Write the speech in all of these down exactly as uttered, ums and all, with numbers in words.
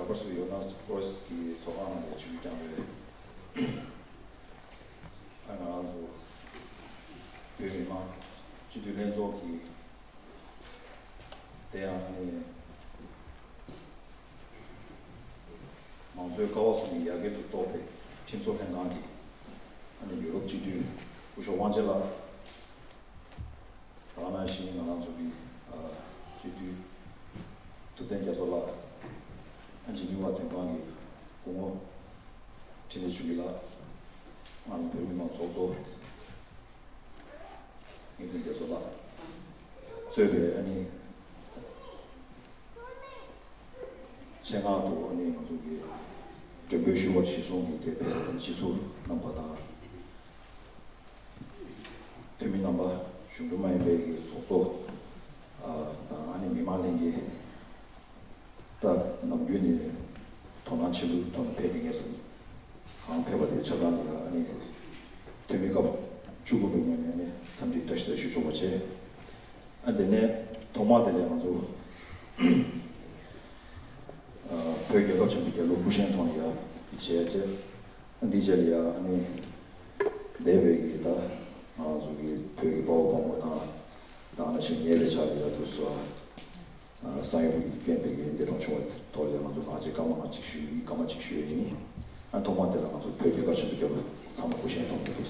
ཀོར་སི་ཡོ་ནཱ་ཀོར་སི་གི་ཚོགས་ཁང་ནང་ནས་ཆིབས་བསྒྱུར་བསྐྱངས་པའི་ཨ་ང་རང་ཚོ་བོད་མི་མང་སྤྱི་འཐུས་ལྷན་ཚོགས་ཀྱི་དེ་ཡང་ནི་མང་གཙོའི་ཀ་བ་གསུམ་གྱི་ཡར་རྒྱས་སུ་གཏོགས་པའི་ཁྲིམས་བཟོ་ལྷན་ཁང་གི་ཨ་ནི་ཡུ་རོབ་སྤྱི་འཐུས་སྐུ་ཞབས་དབང་ཆེན་ལགས། ད་ག་ནང་བཞིན་ང་རང་ཚོ་གི་ཨ་སྤྱི་འཐུས་ཐུབ་བསྟན་རྒྱ་མཚོ་ལགས། ཨ་འཇིགས་མེད་དབང་འདུས་དོན་ཁང་གི་སྐུ་ངོ་འཕྲིན་ལས་ཆོས་སྐྱིད་ལགས། ང་རང་བོད་མི་མང་ཚོགས་གཙོ་ངེས་དོན་རྒྱ་མཚོ་ལགས། གཙོས་པའི་ཨ་ནི་ཆེད་མངགས་ཐོག་ཨ་ནི་ང་ཚོ་གི་མགྲོན་འབོད་ཞུ་བར་གཞི་བཟུང་གིས་དེ་བས་སྤྱི་ཟུར་རྣམ་པ་དང་། འཐུས་མི་རྣམ་པ། གཞུང་འབྲེལ་མ་ཡིན་པའི་གི་ཚོགས་གཙོ་ཨ་དང་ཨ་ནི་མི་མང་ལྷན་རྒྱས། ད་ནམ་རྒྱུན་ནས་དོ་སྣང་ཆེན་པོའི་ཐོག་ནས་ཕེབས་བསྡད་མཁན་སོང་། གང་ཕེབས་པ་དེ་ཆ་ཚང་ལ་ཡང་ཨ་ནི་འཐུས་མི་སྐབས་བཅུ་དགུ་པའི་ངོས་ནས་ཨ་ནི་འཚམས་འདྲི་བཀྲ་ཤིས་བདེ་ལེགས་ཞུ་ཆོག་པ་བྱས། ཨ་དེ་ནས་ཐོག་མ་དེ་ལས་ང་ཚོ་ཨ་བོད་རྒྱལ་ཁབ་ཆེན་པོའི་རྒྱལ་གླུ་སྐུ་བཞེངས་ཐོག་ནས་ཡང་བྱས་བྱས། འདི་རྗེས་ལ་ཡང་ཨ་ནི་འདས་པའི་གི་ད་ང་རང་ཚོ་གི་བོད་ཀྱི་དཔའ་བོ་དཔའ་མོ་དང་ད་ནང་བཞིན་ཉེ་བའི་ཆར་ལ་ཡང་དུ་སོ་ཨ་གསང་ཡུམ་གྱི་རྐྱེན་པས་གི་འདས་གྲོངས་བྱུང་བའི་ཐོག་ལ་ཡང་ང་ཚོ་ང་ཅིག་སྐར་མ་ང་གཅིག་ཞུ་ཡི་སྐར་མ་གཅིག་ཞུ་ཡི་ཡིན། ཨ་ཐོག་མ་དེ་ལ་ང་ཚོ་བོད་རྒྱལ་ཁབ་ཆེན་པོའི་རྒྱལ་གླུ་ཚང་མ་སྐུ་བཞེངས་གཏོང་གི་འདུག་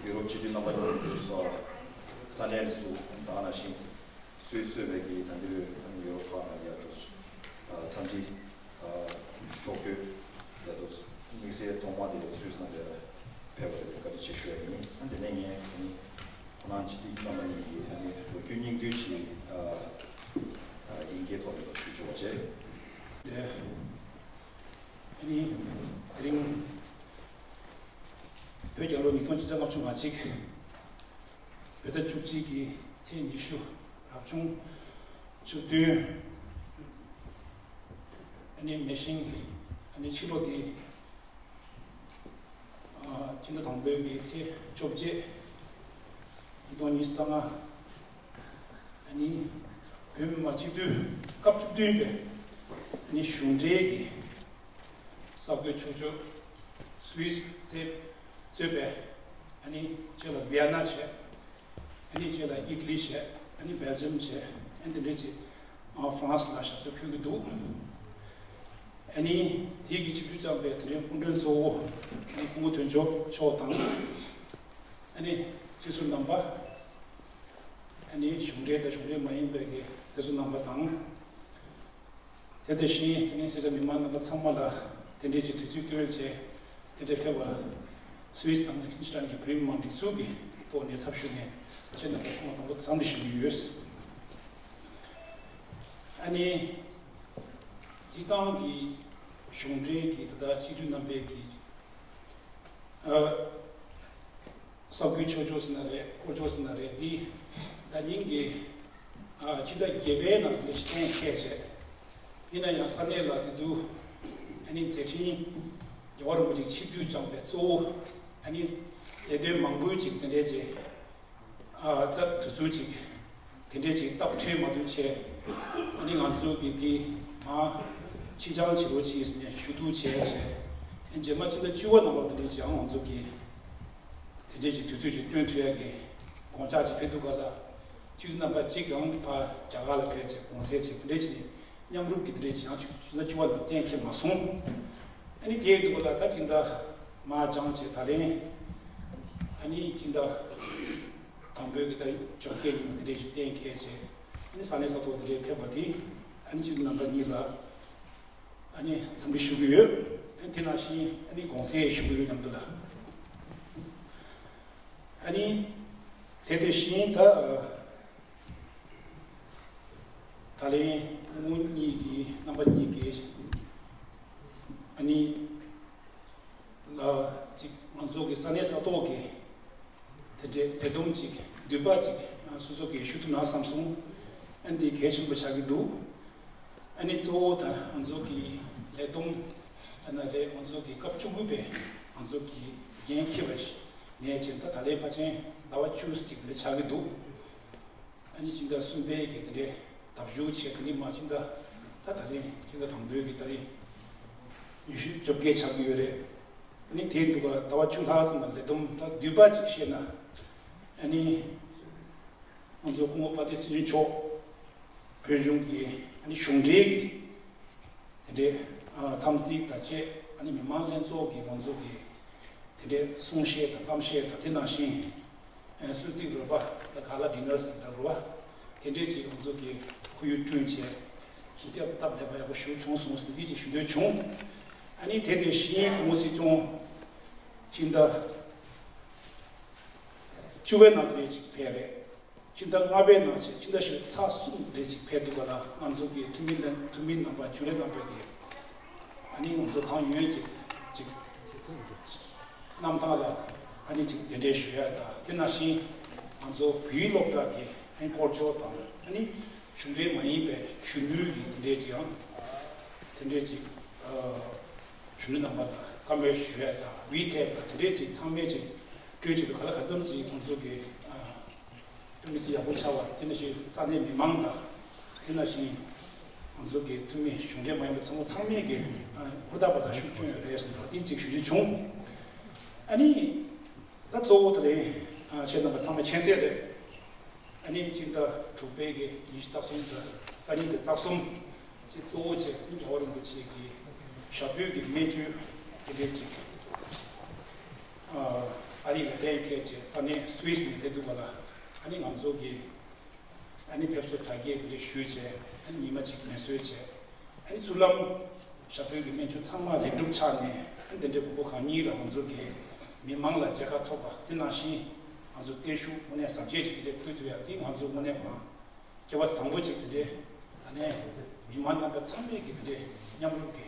ཡུ་རོབ་སྤྱི་འཐུས་རྣམ་པ་གཉིས་འདུག་སོ། ས་གནས་སུ་ད་ག་ནང་བཞིན་སུད་སི་གཙོས་པའི་གི་ད་འདིར་ཡུ་རོབ་ཁག་ནང་ཡར་དུ་འཚམས་འདྲི་ཕྱོགས་བསྐྱོད་ཡར་དུ་དམིགས་བསལ་ཐོག་མ་དེ་སུད་སི་ནང་ལ་ཕེབས་པ་དེ་ལ་བཀའ་དྲིན་ཆེ་ཞུ་ཡ་ཡིན། ཨ་དེ་ནས་ངས་ཁོང་རྣམ་སྤྱི་འཐུས་རྣམ་པ་གཉིས་ཀྱི་ཨ་ནི་ལོ་རྒྱུས་སྙིང་བསྡུས་ཀྱི་དབྱིན་སྐད་ཐོག་ནས་ཞུ་ཆོག་པ་བྱས། དེ་ཨ་ནི་དེ་རིང་བོད་རྒྱལ་ལོ་ཉིས་སྟོང་ཆིག་བརྒྱ་ལྔ་བཅུ་ང་གཅིག་བོད་ཟླ་བཅུ་གཅིག་གི་ཚེས་ཉི་ཤུ་རབ་བྱུང་བཅུ་བདུན། ཨ་ནི་མེ་ཤིང་ཨ་ནི་ཕྱི་ལོ་དེ་ཨ་སྤྱི་ཟླ་དང་པོའི་གི་ཚེས་བཅོ་བརྒྱད་ཉིས་སྟོང་ཉི་ཤུ་རྩ་ལྔ། ཨ་ནི་བོད་མི་མང་སྤྱི་འཐུས་སྐབས་བཅུ་བདུན་པའི་ཨ་ནི་གཞུང་འབྲེལ་གྱི་གསར་འགོད་ཆོས་ཕྱོགས་སུད་སི་གཙོས་པའི་ཨ་ནི་རྗེས་ལ་ཝི་ཡ་ན་བྱས། ཨ་ནི་རྗེས་ལ་ཨི་ཊ་ལི་བྱས། ཨ་ནི་སྦེལ་ཇམ་བྱས། ཨ་ནི་དེ་འདྲས་ཀྱི་ཨ་ཧྥ་རན་སི་ལ་ཞབས་སོར་ཕུལ་གྱི་འདུག་ཨ་ནི་དེའི་གི་ཆིབས་བསྒྱུར་བསྐྱངས་པའི་དེ་འདྲའི་སྐུ་མགྲོན་གཙོ་བོ་ཨ་ནི་སྐུ་ངོ་དོན་གཅོད་མཆོག་དང་། ཨ་ནི་སྤྱི་ཟུར་རྣམ་པ། ཨ་ནི་གཞུང་འབྲེལ་དང་གཞུང་འབྲེལ་མ་ཡིན་པའི་གི་མཛད་གཙོ་རྣམ་པ་དང་། དེ་དང་གཞན་དེ་ནས་སེར་སྐྱ་མི་མང་རྣམ་པ་ཚང་མ་ལ་དེ་འདྲའི་ཅིག་དུས་ཚོད་བཏོན་བྱས་དེ་འདྲའི་ཕེབས་པ་ལ་སུད་སི་དང་ལིག་ཏེན་ཤི་ཊེན་གྱི་བོད་མི་མང་སྒྲིག་འཛུགས་ཀྱི་ཐོག་ནས་ཚབ་ཞུས་ནས་ཁྱེད་རྣམ་པ་ཚང་མ་དང་པོ་འཚམས་འདྲི་ཞུ་གི་ཡོད། ཨ་ནི་སྤྱིར་བཏང་གི་གཞུང་འབྲེལ་གྱི་ད་ལྟ་སྤྱི་འཐུས་རྣམ་པའི་གི་ཨ། གསར་འགོད་ཆོས་ཕྱོགས་ཟེར་ན་རེད། སྐོར་ཕྱོགས་ཟེར་ན་རེད། འདི་ཟླ་ཉིན་གྱི་ཨ་ཕྱི་ཟླ་བརྒྱད་པའི་ནང་དུ་གཏན་འཁེལ་བྱས། ཡིན་ན་ཡང་ས་གནས་ལ་དེ་དུས་ཨ་ནི་མཛད་འཕྲིན་རྒྱལ་བ་རིན་པོ་ཆེ་ཆིབས་བསྒྱུར་བསྐྱངས་པའི་གཙོ་བོ་ཨ་ནི་ལས་དོན་མང་པོའི་ཅིག་དེ་འདྲའི་ཅིག་ཨ་རྩ་དུས་ཚོད་ཅིག་ དེ་འདྲས་ཅིག་སྟབས་ཐོན་མ་ཐོན་བྱས། ཨ་ནི་ང་ཚོ་གི་དེ་མ་ཕྱི་འགྱངས་བྱེད་རོགས་བྱས་ཟེར་ནས་ཞུ་གཏུག་བྱས་བྱས། ཨ་ནི་རྗེས་མ་ཕྱི་ཟླ་བཅུ་པ་ནང་ལོགས་དེ་འདྲས་ཅིག་ཡང་ང་ཚོ་གི་དེ་འདྲས་ཅིག་དུས་ཚོད་ཅིག་བཏོན་ཐུབ་ཡག་གི་དགོངས་འཆར་ཅིག་ཕེབས་འདུག་ག་ལ། སྤྱི་འཐུས་རྣམ་པ་གཅིག་ཀྱང་ཕར་རྒྱ་གར་ལ་ཕེབས་བྱས་དགོངས་སེལ་བྱས་དེ་འདྲས་ཅིག་མཉམ་རུབ་ཀྱི་དེ་འདྲས་ཅིག་ཡང་ཕྱི་ཟླ་བཅུ་པ་ལ་གཏན་འཁེལ་མ་སོང་། ཨ་ནི་དེ་འདུག་ག་ལ། ད་ཕྱི་ཟླ་མ་འགྱངས་བྱས་ད་ལན་ཨ་ནི་ཕྱི་ཟླ་དང་པོའི་གི་ད་རིང་བཅོ་བརྒྱད་ཉིན་མོ་དེ་འདྲས་ཅིག་གཏན་འཁེལ་བྱས། ཨ་ནི་ས་གནས་ས་ཐོག་དེ་འདྲས་ཕེབས་པ་དེ་ཨ་ནི་སྤྱི་འཐུས་རྣམ་པ་གཉིས་ལ་ཨ་ནི་འཚམས་འདྲི་ཞུ་གི་ཡོད། ཨ་ནི་དེ་ནང་བཞིན་ཨ་ནི་དགོངས་སེལ་ཞུ་གི་ཡོད་མཉམ་དུ་ལ། ཨ་ནི་དེ་དེ་བཞིན་ད་ད་ལན་སྐུ་ངོ་གཉིས་ཀྱིས་རྣམ་པ་གཉིས་ཀྱིས་ཨ་ནི་ལ་ཅིག་ང་ཚོ་གི་ས་གནས་ས་ཐོག་གི་དེ་འདྲའི་ལས་བསྡོམས་ཅིག་འདུས་པ་ཅིག་སོ་སོ་གིས་ཞུ་ཐུབ་ན་བསམ་སོང་། ཨ་ནི་འདི་གལ་ཆེན་པོ་ཆགས་ཀྱི་འདུག་ཨ་ནི་གཙོ་བོ་ད་ང་ཚོ་གི་ལས་བསྡོམས་ཨ་ན་རེད། ང་ཚོ་གི་སྐབས་བཅུ་དགུ་པའི་ང་ཚོ་གི་འགན་འཁྱེར་བ་ཞིག་ནས་ཅིག་ད་ད་ལན་ཕལ་ཆེར་ཟླ་བ་བཅུ་ཅིག་དེ་འདྲ་ཆགས་ཀྱི་འདུག་ཨ་ནི་ཕྱི་ཟླ་གསུམ་པའི་གི་དེ་འདྲའི་ཟླ་བཞུགས་བྱས། དེ་ནི་མ་ཕྱི་ཟླ་ད་ད་རེས་ཕྱི་ཟླ་དང་པོའི་གི་ད་རེས་ཉི་ཤུ་བཅོ་བརྒྱད་ཆགས་ཀྱི་ཡོད་རེད། ཨ་ནི་དེ་འདུག་ག་ཟླ་བ་བཅུ་ལྷག་ཙམ་ལ་ལས་བསྡོམས་ད་བསྡུས་པ་ཅིག་བཤད་ན། ཨ་ནི་ང་ཚོ་སྐུ་ངོ་དཔལ་ལྡན་ཚེ་རིང་མཆོག་བོད་གཞུང་གི་ཨ་ནི་གཞུང་འབྲེལ་གྱི་དེ་འདྲའི་ཨ་འཚམས་གཟིགས་དང་བཅས། ཨ་ནི་མི་མང་ལྷན་ཚོགས་ཀྱི་ང་ཚོ་གི་དེ་འདྲའི་གསུང་བཤད་དང་གཏམ་བཤད་དང་། དེ་ནང་བཞིན་ཨ་གསོལ་ཚིགས་རོལ་པ་དང་ག་ལ་ཌི་ནར་ཟེར་འདྲ་རོལ་པ་དེ་འདྲས་ཅིག་ང་ཚོ་གི་ཁོར་ཡུག་བསྐྲུན་བྱས། དེ་སྟབས་ལེགས་པ་ཡག་པོ་ཞེ་པོ་བྱུང་སོང་ཟེར་འདི་ཅིག་ཞུ་འདོད་བྱུང་། ཨ་ནི་དེ་དེ་བཞིན་སྐུ་ངོ་སྲིད་སྐྱོང་ཕྱི་ཟླ་བཅུ་པའི་ནང་དེ་འདྲས་ཅིག་ཕེབས་རེད། ཕྱི་ཟླ་ལྔ་པའི་ནང་ཕྱིན། ཕྱི་ཟླ་བཞི་པའི་ཚེས་གསུམ་རེ་ཅིག་ཕེབས་འདུག་ག་ལ། ང་ཚོ་གི་འཐུས་མི་ལ་འཐུས་མི་རྣམ་པ་ཇུ་རི་རྣམ་པ་གིས་ཨ་ནི་ང་ཚོ་གང་ཡོད་ཅིག་ཅིག་གནམ་ཐང་ལ་ཨ་ནི་ཅིག་གདན་འདྲེན་ཞུ་ཡ་དང་། དེ་ནང་བཞིན་ང་ཚོ་བོད་ཡིག་སློབ་གྲྭ་གི་ཨ་ནི་སྐོར་སྐྱོད་དང་། ཨ་ནི་གཞུང་འབྲེལ་མ་ཡིན་པའི་གཞོན་ནུའི་གི་དེ་འདྲས་ཅིག་ཡང་དེ་འདྲས་ཅིག་གཞོན་ནུ་རྣམ་པ་ལ་བཀའ་མོལ་ཞུ་ཡ་དང་། ཝི་ཊེབ་དང་དེ་འདྲས་ཅིག་ཚང་མས་ཅིག་སྤྲོད་ཅིག་ཏུ་ག་ལ་ག་ཙམ་ཅིག་ང་ཚོ་གི་དཔེ་མི་སྲིད་ཡག་པོ་ཆགས་པ། དེ་ནང་བཞིན་ས་གནས་མི་མང་དང་། དེ་ནང་བཞིན་ང་ཚོ་གི་འཐུས་མི་གཞུང་འབྲེལ་མ་ཡིན་པ་ཚང་མ་ཚང་མས་ཀྱི་ཧུར་ཐག་པ་དང་ཤུགས་སྐྱོན་ཡོད་རེད་ཟེར་ནས་དེ་གཅིག་ཞུ་རྒྱུ་བྱུང་། ཨ་ནི་ད་གཙོ་བོ་དེ་རེད། ཁྱེད་རྣམ་པ་ཚང་མ་མཁྱེན་གསལ་རེད། ཨ་ནི་སྤྱི་ཟླ་དྲུག་པའི་གི་ཉི་ཤུ་རྩ་གསུམ་དང་རྩ་གཉིས་དང་རྩ་གསུམ་ཅིག་གཙོ་བོ་བྱས་རྒྱལ་བ་རིན་པོ་ཆེ་གི་ཞབས་པུས་ཀྱི་སྨན་བཅོས་དེ་འདྲས་ཅིག་ཨ་རི་ལ་གཏན་འཁེལ་བྱས། ས་གནས་སུད་སི་ནས་སླེབས་འདུག་ག་ལ། ཨ་ནི་ང་ཚོ་གི་ཨ་ནི་ཕེབས་བསུ་གྲ་རྒྱས་དེ་འདྲས་ཞུས་བྱས། ཨ་ནི་ཉི་མ་གཅིག་མེ་གསོད་བྱས། ཨ་ནི་ཚུར་ལམ་ཞབས་པུས་ཀྱི་སྨན་བཅོས་ཚང་མ་ལེགས་གྲུབ་ཆགས་ནས། ཨ་ནི་དེ་འདྲའི་དགོས་མཁོ་གང་ཡིན་ལ་ང་ཚོ་གི་མི་མང་ལ་མཇལ་ཁ་ཐོབ་པ། དེ་ནང་བཞིན་ང་ཚོ་བརྟན་བཞུགས་དངོས་གནས་གཟབ་རྒྱས་ཅིག་དེ་འདྲས་ཕུལ་ཐུབ་ཡ་དེ་ང་ཚོ་དངོས་གནས་མ་སྐལ་བ་བཟང་པོ་ཅིག་དེ་འདྲའི་ད་ནས་མི་མང་རྣམ་པ་ཚང་མས་ཀྱི་དེ་འདྲའི་མཉམ་རུབ་ཀྱི་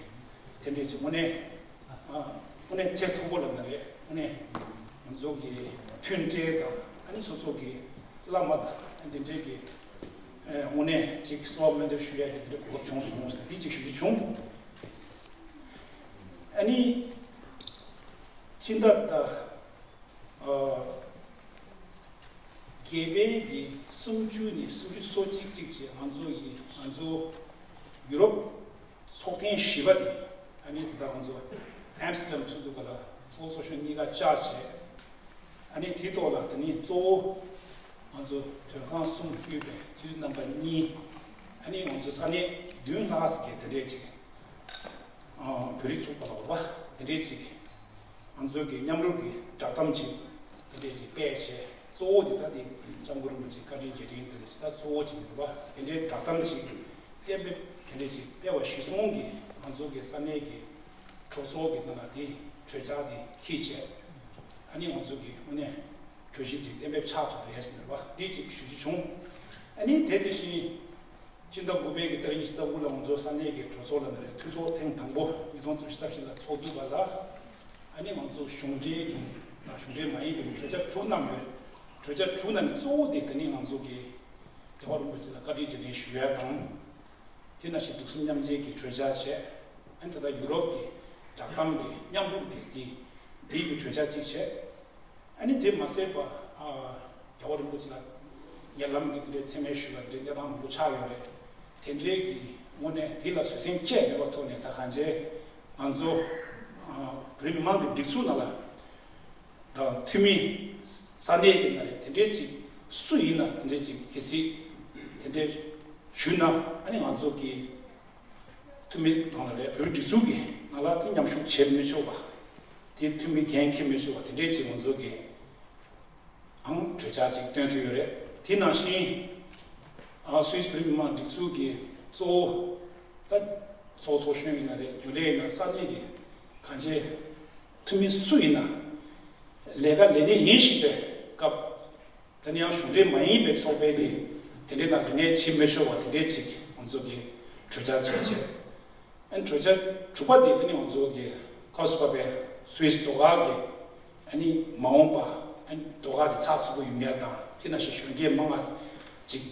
དེ་འདྲའི་ཅིག་དངོས་གནས་ཨ་དངོས་གནས་ཚད་མཐོ་པོ་ལབ་ན་རེད། དངོས་གནས་ང་ཚོ་གི་མཐུན་འབྲེལ་དང་། ཨ་ནི་སོ་སོ་གི་བླ་མ་དང་དེ་འདྲའི་གི་ཨ་དངོས་གནས་ཅིག་གསོལ་བ་སྨོན་འདེབས་ཞུ་ཡ་གི་དེ་འདྲའི་གོ་སྐབས་བྱུང་སོང་ཟེར་འདི་ཅིག་ཞུ་རྒྱུ་བྱུང་། ཨ་ནི་ཕྱི་ཟླ་ད། ཨ། རྒྱལ་པོའི་གི་སུམ་ཅུ་ནས་སུམ་ཅུ་སོ་གཅིག་ཅིག་བྱས། ང་ཚོ་ཡི་ང་ཚོ་ཡུ་རོབ་ཚོགས་ཐེངས་བཞི་པ་དེ། ཨ་ནི་དེ་དག་ང་ཚོ་ཨེམ་སི་ཊར་ཌམ་ཚུགས་འདུག་ག་ལ། ཚོགས་གཙོ་གཞོན་གཉིས་ཀ་བཅར་བྱས། ཨ་ནི་དེ་ཐོག་ལ་དེ་ནི་གཙོ་བོ་ང་ཚོ་དོན་ཁང་གསུམ་དབུས་པའི་སྤྱི་འཐུས་རྣམ་པ་གཉིས། ཨ་ནི་ང་ཚོ་ས་གནས་བདུན་ལྷག་ཙམ་གྱི་དེ་འདྲས་ཅིག་བོད་རིགས་ཚོགས་པ་ལ་འོ་བ་དེ་འདྲས་ཅིག་ང་ཚོ་གི་མཉམ་རུབ་ཀྱི་བསྒྲགས་གཏམ་ཅིག་དེ་འདྲས་ཅིག་སྤེལ་བྱས། གཙོ་བོ་དེ་ད་དེ་སྐྱབས་མགོན་རིན་པོ་ཆེ་བཀའ་དྲིན་རྗེས་དྲན་དེ་རེད། ད་གཙོ་བོ་ཅིག་ཡིན་པ་དེ་འདྲའི་བསྒྲགས་གཏམ་ཅིག་གཏན་འབེབས་དེ་འདྲས་ཅིག་སྤེལ་བ་གཞིར་བཟུང་གིས་ང་ཚོ་གི་ས་གནས་ཀྱི་གྲོས་ཚོགས་ཀྱི་ནང་ལ་དེ་གྲོས་འཆར་དེ་འཁྱེར་བྱས། ཨ་ནི་ང་ཚོ་གི་དངོས་གནས་གྲོས་གཞི་དེ་གཏན་འབེབས་ཆགས་ཐུབ་རེད་ཟེར་བ་འདི་ཅིག་ཞུ་རྒྱུ་བྱུང་། ཨ་ནི་དེ་དེ་བཞིན་སྤྱི་ཟླ་དགུ་པའི་གི་ཏ་རིག་ཉི་ཤུ་རྩ་དགུ་ལ་ང་ཚོ་ས་གནས་ཀྱི་གྲོས་ཚོགས་ལ་ནི་རེད། འཐུས་ཚོགས་ཐེངས་དང་པོ་ཉིས་སྟོང་བཅུ་བཞི་རྩ་བཞི་ལ་ཚོགས་འདུག་པ་ལ། ཨ་ནི་ང་ཚོ་གཞུང་འབྲེལ་གྱི་དང་གཞུང་འབྲེལ་མ་ཡིན་པའི་གྲོས་འཆར་དྲུག་བསྣམས་ཡོད། གྲོས་འཆར་དྲུག་ནང་ནས་གཙོ་བོ་དེ་དེ་ནི་ང་ཚོ་གི་རྒྱལ་བ་རིན་པོ་ཆེ་ལ་བཀའ་དྲིན་རྗེས་དྲན་ཞུ་ཡ་དང་། དེ་ནང་བཞིན་གདུང་སེམས་མཉམ་སྐྱེད་ཀྱི་གྲོས་འཆར་བྱས། ཨ་ནི་ད་ལྟ་ཡུ་རོབ་ཀྱི་བསྒྲགས་གཏམ་གྱི་མཉམ་རུབ་དེ་དེ་དེའི་གི་གྲོས་འཆར་གཅིག་བྱས། ཨ་ནི་དེ་མ་ཟད་པ། ཨ། རྒྱལ་བ་རིན་པོ་ཆེ་ལ་ ཉེ་ལམ་གྱི་དེ་འདྲའི་མཚན་སྨད་ཞུས་པ་དེ་འདྲའི་གནས་སྟངས་མང་པོ་ཆགས་ཡོད་རེད། དེ་འདྲའི་གི་དངོས་གནས་དེ་ལ་བཟོད་བསྲན་བཅས་མེད་པའི་ཐོག་ནས་ད་གང་ཅི་ང་ཚོ་བོད་མི་མང་གི་སྒྲིག་འཛུགས་ནང་ལ་དང་འཐུས་མི་ས་གནས་ཀྱི་ནང་ལ་དེ་འདྲའི་ཅིག་སུ་ཡིན་ན་དེ་འདྲའི་ཅིག་གལ་སྲིད་དེ་འདྲའི་ཞུས་ན་ཨ་ནི་ང་ཚོ་གི་འཐུས་མི་ནང་ལ་རེད། བོད་སྒྲིག་འཛུགས་ཀྱི་ནང་ལ་དེ་མཉམ་ཞུགས་བྱེད་མི་ཆོག་པ། དེ་འཐུས་མི་འགན་འཁྱེར་མི་ཆོག་པ་དེ་འདྲའི་ཅིག་ང་ཚོ་གི་ཨང་གྲོས་འཆར་ཅིག་བཏོན་ཐུབ་ཡོད་རེད། དེ་ནང་བཞིན་ཨ་སུད་སི་བོད་མི་མང་སྒྲིག་འཛུགས་ཀྱི་གཙོ་བོ་ད་ཚོགས་ཚོགས་གཞོན་ཡིན་ན་རེད། རྒྱུན་ལས་ཡིན་ན་ས་གནས་ཀྱི་གང་ཅི་འཐུས་མི་སུ་ཡིན་ན་ལས་ཀ་ལས་གནས་ཡིན་བཞིན་པའི་སྐབས། དེ་ནས་ཡང་གཞུང་འབྲེལ་མ་ཡིན་པའི་ཚོགས་པའི་གི་དེ་འདྲའི་ནང་ལས་གནས་བྱེད་མི་ཆོག་པ་དེ་འདྲའི་ཅིག་ང་ཚོ་གི་གྲོས་འཆར་ཅིག་བྱས། ཨ་ནི་གྲོས་འཆར་དྲུག་པ་དེ་དེ་ནི་ང་ཚོ་གི་ཁ་སུ་པ་པའི་སུད་སི་ཟློས་གར་གི་ཨ་ནི་མ་འོངས་པ་ཨ་ནི་ཟློས་གར་དེ་ཚགས་ཚུད་པོ་ཡོང་ཡ་དང་དེ་ནང་བཞིན་གཞོན་སྐྱེས་མང་ང་ཅིག་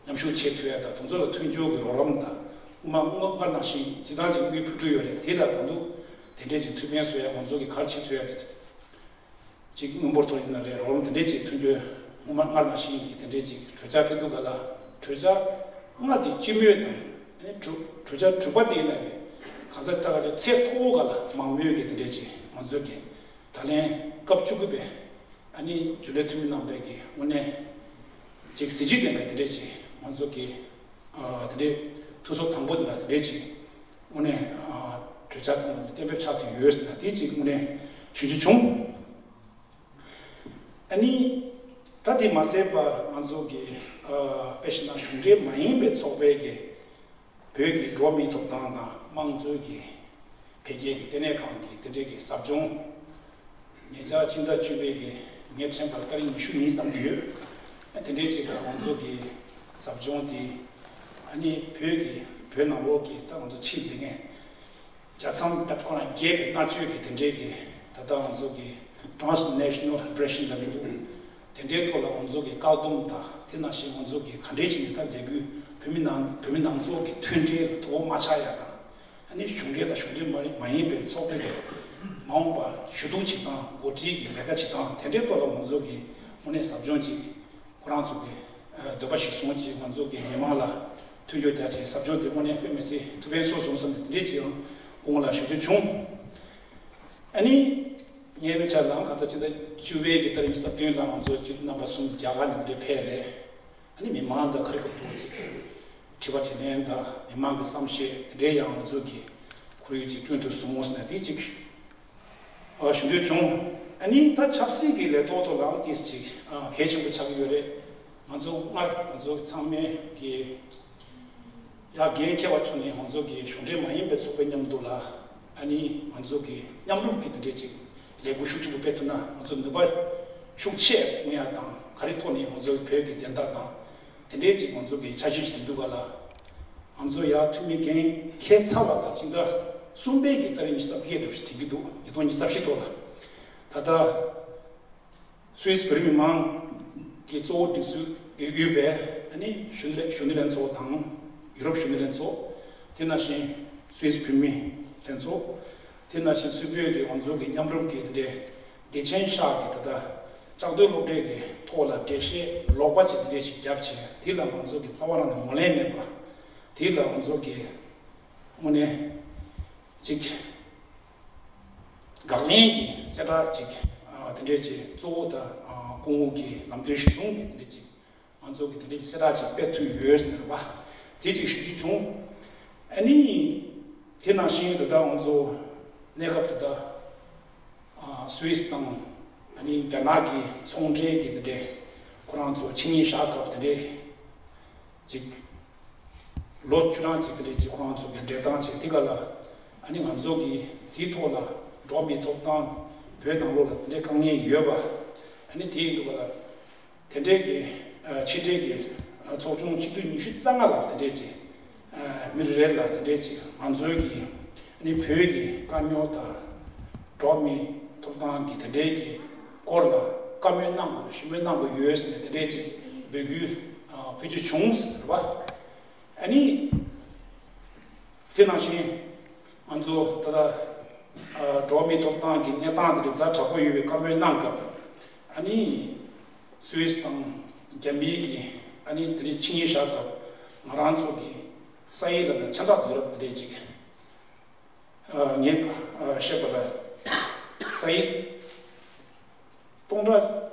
མཉམ་ཞུགས་བྱེད་ཐུབ་ཡ་དང་དེ་ཚོ་ལ་མཐུན་སྦྱོར་གི་རོགས་རམ་དང་སྔོན་མ་སྔོན་མ་ནང་བཞིན་སྤྱི་བཏང་ཅིག་དངུལ་ཕུལ་གྲུ་ཡོད་རེད། དེ་ལ་ད་དུང་དེ་འདྲའི་ཅིག་ཐུགས་ཕན་གསོས་ཡ་ང་ཚོ་གི་ག་རེ་བྱེད་ཐུབ་ཡ་ཅིག་ཅིག་དངུལ་འབོར་ཐོག་ཡིན་ན་རེད། རོགས་རམ་དེ་འདྲས་ཅིག་མཐུན་འགྱུར་སྔོན་མ་སྔར་ནང་བཞིན་གྱི་དེ་འདྲས་ཅིག་གྲོས་འཆར་ཕེབས་འདུག་ག་ལ། གྲོས་འཆར་ལྔ་དེ་སྤྱི་མོས་དང་ཨ་ནི་གྲོས་གྲོས་འཆར་དྲུག་པ་དེ་ཡིན་ན་རེད། གང་ཟག་ལྟ་ག་ཚོད་ཚད་མཐོ་བོ་ག་ལ་མང་མོས་ཀྱི་དེ་འདྲས་ཅིག་ང་ཚོས་ཀྱི་ད་ལན་སྐབས་བཅུ་དགུ་པའི་ཨ་ནི་རྒྱུན་ལས་འཐུས་མི་རྣམ་པས་ཀྱི་དངོས་གནས་ཅིག་གཟི་བརྗིད་ལྡན་པའི་དེ་འདྲས་ཅིག་ང་ཚོ་གི་ཨ་དེ་འདྲས་ཐུགས་གསོ་དང་པོ་དེ་ལ་དེ་འདྲས་ཅིག་དངོས་གནས་ཨ་གྲོས་འཆར་ཚང་མ་གཏན་འབེབས་ཆགས་ཐུབ་ཡོད་ཟེར་ན་དེ་ཅིག་དངོས་གནས་ཞུ་རྒྱུ་བྱུང་། ཨ་ནི་ད་དེ་མ་ཟད་པ་ང་ཚོ་གི་ཨ་དཔེ་བཞག་ན་གཞུང་འབྲེལ་མ་ཡིན་པའི་ཚོགས་པའི་གི་བོད་ཀྱི་འགྲོ་བ་མིའི་ཐོབ་ཐང་དང་དམངས་གཙོའི་གི་འཕེལ་རྒྱས་ཀྱི་ལྟེ་གནས་ཁང་གི་དེ་འདྲའི་གི་ཟབ་སྦྱོང་ཉེ་ཆར་ཕྱི་ཟླ་བཅུ་པའི་གི་ངས་དྲན་པར་ཏ་རིག་ཉི་ཤུ་ཡིན་བསམ་གྱི་ཡོད། ཨ་དེ་འདྲའི་ཅིག་ལ་ང་ཚོ་གི་ཟབ་སྦྱོང་དེ་ཨ་ནི་བོད་ཀྱི་བོད་ནང་ལོགས་ཀྱི་ད་ང་ཚོ་ཕྱིར་འདི་ངས་རྒྱལ་མཚམས་ད་ཁོ་རང་བརྒལ་བའི་མནར་གཅོད་ཀྱི་དེ་འདྲའི་གི་ད་ལྟ་ང་ཚོ་གི་Transnational Repression ལབ་ཀྱི་འདུག་དེ་འདྲའི་ཐོག་ལ་ང་ཚོ་གི་བཀག་སྡོམ་དང་དེ་ནང་བཞིན་ང་ཚོ་གི་ག་འདྲའི་ཕྱིར་ནས་ད་ལས་འགུལ་བོད་མི་ནང་བོད་མི་ནང་ཚོགས་ཀྱི་མཐུན་སྒྲིལ་ལ་དོ་ཕོག་མ་ཆགས་ཡ་དང་། ཨ་ནི་གཞུང་འབྲེལ་དང་གཞུང་འབྲེལ་མ་མ་ཡིན་པའི་ཚོགས་པའི་མ་འོངས་པར་ཞུ་གཏུག་བྱེད་སྟངས་འགོ་ཁྲིད་ཀྱི་ལས་ཀ་བྱེད་སྟངས་དེ་འདྲའི་ཐོག་ལ་ང་ཚོ་གི་དངོས་གནས་ཟབ་སྦྱོང་ཅིག་ཁོ་རང་ཚོ་གི་འདོད་པ་ཞིག་སོང་ཅིག་ང་ཚོ་གི་མི་མང་ལ་མཐུན་འགྱུར་རྒྱག་ཅིག་ཟབ་སྦྱོང་དེ་དངོས་གནས་དཔེ་མི་སྲིད་ཐུགས་ཕན་གསོས་སོང་བསམ་ནས་དེ་འདྲའི་ཅིག་ཡང་སྐུ་ངོ་ལ་ཞུ་རྒྱུ་བྱུང་། ཨ་ནི་ངའི་བེད་སྤྱད་ལའང་ཁ་ཚ་ཕྱི་ཟླ་བཅུ་པའི་གི་ཏ་རིག་ཉི་ཤུ་རྩ་བདུན་ལ་ང་ཚོ་སྤྱི་འཐུས་རྣམ་པ་གསུམ་རྒྱ་གར་ནས་འདི་འདྲའི་ཕེབས་རེད། ཨ་ནི་མི་མང་དང་ག་རེ་ག་ཐུག་ཅིག་དྲི་བ་དྲིས་ལན་དང་མི་མང་གི་བསམ་ཤེས་དེ་འདྲའི་ཡང་ང་ཚོ་གི་ཁོར་ཡུག་ཅིག་བསྐྲུན་ཐུབ་སོང་ཟེར་ན་དེ་ཅིག་ཨ་ཞུ་འདོད་བྱུང་། ཨ་ནི་ད་ཆབ་སྲིད་ཀྱི་ལས་ཐོག་ཐོག་ལའང་ཏིས་ཅིག་ཨ་གལ་ཆེན་པོ་ཆགས་ཀྱི་ཡོད་རེད། ང་ཚོ་སྔར་ང་ཚོ་ཚང་མས་ཀྱི་ཡ་འགན་འཁྱེར་བ་ཐོག་ནས་ང་ཚོ་གི་གཞུང་འབྲེལ་མ་ཡིན་པའི་ཚོགས་པའི་མཉམ་དུ་ལ་ཨ་ནི་ང་ཚོ་གི་མཉམ་རུབ་ཀྱི་དེ་འདྲའི་ཅིག་ལས་འགུལ་ཤུགས་ཆེན་པོ་སྤེལ་ཐུབ་ན་ང་ཚོ་ནུས་པ་ཤུགས་ཆེ་ཡོང་ཡ་དང་ག་རེ་ཐོག་ནས་ང་ཚོ་གི་བོད་ཀྱི་བདེན་མཐའ་དང་དེ་འདྲའི་ཅིག་ང་ཚོ་གི་འཆར་གཞི་ཞིག་འདུག་ག་ལ། ང་ཚོ་ཡ་འཐུས་མི་འགན་འཁྱེར་ཚར་བ་དང་ཕྱི་ཟླ་གསུམ་པའི་གི་ཏ་རིག་ཉི་ཤུ་རྩ་བརྒྱད་དུ་དྲན་གྱི་འདུག་ཉིས་སྟོང་ཉི་ཤུ་རྩ་བཞི་ཐོག་ལ་ད་ལྟ། སུད་སི་བོད་རིགས་མི་མང་གི་གཙོ་བོ་སྒྲིག་འཛུགས་ཀྱི་དབུས་པའི་ཨ་ནི་གཞོན་ལས་གཞོན་ནུ་ལྷན་ཚོགས་དང་ཡུ་རོབ་གཞོན་ནུ་ལྷན་ཚོགས། དེ་ནང་བཞིན་སུད་སི་བོད་མི་ལྷན་ཚོགས། དེ་ནང་བཞིན་སུད་བོད་ཀྱི་ང་ཚོ་གི་མཉམ་རུབ་ཀྱི་དེ་འདྲའི་བདེ་ཆེན་ཤག་གི་ད་ལྟ་ལྕགས་རྡོའི་སློབ་གྲྭའི་གི་ཐོག་ལ་འགྲེལ་བཤད་ལོག་པ་ཅིག་དེ་འདྲའི་ཞིག་བརྒྱབ་བྱས་དེ་ལ་ང་ཚོ་གི་རྩ་བ་རང་ནས་ངོས་ལེན་མེད་པ། དེ་ལ་ང་ཚོ་གི་དངོས་གནས་ཅིག་དགག་ལན་གྱི་གསལ་བསྒྲགས་ཅིག་ཨ་དེ་འདྲས་ཅིག་གཙོ་བོ་དང་ཨ་སྐུ་ངོ་གི་ལམ་སྟོན་གཞིར་བཟུང་གི་དེ་འདྲས་ཅིག་ང་ཚོ་གི་དེ་འདྲས་ཀྱི་གསལ་བསྒྲགས་ཅིག་སྤེལ་ཐུབ་ཡོད་ཟེར་ནས་རེད་པ། དེ་ཅིག་ཞུ་རྒྱུ་བྱུང་། ཨ་ནི་དེ་ནང་བཞིན་ད་ལྟ་ང་ཚོ་གནས་སྐབས་ད་ལྟ་ཨ་སུད་སི་དང་ཨ་ནི་རྒྱ་ནག་གི་ཚོང་འབྲེལ་གྱི་དེ་འདྲས་ཁོ་རང་ཚོ་ཆིངས་ཡིག་བཞག་སྐབས་དེ་འདྲས་ཅིག་ལོ་བཅུ་གྲངས་ཅིག་དེ་འདྲའི་ཅིག་ཁོ་རང་ཚོ་གི་འབྲེལ་ཐག་ཅིག་དེ་ག་ལ་ཨ་ནི་ང་ཚོ་གི་དེའི་ཐོག་ལ་འགྲོ་བ་མིའི་ཐོབ་ཐང་བོད་ནང་ལོགས་ལ་དེ་འདྲའི་དཀའ་ངལ་ཡོད་པ་ཨ་ནི་དེ་ཡིན་དུས་ག་ལ་དེ་འདྲའི་གི་ཕྱི་འབྲེལ་གི་ཚོགས་ཆུང་སྤྱི་འཐུས་ཉི་ཤུ་རྩ་ལྔ་ལ་དེ་འདྲའི་ཅིག་མི་རེ་རེ་ལ་དེ་འདྲའི་ཅིག་ང་ཚོའི་གི་ཨ་ནི་བོད་ཀྱི་དཀའ་རྙོག་དང་འགྲོ་བ་མིའི་ཐོབ་ཐང་གི་དེ་འདྲའི་གི་སྐོར་ལ་བཀའ་མོལ་གནང་དགོས་ཞུ་མོལ་གནང་དགོས་ཡོད་ཟེར་ནས་དེ་འདྲའི་ཅིག་འབོད་སྐུལ་ཕུལ་རྒྱུ་བྱུང་ཟེར་བ། ཨ་ནི། དེ་ནང་བཞིན་ང་ཚོ་ད་ལྟ་འགྲོ་བ་མིའི་ཐོབ་ཐང་གི་གནས་སྟངས་དེ་འདྲ་ཛ་དྲག་པོ་ཡོད་པའི་བཀའ་མོལ་གནང་སྐབས་ཨ་ནི་སུད་སི་དང་རྒྱ་མིའི་གི་ ཨ་ནི་དེ་རིང་ཆིངས་ཡིག་བཞག་སྐབས་ང་རང་ཚོ་གི་ས་ཡིག་ལ་ནི་མཚན་རྟགས་བསྡུ་རབས་དེ་འདྲས་ཅིག་ཨ་ངས་ཨ་བཤད་པ་ལ་ས་ཡིག་སྟོང་ཕྲག་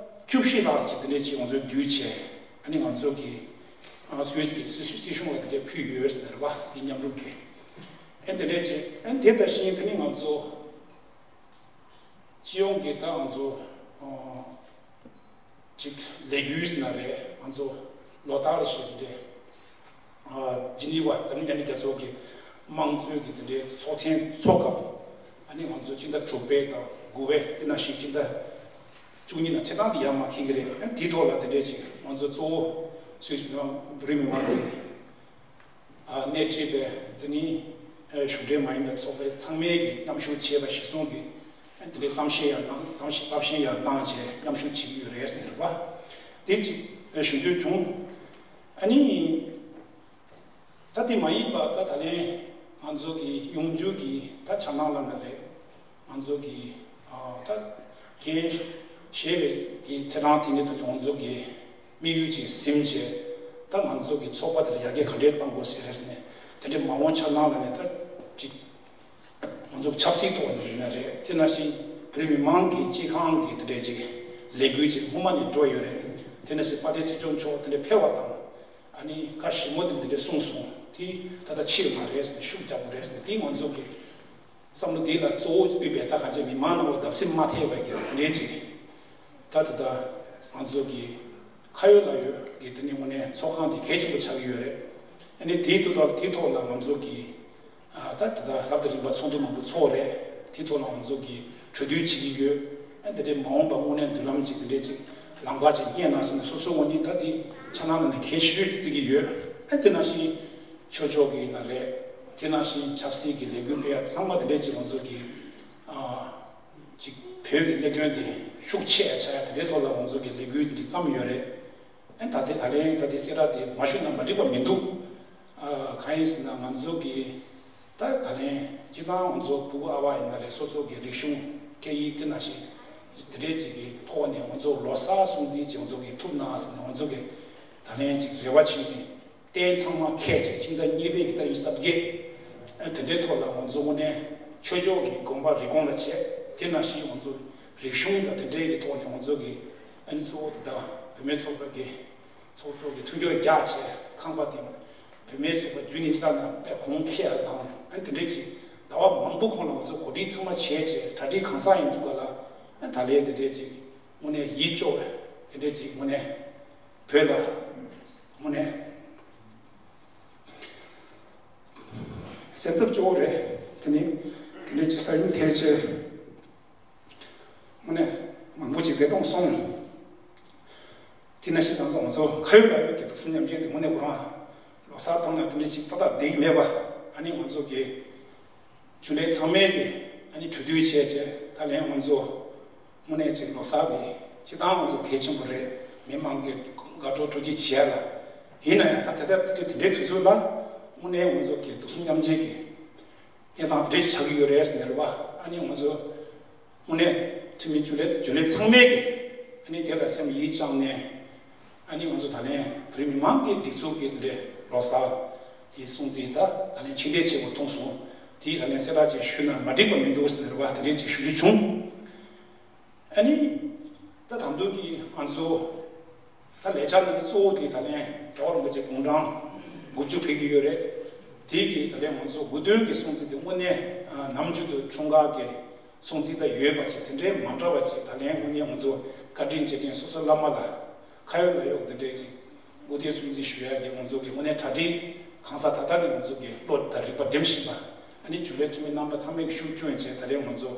བཅུ་བཞི་ལྷག་ཅིག་དེ་འདྲས་ཅིག་ང་ཚོས་བསྡུས་བྱས། ཨ་ནི་ང་ཚོ་གི་ཨ་སུད་སི་གི་སྲིད་སྲིད་གཞུང་ལ་དེ་འདྲས་ཕུལ་ཡོད་ཟེར་བ་དེ་མཉམ་རུབ་ཀྱི། ཨ་དེ་འདྲས་ཅིག་ཨ་དེ་ལྟ་བཞིན་དེ་ནི་ང་ཚོ་སྤྱི་ཡོངས་ཀྱི་ད་ང་ཚོ་ཨ་ཅིག་ལས་འགུལ་ཟེར་ན་རེད། ང་ཚོ་ལོ་ལྟར་བཞིན་དེ་འདྲའི་ཨ་ཇི་ནི་ཝ་འཛམ་གླིང་མཉམ་འབྲེལ་རྒྱལ་ཚོགས་ཀྱི་དམངས་གཙོའི་གི་དེ་འདྲའི་ཚོགས་ཆེན་ཚོགས་སྐབས། ཨ་ནི་ང་ཚོ་སྤྱི་ཟླ་དྲུག་པའི་དང་དགུ་པའི་དེ་ནང་བཞིན་སྤྱི་ཟླ་བཅུ་གཉིས་ནང་ཚེས་གྲངས་དེ་ཡར་མར་འཁེལ་གི་རེད། ཨ་དེའི་ཐོག་ལ་དེ་འདྲའི་ཅིག་ང་ཚོ་གཙོ་བོ་སུད་སི་མི་མང་བོད་རིགས་མི་མང་གི་ཨ་སྣེ་ཁྲིད་པའི་དེ་ནི་ཨ་གཞུང་འབྲེལ་མ་ཡིན་པའི་ཚོགས་པ་ཚང་མས་ཀྱི་མཉམ་ཞུགས་བྱས་པ་གཞིར་བཟུང་གི་ཨ་དེ་འདྲའི་གཏམ་བཤད་ཡང་གནང་། གཏམ་བཤད་གཏམ་བཤད་ཡང་གནང་བྱས་མཉམ་ཞུགས་བྱེད་ཀྱི་ཡོད་རེད་ཟེར་བ་དེ་ཅིག་ཨ་ཞུ་འདོད་བྱུང་། ཨ་ནི་ད་དེ་མ་ཡིན་པ་ད་ད་ལན་ང་ཚོ་གི་ཡོང་རྒྱུ་གི་ད་འཆར་སྣང་ལ་ན་རེད། ང་ཚོ་གི་ཨ་ད་འགན་བཞེས་པའི་གི་ཚེས་གྲངས་དེ་ནས་བསྡུས་ནས་ང་ཚོ་གི་དམིགས་ཡུལ་ཅིག་ཟིན་བྱས། ད་ང་ཚོ་གི་ཚོགས་པ་དེ་ལ་ཡར་རྒྱས་ག་འདྲས་གཏང་དགོས་ཟེར་རེད་ཟེར་ནས་དེ་འདྲའི་མ་འོངས་འཆར་སྣང་ལ་ནས་ད་ཅིག་ང་ཚོ་ཆབ་སྲིད་ཐོག་ནས་ཡིན་ན་རེད། དེ་ནང་བཞིན་བོད་མི་མང་གི་སྤྱི་ཁང་གི་དེ་འདྲས་ཅིག་ལས་འགུལ་ཅིག་སྔོན་མ་ནས་འགྲོ་ཡོད་རེད། དེ་ནང་བཞིན་དཔལ་ལྡན་སྲིད་སྐྱོང་མཆོག་དེ་འདྲས་ཕེབས་པ་དང་། ཨ་ནི་བཀའ་ཞིབ་མོ་དེ་འདྲས་གསུངས་སོང་། དེ་ད་ལྟ་ཕྱིར་མ་རེད་ཟེར་ནས་ཤུགས་རྒྱག་དགོས་རེད་ཟེར་ནས་དེ་ང་ཚོ་གི་བསམ་བློ་དེ་ལ་གཙོ་བོ་དབུས་པའི་ད་ག་ཅེ་མི་མང་ནང་ལ་བརྡབ་གསིག་མ་ཐེབས་པའི་གི་དེ་འདྲས་ཅིག་ད་ད་ལྟ་ང་ཚོ་གི་ཁ་ཡོད་ལག་ཡོད་ཀྱི་དེ་ནི་དངོས་གནས་ཚོགས་ཁང་དེ་གལ་ཆེན་པོ་ཆགས་ཀྱི་ཡོད་རེད། ཨ་ནི་དེའི་ཐོག་ལ་དེའི་ཐོག་ལ་ང་ཚོ་གི་ཨ་ད་དེ་ད་རབ་དང་རིམ་པ་ཚོགས་འདུ་མང་པོ་ཚོགས་རེད། དེའི་ཐོག་ལ་ང་ཚོ་གི་གྲོས་བསྡུར་བྱེད་ཀྱི་ཡོད། ཨ་དེ་འདྲའི་མ་འོངས་པ་དངོས་གནས་མདུན་ལམ་ཅིག་དེ་འདྲའི་ཅིག་ལམ་ཁ་ཅིག་རྙེད་ན་ཟེར་ནས་སོ་སོའི་ངོས་ནས་ད་དེ་འཆར་སྣང་ནང་ནས་གལ་ཆེ་ཤོས་བརྩི་གི་ཡོད། ཨ་དེ་ནང་བཞིན་ཆོས་ཕྱོགས་ཀྱི་ཡིན་ན་རེད། དེ་ནང་བཞིན་ཆབ་སྲིད་ཀྱི་ལས་འགུལ་སྤེལ་ཡ་ཚང་མ་དེ་འདྲའི་ཅིག་ང་ཚོ་གི་ཨ་ཅིག་བོད་ཀྱི་གནད་དོན་དེ་ཤུགས་ཆེ་ཆགས་ཡ་དེ་འདྲའི་ཐོག་ལ་ང་ཚོ་གི་ལས་འགུལ་དེ་འདྲ་བརྩམས་ཡོད་རེད། ཨ་ད་དེ་ད་ལན་ད་དེ་གསལ་བསྒྲགས་དེ་མ་ཞུས་ན་མ་འགྲིག་པ་མི་འདུག་ཨ་གང་ཡིན་ཟེར་ན་ང་ཚོ་གི་ད་ད་ལན་སྤྱི་བཏང་ང་ཚོ་ཕྲུ་གུ་ཨ་ཕ་ཡིན་ན་རེད། སོ་སོ་གི་རིག་གཞུང་སྐད་ཡིག་དེ་ནང་བཞིན་དེ་འདྲའི་ཅིག་གི་ཐོག་ནས་ང་ཚོ་ལོ་གསར་སྲུང་བརྩི་ཅིག་ང་ཚོ་གི་ཐུབ་ན་ཟེར་ནས་ང་ཚོ་གི་ད་ལན་ཅིག་རེ་བ་བྱེད་ཀྱི། རྟེན་ཚང་མ་ཁས་བྱས་ཕྱི་ཟླ་གཉིས་པའི་གི་ཏ་རིག་གསར་བརྗེ། ཨ་དེ་འདྲའི་ཐོག་ལ་ང་ཚོ་དངོས་གནས་ཆོས་ཕྱོགས་ཀྱི་དགོངས་པ་རེ་སྐོང་ལ་བྱས། དེ་ནང་བཞིན་ང་ཚོ་རིག་གཞུང་དང་དེ་འདྲའི་གི་ཐོག་ནས་ང་ཚོ་གི་ཨ་ནི་གཙོ་བོ་དེ་དག་བུད་མེད་ཚོགས་པ་གི་ཚོགས་གཙོ་གི་མཐུན་སྦྱོར་རྒྱག་བྱས་ཁང་པ་དེ་བུད་མེད་ཚོགས་པ་བརྒྱུད་ནས་བསླབ་ན་དཔེ་གོང་འཕེལ་ཡ་དང་། ཨ་ནི་དེ་འདྲའི་ཅིག་ཟླ་བ་མང་པོ་གོང་ལ་ང་ཚོ་གོ་སྒྲིག་ཚང་མ་བྱས་བྱས་གྲ་སྒྲིག་གང་ས་ཡིན་འདུག་ག་ལ། ཨ་ད་ལན་དེ་འདྲའི་ཅིག་དངོས་གནས་ཡིད་སྐྱོ་བའི་དེ་འདྲའི་ཅིག་དངོས་གནས་བོད་ལ་དངོས་གནས། སེམས་འཚབ་སྐྱོ་བོ་རེད། དེ་ནི་དེ་འདྲའི་ཅིག་ས་ཡོམ་ཐེབས་བྱས་དངོས་གནས་མང་པོ་ཅིག་འདས་གྲོངས་སོང་། དེ་ནང་བཞིན་ད་ལྟ་ང་ཚོ་ཁ་ཡོད་ལག་ཡོད་ཀྱི་སྡུག་སྲན་མཉམ་བརྗེ་དེ་དངོས་གནས་ཁོ་རང་ལོ་གསར་བཏང་ན་དེ་འདྲའི་ཅིག་ཏག་ཏག་བསྡད་ཀྱི་མེད་པ། ཨ་ནི་ང་ཚོ་གི་རྒྱུན་ལས་ཚང་མས་ཀྱི་ཨ་ནི་གྲོས་བསྡུར་བྱས་བྱས་ད་ལན་ང་ཚོ་དངོས་གནས་ཅིག་ལོ་གསར་འདི་སྤྱིར་བཏང་ང་ཚོ་གལ་ཆེན་པོ་རེད། མི་མང་གི་དགའ་སྤྲོ་སྤྲོ་སྐྱིད་བྱེད་ཡ་ལ། ཡིན་ན་ཡང་ད་ད་ལྟ་དེ་འདྲའི་དུས་ཚོད་ལ་དངོས་གནས་ང་ཚོ་གི་སྡུག་སྲན་མཉམ་བརྗེ་གི་གནས་སྟངས་དེ་འདྲ་ཞིག་ཆགས་ཀྱི་ཡོད་རེད་ཟེར་ནས་རེད་པ། ཨ་ནི་ང་ཚོ་དངོས་གནས་འཐུས་མི་རྒྱུན་ལས་རྒྱུན་ལས་ཚང་མས་ཀྱི་ཨ་ནི་དེ་ལ་སེམས་ཡིད་བཅངས་ནས། ཨ་ནི་ང་ཚོ་ད་ལན་བོད་མི་མང་གི་སྒྲིག་འཛུགས་ཀྱི་དེ་འདྲའི་ལོ་གསར་དེ་སྲུང་བརྩི་ད་ད་ལན་ཕྱི་འཐེན་བྱེད་དགོས་ཐུག་སོང་། དེ་ད་ལན་གསལ་བསྒྲགས་ཅིག་ཞུས་ན་མ་འགྲིག་པ་མི་འདུག་ཟེར་ནས་རེད་པ། དེ་འདྲའི་ཅིག་ཞུ་རྒྱུ་བྱུང་། ཨ་ནི་ད་ད་དུང་གི་ང་ཚོ་ད་ལས་འཆར་ནང་གི་གཙོ་བོ་དེ་ད་ལན་རྒྱལ་བ་རིན་པོ་ཆེ་དགུང་གྲངས་དགུ་བཅུ་ཕེབས་ཀྱི་ཡོད་རེད། དེ་གི་ད་ལན་ང་ཚོ་དགུང་སྟོན་གྱི་སྲུང་བརྩི་དེ་དངོས་གནས་ཨ་ནམ་རྒྱུན་དུ་འཁྲུངས་སྐར་གྱི་སྲུང་བརྩི་ད་ཡོད་པ་ཅིག་དེ་འདྲའི་མ་འདྲ་བ་ཅིག་ད་ལན་དངོས་གནས་ང་ཚོ་བཀའ་དྲིན་རྗེས་དྲན་སོ་སོ་བླ་མ་ལ་ཁ་ཡོད་ལག་ཡོད་དེ་འདྲའི་ཅིག་དགུང་སྟོན་སྲུང་བརྩི་ཞུ་ཡ་གི་ང་ཚོ་གི་དངོས་གནས་གྲ་སྒྲིག་གང་ས་ད་ལྟ་ནས་ང་ཚོ་གི་བློ་དང་རིག་པ་འགྲིམ་བཞིན་པ། ཨ་ནི་རྒྱུན་ལས་འཐུས་མི་རྣམ་པ་ཚང་མས་ཀྱི་ཤུགས་སྐྱོན་བྱས་ད་ལན་ང་ཚོ་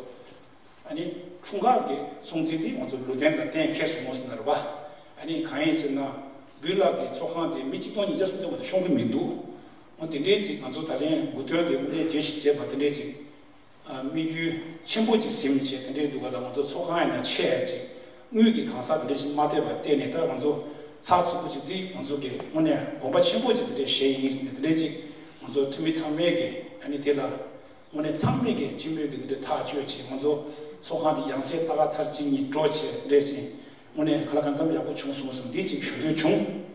ཨ་ནི་འཁྲུངས་སྐར་གྱི་སྲུང་བརྩི་དེ་ང་ཚོ་ལུས་རྩལ་ལ་གཏན་འཁེལ་སོང་ཟེར་ན་རེད་པ། ཨ་ནི་གང་ཡིན་ཟེར་ན་འབུལ་ལགས་ཀྱི་ཚོགས་ཁང་དེ་མི་གཅིག་སྟོང་ཉིས་བརྒྱ་སུམ་སྟོང་བར་དུ་ཤོང་གི་མི་འདུག་འོ་དེ་འདྲའི་ཅིག་ང་ཚོ་ད་ལན་དགུང་སྟོན་དེ་དངོས་གནས་རྒྱས་ཤིང་རྒྱས་པ་དེ་འདྲའི་ཅིག་ཨ་དམིགས་ཡུལ་ཆེན་པོ་ཅིག་ཟིན་བྱས་དེ་འདྲའི་འདུག་ག་ལ། ང་ཚོ་ཚོགས་ཁང་ཡིན་ན་ཆེ་ཡ་ཅིག་དངུལ་གྱི་གང་ཟག་དེ་འདྲ་ཞིག་མ་བསྡད་པར་བལྟས་ནས་ད་ང་ཚོ་ཚགས་ཚུད་པོ་ཅིག་འདི་ང་ཚོ་གི་དངོས་གནས་དགོངས་པ་ཆེན་པོ་ཅིག་དེ་འདྲ་བཞེས་ཡིན་ཟེར་ནས་དེ་འདྲ་ཅིག་ང་ཚོ་འཐུས་མི་ཚང་མས་ཀྱི་ཨ་ནི་དེ་ལ་དངོས་གནས་ཚང་མས་ཀྱི་སྤྱི་མོས་ཀྱི་དེ་འདྲ་ཐག་གཅོད་བྱས། ང་ཚོ་ཚོགས་ཁང་འདི་ཡང་སེ་ལྟ་ག་ཚར་གཅིག་གཉིས་འགྲོ་བྱས་དེ་འདྲ་ཅིག་དངོས་གནས་ག་ལ་གང་འཚམ་ཡག་པོ་བྱུང་སོང་ཟེར་འདི་ཅིག་ཞུ་འདོད་བྱུང་།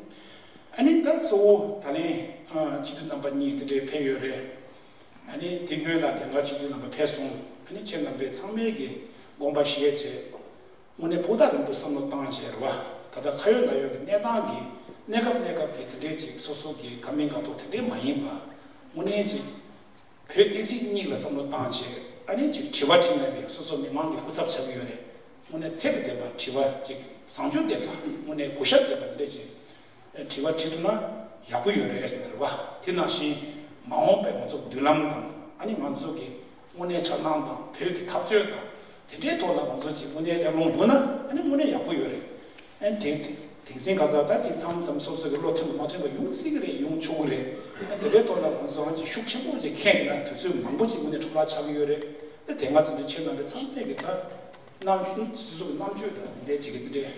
ཨ་ནི་ད་གཙོ་བོ་ད་ལན་སྤྱི་འཐུས་རྣམ་པ་གཉིས་དེ་འདྲའི་ཕེབས་ཡོད་རེད། ཨ་ནི་དེ་སྔོན་ལ་དེ་སྔ་སྤྱི་འཐུས་རྣམ་པ་ཕེབས་སོང་། ཨ་ནི་ཁྱེད་རྣམ་པས་ཚང་མས་ཀྱི་དགོངས་པ་བཞེས་བྱས། དངོས་གནས་ཕུགས་ཐག་རིང་པོ་བསམ་བློ་བཏང་བྱས་རེད་བ། ད་ལྟ་ཁ་ཡོད་ལག་ཡོད་ཀྱི་གནས་སྟངས་ཀྱི་གནས་སྐབས་གནས་སྐབས་ཀྱི་དེ་འདྲའི་ཅིག་སོ་སོ་གི་དགའ་མིན་དགའ་མདོག་དེ་འདྲའི་མ་ཡིན་པ། དངོས་གནས་ཅིག་བོད་བསྟན་སྲིད་གཉིས་ལ་བསམ་བློ་བཏང་བྱས། ཨ་ནི་ཅིག་དྲི་བ་དྲིས་ན་ཡང་སོ་སོ་མི་མང་གི་སྐུ་ཚབ་ཆགས་ཀྱི་ཡོད་རེད། དངོས་གནས་ཚད་དང་ལྡན་པ་དྲི་བ་ཅིག་བཟང་སྤྱོད་ལྡན་པ། དངོས་གནས་གུས་ཞབས་ལྡན་པ་དེ་འདྲ་ཅིག་དྲི་བ་དྲིས་ཐུབ་ན་ཡག་པོ་ཡོད་རེད་ཟེར་བ། དེ་ནང་བཞིན་མ་འོངས་པའི་ང་ཚོ་མདུན་ལམ་དང་། ཨ་ནི་ང་ཚོ་གི་དངོས་གནས་འཆར་སྣང་དང་བོད་ཀྱི་འཐབ་རྩོད་དང་དེ་འདྲའི་ཐོག་ལ་ང་ཚོ་ཅིག་དངོས་གནས་གླེང་སློང་ཡོང་ན་ཨ་ནི་དངོས་གནས་ཡག་པོ་ཡོད་རེད། ཨ་ནི་དེ་དེ་དེང་སང་ཁ་སང་ད་ཅིག་མཚམས་མཚམས་སོ་སོ་གི་བློ་མཐུན་པ་མ་མཐུན་པ་ཡོང་སྲིད་ཀྱི་རེད། ཡོང་ཆོག་གི་རེད། ཨ་ནི་དེ་འདྲའི་ཐོག་ལ་ང་ཚོ་ཨ་ཅིག་ཤུགས་ཆེན་པོ་ཅིག་འཁྱེར་ཡིན་ན་དུས་ཚོད་མང་པོ་ཅིག་དངོས་གནས་འཕྲོ་བརླག་ཆགས་ཀྱི་ཡོད་རེད། ཨ་ནི་དེ་སྔ་ཚོད་ནས་ཁྱེད་རྣམ་པས་ཚང་མས་ཀྱི་ད་རྣམ་སོ་སོ་གི་རྣམ་དཔྱོད་དང་དེ་འདྲའི་ཅིག་གི་དེ་འདྲའི།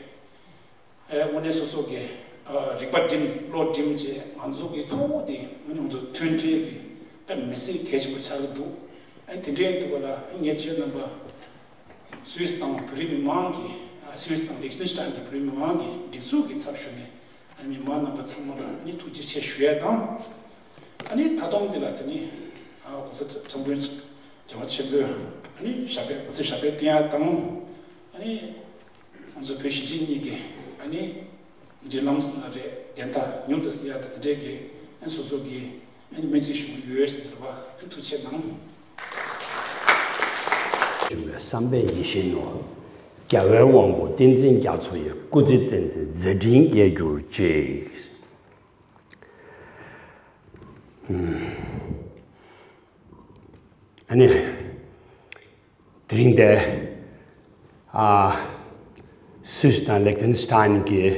ཨེ། དངོས་གནས་སོ་སོ་གི་ཨ་རིག་པ་སྒྲིམ། བློ་སྒྲིམ་བྱས། ང་ཚོ་གི་གཙོ་བོ་དེ་དངོས་གནས་ང་ཚོ་མཐུན་སྒྲིལ་གྱི་ཨ་མི་སྲིད་གལ་ཆེན་པོ་ཆགས་ཀྱི་འདུག་ཨ་དེ་འདྲའི་འདུག་ག་ལ། ཨ་ངས་ཁྱེད་རྣམ་པ་སུད་སི་དང་བོད་རིགས་མི་མང་གི་ཨ་སུད་སི་དང་ལིག་ཏེན་སི་ཏན་གྱི་བོད་རིགས་མི་མང་གི་སྒྲིག་འཛུགས་ཀྱི་ཚབ་ཞུས་ནས་ཨ་མི་མང་རྣམ་པ་ཚང་མ་ལ་ཨ་ནི་ཐུགས་རྗེ་ཆེ་ཞུ་ཡ་དང་། ཨ་ནི་ད་དུང་འདི་ལ་དེ་ནི་ཨ་གོང་ས་ཚོགས་དཔོན་རྒྱལ་བ་ཆེན་པོས་ཨ་ནི་ཞབས་པད་གོང་ས་ཞབས་པད་བརྟན་ཡ་དང་། ཨ་ནི་ང་ཚོ་བོད་གཞིས་བྱེས་གཉིས་ཀྱི་ཨ་ནི་མདུན་ལམ་ཟེར་ན་རེད། བདེན་མཐའ་མྱུར་དུ་གསལ་ཡ་དང་དེ་འདྲས་ཀྱི་ཨ་ནི་སོ་སོ་གི་ཨ་ནི་སྨོན་ཚིག་ཞུ་གི་ཡོད་ཟེར་བ། ཨ་ནི་ཐུགས་རྗེ་གནང་། བྱུང་བའི་བསམ་པའི་ཡིད་བཞིན་ནོར། རྒྱལ་བའི་དབང་པོ་བསྟན་འཛིན་རྒྱ་མཚོ་ཡི། སྐུ་ཚེ་བརྟན་ཅིང་མཛད་འཕྲིན་རྒྱས་གྱུར་ཅིག་ཨ་ནི། དེ་རིང་འདིར། ཨ། སུད་སི་དང་ལིག་ཏེན་སི་ཏན་གྱི།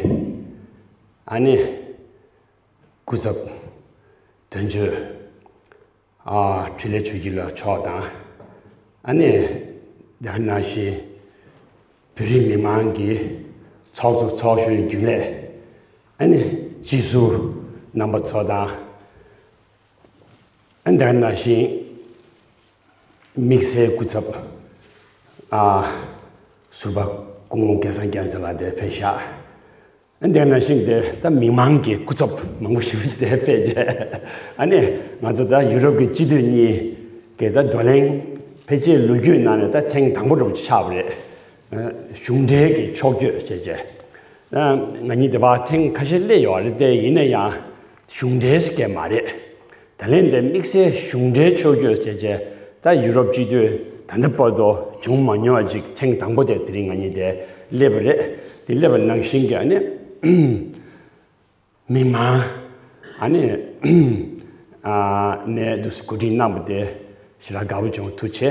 ཨ་ནི། སྐུ་ཚབ། དོན་གཅོད། ཨ། འཕྲིན་ལས་ཆོས་སྐྱིད་ལགས་མཆོག་དང་། ཨ་ནི། དེ་ནང་བཞིན། བོད་རིགས་མི་མང་གི་ཚོགས་གཙོ་ཚོགས་གཞོན་རྒྱུན་ལས། ཨ་ནི་སྤྱི་ཟུར་རྣམ་པ་ཚོ་དང་། ཨ་ནི་དེ་ནང་བཞིན་དམིགས་བསལ་སྐུ་ཚབ། ཨ། ཟུར་པ་སྐུ་ངོ་སྐལ་བཟང་རྒྱལ་མཚན་ལགས་དེ་ཕེབས་ཤག་ཨ་ནི་དེ་ནང་བཞིན་དེ་ད་མི་མང་གི་སྐུ་ཚབ་མང་པོ་ཞིག་དེ་ཕེབས་རྗེས། ཨ་ནི་ང་ཚོ་ད་ཡུ་རོབ་ཀྱི་སྤྱི་འཐུས་གཉིས་ཀྱི་ད་བགྲོ་གླེང་ཕལ་ཆེར་ལོ་རྒྱུས་ནང་ནས་ད་ཐེངས་དང་པོ་འདྲ་པོ་ཆགས་པ་རེད། གཞུང་འབྲེལ་གྱི་ཕྱོགས་བསྐྱོད་བྱས་རྗེས། ང་གཉིས་དེ་བར་ཐེངས་ཁ་ཤས་སླེབས་ཡོད་རེད་དེ། ཡིན་ན་ཡང་གཞུང་འབྲེལ་ཞིག་གས་མ་རེད། ད་ལན་དེ་དམིགས་བསལ་གཞུང་འབྲེལ་ཕྱོགས་བསྐྱོད་བྱས་རྗེས་ད་ཡུ་རོབ་སྤྱི་འཐུས་ད་ལྟ་བར་དུ་བྱུང་མ་མྱོང་བ་ཅིག་ཐེངས་དང་པོ་དེ་དེ་རིང་ང་གཉིས་དེ་སླེབས་པ་རེད། དེ་སླེབས་པ་ནང་བཞིན་གྱི་ཨ་ནི། མི་མང་། ཨ་ནི། ཨ་ནས་འདུག་སེ་གོ་སྒྲིག་གནང་བ་དེ་ཞེ་དྲག་དགའ་པོ་བྱུང་། ཐུགས་རྗེ་ཆེ་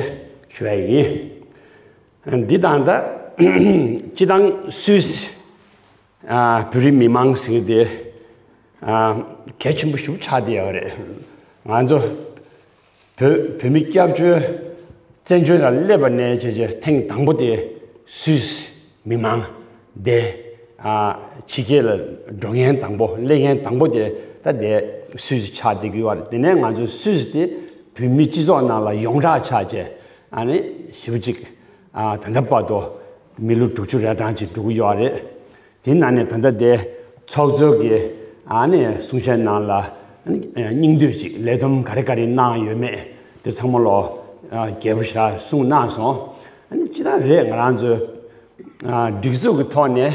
ཞུ་ཡ་ཡིན། འདི་དང་ད་སྤྱི་བཏང་སུད་སི། ཨ། བོད་རིགས་མི་མང་ཟེར་དེ། ཨ། གལ་ཆེན་པོ་ཞིག་ཆགས་བསྡད་ཡོད་རེད། ང་ཚོ་བོད་བོད་མི་སྐྱབས་བཅོལ་བཙན་བྱོལ་ལ་སླེབས་པ་ནས་བྱས་བྱས་ཐེངས་དང་པོ་དེ་སུད་སི་མི་མང་དེ། ཨ། ཕྱི་རྒྱལ་ལ་འགྲོ་མཁན་དང་པོ། སླེབས་མཁན་དང་པོ་དེ་ད་དེ་སུད་སི་ཆགས་བསྡད་ཀྱི་ཡོད་རེད། དེ་ནས་ང་ཚོ་སུད་སི་དེ་བོད་མི་སྤྱི་ཚོགས་ནང་ལ་ཡོངས་གྲགས་ཆགས་བྱས། ཨ་ནི་ཞེ་པོ་ཅིག་ཨ། ད་ལྟ་བར་དུ་མི་ལོ་དྲུག་ཅུ་རེ་གྲངས་ཅིག་འགྲོ་གི་ཡོད་རེད། དེ་ནང་ནས་ད་ལྟ་དེ་ཚོགས་གཙོ་གིས་ཨ་ནི་གསུང་བཤད་ནང་ལ་ཨ་ནི་སྙིང་བསྡུས་ཅིག་ལས་བསྡོམས་ག་རེ་ག་རེ་གནང་ཡོད་མེད་དེ་ཚང་མ་ལོ། ཨ། རྒྱས་པོ་ཞེ་དྲག་གསུངས་གནང་སོང་། ཨ་ནི་ཅི་ལྟར་རེད། ང་རང་ཚོའི། ཨ། སྒྲིག་འཛུགས་ཀྱི་ཐོག་ནས་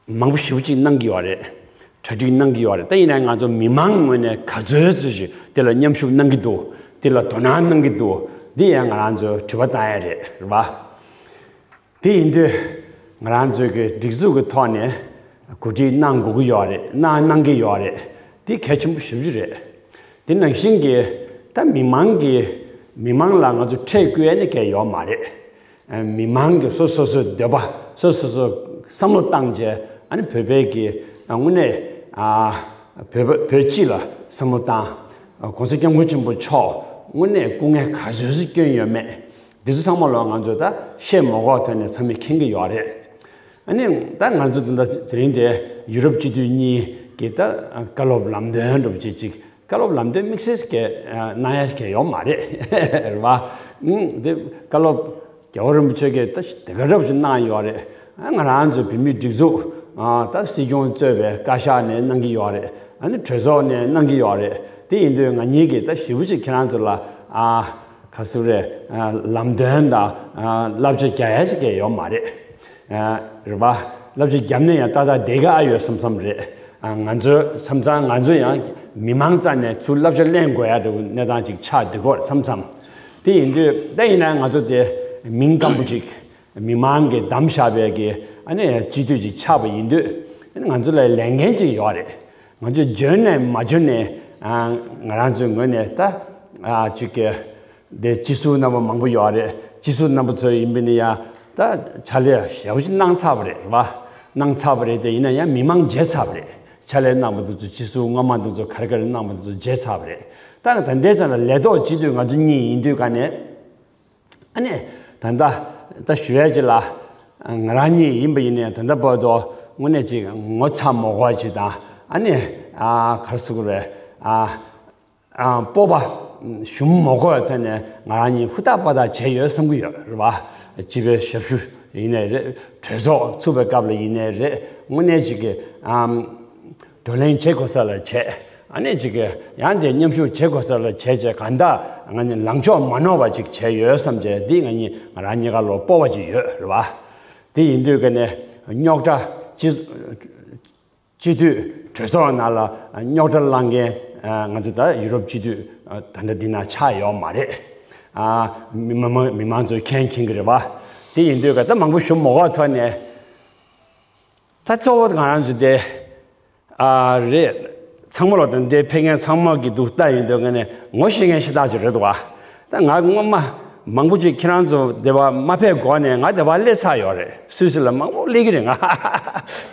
མང་པོ་ཞེ་པོ་ཅིག་གནང་གི་ཡོད་རེད། གྲ་སྒྲིག་གནང་གི་ཡོད་རེད། ད་ཡིན་ནའི་ང་ཚོ་མི་མང་ངོས་ནས་ག་ཚོད་ཙམ་ཞིག་དེ་ལ་མཉམ་ཞུགས་གནང་གི་འདུག་དེ་ལ་དོ་སྣང་གནང་གི་འདུག་འདི་ཡང་ང་རང་ཚོས་དྲི་བ་བཏང་ཡ་རེད། རེད་པ། དེ་ཡིན་དུས་ང་རང་ཚོའི་གི་སྒྲིག་འཛུགས་ཀྱི་ཐོག་ནས་གོ་སྒྲིག་གནང་དགོས་ཀྱི་ཡོད་རེད། གནང་གནང་གི་ཡོད་རེད། དེ་གལ་ཆེན་པོ་ཞེ་པོ་ཅིག་རེད། དེ་ནང་བཞིན་གྱི་ད་མི་མང་གི་མི་མང་ལ་ང་ཚོ་ཁྲལ་བསྐུར་ཡ་ནི་གལ་ཡོད་མ་རེད། མི་མང་གི་སོ་སོ་སོའི་འདོད་པ། སོ་སོ་སོ་བསམ་བློ་བཏང་བྱས། ཨ་ནི་བོད་པའི་གི་དངོས་གནས་ཨ་བོད་པ་བོད་སྤྱི་ལ་བསམ་བློ་བཏང་། ༸གོང་ས་༸སྐྱབས་མགོན་ཆེན་པོ་མཆོག་དངོས་གནས་སྐུ་ངལ་ག་ཚོད་ཅིག་བསྐྱོན་ཡོད་མེད། འདི་ཚོ་ཚང་མ་ལོ་ང་ཚོས་ད་ཤེས་མ་དགོས་ཐོག་ནས་ཚང་མས་མཁྱེན་གྱི་ཡོད་རེད། ཨ་ནི་ད་ང་ཚོ་ད་ལྟ་དེ་རིང་དེ་ཡུ་རོབ་སྤྱི་འཐུས་གཉིས་ཀྱིས་ད་བཀའ་སློབ་ལམ་སྟོན་འདྲ་པོ་ཅིག་ཅིག་བཀའ་སློབ་ལམ་སྟོན་དམིགས་བསལ་གྱི་གནང་ཡ་གལ་ཡོད་མ་རེད། རེད་པ། ཨང་། དེ་བཀའ་སློབ་རྒྱལ་བ་རིན་པོ་ཆེ་གིས་ད་དེ་ག་འདྲ་པོ་ཞིག་གནང་ཡོད་རེད། ཨ། ང་རང་ཚོ་བོད་མིའི་སྒྲིག་འཛུགས་ ཨ་ད་སྲིད་སྐྱོང་གཙོས་པའི་བཀའ་ཤག་ནས་གནང་གི་ཡོད་རེད། ཨ་ནི་གྲོས་ཚོགས་ནས་གནང་གི་ཡོད་རེད། དེ་ཡིན་དུས་ང་གཉིས་ཀྱིས་ད་ཞེ་པོ་ཅིག་ཁྱེད་རང་ཚོ་ལ་ཨ་ག་ཟེར་རེད། ཨ་ལམ་སྟོན་དང་ཨ་བསླབ་བྱ་རྒྱག་ཡ་ཞིག་ཡོད་མ་རེད། ཨ་རེད་པ། བསླབ་བྱ་བརྒྱབ་ནས་ཡང་ཏག་ཏག་བསྡད་ག་ཨ་ཡོད་བསམ་བསམ་རེད། ཨ་ང་ཚོའི་མཚམས་མཚམས་ང་ཚོ་ཡང་མི་མང་རྩ་ནས་ཚུར་བསླབ་བྱ་ལེན་དགོས་ཡ་འདྲ་བོ་གནས་སྟངས་ཅིག་ཆགས་བསྡད་ཀྱི་ཡོད་རེད་བསམ་བསམ། དེ་ཡིན་དུས་ད་ཡིན་ན་ང་ཚོ་དེ་མིང་སྐམ་པོ་ཅིག་མི་མང་གིས་བདམས་བཞག་པའི་གི་ཨ་ནི་སྤྱི་འཐུས་ཅིག་ཆགས་པ་ཡིན་དུས་ང་ཚོ་ལ་ལས་འགན་ཅིག་ཡོད་རེད། ང་ཚོས་འཇོན་ནས་མ་འཇོན་ནས་ཨ་ང་རང་ཚོའི་ངོས་ནས་ད་ཨ་ཅིག་གི་དེ་སྤྱི་ཟུར་རྣམ་པ་མང་པོ་ཡོད་རེད། སྤྱི་ཟུར་རྣམ་པ་ཚོ་ཡིན་པ་ནི་ཡང་ད་ཕྱག་ལས་ཞེ་པོ་ཅིག་གནང་ཚར་བ་རེད། རེད་པ། གནང་ཚར་བ་རེད། དེ་ཡིན་ན་ཡང་མི་མང་བརྗེད་ཚར་བ་རེད། ཕྱག་ལས་གནང་བ་འདི་ཚོ་སྤྱི་ཟུར་སྔོན་མ་འདི་ཚོ་ག་རེ་ག་རེ་གནང་བ་འདི་ཚོ་བརྗེད་ཚར་བ་རེད། ད་ད་ལྟའི་ཆ་ལ་ལས་ཐོག་སྤྱི་འཐུས་ང་ཚོ་གཉིས་ཡིན་དུས་ག་ནས་ཨ་ནི་ད་ལྟ་ད་ཞུ་ཡས་ཅིག་ལ་ང་རང་གཉིས་ཡིན་པ་ཡིན་ནའི་ད་ལྟ་བར་དུ་དངོས་གནས་ཅིག་ངོ་ཚ་མོ་དགོས་ཅིག་དང་ཨ་ནི་ཨ་ག་རེ་ཟེར་དགོས་རེད། ཨ། ཨ་སྤོབས་པ་ཞུམ་མ་དགོས་པའི་ཐད་ནས་ང་རང་གཉིས་ཧུར་ཐག་པ་ཐག་བྱས་ཡོད་བསམ་གྱི་ཡོད་རེད་བ། སྤྱི་པའི་ཞབས་ཞུ་ཡིན་ནའི་རེད། གྲོས་ཚོགས་ཚུགས་པའི་སྐབས་ལ་ཡིན་ནའི་རེད། དངོས་གནས་ཅིག་གི་ཨམ་བགྲོ་གླེང་བྱེད་དགོས་ས་ལ་བྱས། ཨ་ནི་ཅིག་གི་ཡང་དེ་མཉམ་ཞུགས་བྱེད་དགོས་ས་ལ་བྱས་བྱས་གང་ལྟར་ང་གཉིས་ལངས་ཕྱོགས་མ་ནོར་བ་ཅིག་བྱས་ཡོད་བསམ་བྱས། འདི་ང་གཉིས་ང་རང་གཉིས་ཀ་ལོ་སྤོབས་པ་ཅིག་ཡོད་རེད་བ། དེ་ཡིན་དུས་ཀ་ནས་རྙོག་དྲ་སྤྱི་སྤྱི་འཐུས་གྲོས་ཚོགས་ནང་ལ་རྙོག་དྲ་བསླང་མཁན་ང་ཚོ་ད་ཡུ་རོབ་སྤྱི་འཐུས་ད་ལྟ་འདི་ན་ཆགས་ཡོད་མ་རེད། མི་མང་མི་མང་ཚོས་མཁྱེན་མཁྱེན་གྱི་རེད་བ། དེ་ཡིན་དུས་ཀ་ད་མང་པོ་ཞུ་མ་དགོས་ཐོག་ནས་ད་གཙོ་བོ་ང་རང་ཚོ་དེ་རེད། ཚང་མ་ལོ་དང་དེ་ཕེབས་མཁན་ཚང་མ་གི་འདུག་ལྟ་ཡིན་དུས་ཀ་ནས་ངོ་ཤེས་མཁན་ཤ་སྟག་ཅིག་རེད་འདུག་བ། ད་ང་སྔོན་མ་མང་པོ་ཅིག་ཁྱེད་རང་ཚོ་སྡེ་བ་མ་ཕེབས་གོང་ནས་ང་སྡེ་བ་སླེབས་ཚར་ཡོད་རེད། སུད་སི་ལ་མང་པོ་སླེབས་ཀྱི་རེད་ང་།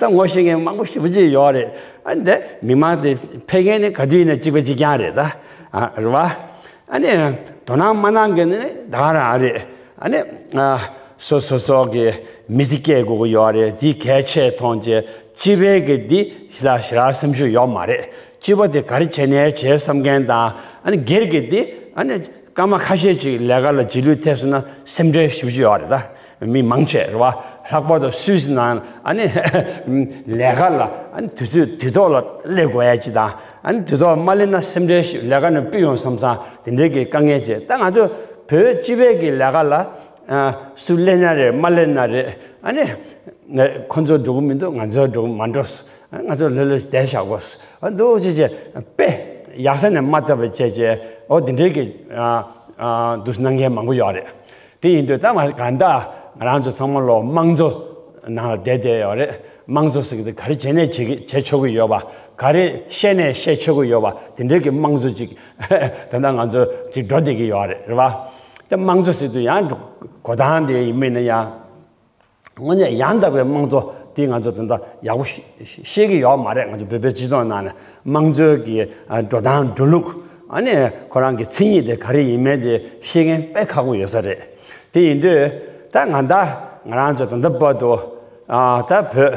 ད་ངོ་ཤེས་མཁན་མང་པོ་ཞེ་པོ་ཅིག་ཡོད་རེད། ཨ་འདི་མི་མང་དེ་ཕེབས་མཁན་ནི་ག་དུས་ཡིན་ན་གཅིག་པ་གཅིག་རྐྱང་རེད་ད། ཨ་རེད་བ། ཨ་ནི་དོ་སྣང་མ་གནང་མཁན་ནི་ད་ག་རང་རེད། ཨ་ནི་ཨ་སོ་སོ་སོ་གི་མི་ཚེ་སྐྱེལ་དགོས་ཀྱི་ཡོད་རེད། དེ་གལ་ཆེ་མཐོང་བྱས་སྤྱི་པའི་གི་འདི་ཞེ་དྲག་ཞེ་དྲག་སེམས་ཤུགས་ཡོད་མ་རེད། སྤྱི་པ་དེ་ག་རེ་བྱས་ནའི་བྱས་བསམ་མཁན་དང་། ཨ་ནི་སྒེར་གྱི་འདི་ཨ་ནི་སྐར་མ་ཁ་ཤས་ཅིག་ལས་ཀ་ལ་རྗེས་ལུས་ཐེབས་སོང་ན་སེམས་ཁྲལ་ཞེ་པོ་ཅིག་ཡོད་རེད་ད། མི་མང་ཆེ་རེད་བ། ལྷག་པར་དུ་སུད་སི་ནང་ཨ་ནི་ལས་ཀ་ལ་ཨ་ནི་དུས་ཚོད་དུས་ཐོག་ལ་སླེབས་དགོས་ཡ་ཅིག་དང་། ཨ་ནི་དུས་ཐོག་མ་སླེབས་ན་སེམས་ཁྲལ་ཞེ་ལས་ཀ་ནས་ཕུད་ཡོང་བསམ་བསམ་དེ་འདྲའི་གི་དཀའ་ངལ་ཅིག་ད་ང་ཚོ་བོད་སྤྱི་པའི་གི་ལས་ཀ་ལ་ཨ་སུ་སླེབས་ན་རེད་མ་སླེབས་ན་རེད། ཨ་ནི་ཁོ་ཚོ་འགྲོ་གི་མི་འདུག་ང་ཚོ་འགྲོ་གི་མ་འགྲོ། ང་ཚོ་ལྷོད་ལྷོད་བསྡད་བཞག་དགོས། ཨ་འདུག་ཅེས་བྱས་དཔེ་ཡག་ས་ནས་མ་བཏབ་པ་བྱས་བྱས་ཨོ་དེ་འདྲའི་གི་ཨ་ཨ་འདུག་གནང་མཁན་མང་པོ་ཡོད་རེད། དེ་ཡིན་དུས་ད་ང་གང་ལྟར་ང་རང་ཚོ་ཚང་མ་ལོ་དམངས་གཙོ་ནང་ལ་བསྡད་བསྡད་ཡོད་རེད། དམངས་གཙོ་ཟེར་གི་དེ་ག་རེ་བྱས་ནས་བྱེད་ཀྱི་བྱེད་ཆོག་གི་ཡོད་པ། ག་རེ་བཤད་ནས་བཤད་ཆོག་གི་ཡོད་པ། དེ་འདྲའི་གི་དམངས་གཙོ་ཅིག་ད་ལྟ་ང་ཚོ་ཅིག་འགྲོ་བསྡད་ཀྱི་ཡོད་རེད། རེད་བ། ད་དམངས་གཙོ་ཟེར་དུས་ཡང་གོ་སྟངས་དེ་ཡིན་མིན་ན་ཡང་། དངོས་གནས་ཡང་དག་པའི་དམངས་གཙོ་དེ་ང་ཚོ་ད་ལྟ་ཡག་པོ་ཤེས་ཤེས་ཀྱི་ཡོད་མ་རེད། ང་ཚོ་བོད་པའི་སྤྱི་ཚོགས་ནང་ནས་དམངས་གཙོའི་གི་ཨ་འགྲོ་སྟངས་འགྲོ་ལུགས། ཨ་ནི་ཁོ་རང་གི་མཚན་ཉིད་དེ་ག་རེ་ཡིན་མིན་དེ་ཤེས་མཁན་དཔེ་ཁག་པོ་ཡོད་ས་རེད། དེ་ཡིན་དུས་ད་ང་ད་ང་རང་ཚོ་ད་ལྟ་བར་དུ་ཨ་ད་བོད་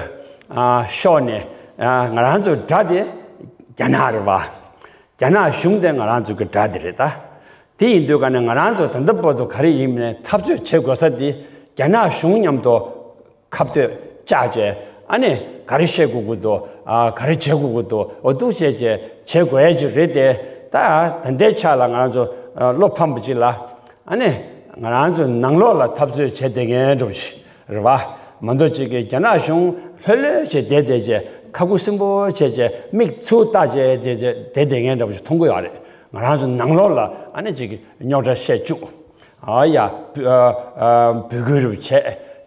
ཨ་ཕྱོགས་ནས་ཨ་ང་རང་ཚོའི་དགྲ་དེ་རྒྱ་ནག་རེད་བ། རྒྱ་ནག་གཞུང་དེ་ང་རང་ཚོ་གི་དགྲ་དེ་རེད་ད། དེ་ཡིན་དུས་ཀ་ནས་ང་རང་ཚོ་ད་ལྟ་བར་དུ་ག་རེ་ཡིན་མིན་འཐབ་རྩོད་བྱེད་དགོས་ས་དེ་རྒྱ་ནག་གཞུང་མཉམ་དུ་ཁ་གཏད་བཅག་བྱས། ཨ་ནི་ག་རེ་བཤད་དགོས་ཀྱི་འདུག་ཨ་ག་རེ་བྱེད་དགོས་ཀྱི་འདུག་འོ་འདུག་བྱས་བྱས་བྱེད་དགོས་ཡ་ཅིག་རེད་དེ། ད་ད་ལྟའི་ཆ་ལ་ང་རང་ཚོ་ཨ་བློ་ཕམ་པ་ཅིག་ལ། ཨ་ནི་ང་རང་ཚོ་ནང་ལོགས་ལ་འཐབ་རྩོད་བྱེད་བསྡད་མཁན་འདྲ་པོ་ཞིག་རེད་བ། མ་གཏོགས་ཅིག་གི་རྒྱ་ནག་གཞུང་ལྷོད་ལྷོད་བྱས་བསྡད་བསྡད་བྱས་ཁ་ཁུ་སིམ་པོ་བྱས་བྱས་མིག་ཆུ་བལྟ་བྱས་བྱས་བྱས་བསྡད་བསྡད་མཁན་འདྲ་པོ་ཞིག་མཐོང་གི་ཡོད་རེད། ང་རང་ཚོ་ནང་ལོགས་ལ་ཨ་ནི་ཅིག་རྙོག་དྲ་བཤད་བཅུག་ཨ་ཡ། བོད་ཨ་ཨ་བོད་ཁུལ་རུ་བྱས་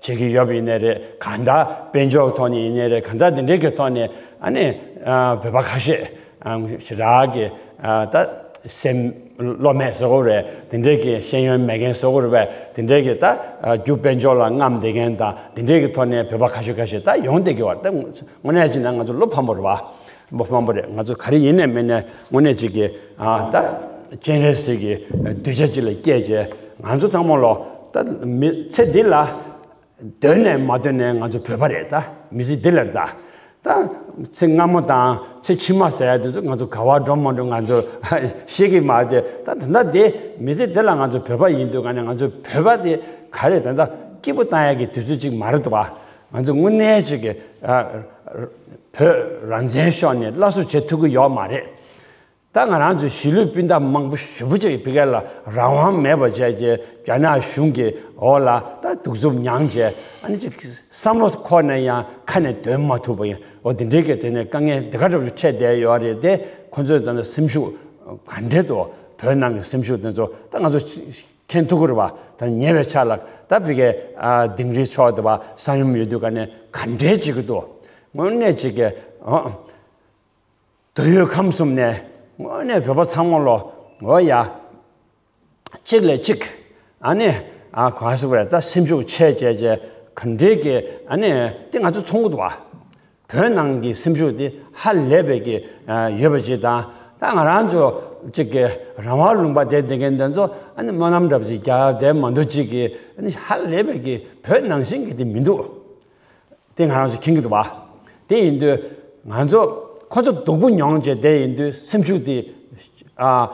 བྱེད་ཀྱི་ཡོད་པ་ཡིན་ནའི་རེད། གང་ལྟར་དཔལ་འབྱོར་ཐོག་ནས་ཡིན་ནའི་རེད། གང་ལྟར་འདི་འདྲའི་གི་ཐོག་ནས་ཨ་ནི་ཨ་བོད་པ་ཁ་ཤས་ཨ་ཞེ་དྲག་གི་ཨ་ད་སེམས་བློ་མེད་བཟོ་གི་རེད། དེ་འདྲའི་གི་ཤེས་ཡོན་མེད་མཁན་བཟོ་གི་རེད་པས། དེ་འདྲའི་གི་ད་ཨ་རྒྱུ་དཔལ་འབྱོར་ལ་རྔམ་བསྡད་མཁན་དང་དེ་འདྲའི་གི་ཐོག་ནས་བོད་པ་ཁ་ཤས་ཁ་ཤས་ད་ཡོང་བསྡད་ཀྱི་བ། ད་དངོས་གནས་བྱས་ན་ང་ཚོ་བློ་ཕམ་པོ་རེད་བ། བློ་ཕམ་པོ་རེད། ང་ཚོ་ག་རེ་ཡིན་ནའི་མིན་ནའི་དངོས་གནས་ཅིག་གི་ཨ་ད་སྤྱན་རས་གཟིགས་ཀྱི་གདུལ་བྱ་ཅིག་ལ་སྐྱེས་བྱས་ང་ཚོ་ཚང་མ་ལོ་ད་མི་ཚེ་འདི་ལ། འདོད་ནས་མ་འདོད་ནས་ང་ཚོ་བོད་པ་རེད་ད། མི་ཚེ་འདི་ལ་རེད་ད། ད་ཚེ་སྔ་མོ་དང་ཚེ་ཕྱི་མ་ཟེར་ཡ་དེ་ཚོ་ང་ཚོ་ག་བར་འགྲོ་མ་འགྲོ་ང་ཚོ་ཤེས་ཀྱི་མ་རེད་དེ། ད་ད་ལྟ་དེ་མི་ཚེ་འདི་ལ་ང་ཚོ་བོད་པ་ཡིན་དུས་ག་ནས་ང་ཚོ་བོད་པ་དེ་ག་རེ་ད་ལྟ་སྐྱིད་པོ་བཏང་ཡ་གི་དུས་ཚོད་ཅིག་མ་རེད་འདུག་བ། ང་ཚོ་དངོས་གནས་ཅིག་གི་ཨ་ བོད་རང་བཙན་ཤོར་ནས་སླར་གསོ་བྱེད་ཐུབ་ཀྱི་ཡོད་མ་རེད། ད་ང་རང་ཚོའི་གཞིས་ལུས་སྤུན་ཟླ་མང་པོ་ཞེ་པོ་ཅིག་ཕ་གི་ལ་རང་དབང་མེད་པ་བྱས་རྗེས་རྒྱ་ནག་གཞུང་གི་འོག་ལ་ད་གདུག་རྩུབ་མྱངས་བྱས། ཨ་ནི་ཅིག་བསམ་བློ་འཁོར་ན་ཡང་ཁ་ནས་འདོན་མ་ཐུབ་པ་ཡིན། འོ་དེ་འདྲའི་གི་དེ་ནས་དཀའ་ངལ་དེ་ག་འདྲ་པོ་འཕྲད་བསྡད་ཡོད་རེད་དེ། ཁོ་ཚོས་ད་ནི་སེམས་ཤུགས་ག་འདྲས་འདུག་བོད་ནང་གི་སེམས་ཤུགས་དེ་ཚོ་ད་ང་ཚོ་མཁྱེན་ཐུབ་ཀྱི་རེད་པ། ད་ཉེ་བའི་ཆར་ལ་ད་ཕ་གི་ཨ་དིང་རི་ཕྱོགས་དེ་པ་ས་ཡོམ་ཡོད་དུས་ག་ནས་ག་འདྲས་བྱེད་ཀྱི་འདུག་དངོས་གནས་ཅིག་གི་ཨ། དུས་ཡུན་ཁམས་གསུམ་ནས་དངོས་གནས་བོད་པ་ཚང་མ་ལོ་འོ་ཡ། གཅིག་ལས་གཅིག་ཨ་ནི་ཨ་གང་ཟེར་བས་ད་སེམས་ཤུགས་ཆེ་བྱས་བྱས་ག་འདྲའི་གི་ཨ་ནི་དེ་ང་ཚོ་མཐོང་གི་འདུག་བ། བོད་ནང་གི་སེམས་ཤུགས་དེ་ཧ་ལས་པའི་གི་ཨ་ཡོད་པ་ཅིག་དང་། ད་ང་རང་ཚོ་གཅིག་གི་རང་དབང་ལུང་པ་དེ་བསྡད་མཁན་དེ་ཚོ་ཨ་ནི་སྨོན་ལམ་འདྲ་པོ་ཅིག་རྒྱག་བསྡད་མ་འདུག་གཅིག་གི་ཨ་ནི་ཧ་ལས་པའི་གི་བོད་ནང་བཞིན་གི་དེ་མི་འདུག་དེ་ང་རང་ཚོ་མཁྱེན་གྱི་འདུག་བ། དེ་ཡིན་དུས་ང་ཚོ་ཁོ་ཚོ་སྡུག་པོ་མྱོང་བྱས་དེ་ཡིན་དུས་སེམས་ཤུགས་དེ་ཨ་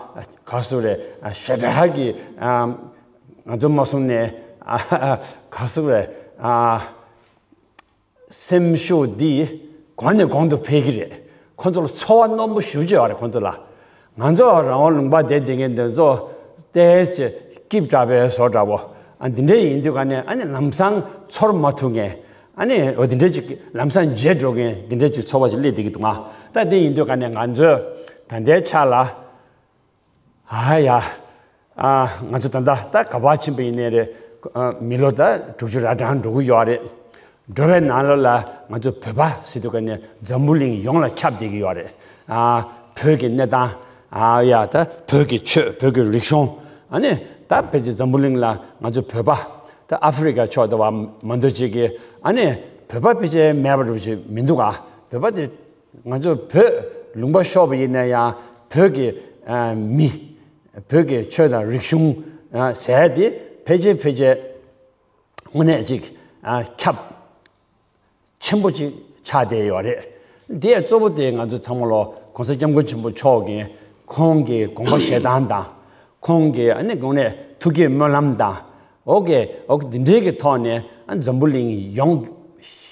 ག་སུ་རེད། ཨ་ཞེ་དྲག་གི་ཨ་ང་ཚོ་མ་གསུངས་ནས་ཨ་ག་སུ་རེད། ཨ་སེམས་ཤུགས་འདི་གོང་ནས་གོང་དུ་འཕེལ་གྱི་རེད། ཁོ་ཚོ་ལ་ཚོར་བ་རྣོན་པོ་ཞེ་པོ་ཅིག་ཡོད་རེད་ཁོ་ཚོ་ལ། ང་ཚོ་རང་དབང་ལུང་པ་དེ་བསྡད་མཁན་དེ་ཚོ་ཏོག་ཙམ་སྐྱིད་པ་འདྲ་པོའི་བཟོ་འདྲ་པོ་ཨ་འདི་འདྲ་ཡིན་དུས་ག་ནས་ཨ་ནི་ལམ་སང་ཚོར་མ་ཐུབ་མཁན། ཨ་ནི་འོ་འདི་འདྲ་ཅིག་ལམ་སང་བརྗེད་འགྲོ་མཁན་འདི་འདྲ་ཅིག་ཚོར་བ་ཅིག་སླེབས་བསྡད་ཀྱི་འདུག་ང་། ད་དེ་ཡིན་དུས་ག་ནས་ང་ཚོས་ད་ལྟའི་ཆ་ལ་ཨ་ཡ། ཨ་ང་ཚོ་ད་ལྟ་ད་ག་པར་ཕྱིན་པ་ཡིན་ནའི་རེད། ཨ་མི་ལོ་ད་དྲུག་ཅུ་རེ་གྲངས་འགྲོ་གི་ཡོད་རེད། འགྲོ་བའི་ནང་ལོགས་ལ་ང་ཚོ་བོད་པ་ཟེར་དུས་ག་ནས་འཛམ་བུ་གླིང་ཡོངས་ལ་ཁྱབ་བསྡད་ཀྱི་ཡོད་རེད། ཨ་བོད་ཀྱི་གནས་སྟངས་ཨ་ཡ་ད་བོད་ཀྱི་ཆོས་བོད་ཀྱི་རིག་གཞུང་ཨ་ནི་ད་ཕལ་ཆེར་འཛམ་བུ་གླིང་ལ་ང་ཚོ་བོད་པ་ད་ཨ་ཧྥེ་རི་ཀ་ཕྱོགས་དེ་བ་མ་འདུག་ཅིག་གི་ཨ་ནི་བོད་པ་ཕལ་ཆེར་མེད་པ་འདྲ་པོ་ཅིག་མི་འདུག་ཨ། བོད་པ་དེ་ང་ཚོ་བོད་ལུང་པ་ཤོར་བ་ཡིན་ན་ཡང་བོད་ཀྱི་ཨ་མི་བོད་ཀྱི་ཆོས་དང་རིག་གཞུང་ཨ་ཟེར་དེ་ཕལ་ཆེར་ཕལ་ཆེར་དངོས་གནས་ཅིག་ཨ་ཁྱབ་ཆེན་པོ་ཅིག་ཆགས་བསྡད་ཡོད་རེད། དེ་གཙོ་བོ་དེ་ང་ཚོ་ཚང་མ་ལོ་༸གོང་ས་༸སྐྱབས་མགོན་ཆེན་པོ་མཆོག་གིས་ཁོང་གི་དགོངས་པ་བཞེས་སྟངས་དང་། ཁོང་གི་ཨ་ནི་དངོས་གནས་ཐུགས་བསྐྱེད་སྨོན་ལམ་དང་། འོ་གི་འོ་གི་འདི་འདྲའི་གི་ཐོག་ནས་ཨ་འཛམ་བུ་གླིང་ཡོངས་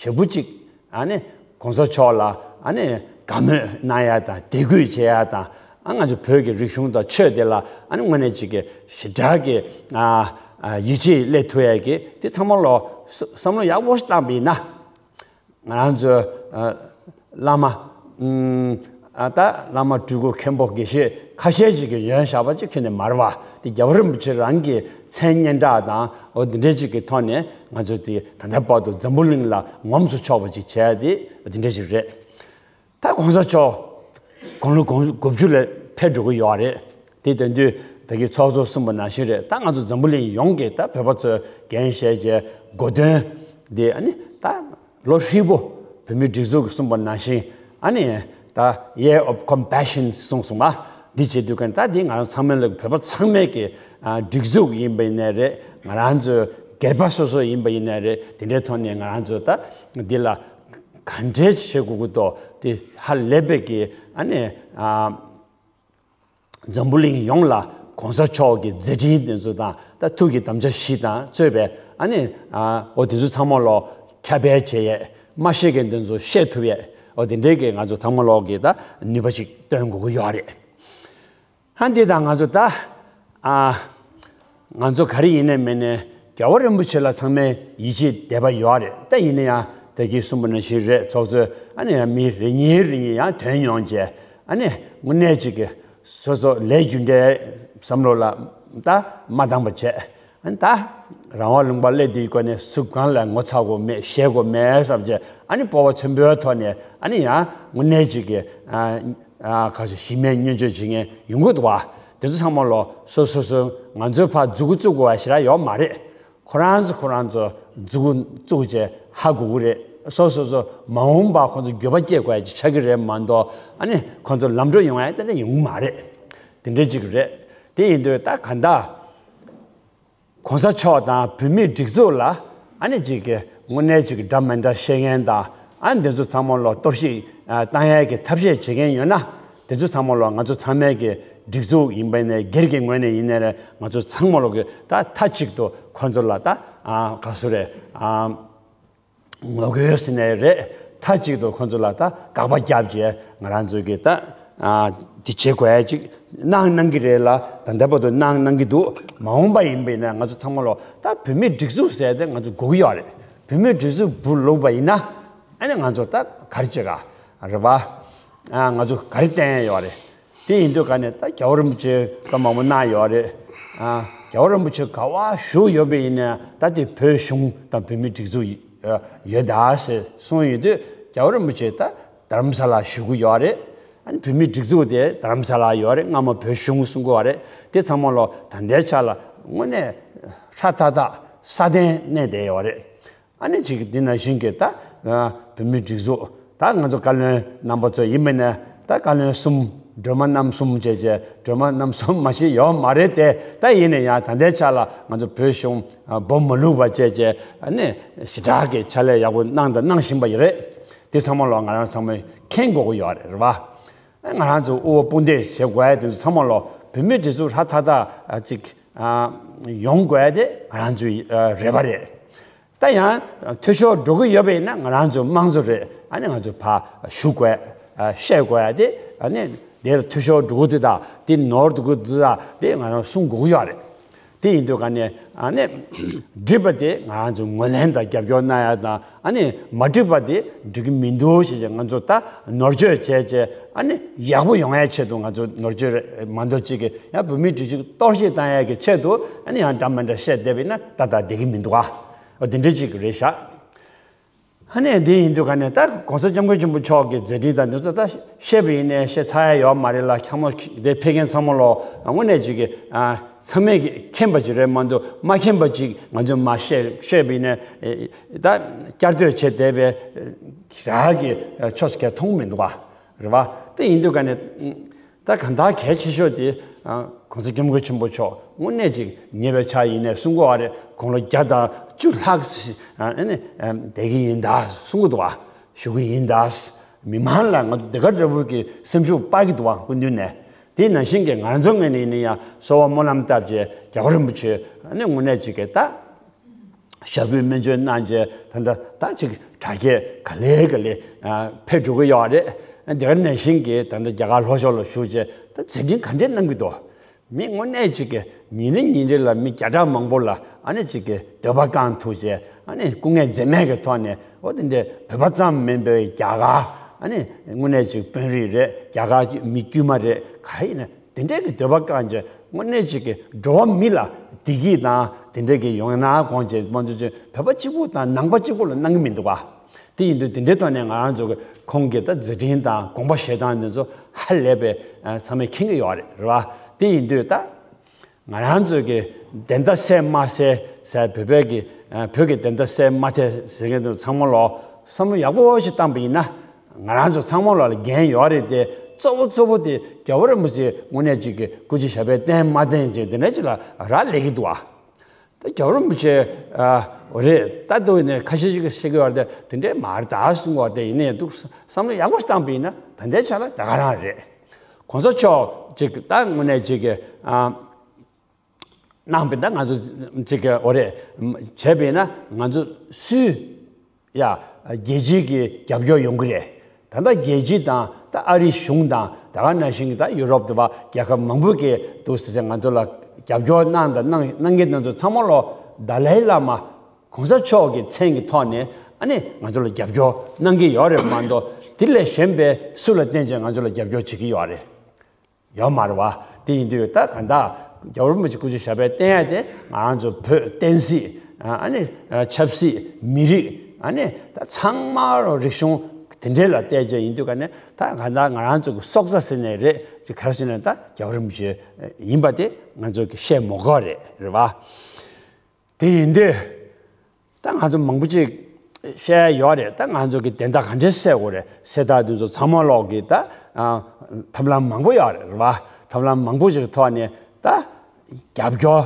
ཞེ་པོ་ཅིག་ཨ་ནི་༸གོང་ས་མཆོག་ལ་ཨ་ནི་དགའ་མོས་གནང་ཡ་དང་དད་གུས་བྱེད་ཡ་དང་། ཨ་ང་ཚོ་བོད་ཀྱི་རིག་གཞུང་དང་ཆོས་དེ་ལ་ཨ་ནི་དངོས་གནས་ཅིག་གི་ཞེ་དྲག་གི་ཨ་ཨ་ཡིད་ཆེས་སླེབས་ཐུབ་ཡ་གི་དེ་ཚང་མ་ལོ་བསམ་བློ་ཡག་པོ་ཞིག་བཏང་པ་ཡིན་ན། ང་རང་ཚོའི་ཨ་བླ་མ་ཨུམ་ཨ་ད་བླ་མ་སྤྲུལ་སྐུ་མཁན་པོ་དགེ་བཤེས་ཁ་ཤས་ཅིག་གིས་ཡོན་བཞག་པ་ཅིག་ཁྱོན་ནས་མ་རེད་བ། དེ་རྒྱལ་བ་རིན་པོ་ཆེ་རང་གི་མཚན་སྙན་གྲགས་དང་འོ་འདི་འདྲའི་ཅིག་གི་ཐོག་ནས་ང་ཚོ་དེ་ད་ལྟ་བར་དུ་འཛམ་བུ་གླིང་ལ་ངོམས་སུ་ཆོག་པ་ཅིག་བྱས་ཏེ་འདི་འདྲ་ཅིག་རེད། ད་༸གོང་ས་མཆོག་དགུང་ལོ་དགུ་བཅུ་ལ་ཕེབས་འགྲོ་གི་ཡོད་རེད། དེ་དོན་དུས་ད་གི་ཚོགས་གཙོ་གསུངས་པ་ནང་བཞིན་རེད། ད་ང་ཚོ་འཛམ་བུ་གླིང་ཡོངས་ཀྱི་ད་བོད་པ་ཚོས་འགན་བཞེས་བྱས་གོ་དོན་དེ་ཨ་ནི་ད་ལོ་ཧྲིལ་པོ་བོད་མིའི་སྒྲིག་འཛུགས་ཀྱིས་གསུངས་པ་ནང་བཞིན་ཨ་ནི་ད་Year of Compassion གསུངས་སོང་ང་། འདི་བྱེད་དུས་ཀ་ད་འདི་ང་རང་ཚང་མའི་ལ་བོད་པ་ཚང་མའི་གི་ཨ་སྒྲིག་འཛུགས་ཡིན་པ་ཡིན་ནའི་རེད། ང་རང་ཚོའི་སྒེར་པ་སོ་སོ་ཡིན་པ་ཡིན་ནའི་རེད། དེ་འདྲའི་ཐོག་ནས་ང་རང་ཚོ་ད་འདི་ལ་ག་འདྲས་བྱེད་དགོས་ཀྱི་འདུག་དེ་ཧ་ལས་པའི་གི་ཨ་ནི་ཨ། འཛམ་བུ་གླིང་ཡོངས་ལ་༸གོང་ས་མཆོག་གི་མཛད་འཕྲིན་དེ་ཚོ་དང་ད་ཐུགས་ཀྱི་དམ་བཅའ་བཞི་དང་གཙོས་པའི་ཨ་ནི་ཨ་འོ་དེ་ཚོ་ཚང་མ་ལོ་ཁྱབ་སྤེལ་བྱེད་ཡས། མ་ཤེས་མཁན་དེ་ཚོ་ཤེས་ཐུབ་ཡས། འོ་དེ་འདྲའི་གི་ང་ཚོ་ཚང་མ་ལོ་གི་ད་ནུས་པ་ཅིག་བཏོན་དགོས་ཀྱི་ཡོད་རེད། ཨ་འདི་དང་ང་ཚོ་ད་ཨ་ང་ཚོ་ག་རེ་ཡིན་ནའི་མིན་ནའི་རྒྱལ་བ་རིན་པོ་ཆེ་ལ་ཚང་མས་ཡིད་ཆེས་དད་པ་ཡོད་རེད། ད་ཡིན་ན་ཡང་ད་གིན་གསུངས་པ་ནང་བཞིན་རེད། ཚོགས་གཙོས་ཨ་ནི་ཡང་མི་རེ་གཉིས་རེ་གཉིས་ཡང་ཐོན་ཡོང་བྱས་ཨ་ནི་དངོས་གནས་ཅིག་གི་སོ་སོ་ལས་རྒྱུ་འབྲས་བསམ་བློ་ལ་ད་མ་བཏང་པ་བྱས། ཨ་ནི་ད་རང་དབང་ལུང་པ་སླེབས་དུས་སྒོ་ནས་སུ་གང་ལ་ངོ་ཚ་དགོས་མེད་ཞེད་དགོས་མེད་བསམ་བྱས་ཨ་ནི་སྤོབས་པ་ཆེན་པོའི་ཐོག་ནས་ཨ་ནི་ཡང་དངོས་གནས་ཅིག་གི་ཨ་ཨ་ག་ཚོད་གཞི་མེད་བསྙོན་བརྗོད་བྱེད་མཁན་ཡོང་གི་འདུག་བ། དེ་ཚོ་ཚང་མ་ལོ་སོ་སོ་སོ་ང་ཚོའི་ཕར་མཛུ་གུ་བཙུགས་དགོས་པ་ཞེ་དྲག་ཡོད་མ་རེད། ཁོ་རང་ཚོ་ཁོ་རང་ཚོ་མཛུ་གུ་བཙུགས་བྱས་ཧ་གོ་གི་རེད། སོ་སོ་སོ་མ་འོངས་པར་ཁོ་ཚོ་འགྱོད་པ་སྐྱེ་དགོས་ཡ་ཅིག་ཆགས་ཀྱི་རེད་མ་གཏོགས་ཨ་ནི་ཁོ་ཚོ་ལམ་འགྲོ་ཡོང་ཡ་དེ་འདྲ་ཡོང་གི་མ་རེད། དེ་འདྲ་ཅིག་རེད། དེ་ཡིན་དུས་ད་ག་འདྲ། གོང་ས་མཆོག་དང་བོད་མིའི་སྒྲིག་འཛུགས་ལ་ཨ་ནི་ཅིག་གི་དངོས་གནས་ཅིག་གི་འདྲ་མི་འདྲ་བཤད་མཁན་དང་ཨ་ནི་འདི་ཚོ་ཚང་མ་ལ་གཏོར་བཤིག་ཨ་བཏང་ཡས་ཀྱི་ཐབས་ཤེས་བྱེད་མཁན་ཡོད་ན་དེ་ཚོ་ཚང་མ་ལ་ང་ཚོ་ཚང་མའི་གི་སྒྲིག་འཛུགས་ཡིན་པ་ཡིན་ནའི་སྒེར་གྱི་ངོས་ནས་ཡིན་ནའི་རེད། ང་ཚོ་ཚང་མ་ལ་གི་ད་མཐའ་གཅིག་ཏུ་ཁོ་ཚོ་ལ་ད་ཨ་ག་སུ་རེད་ཨ། ངོ་རྒོལ་ཟེར་ནའི་རེད། མཐའ་གཅིག་ཏུ་ཁོང་ཚོ་ལ་ད་དགག་པ་བརྒྱབ་བྱས་ང་རང་ཚོ་གི་ད་ཨ་དེ་བྱེད་དགོས་ཡ་ཅིག་གནང་གནང་གི་རེད་ལ། ད་ལྟ་བར་དུ་གནང་གནང་གི་འདུག་མ་འོངས་པ་ཡིན་པ་ཡིན་ན་ང་ཚོ་ཚང་མ་ལོ་ད་བོད་མིའི་སྒྲིག་འཛུགས་ཟེར་ཏེ་ང་ཚོ་དགོས་ཀྱི་ཡོད་རེད། བོད་མིའི་སྒྲིག་འཛུགས་འབུ་ལུག་པ་ཡིན་ན་ཨ་ནི་ང་ཚོ་ད་ག་རེ་བྱེད་ག་རེད་པ། ཨ་ང་ཚོ་ག་རེ་བསྟན་ཡ་ཡོད་རེད། དེ་ཡིན་དུས་ཀ་ནས་ད་རྒྱལ་བ་རིན་པོ་ཆེ་བཀའ་མང་པོ་གནང་ཡོད་རེད། ཨ་རྒྱལ་བ་རིན་པོ་ཆེ་ག་བ་བཞུགས་ཡོད་པ་ཡིན་ན་ད་དེ་བོད་གཞུང་དང་བོད་མིའི་སྒྲིག་འཛུགས་ཡོད་ད་ཟེར་གསུངས་ཡོད་དུས་རྒྱལ་བ་རིན་པོ་ཆེ་ད་རྡ་རམ་ས་ལ་བཞུགས་ཀྱི་ཡོད་རེད། ཨ་ནི་བོད་མིའི་སྒྲིག་འཛུགས་དེ་རྡ་རམ་ས་ལ་ཡོད་རེད། སྔ་མ་བོད་གཞུང་གསུང་གི་ཡོད་རེད། དེ་ཚང་མ་ལོ་ད་ལྟའི་ཆ་ལ་དངོས་གནས་ཧྲ་ཐག་ཐག་སྲ་བརྟན་གནས་བསྡད་ཡོད་རེད། ཨ་ནི་ཅིག་འདི་ནང་བཞིན་གྱི་ད་བོད་མིའི་སྒྲིག་འཛུགས་ད་ང་ཚོ་བཀའ་བློན་རྣམ་པ་ཚོ་ཡིན་པ་ན་ད་བཀའ་བློན་གསུམ་སྒྲོལ་མ་རྣམ་གསུམ་བཅས་བཅས་སྒྲོལ་མ་རྣམ་གསུམ་མ་ཞིག་ཡོད་མ་རེད་དེ། ད་ཡིན་ན་ཡང་ད་ལྟའི་ཆ་ལ་ང་ཚོ་བོད་གཞུང་འབུ་མ་ལུག་པ་བཅས་བཅས་ཨ་ནི་ཞེ་དྲག་གི་ཕྱག་ལས་ཡག་པོ་གནང་དང་གནང་བཞིན་པ་ཡིན་རེད། དེ་ཚང་མ་ལོ་ང་རང་ཚང་མས་མཁྱེན་དགོས་ཀྱི་ཡོད་རེད་རེད་བ། ང་རང་ཚོ་དབུ་བ་དཔུང་འདེགས་བྱེད་དགོས་ཡ་དེ་ཚོ་ཚང་མ་ལོ་བོད་མིའི་སྒྲིག་འཛུགས་ཧྲ་ཐག་ཐག་ཅིག་ཡོང་དགོས་ཡ་དེ་ང་རང་ཚོའི་རེ་བ་རེད། ད་ཡང་འཐུས་ཤོར་འགྲོ་གི་ཡོད་པ་ཡིན་ན་ང་རང་ཚོ་དམངས་གཙོ་རེད། ཨ་ནི་ང་ཚོ་ཕར་ཞུ་དགོས། བཤད་དགོས་ཡ་དེ་ཨ་ནི་དེ་ལ་འཐུས་ཤོར་འགྲོ་གི་འདུག་ད་དེ་ནོར་འགྲོ་གི་འདུག་ད་དེ་ང་རང་གསུང་དགོས་ཀྱི་ཡོད་རེད། དེ་ཡིན་དུས་ཀ་ནས་ཨ་ནི་འགྲིག་པ་དེ་ང་རང་ཚོ་ངོས་ལེན་དང་རྒྱབ་སྐྱོར་གནང་ཡ་དང་ཨ་ནི་མ་འགྲིག་པ་དེ་འགྲིག་གི་མི་འདུག་ཞེས་བྱས་ང་ཚོ་ད་ནོར་བཅོས་བྱས་བྱས་ཨ་ནི་ཡག་པོ་ཡོང་ཡའི་ཆེད་དུ་ང་ཚོ་ནོར་བཅོས་མ་གཏོགས་གཅིག་གི་ཡང་བོད་མིའི་སྒྲིག་འཛུགས་གཏོར་བཤིག་བཏང་ཡ་གི་ཆེད་དུ་ཨ་ནི་ཡང་འདྲ་མི་འདྲ་བཤད་བསྡད་པ་ཡིན་ན་ད་ད་བསྡད་ཀྱི་མི་འདུག་ཨ། འོ་དེ་འདྲ་ཅིག་རེད་ཤག་ཨ་ནི་འདི་ཡིན་དུས་ཀ་ནས་ད་༸གོང་ས་༸སྐྱབས་མགོན་ཆེན་པོ་མཆོག་གི་མཛད་འཕྲིན་དང་འདི་ཚོ་ད་བཤད་པ་ཡིན་ནའི་བཤད་ཚར་ཡ་ཡོད་མ་རེད་ལ། ཚང་མ་དེ་ཕེབས་མཁན་ཚང་མ་ལོ་དངོས་གནས་ཅིག་གི་ཚང་མས་ཀྱི་མཁྱེན་པ་ཅིག་རེད་མ་གཏོགས་མ་མཁྱེན་པ་ཅིག་ང་ཚོས་མ་བཤད་བཤད་པ་ཡིན་ནའི་ད་བསྐྱར་ཟློས་བྱས་བསྡད་པའི་རག་གི་ཕྱོགས་སུ་གས་མཐོང་མི་འདུག་བ་རེད་བ། དེ་ཡིན་དུས་ཀ་ནས། ད་གང་ལྟར་གལ་ཆེ་ཤོས་དེ་༸གོང་ས་༸སྐྱབས་མགོན་ཆེན་པོ་མཆོག་དངོས་གནས་ཅིག་ཉེ་བའི་ཆར་ཡིན་ནའི་གསུང་གི་ཡོད་རེད། དགུང་ལོ་བརྒྱ་དང་བཅུ་ལྷག་ཨ་ནི་བསྡད་ཀྱི་ཡིན་ད་གསུང་གི་འདུག་བ། བཞུགས་ཀྱི་ཡིན་ད། མི་མང་ལ་ང་ཚོ་དེ་ག་འདྲ་བོ་གི་སེམས་ཤུགས་སྤར་གྱི་འདུག་བ་སྐུ་མདུན་ནས། དེ་ནང་བཞིན་གྱི་ང་ཚོ་ངོས་ནས་ཡིན་ན་ཡང་གསོལ་བ་སྨོན་ལམ་བཏབ་བྱས་རྒྱལ་བ་རིན་པོ་ཆེ་ཨ་ནི་དངོས་གནས་ཅིག་གི་ད། ཞབས་པུས་སྨན་བཅོས་གནང་རྗེས་ད་ལྟ་ད་ཅིག་དྲག་སྐྱེད་ག་ལེ་ག་ལེ་ཕེབས་འགྲོ་གི་ཡོད་རེད། དེ་ག་ནང་བཞིན་གྱི་ད་ལྟ་རྒྱ་གར་ལྷོ་ཕྱོགས་ལ་བཞུགས་རྗེས་ད་མཛད་འཕྲིན་ག་འདྲས་གནང་གི་འདུག་མི་དངོས་གནས་ཅིག་གི་ཉིན་རེ་ཉིན་རེ་ལ་མི་བརྒྱ་ཕྲག་མང་པོ་ལ་ཨ་ནི་ཅིག་གི་འདོད་པ་བསྐང་ཐུབ་རྗེས་ཨ་ནི་སྐུ་ངལ་འཛེམས་མེད་ཀྱི་ཐོག་ནས་འོ་དེ་འདྲས་བོད་པ་ཙམ་མིན་པའི་རྒྱ་གར་ཨ་ནི་དངོས་གནས་ཅིག་དཔོན་རིགས་རེད། རྒྱ་གར་མི་དཀྱུས་མ་རེད། ག་རེ་ཡིན་ན། དེ་འདྲས་ཀྱི་འདོད་པ་བསྐང་བྱས་དངོས་གནས་ཅིག་གི་འགྲོ་བ་མི་ལ་བདེ་སྐྱིད་དང་དེ་འདྲས་ཀྱི་ཡོང་ན་དགོངས་བྱས་མ་འདུག་ཅིག་བོད་པ་གཅིག་པུ་དང་ནང་པ་གཅིག་པུ་ལ་གནང་གི་མི་འདུག་བ། དེ་ཡིན་དུས་དེ་འདྲའི་ཐོག་ནས་ང་རང་ཚོ་གི་ཁོང་གི་ད་མཛད་འཕྲིན་དང་དགོངས་པ་བཞེས་སྟངས་འདི་ཚོ་ཧ་ལས་པའི་ཚང་མས་མཁྱེན་གྱི་ཡོད་རེད་རེད་བ། དེ་ཡིན་དུས་ད་ང་རང་ཚོ་གི་བདེན་མཐའ་གསལ་མ་གསལ་ཟེར་བོད་པའི་གི་བོད་ཀྱི་བདེན་མཐའ་གསལ་མ་གསལ་ཟེར་མཁན་དེ་ཚང་མ་ལོ་བསམ་བློ་ཡག་པོ་ཞིག་བཏང་པ་ཡིན་ན། ང་རང་ཚོ་ཚང་མ་ལ་འགན་ཡོད་རེད་དེ། གཙོ་བོ་གཙོ་བོ་དེ་རྒྱལ་བ་རིན་པོ་ཆེ་དངོས་གནས་ཅིག་གི་སྐུ་ཚེ་ཞབས་པད་བརྟན་མ་བརྟན་ཅིག་དེ་འདྲ་ཅིག་ལ་རག་ལས་ཀྱི་འདུག་ཨ། ད་རྒྱལ་བ་རིན་པོ་ཆེ་ཨ་འོ་རེད་ད་འདུག་ནས་ཁ་ཤས་ཅིག་བཤད་ཀྱི་ཡོད་རེད་དེ། དེ་འདྲས་མ་རེད་ད་གསུང་གི་ཡོད་རེད་དེ། ཡིན་ནའི་འདུག་བསམ་བློ་ཡག་པོ་ཞིག་བཏང་པ་ཡིན་ན་ད་ལྟའི་ཆ་ལ་ད་ག་རང་རེད། གོང་ས་མཆོག་ཅིག་ད་དངོས་གནས་ཅིག་གི་ཨ། གནང་བས་ད་ང་ཚོ་ཅིག་གི་འོ་རེད་བྱས་པས་ན་ང་ཚོ་སུས་ཡ་རྒྱལ་སྤྱིའི་གི་རྒྱབ་སྐྱོར་ཡོང་གི་རེད། ད་ལྟ་རྒྱལ་སྤྱི་དང་ད་ཨ་རིའི་གཞུང་དང་ད་ག་ནང་བཞིན་གྱི་ད་ཡུ་རོབ་དུ་བ་རྒྱལ་ཁབ་མང་པོ་གི་འདུག་ཟེར་ཚེ་ང་ཚོ་ལ་རྒྱབ་སྐྱོར་གནང་དང་གནང་གནང་མཁན་དེ་ཚོ་ཚང་མ་ལོ་ད་ལའི་བླ་མ་གོང་ས་མཆོག་གི་མཚན་གྱི་ཐོག་ནས་ཨ་ནི་ང་ཚོ་ལ་རྒྱབ་སྐྱོར་གནང་གི་ཡོད་རེད་མ་གཏོགས་དེ་ལས་གཞན་པའི་སུ་ལ་བརྟེན་བྱས་ང་ཚོ་ལ་རྒྱབ་སྐྱོར་བྱེད་ཀྱི་ཡོད་རེད། ཡོད་མ་རེད་བ། དེ་ཡིན་དུས་ད་ག་འདྲ་རྒྱལ་བ་རིན་པོ་ཆེ་སྐུ་ཚེ་ཞབས་པད་བརྟན་ཡ་དེ་ང་རང་ཚོ་བོད་བསྟན་སྲིད་ཨ་ནི་ཆབ་སྲིད་མི་རིགས་ཨ་ནི་ད་ཚང་མ་རིག་གཞུང་དེ་འདྲའི་ལ་བལྟས་བྱས་ཡིན་དུས་ཀ་ནས་ད་ག་འདྲ་ང་རང་ཚོ་གི་སྲོག་རྩ་ཟེར་ནས་རེད་ཅིག་ག་རེ་ཟེར་ནས་ད་རྒྱལ་བ་རིན་པོ་ཆེ་ཡིན་པ་དེ་ང་ཚོ་གི་བཤད་མི་དགོས་རེད་རེད་བ། དེ་ཡིན་དུས། ད་ང་ཚོ་མང་པོ་ཅིག་བཤད་ཡ་ཡོད་རེད། ད་ང་ཚོ་གི་བདེན་མཐའ་ག་འདྲས་གསལ་དགོས་རེད་ཟེར། ད་དེ་ཚོ་ཚང་མ་ལོག་གི་ད་ཐབས་ལམ་མང་པོ་ཡོད་རེད་རེད་བ། ཐབས་ལམ་མང་པོ་ཅིག་གི་ཐོག་ནས་ད་རྒྱབ་སྐྱོར་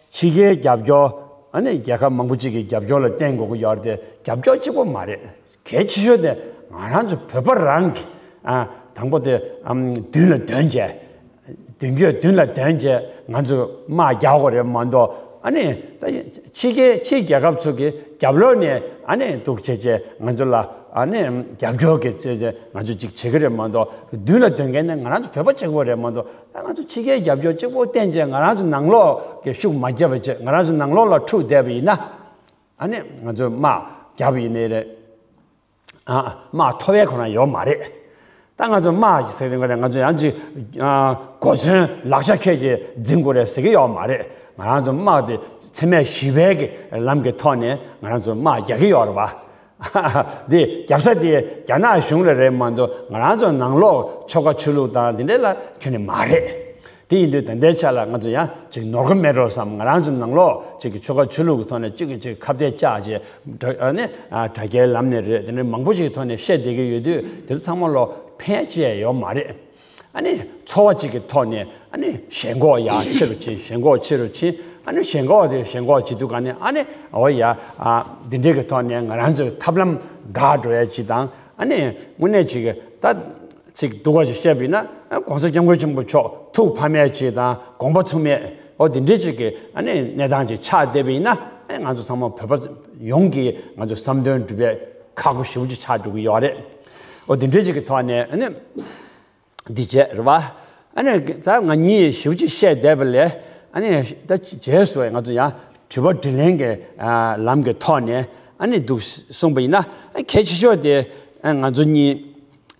ཕྱི་རྒྱལ་རྒྱབ་སྐྱོར་ཨ་ནི་རྒྱལ་ཁབ་མང་པོ་ཅིག་གི་རྒྱབ་སྐྱོར་ལ་བརྟེན་དགོས་ཀྱི་ཡོད་རེད་དེ། རྒྱབ་སྐྱོར་གཅིག་པོ་མ་རེད། གལ་ཆེ་ཤོས་དེ་ང་རང་ཚོ་བོད་པ་རང་གི་ཨ་དང་པོ་དེ་ཨམ་མདུན་ལ་འདོན་བྱས། མདུན་སྐྱོད་མདུན་ལ་འདོན་བྱས་ང་ཚོ་དམག་རྒྱག་དགོས་རེད་མ་གཏོགས། ཨ་ནི་ད་ཕྱི་རྒྱལ་ཕྱི་རྒྱལ་ཁབ་ཚོ་གི་རྒྱབ་ལོགས་ནས་ཨ་ནི་འདུག་བྱས་བྱས་ང་ཚོ་ལ་ ཨ་ནི་རྒྱབ་སྐྱོར་གྱི་ཚད་ཚད་ང་ཚོ་ཅིག་བྱེད་ཀྱི་རེད་མ་གཏོགས། མདུན་ལ་སྡོད་མཁན་ནི་ང་རང་ཚོ་བོད་པ་གཅིག་པོ་རེད་མ་གཏོགས། ད་ང་ཚོ་ཕྱི་རྒྱལ་རྒྱབ་སྐྱོར་གཅིག་པོ་བསྟན་བྱས་ང་རང་ཚོ་ནང་ལོགས་ཀྱི་ཤུགས་མ་རྒྱབ་པ་བྱས། ང་རང་ཚོ་ནང་ལོགས་ལ་འཁྲུག་བསྡད་པ་ཡིན་ན། ཨ་ནི་ང་ཚོས་དམག་རྒྱབ་ཡིན་ནའི་རེད། ཨ། དམག་ཐོབ་ཡས་ཁོ་རང་ཡོད་མ་རེད། ད་ང་ཚོ་དམག་ཟེར་དུས་ང་ཚོ་ཡང་ཅིག་ཨ། གོ་མཚོན་ལག་ཆ་ཁྱེར་གྱིས་འཛིང་དགོས་རེད་ཟེར་གྱི་ཡོད་མ་རེད། ང་རང་ཚོ་དམག་དེ་འཚེ་མེད་ཞི་བའི་གི་ལམ་གྱི་ཐོག་ནས་ང་རང་ཚོ་དམག་རྒྱག་གི་ཡོད་རེད་བ། དེ་རྒྱབ་ས་དེ་རྒྱ་ནག་གཞུང་ལ་རེད་མ་གཏོགས། ང་རང་ཚོ་ནང་ལོགས་ཆོལ་ཁ་ཆོས་ལུགས་དང་དེ་འདྲ་ལ་ཁྱོན་ནས་མ་རེད། དེ་ཡིན་དུས་ད་ལྟའི་ཆ་ལ་ང་ཚོ་ཡང་ཅིག་ནོར་གི་མེད་འགྲོ་བསམ། ང་རང་ཚོ་ནང་ལོགས་ཅིག་གི་ཆོལ་ཁ་ཆོས་ལུགས་ཀྱི་ཐོག་ནས་གཅིག་གིས་གཅིག་ཁ་གཏད་བཅག་བྱས། དྲ- ཨ་ནི་ཨ། དྲ་རྒྱའི་ལམ་ནས་རེད། དེ་འདྲ་མང་པོ་ཞིག་གི་ཐོག་ནས་བཤད་བསྡད་ཀྱི་ཡོད་དུས། དེ་ཚོ་ཚང་མ་ལོ་ཕན་ཅི་ཡང་ཡོད་མ་རེད། ཨ་ནི་ཚོར་བ་གཅིག་གི་ཐོག་ནས་ཨ་ནི་ཞེན་ཁོག་ཡར་ཆེ་རུ་ཕྱིན། ཞེན་ཁོག་ཆེ་རུ་ཕྱིན། ཨ་ནི་ཞེན་ཁོག་དེ་ཞེན་ཁོག་བྱེད་དུས་ག་ནས་ཨ་ནི་འོ་ཡ། ཨ། འདི་འདྲའི་གི་ཐོག་ནས་ང་རང་ཚོའི་ཐབས་ལམ་འགག་འགྲོ་ཡ་ཅིག་དང་། ཨ་ནི་དངོས་གནས་ཅིག་གི་ད་ཚིག་སྡུག་པ་ཞིག་བཤད་པ་ཡིན་ན། ཨ། ༸གོང་ས་༸སྐྱབས་མགོན་ཆེན་པོ་མཆོག་ཐུགས་ཕམ་ཡ་ཅིག་དང་། དགོངས་པ་ཚོམ་མེད། འོ་འདི་འདྲའི་ཅིག་གི་ཨ་ནི་གནས་སྟངས་ཅིག་ཆགས་བསྡད་པ་ཡིན་ན། ཨ། ང་ཚོ་ཚང་མ་བོད་པ་ཡོངས་ཀྱིས་ང་ཚོ་བསམ་དོན་འགྲུབ་པའི་ཁག་པོ་ཞེ་པོ་ཅིག་ཆགས་འགྲོ་གི་ཡོད་རེད། འོ་འདི་འདྲའི་ཅིག་གི་ཐོག་ནས་ཨ་ནི། འདི་བྱས་རེད་བ། ཨ་ནི་ད་ང་གཉིས་ཞེ་པོ་ཅིག་བཤད་བསྡད་པ་ལས། ཨ་ནི་ད་རྗེས་སུ་ང་ཚོ་ཡང་དྲི་བ་དྲིས་ལན་གྱི་ཨ་ལམ་གྱི་ཐོག་ནས་ཨ་ནི་འདུག་གསུངས་པ་ཡིན་ན། ཨ། གལ་ཆེ་ཤོས་དེ། ཨ། ང་ཚོ་གཉིས་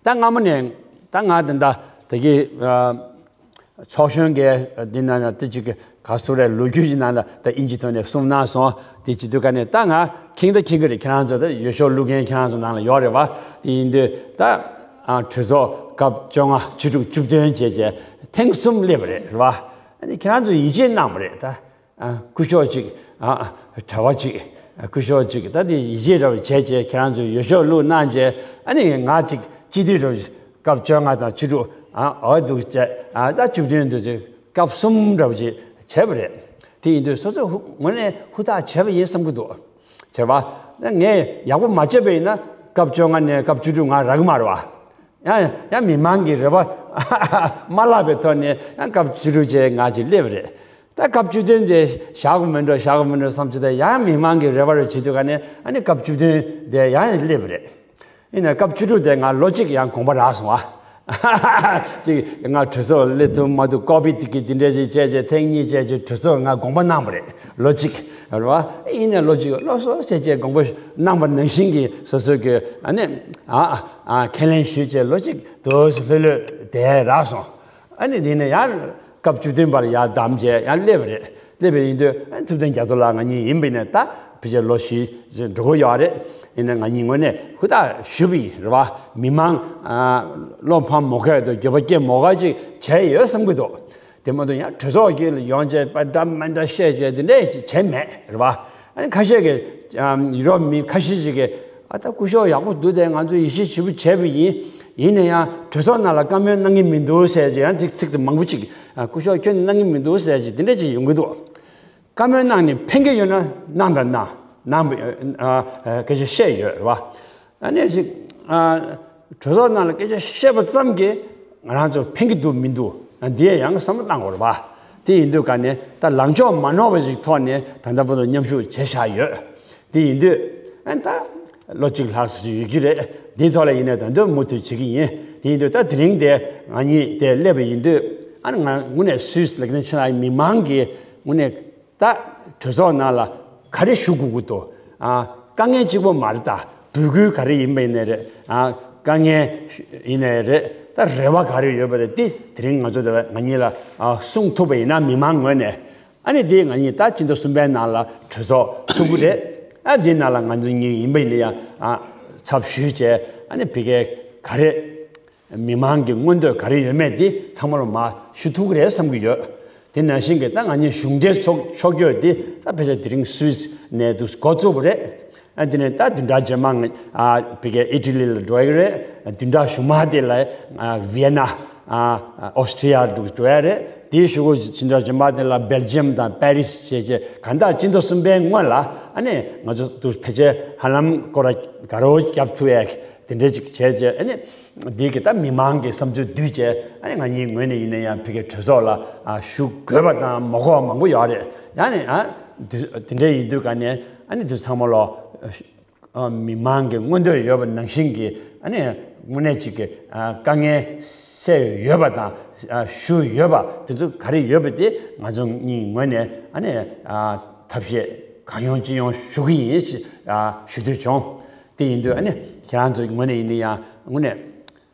ད་སྔ་མོ་ནས། ད་ང་ད་ད་ད་གི་ཨ་ཚོགས་གཞོན་གྱི་འདི་ནང་ན་དེ་ཅིག་ག་སུ་རེད། ལོ་རྒྱུས་ཀྱི་ནང་ལ་ད་དབྱིན་ཇི་ཐོག་ནས་གསུངས་གནང་སོང་། དེ་བྱེད་དུས་ག་ནས་ད་ང་ཁེངས་ད་ཁེངས་གི་རེད། ཁྱེད་རང་ཚོ་ད་འོས་ཤོག་བླུག་མཁན་ཁྱེད་རང་ཚོ་ནང་ལ་ཡོད་རེད་བ། དེ་ཡིན་དུས་ད་ཨ་གྲོས་ཚོགས་སྐབས་བཅོ་ལྔ། བཅུ་དྲུག་བཅུ་བདུན་བྱས་བྱས་ཐེངས་གསུམ་སླེབས་པ་རེད། རེད་བ། ཨ་ནི་ཁྱེད་རང་ཚོས་ཡིད་ཆེས་གནང་བ་རེད། ད་ཨ་སྐུ་ཞབས་གཅིག་ཨ་གྲྭ་པ་གཅིག་ཨ་སྐུ་ཞབས་གཅིག་ད་དེ་ཡིད་ཆེས་འདྲ་བ་བྱས་བྱས་ཁྱེད་རང་ཚོས་འོས་ཤོག་བླུགས་གནང་བྱས། ཨ་ནི་ང་གཅིག་སྤྱི་འཐུས་འདྲ་བ་སྐབས་བཅོ་ལྔ་དང་བཅུ་དྲུག་ཨ་འོ་འདུག་བྱས། ཨ་ད་བཅུ་བདུན་འདུག་བྱས། སྐབས་གསུམ་འདྲ་བོ་ཅིག་བྱས་པ་རེད། དེ་ཡིན་དུས་སོ་སོ་ཧུ་ངོས་ནས་ཧུར་ཐག་བྱས་པ་ཡིན་བསམ་གྱི་འདུག་བྱས་པ། ངས་ཡག་པོ་མ་བྱས་པ་ཡིན་ན་སྐབས་བཅོ་ལྔ་ནས་སྐབས་བཅུ་དྲུག་ང་རག་གི་མ་རེད་བ། ཡང་ཡང་མི་མང་གི་རེ་བ་མ་བརླག་པའི་ཐོག་ནས་ཡང་སྐབས་བཅུ་དྲུག་བྱས་ང་ཅིག་སླེབས་པ་རེད། ད་སྐབས་བཅུ་བདུན་དེ་བཞག་དགོས་མིན་འགྲོ། བཞག་དགོས་མིན་འགྲོ་བསམ་བྱས། ད་ཡང་མི་མང་གི་རེ་བ་རེ་བྱེད་དུས་ག་ནས་ཨ་ནི་སྐབས་བཅུ་བདུན་དེ་ཡང་སླེབས་པ་རེད། ཡིན་ནའི་སྐབས་བཅུ་དྲུག་དེ་ང་ལོ་གཅིག་ཡང་དགོངས་པ་རག་སོང་བ། གཅིག་ང་གྲོས་ཚོགས་སླེབས་ཐུབ་མ་ཐུབ། ཀོ་བིད་ཀྱི་དེ་འདྲ་ཞིག་བྱས་བྱས་ཐེངས་གཉིས་བྱས་བྱས་གྲོས་ཚོགས་ང་དགོངས་པ་གནང་བ་རེད། ལོ་གཅིག་རེད་བ། ཡིན་ནའི་ལོ་གཅིག་ལོ་གསུམ་བྱས་བྱས་དགོངས་པ་གནང་བ་ནང་བཞིན་གྱི་སོ་སོ་གི་ཨ་ནི་ཨ་ཨ་ཁས་ལེན་ཞུས་བྱས་ལོ་གཅིག་དུ་ལྷོད་ལྷོད་བསྡད་རག་སོང་། ཨ་ནི་དེ་ནས་ཡང་སྐབས་བཅུ་བདུན་པར་ཡར་བདམས་བྱས་ཡར་སླེབས་པ་རེད། སླེབས་པ་ཡིན་དུས་ཨ་ཐུབ་བསྟན་རྒྱ་མཚོ་ལགས་ང་གཉིས་ཡིན་པ་ཡིན་ན་ད་ཕལ་ཆེར་ལོ་བཞི་འགྲོ་གི་ཡོད་རེད། ཡིན་ན་ང་གཉིས་ངོས་ནས་ཧུར་ཐག་ཞུས་པ་ཡིན། རེད་བ། མི་མང་ཨ་བློ་ཕམ་མ་དགོས་དང་འགྱོད་པ་སྐྱེ་མ་དགོས་ཅིག་བྱས་ཡོད་བསམ་གྱི་འདུག་དེ་མ་གཏོགས་ཡང་གྲོས་ཚོགས་ཀྱི་ཡོང་བྱས་པ་འདྲ་མི་འདྲ་བཤད་བྱས་དེ་འདྲས་བྱས་མེད། རེད་བ། ཨ་ནི་ཁ་ཤས་ཀྱིས་ཨམ་ཡུ་རོབ་མི་ཁ་ཤས་ཤིག་གིས། ཨ་ད་སྐུ་ཞབས་ཡག་པོ་འདུག་དེ། ང་ཚོས་ཡིད་ཆེས་ཞེ་པོ་བྱས་པ་ཡིན། ཡིན་ན་ཡང་གྲོས་ཚོགས་ནང་ལ་བཀའ་མོལ་གནང་གི་མི་འདུག་ཟེར་གྱི་ཡང་ཚིག་ཚིག་དེ་མང་པོ་ཅིག་ཨ་སྐུ་ཞབས་ཁྱོད་ནས་གནང་གི་མི་འདུག་ཟེར་གྱི་དེ་འདྲ་ཅིག་ཡོང་གི་འདུག་བཀའ་མོལ་གནང་ནས་ཕན་གྱི་ཡོད་ན་གནང་དང་གནང་། གནང་བ་ཨ་སྐད་ཆ་བཤད་ཡོད་རེད་བ། ཨ་ནི་ཅིག་ཨ་གྲོས་ཚོགས་ནང་ལ་སྐད་ཆ་བཤད་པ་ཙམ་གྱིས་ང་རང་ཚོ་ཕན་གྱི་འདུག་མི་འདུག་ཨ་འདི་ཡང་བསམ་བློ་བཏང་དགོས་རེད་བ། དེ་ཡིན་དུས་ག་ནས་ད་ལངས་ཕྱོགས་མ་ནོར་བ་ཞིག་ཐོག་ནས་ད་ལྟ་བར་དུ་མཉམ་ཞུགས་བྱས་བཞག་ཡོད། དེ་ཡིན་དུས་ཨ་ད་ལོ་གཅིག་ལྷག་ཙམ་ཞིག་ཡོད་ཀྱི་རེད། དེའི་ཐོག་ལ་ཡིན་ནའི་ད་དུང་མུ་མཐུད་བྱེད་ཀྱི་ཡིན། དེ་ཡིན་དུས་ད་དེ་རིང་དེ་ང་གཉིས་དེ་སླེབས་པ་ཡིན་དུས་ཨ་ནི་ང་དངོས་གནས་སུད་སི་ལ་ཁྱེད་ཆ་ལ་མི་མང་གིས་དངོས་གནས། ད་གྲོས་ཚོགས་ནང་ལ་ག་རེ་ཞུ་དགོས་ཀྱི་འདུག་ཨ་དཀའ་ངལ་གཅིག་པོ་མ་རེད། ད་འབོད་སྐུལ་ག་རེ་ཡིན་པ་ཡིན་ནའི་རེད། ཨ་དཀའ་ངལ་ཡིན་ནའི་རེད། ད་རེ་བ་ག་རེ་ཡོད་པ་རེད། དེ་དེ་རིང་ང་ཚོ་དེ་ལ་ང་གཉིས་ལ་ཨ་གསུང་ཐུབ་པ་ཡིན་ན་མི་མང་ངོས་ནས། ཨ་ནི་དེ་ང་གཉིས་ད་སྤྱི་ཟླ་གསུམ་པའི་ནང་ལ་གྲོས་ཚོགས་ཚུགས་ཀྱི་རེད། ཨ་དེའི་ནང་ལ་ང་ཚོ་གཉིས་ཡིན་པ་ཡིན་ན་ཡང་ཨ་ཚབ་ཞུས་བྱས་ཨ་ནི་ཕ་གིའི་ག་རེ། མི་མང་གི་མངོན་འདོད་ག་རེ་ཡོད་མེད་དེ་ཚང་མ་ལ་མར་ཞུ་ཐུབ་ཀྱི་རེད་བསམ་གྱི་ཡོད། དེ་ནང་བཞིན་གྱི་ད་ང་གཉིས་གཞུང་འབྲེལ་ཚོགས་ཕྱོགས་བསྐྱོད་དེ་ད་ཕལ་ཆེར་དེ་རིང་སུད་སི་ནས་འདུག་འགོ་བཙུགས་པ་རེད། ཨ་དེ་ནས་ད་བདུན་ཕྲག་རྗེས་མ་ང་ཨ་ཕ་གིའི་ཨི་ཊ་ལི་ལ་འགྲོ་ཡི་རེད། བདུན་ཕྲག་གཞུག་མ་དེ་ལ་ཨ་ཝི་ཡེ་ན་ཨ་ཨོ་སི་ཊི་ཡ་འདུག་འགྲོ་ཡ་རེད། དེའི་གཞུག་གུ་བདུན་ཕྲག་རྗེས་མ་དེ་ལ་སྦེལ་ཇི་ཡམ་དང་པེ་རི་སི་བྱས་བྱས་གང་ལྟར་སྤྱི་ཟླ་གསུམ་པའི་སྔོན་ལ་ཨ་ནི་ང་ཚོ་འདུག་ཕལ་ཆེར་ཧ་ལམ་སྐོར་ར་ག་རེ་བརྒྱབ་ཐུབ་ཡ་དེ་འདྲས་ཅིག་བྱས་བྱས་ཨ་ནི། འདི་གི་ད་མི་མང་གི་བསམ་ཚུལ་བསྡུས་བྱས་ཨ་ནི་ང་གཉིས་ངོས་ནས་ཡིན་ན་ཡང་ཕ་གིའི་གྲོས་ཚོགས་ལ་ཨ་ཞུ་དགོས་པ་དང་མ་དགོས་པ་མང་པོ་ཡོད་རེད། ཡང་ནས་ཨ་དེ་དེ་འདྲ་ཡིན་དུས་ག་ནས་ཨ་ནི་དེ་ཚང་མ་ལོ་ ཨ། མི་མང་གི་མངོན་འདོད་ཡོད་པ་ནང་བཞིན་གྱི་ཨ་ནི་དངོས་གནས་ཅིག་གི་ཨ་དཀའ་ངལ་སེལ་ཡོད་པ་དང་། ཨ། ཞུ་ཡོད་པ་དེ་ཚོ་ག་རེ་ཡོད་པ་དེ་ང་ཚོ་གཉིས་ངོས་ནས་ཨ་ནི་ཨ་ཐབས་ཤེས་གང་ཡོང་ཅི་ཡོང་ཞུ་གི་ཡིན་ཞེས་ཨ་ཞུ་འདོད་བྱུང་། དེ་ཡིན་དུས་ཨ་ནི་ཁྱེད་རང་ཚོའི་ངོས་ནས་ཡིན་ན་ཡང་དངོས་གནས།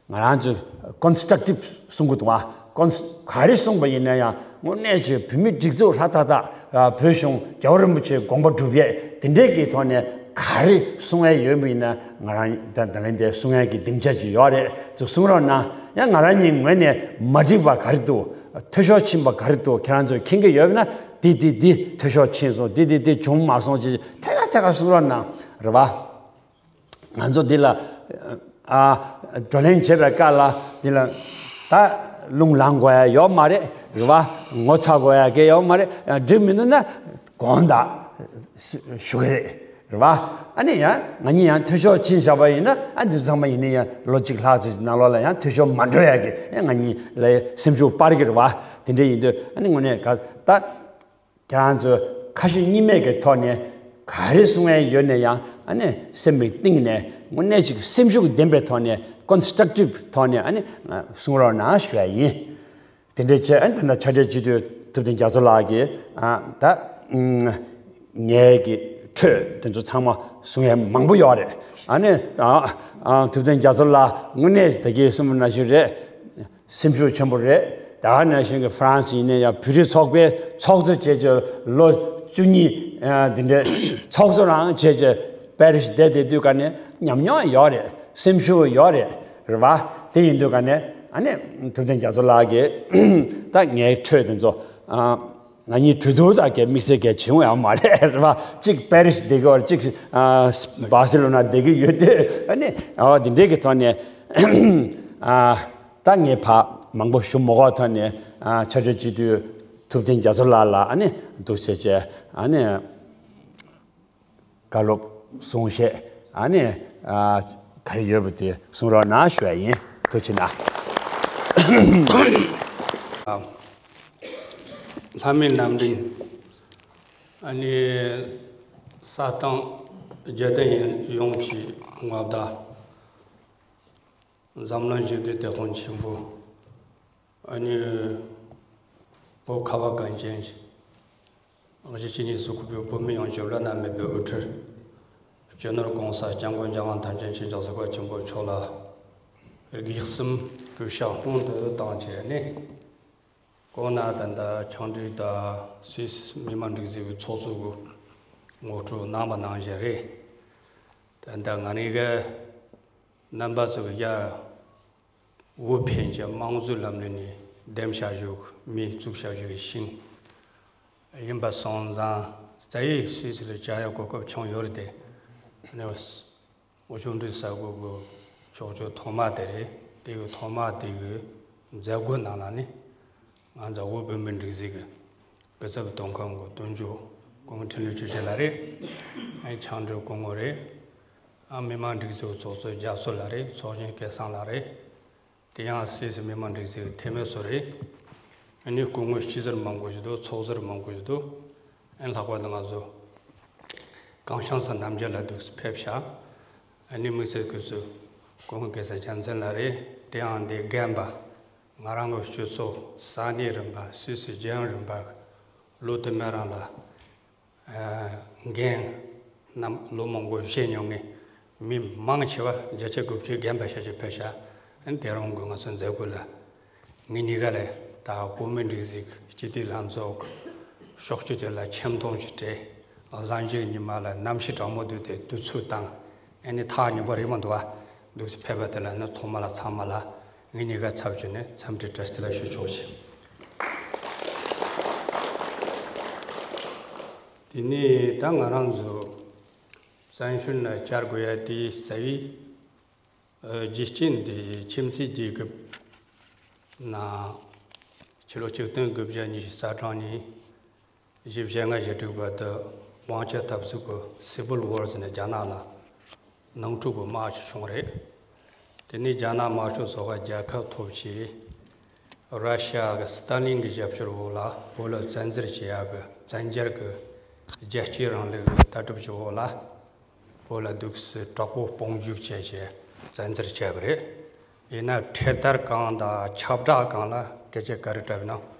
ང་རང་ཚོ་ཀོན་སི་ཊྲག་ཊིབ་གསུང་གི་འདུག་བ། ཀོན་སི། ག་རེ་གསུངས་པ་ཡིན་ན་ཡང་དངོས་གནས་ཀྱི་བོད་མི་སྒྲིག་འཛུགས་ཧྲ་ཐག་ཐག། ཨ། བོད་གཞུང་རྒྱལ་བ་རིན་པོ་ཆེའི་དགོངས་པ་སྒྲུབ་ཡས་དེ་འདྲའི་གི་ཐོག་ནས་ག་རེ་གསུང་ཡས་ཡོད་པ་ཡིན་ན་ང་རང་ད་ད་ལན་དེ་གསུང་ཡས་ཀྱི་སྡིངས་ཆ་ཅིག་ཡོད་རེད། ཚུར་གསུང་རོགས་གནང་། ཡང་ང་རང་གཉིས་ངོས་ནས་མ་འགྲིག་པ་ག་རེ་འདུག་འཐུས་ཤོར་ཕྱིན་པ་ག་རེ་འདུག་ཁྱེད་རང་ཚོས་མཁྱེན་གྱི་ཡོད་ན་འདི་འདི་འདི་འཐུས་ཤོར་ཕྱིན་སོང་། འདི་འདི་འདི་བྱུང་མ་སོང་ཅེས་ཐད་ཀར་ཐད་ཀར་གསུང་རོགས་གནང་། རེད་བ། ང་ཚོ་འདི་ལ་ཨ་བགྲོ་གླེང་བྱེད་པའི་སྐབས་ལ་འདི་ལ་ད་རླུང་ལངས་དགོས་ཡ་ཡོད་མ་རེད། རེད་བ། ངོ་ཚ་དགོས་ཡ་གི་ཡོད་མ་རེད། འགྲིག་མི་འདུག་ན་དགོངས་དག་ཞུ་གི་རེད། རེད་བ། ཨ་ནི་ཡང་ང་གཉིས་ཡང་འཐུས་ཤོར་ཕྱིན་བཞག་པ་ཡིན་ན་ཨ་འདི་ཚང་མ་ཡིན་ན་ཡང་ལོ་གཅིག་ལྷག་ཙམ་ནང་ལོགས་ལ་ཡང་འཐུས་ཤོར་མ་འགྲོ་ཡ་གི་ཨ་ང་གཉིས་ལ་སེམས་ཤུགས་སྤར་གི་རེད་བ། དེ་འདྲ་ཡིན་དུས་ཨ་ནི་དངོས་གནས་ག་ད། ཁྱེད་རང་ཚོས་ཁ་ཞེ་གཉིས་མེད་ཀྱི་ཐོག་ནས་ག་རེ་གསུང་ཡས་ཡོད་ན་ཡང་ཨ་ནི་སེམས་པའི་གཏིང་ནས་དངོས་གནས་ཅིག་སེམས་ཤུགས་ལྡན་པའི་ཐོག་ནས་ཀོན་སི་ཊྲག་ཊིབ་ཐོག་ནས་ཨ་ནི་གསུང་རོགས་གནང་ཞུ་ཡ་ཡིན། དེ་འདྲའི་བྱས་ཨ་ནི་ད་ལྟ་ཕྱག་སྦྲེལ་སྤྱི་འཐུས་ཐུབ་བསྟན་རྒྱ་མཚོ་ལགས་ཀྱིས་ཨ་ད་ངའི་གི་འཕྲོས་དེ་ཚོ་ཚང་མ་གསུང་ཡས་མང་པོ་ཡོད་རེད། ཨ་ནི་ཨ་ཨ་ཐུབ་བསྟན་རྒྱ་མཚོ་ལགས་དངོས་གནས་ད་གིན་གསུངས་པ་ནང་བཞིན་རེད། སེམས་ཤུགས་ཆེན་པོ་རེད། ད་ག་ནང་བཞིན་གྱི་ཧྥ་རན་སི་ཡིན་ན་ཡང་བོད་རིགས་ཚོགས་པའི་ཚོགས་གཙོ་བྱས་རྗེས་ལོ་བཅུ་གཉིས་ཨ་འདི་འདྲའི་ཚོགས་གཙོ་རང་བྱས་རྗེས་པེ་རི་སི་བསྡད་བསྡད་དུས་ག་ནས་ཉམས་མྱོང་ཡོད་རེད། སེམས་ཤུགས་ཡོད་རེད། རེད་བ། དེ་ཡིན་དུས་ག་ནས་ཨ་ནི་ཐུབ་བསྟན་རྒྱ་མཚོ་ལགས་ཀྱིས་ད་ངའི་འཕྲོས་དེ་ཚོ་ཨ་ང་གཉིས་གྲོས་བསྡུར་དང་གལ་དམིགས་བསལ་གལ་བྱུང་ཡང་མ་རེད། རེད་བ། གཅིག་པེ་རི་སི་བསྡད་ཀྱི་ཡོད་རེད། གཅིག་ཨ་སི་སྦར་སི་ལོ་ན་བསྡད་ཀྱི་ཡོད་དུས་ཨ་ནི་ཨ་འདི་འདྲའི་གི་ཐོག་ནས་ཨ། ད་ངས་ཕར་མང་པོ་ཞུ་མ་དགོས་ཐོག་ནས་ཨ་ཕྱག་སྦྲེལ་སྤྱི་འཐུས་ཐུབ་བསྟན་རྒྱ་མཚོ་ལགས་ལ་ཨ་ནི་འདུག་ཟེར་བྱས་ཨ་ནི་བཀའ་སློབ་གསུང་བཤད་ཨ་ནི་ཨ་ག་རེ་ཡོད་པ་དེ་གསུང་རོགས་གནང་ཞུ་ཡ་ཡིན། ཐུགས་རྗེ་གནང་། ལྷ་མིའི་རྣམ་འདྲེན་ཨ་ནི་ས་སྟེང་རྒྱལ་བསྟན་ཡོངས་ཀྱི་མངའ་བདག་འཛམ་གླིང་ཞི་བདེའི་དེད་དཔོན་ཆེན་པོ། ཨ་ནི་བོད་ཁ་བ་གངས་ཅན་གཞིས་བྱེས་གཉིས་སུ་བཀོད་པའི་བོད་མི་ཡོངས་ཀྱི་བླ་ན་མེད་པའི་དབུ་ཁྲིད། སྤྱི་ནོར་༸གོང་ས་༸སྐྱབས་མགོན་རྒྱལ་དབང་ཐམས་ཅད་མཁྱེན་ཅིང་གཟིགས་པ་ཆེན་པོ་མཆོག་ལ་དགེ་གསུམ་གུས་ཕྱག་སྔོན་དུ་བཏང་བྱས་ནས། གོང་ན་ད་ལྟ་ཕྱག་སྦྲེལ་དང་སུད་སི་མི་དམངས་སྒྲིག་འཛུགས་ཀྱི་ཚོགས་གཙོ་གི་ངོ་སྤྲོད་གནང་བ་ནང་བཞིན་རེད། ད་ལྟ་ང་རང་གི་རྣམ་པ་ཚོ་གི་ཡ། དབུ་འཕེན་གྱི་དམངས་གཙོའི་ལམ་ལུགས་ནས་འདེམས་བྱ་རྒྱུ་མི་བཙུགས་བྱ་རྒྱུ་ཡི་ཤིང་ཡིན་པ་སོང་ཙང་རྩ་བའི་སུད་སི་ལ་བཅར་ཡ་གོ་སྐབས་བྱུང་ཡོད་རེད་དེ། ཨ་ནི་འོ་ཕྱོགས་སྒྲིག་ས་གོ་གི་ཕྱོགས་བསྐྱོད་ཐོག་མ་དེ་རེད། དེ་གི་ཐོག་མ་དེ་གི་མཛད་སྒོ་ནང་ལ་ནི་ང་ཚོ་བོད་བོད་མི་སྒྲིག་འཛུགས་ཀྱི་སྐུ་ཚབ་དོན་ཁང་གི་དོན་གཅོད་སྐུ་ངོ་འཕྲིན་ལས་ཆོས་སྐྱིད་ལགས་རེད། ཨ་ནི་ཕྱག་སྦྲེལ་སྐུ་ངོ་རེད། ཨ་མི་དམངས་སྒྲིག་འཛུགས་ཚོགས་གཙོ་རྒྱ་མཚོ་ལགས་རེད། ཚོགས་གཞོན་སྐལ་བཟང་ལགས་རེད། དེ་ཡང་སུད་སི་མི་དམངས་སྒྲིག་འཛུགས་འཐུས་མི་ཚོ་རེད། ཨ་ནི་སྐུ་ངོ་སྤྱི་ཟུར་མང་པོ་ཞིག་འདུག་ཚོགས་ཟུར་མང་པོ་ཞིག་འདུག་ཨ་ནི་ལྷག་པར་དུ་ང་ཚོ་གངས་ཤང་ས་རྣམ་རྒྱལ་ལགས་འདུག་ཕེབས་ཤག་ཨ་ནི་དམིགས་བསལ་སྐུ་གཟུགས་སྐུ་ངོ་སྐལ་བཟང་རྒྱལ་མཚན་ལགས་རེད། དེ་ཡང་འདི་རྒན་པ་ང་རང་གི་སྤྱི་ཚོགས་ས་གནས་རིམ་པ་སུད་སི་རྒྱལ་ཡོངས་རིམ་པ་ལོ་དུ་མ་རང་ལ། ཨ་རྒན་རྣམས་ལོ་མང་པོ་བཞེས་མྱོང་མཁན་མི་མང་ཆེ་བ་བརྒྱ་ཆ་དགུ་བཅུ་རྒན་པ་ཤ་ཅིག་ཕེབས་ཤག་དེ་རིང་གི་ང་ཚོ་མཛད་སྒོ་ལ་ངེད་གཉིས་ཀ་ལས་ད་བོད་མི་སྒྲིག་འཛུགས་སྤྱི་འཐུས་ལྷན་ཚོགས་ཤོག་སྒོ་དེ་ལ་ཆེ་མཐོང་ཞིག་སྤྲད། གཟའ་མཇུག་ཉི་མ་ལ་གནམ་གཤིས་གྲང་མོ་འདུག་སྟེ་དུས་ཚོད་དང་ཨ་ནི་ཐག་ཉེ་པོ་རེད་མ་འདུག་བ། འདུག་སེ་ཕེབས་པ་དེ་ལ་ནི་ཐོག་མ་ལ་ཚང་མ་ལ་ངེད་གཉིས་ཀ་ཚབ་བྱས་ནས་འཚམས་འདྲི་བཀྲ་ཤིས་བདེ་ལེགས་ཞུ་ཆོག་ཅིང་། དེ་ནས་ད་ང་རང་ཚོ་བཙན་བྱོལ་ལ་བཅར་དགོས་ཡ་དེའི་རྩ་བའི་ཨ་རྒྱུ་རྐྱེན་དེ་ཁྱིམ་མཚེས་རྒྱལ་ཁབ་ནང་ཕྱི་ལོ་ཆིག་སྟོང་དགུ་བརྒྱ་ཉི་ཤུ་རྩ་གྲངས་ནས་བཞི་བཅུ་ཞེ་ལྔ་ཞེ་དྲུག་བར་དུ་དབང་ཆ་འཐབ་རྩོད་ཀྱི་Civil War ཟེར་ནས་རྒྱ་ནག་ལ་ནང་འཁྲུག་གི་དམག་ཞིག་བྱུང་རེད། དེ་ནས་རྒྱ་ནག་དམར་ཤོག་ཚོགས་པ་རྒྱལ་ཁ་ཐོབ་རྗེས། ར་ཤི་ཡ་གི་སི་ཏཱ་ལིན་གྱི་རྒྱབ་སྐྱོར་འོག་ལ་བོད་ལ་བཙན་འཛུལ་བྱེད་ཡག་གི་བཙན་རྒྱལ་གྱི་རྒྱལ་གཅེས་རིང་ལུགས་ཀྱི་ལྟ་གྲུབ་ཀྱི་འོག་ལ། བོད་ལ་འདུག་སེ་དྲག་པོ་དཔུང་འཇུག་བྱས་བྱས་བཙན་འཛུལ་བྱས་པ་རེད། ཡིན་ན་འཕྲེད་དར་སྒང་དང་ཁྱབ་བསྒྲགས་སྒང་ལ་སྐད་ཆ་ག་རེ་དྲིས་ན་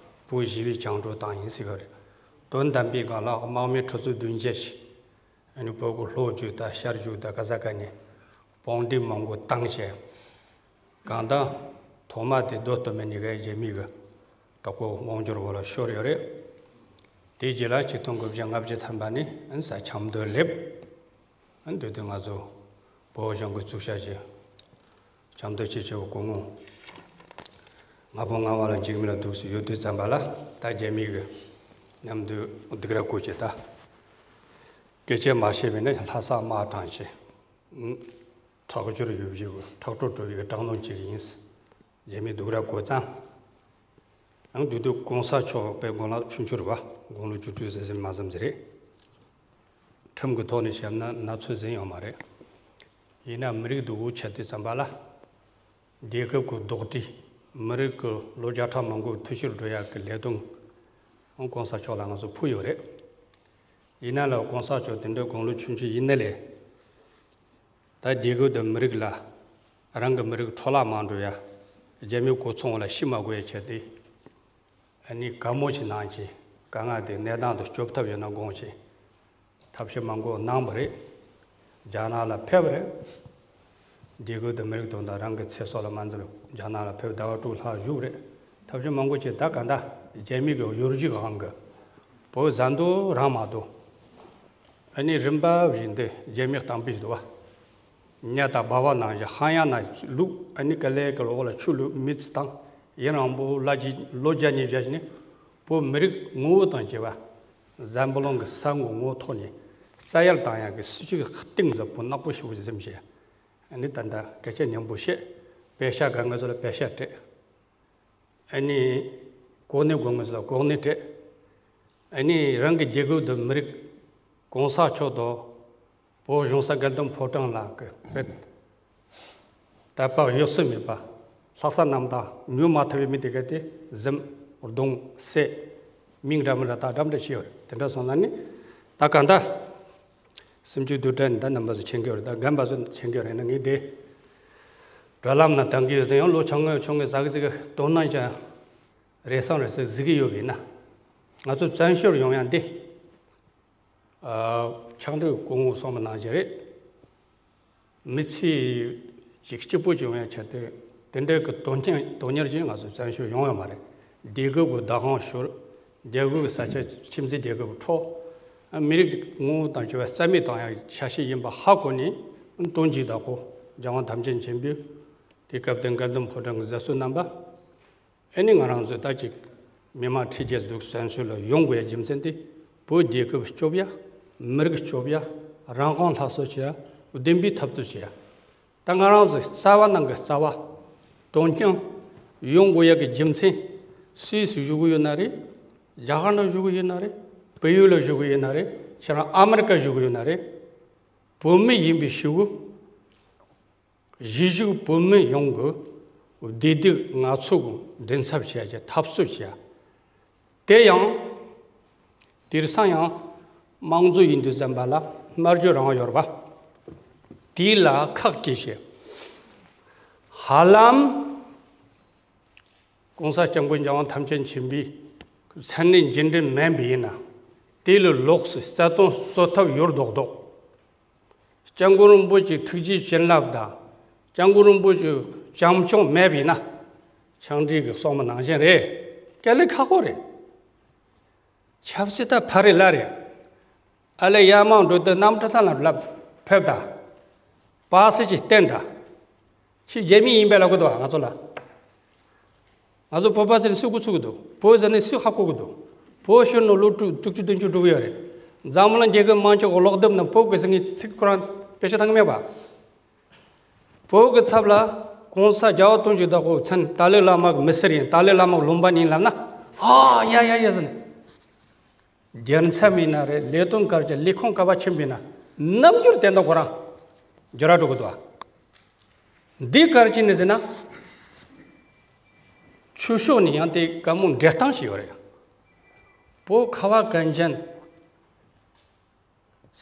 བོད་ཞི་བའི་བཅིངས་འགྲོལ་བཏང་ཡིན་ཟེར་གི་རེད། དོན་དམ་པའི་སྒང་ལ་དམག་མི་ཁྲི་ཚོ་བདུན་བརྒྱད་ཅིག་ཨ་ནི་བོད་ཀྱི་ལྷོ་རྒྱུད་དང་ཤར་རྒྱུད་དང་ག་ས་ག་ནས་དཔུང་སྡེ་མང་པོ་བཏང་བྱས། གང་ལྟར་ཐོག་མ་དེ་མདོ་སྟོད་སྨད་གཉིས་ཀའི་རྒྱལ་མི་གི་དྲག་པོ་དབང་སྒྱུར་འོག་ལ་ཤོར་ཡོད་རེད། དེའི་རྗེས་ལ་ཆིག་སྟོང་དགུ་བརྒྱ་ལྔ་བཅུ་ཐམ་པ་ནས་ཨ་ནི་ས་ཆབ་མདོ་སླེབས། ཨ་ནི་དེ་དུས་ང་ཚོ་བོད་གཞུང་གིས་བཙུགས་བཞག་གི་ཆབ་མདོ་སྤྱི་ཁྱབ་སྐུ་ངོ་ང་ཕོ་ང་བ་ལ་འཇིགས་མེད་ལ་འདུག་སེ་ཡོད་དུས་ཙམ་པ་ལ། ད་རྒྱལ་མི་གི་མཉམ་དུ་སྡིགས་ར་བསྐུལ་བྱས། ད་སྐད་ཆ་མ་བཤད་པས་ན་ལྷ་ས་དམག་དྲངས་བྱས། ཨ། ཁྲག་སྦྱོར་ཡོད་བཞིན་ཁྲག་དྲོ་བྲོ་བའི་དྲག་གནོན་ཅིག་ཡིན། རྒྱལ་མི་སྡུག་ར་གོ་ཙང་། ཡང་དུས་དུས་གོང་ས་མཆོག་དཔེ་དགུང་ལོ་ཆུང་ཆུང་རེད་པ། དགུང་ལོ་བཅུ་དྲུག་ཟིན་ཟིན་མ་ཟིན་ཟིན་རེད། ཁྲིམས་ཀྱི་ཐོག་ནས་བཤད་ན་ན་ཚོད་ཟིན་ཡོད་མ་རེད། ཡིན་ན་མི་རིགས་སྡུག་པོ་ཆགས་དུས་ཙམ་པ་ལ། རྒྱལ་ཁབ་ཀྱི་རྡོག་རྩ། མི་རིགས་ཀྱི་ལོ་བརྒྱ་ཕྲག་མང་པོའི་འཐུས་ཤོར་འགྲོ་ཡག་གི་ལས་དོན། ཨང་གོང་ས་མཆོག་ལ་ང་ཚོ་ཕུལ་ཡོད་རེད། ཡིན་ན་ལ་གོང་ས་མཆོག་དེ་འདྲའི་དགུང་ལོ་ཆུང་ཆུང་ཡིན་ནའི་ལས། ད་རྒྱལ་ཁབ་དང་མི་རིགས་ལ། རང་གི་མི་རིགས་འཕྲོ་བརླག་མ་འགྲོ་ཡ། རྒྱལ་མིའི་གོ་མཚོན་ལ་ཤི་མ་དགོས་ཡ་ཆེད་དུ། ཨ་ནི་དགའ་མོ་ཞིག་གནང་བྱས། དཀའ་ངལ་དེ་གནས་སྟངས་དང་སྐྱོབ་ཐབས་ཡོད་ན་དགོངས་བྱས། ཐབས་ཤེས་མང་པོ་གནང་བ་རེད། རྒྱ་ནག་ལ་ཕེབས་པ་རེད། རྒྱལ་ཁབ་དང་མི་རིགས་དོན་དང་རང་གི་ཚེ་སྲོག་ལ་མ་འཛེམས་རྒྱ་ནག་ལ་ཕེབས་ཟླ་བ་དྲུག་ལྷག་བཞུགས་རེད། ཐབས་ཤེས་མང་པོ་བྱས། ད་ག་འདྲ་རྒྱལ་མི་གི་གཡོ་སྒྱུ་གང་གི་བོད་ཟ་འདོད་རང་མ་འདོད། ཨ་ནི་རིམ་པ་བཞིན་དུ་རྒྱལ་མི་གཏམ་དཔེ་ཞིག་འདུག་བ། ཉ་དང་སྦལ་པ་ནང་བཞིན་ཧ་ཡང་ན་བླུགས། ཨ་ནི་ག་ལེ་ག་ལོག་ལ་ཆུ་བླུགས་མི་ཚེ་བཏང་། ཡུན་རིང་པོ་ལ་ལོ་བརྒྱ་ཉིས་བརྒྱ་ཞིག་ནས་བོད་མི་རིགས་ངོ་བོ་དང་བཅས་པ། འཛམ་བུ་གླིང་གི་ས་ངོ་ངོ་ཐོག་ནས་རྩ་ཡལ་བཏང་ཡག་གི་སྲིད་ཇུས་ཀྱི་གཏིང་ཟབ་པོ་ནག་པོ་ཞེ་པོ་འཛིན་བྱས། ཨ་ནི་ད་ལྟ་སྐད་ཆ་སྙན་པོ་བཤད། པེ་ཤ་དགའ་ངེས་ཚོ་ལ་པེ་ཤ་སྤྲད། ཨ་ནི་གོ་གནས་དགོས་ངེས་ཚོ་ལ་གོ་གནས་སྤྲད། ཨ་ནི་རང་གི་རྒྱལ་ཁབ་དང་མི་རིགས། གོང་ས་མཆོག་དང་བོད་གཞུང་ས་དགའ་ལྡན་ཕོ་བྲང་ལ་གི་དཔེ། དད་པ་གཡོ་ཟོལ་མེད་པ། ལྷག་བསམ་རྣམ་དག་ཉུང་མ་ཐུབ་པའི་མི་དེ་ག་དེ་གཟིམ། རྡུང་། བསད། མིང་འདྲ་མི་འདྲ་དག་འདྲ་མི་འདྲ་བྱས་ཡོད་རེད། དེ་འདྲ་སོང་ན་ནི་ད་ག་འདྲ། སེམས་ཅན་སྡུག་དྲན་ནི་ད་རྣམ་པ་ཚོ་མཁྱེན་གྱི་ཡོད་རེད། ད་རྒན་པ་ཚོ་མཁྱེན་གྱི་ཡོད་རེད་ན། ངས་དེ་དྲ་ལམ་ན་བཏང་གི་ཡོད་ཟེར་ཡང་ལོ་ཆུང་ངུ་ཆུང་ངུ་ཟ་གི་ཟིག་གི་དོ་སྣང་ཅན་རེ་ཟུང་རེ་ཟུང་གཟིགས་ཀྱི་ཡོད་པས་ན། ང་ཚོ་བཙན་བྱོལ་ཡོང་ཡ་འདི། ཨ། ཕྱག་འབྲེལ་སྐུ་ངོ་གསུངས་པ་ནང་བཞིན་རེད། མི་ཚེ་ཅིག་སྐྱིད་པོ་ཅིག་ཡོང་ཡ་ཆེད་དུ་དེ་འདྲའི་གི་དོན་རྐྱེན་དོན་གཉེར་གྱིས་ང་ཚོ་བཙན་བྱོལ་ཡོང་ཡོད་མ་རེད། རྒྱལ་ཁབ་ཀྱི་བདག་དབང་ཤོར། རྒྱལ་ཁབ་ཀྱི་ས་ཆ་ཁྱིམ་མཚེས་རྒྱལ་ཁབ་འཕྲོག། མི་རིགས་ངོ་བོ་དང་བཅས་པ་རྩ་མེད་བཏང་ཡ་ཆ་ཤས་ཡིན་པ་ཧ་གོ་ནས། དོན་གྱི་བདག་པོ་རྒྱལ་དབང་དམ་ཅན་ཆེན་པོས་དེ་སྐབས་དེ་དགའ་ལྡན་ཕོ་བྲང་གི་མཛད་གཙོ་རྣམ་པ། ཨ་ནི་ང་རང་ཚོ་ད་ཅིག་མི་མང་ཁྲི་བརྒྱད་འདུག་བཙན་བྱོལ་ལ་ཡོང་དགོས་ཡ་རྒྱུ་མཚན་དེ། བོད་རྒྱལ་ཁབ་སྐྱོབ་ཡ། མི་རིགས་སྐྱོབ་ཡ། རང་དབང་སླར་གསོ་བྱེད་ཡ། བདེན་པའི་འཐབ་རྩོད་བྱེད་ཡ། ད་ང་རང་ཚོ་རྩ་བ་ནང་གི་རྩ་བ། དོན་རྐྱེན་ཡོང་དགོས་ཡ་གི་རྒྱུ་མཚན། སུད་སི་བཞུགས་གི་ཡོད་ན་རེད། རྒྱ་གར་ནང་བཞུགས་གི་ཡོད་ན་རེད། བལ་ཡུལ་ལ་བཞུགས་གི་ཡོད་ན་རེད། ཁྱེད་རང་ཨ་མི་རི་ཀ་བཞུགས་གི་ཡོད་ན་རེད། བོད་མི་ཡིན་པའི་ཤུགས། གཞིས་བཞུགས་བོད་མི་ཡོངས་ཀྱི་བདེ་སྡུག་ང་ཚོ་གི་མགྲིན་ཚབ་བྱེད་ཡ། འཐབ་རྩོད་བྱེད་ཡ། དེ་ཡང་དེང་སང་ཡང་དམངས་གཙོ་ཡིན་དུས་ཙམ་པ་ལ་སྨྲ་བརྗོད་རང་དབང་ཡོད་རེད་པ། དེ་ལ་ཁག་དཀྲིས་བྱས། ཧ་ལམ་གོང་ས་སྐྱབས་མགོན་རྒྱལ་དབང་ཐམས་ཅད་མཁྱེན་པའི་མཚན་གནས་རྗེས་དྲན་མིན་པ་ཡིན་ན། དེ་ལས་ལོགས་སུ་རྩ་དོན་རྩོད་ཐབས་ཡོད་མདོག་མདོག། སྐྱབས་མགོན་རིན་པོ་ཆེའི་ཐུགས་རྗེའི་བྱིན་རླབས་དང་། སྐྱབས་མགོན་རིན་པོ་ཆེ་བྱམས་སྐྱོང་མེད་པ་ཡིན་ན། ཕྱག་བྲིས་ཀྱི་གསུངས་པ་ནང་བཞིན་རེད། དཀའ་ལས་ཁག་པོ་རེད། ཆབ་སྲིད་ད་ཕ་རི་ལ་རེད། ཨ་ལས་ཡར་མར་འགྲོ་དུས་གནམ་གྲུ་ཐང་ལ་ལབ་ཕེབས་དང་། པ་སེ་ཅིག་བསྟན་དང་། ཁྱེད་རྒྱ་མི་ཡིན་པས་ལབ་གི་འདུག་ང་ཚོ་ལ། ང་ཚོ་བོད་པ་ཟེར་ནས་སུས་འགོ་ཚུགས་གི་འདུག་བོད་ཟེར་ནས་སུས་ཧ་གོ་གི་འདུག་བོད་ཤོར་ནས་ལོ་དྲུག་དྲུག་ཅུ་བདུན་ཅུ་འགྲོ་གི་ཡོད་རེད། འཛམ་གླིང་རྒྱལ་ཁབ་མང་ཆེ་གི་གློག་རྡུལ་ནང་བོད་ཀྱི་ཟེར་མཁན་ཚིག་ཁོ་རང་བེད་སྤྱོད་བཏང་གི་མེད་པ། བོད་ཀྱི་ཚབ་ལ་གོང་ས་རྒྱལ་བ་དོན་གྱི་བདག་པོ་མཚན་ཏཱ་ལའི་བླ་མ་གི་མི་སེར་ཡིན། ཏཱ་ལའི་བླ་མ་གི་ལུང་པ་ཡིན་ལབ་ན། ཨ་ཡ་ཡ་ཡ་ཟེར་ནས། རྒྱལ་མཚམས་ཡིན་ན་རེད། ལས་དོན་གལ་ཆེ། ལས་ཁུངས་ག་པར་ཕྱིན་པ་ཡིན་ན། རྣམ་འགྱུར་དེ་འདྲ་ཁོ་རང་འགྱུར་བ་འགྲོ་གི་འདུག་འདི་ག་རེ་བྱས་ནས་ཟེར་ན། ཆོས་ཕྱོགས་ནས་ཡང་དེ་དཀའ་མོ་འགྲེལ་སྟངས་ཤིག་ཡོད་རེད། བོད་ཁ་བ་གངས་ཅན་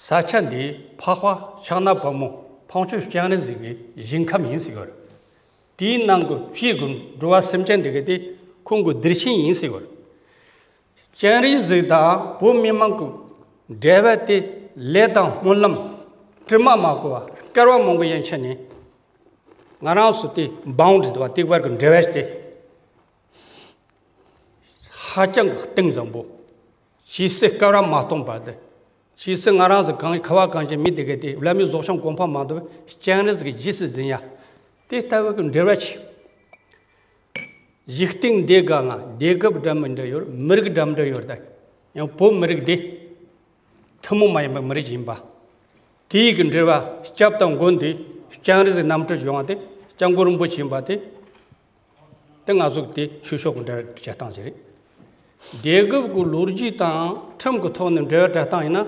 ས་ཆ་འདི་འཕགས་པ་ཕྱག་ན་པདྨོ་འཕགས་མཆོག་སྤྱན་རས་གཟིགས་ཀྱི་ཞིང་ཁམས་ཡིན་ཟེར་གྱི་ཡོད་རེད། དེའི་ནང་གི་སྤྱི་གི་འགྲོ་བ་སེམས་ཅན་འདི་ག་དེ་ཁོང་གི་གདུལ་ཞིང་ཡིན་ཟེར་གྱི་ཡོད་རེད། སྤྱན་རས་གཟིགས་དང་བོད་མི་མང་གི་འབྲེལ་བ་དེ་ལས་དང་སྨོན་ལམ་དྲི་མ་མ་གོས་པ་སྐལ་བ་མང་པོ་ཡན་ཆད་ནས་ང་རང་ཚོ་དེ་བང་འདྲི་དུ་བ་དེ་བར་གྱི་འབྲེལ་བ་དེ་ཧ་ཅང་གི་གཏིང་ཟབ་པོ། ཇི་སྲིད་སྐལ་བ་མ་སྟོངས་པ་དེ། ཇི་སྲིད་ང་རང་ཚོ་གང་ཁ་བ་གངས་ཅན་མི་དེ་ག་དེ་བླ་མའི་རྫོགས་བྱང་གོ་འཕང་མ་ཐོབ་སྤྱན་རས་གཟིགས་ཇི་སྲིད་འཛིན་ཡ། དེ་ལྟ་བུ་གི་འབྲེལ་བ་ཆེ། འཇིག་རྟེན་འདི་ག་ལ་བདེ་སྐྱིད་འདྲ་མི་འདྲ་ཡོད། མི་རིགས་འདྲ་མི་འདྲ་ཡོད་ད། ཡང་བོད་མི་རིགས་འདི་ཐུན་མོང་མ་ཡིན་པའི་མི་རིགས་ཡིན་པ། དེའི་གི་འབྲེལ་བ་སྐྱབས་དང་མགོན་འདི་སྤྱན་རས་གཟིགས་རྣམ་སྤྲུལ་ཡོང་བ་དེ་སྐྱབས་མགོན་རིན་པོ་ཆེ་ཡིན་པ་དེ། དེ་ང་ཚོ་དེ་ཆོས་ཕྱོགས་ཀྱི་འབྲེལ་བ་བྱེད་སྟངས་ཅིག་རེད། དེ་སྐབས་ཀྱི་ལོ་རྒྱུས་དང་ཁྲིམས་ཀྱི་ཐོག་ནས་འབྲེལ་བ་བྱེད་སྟངས་ཡིན་ན།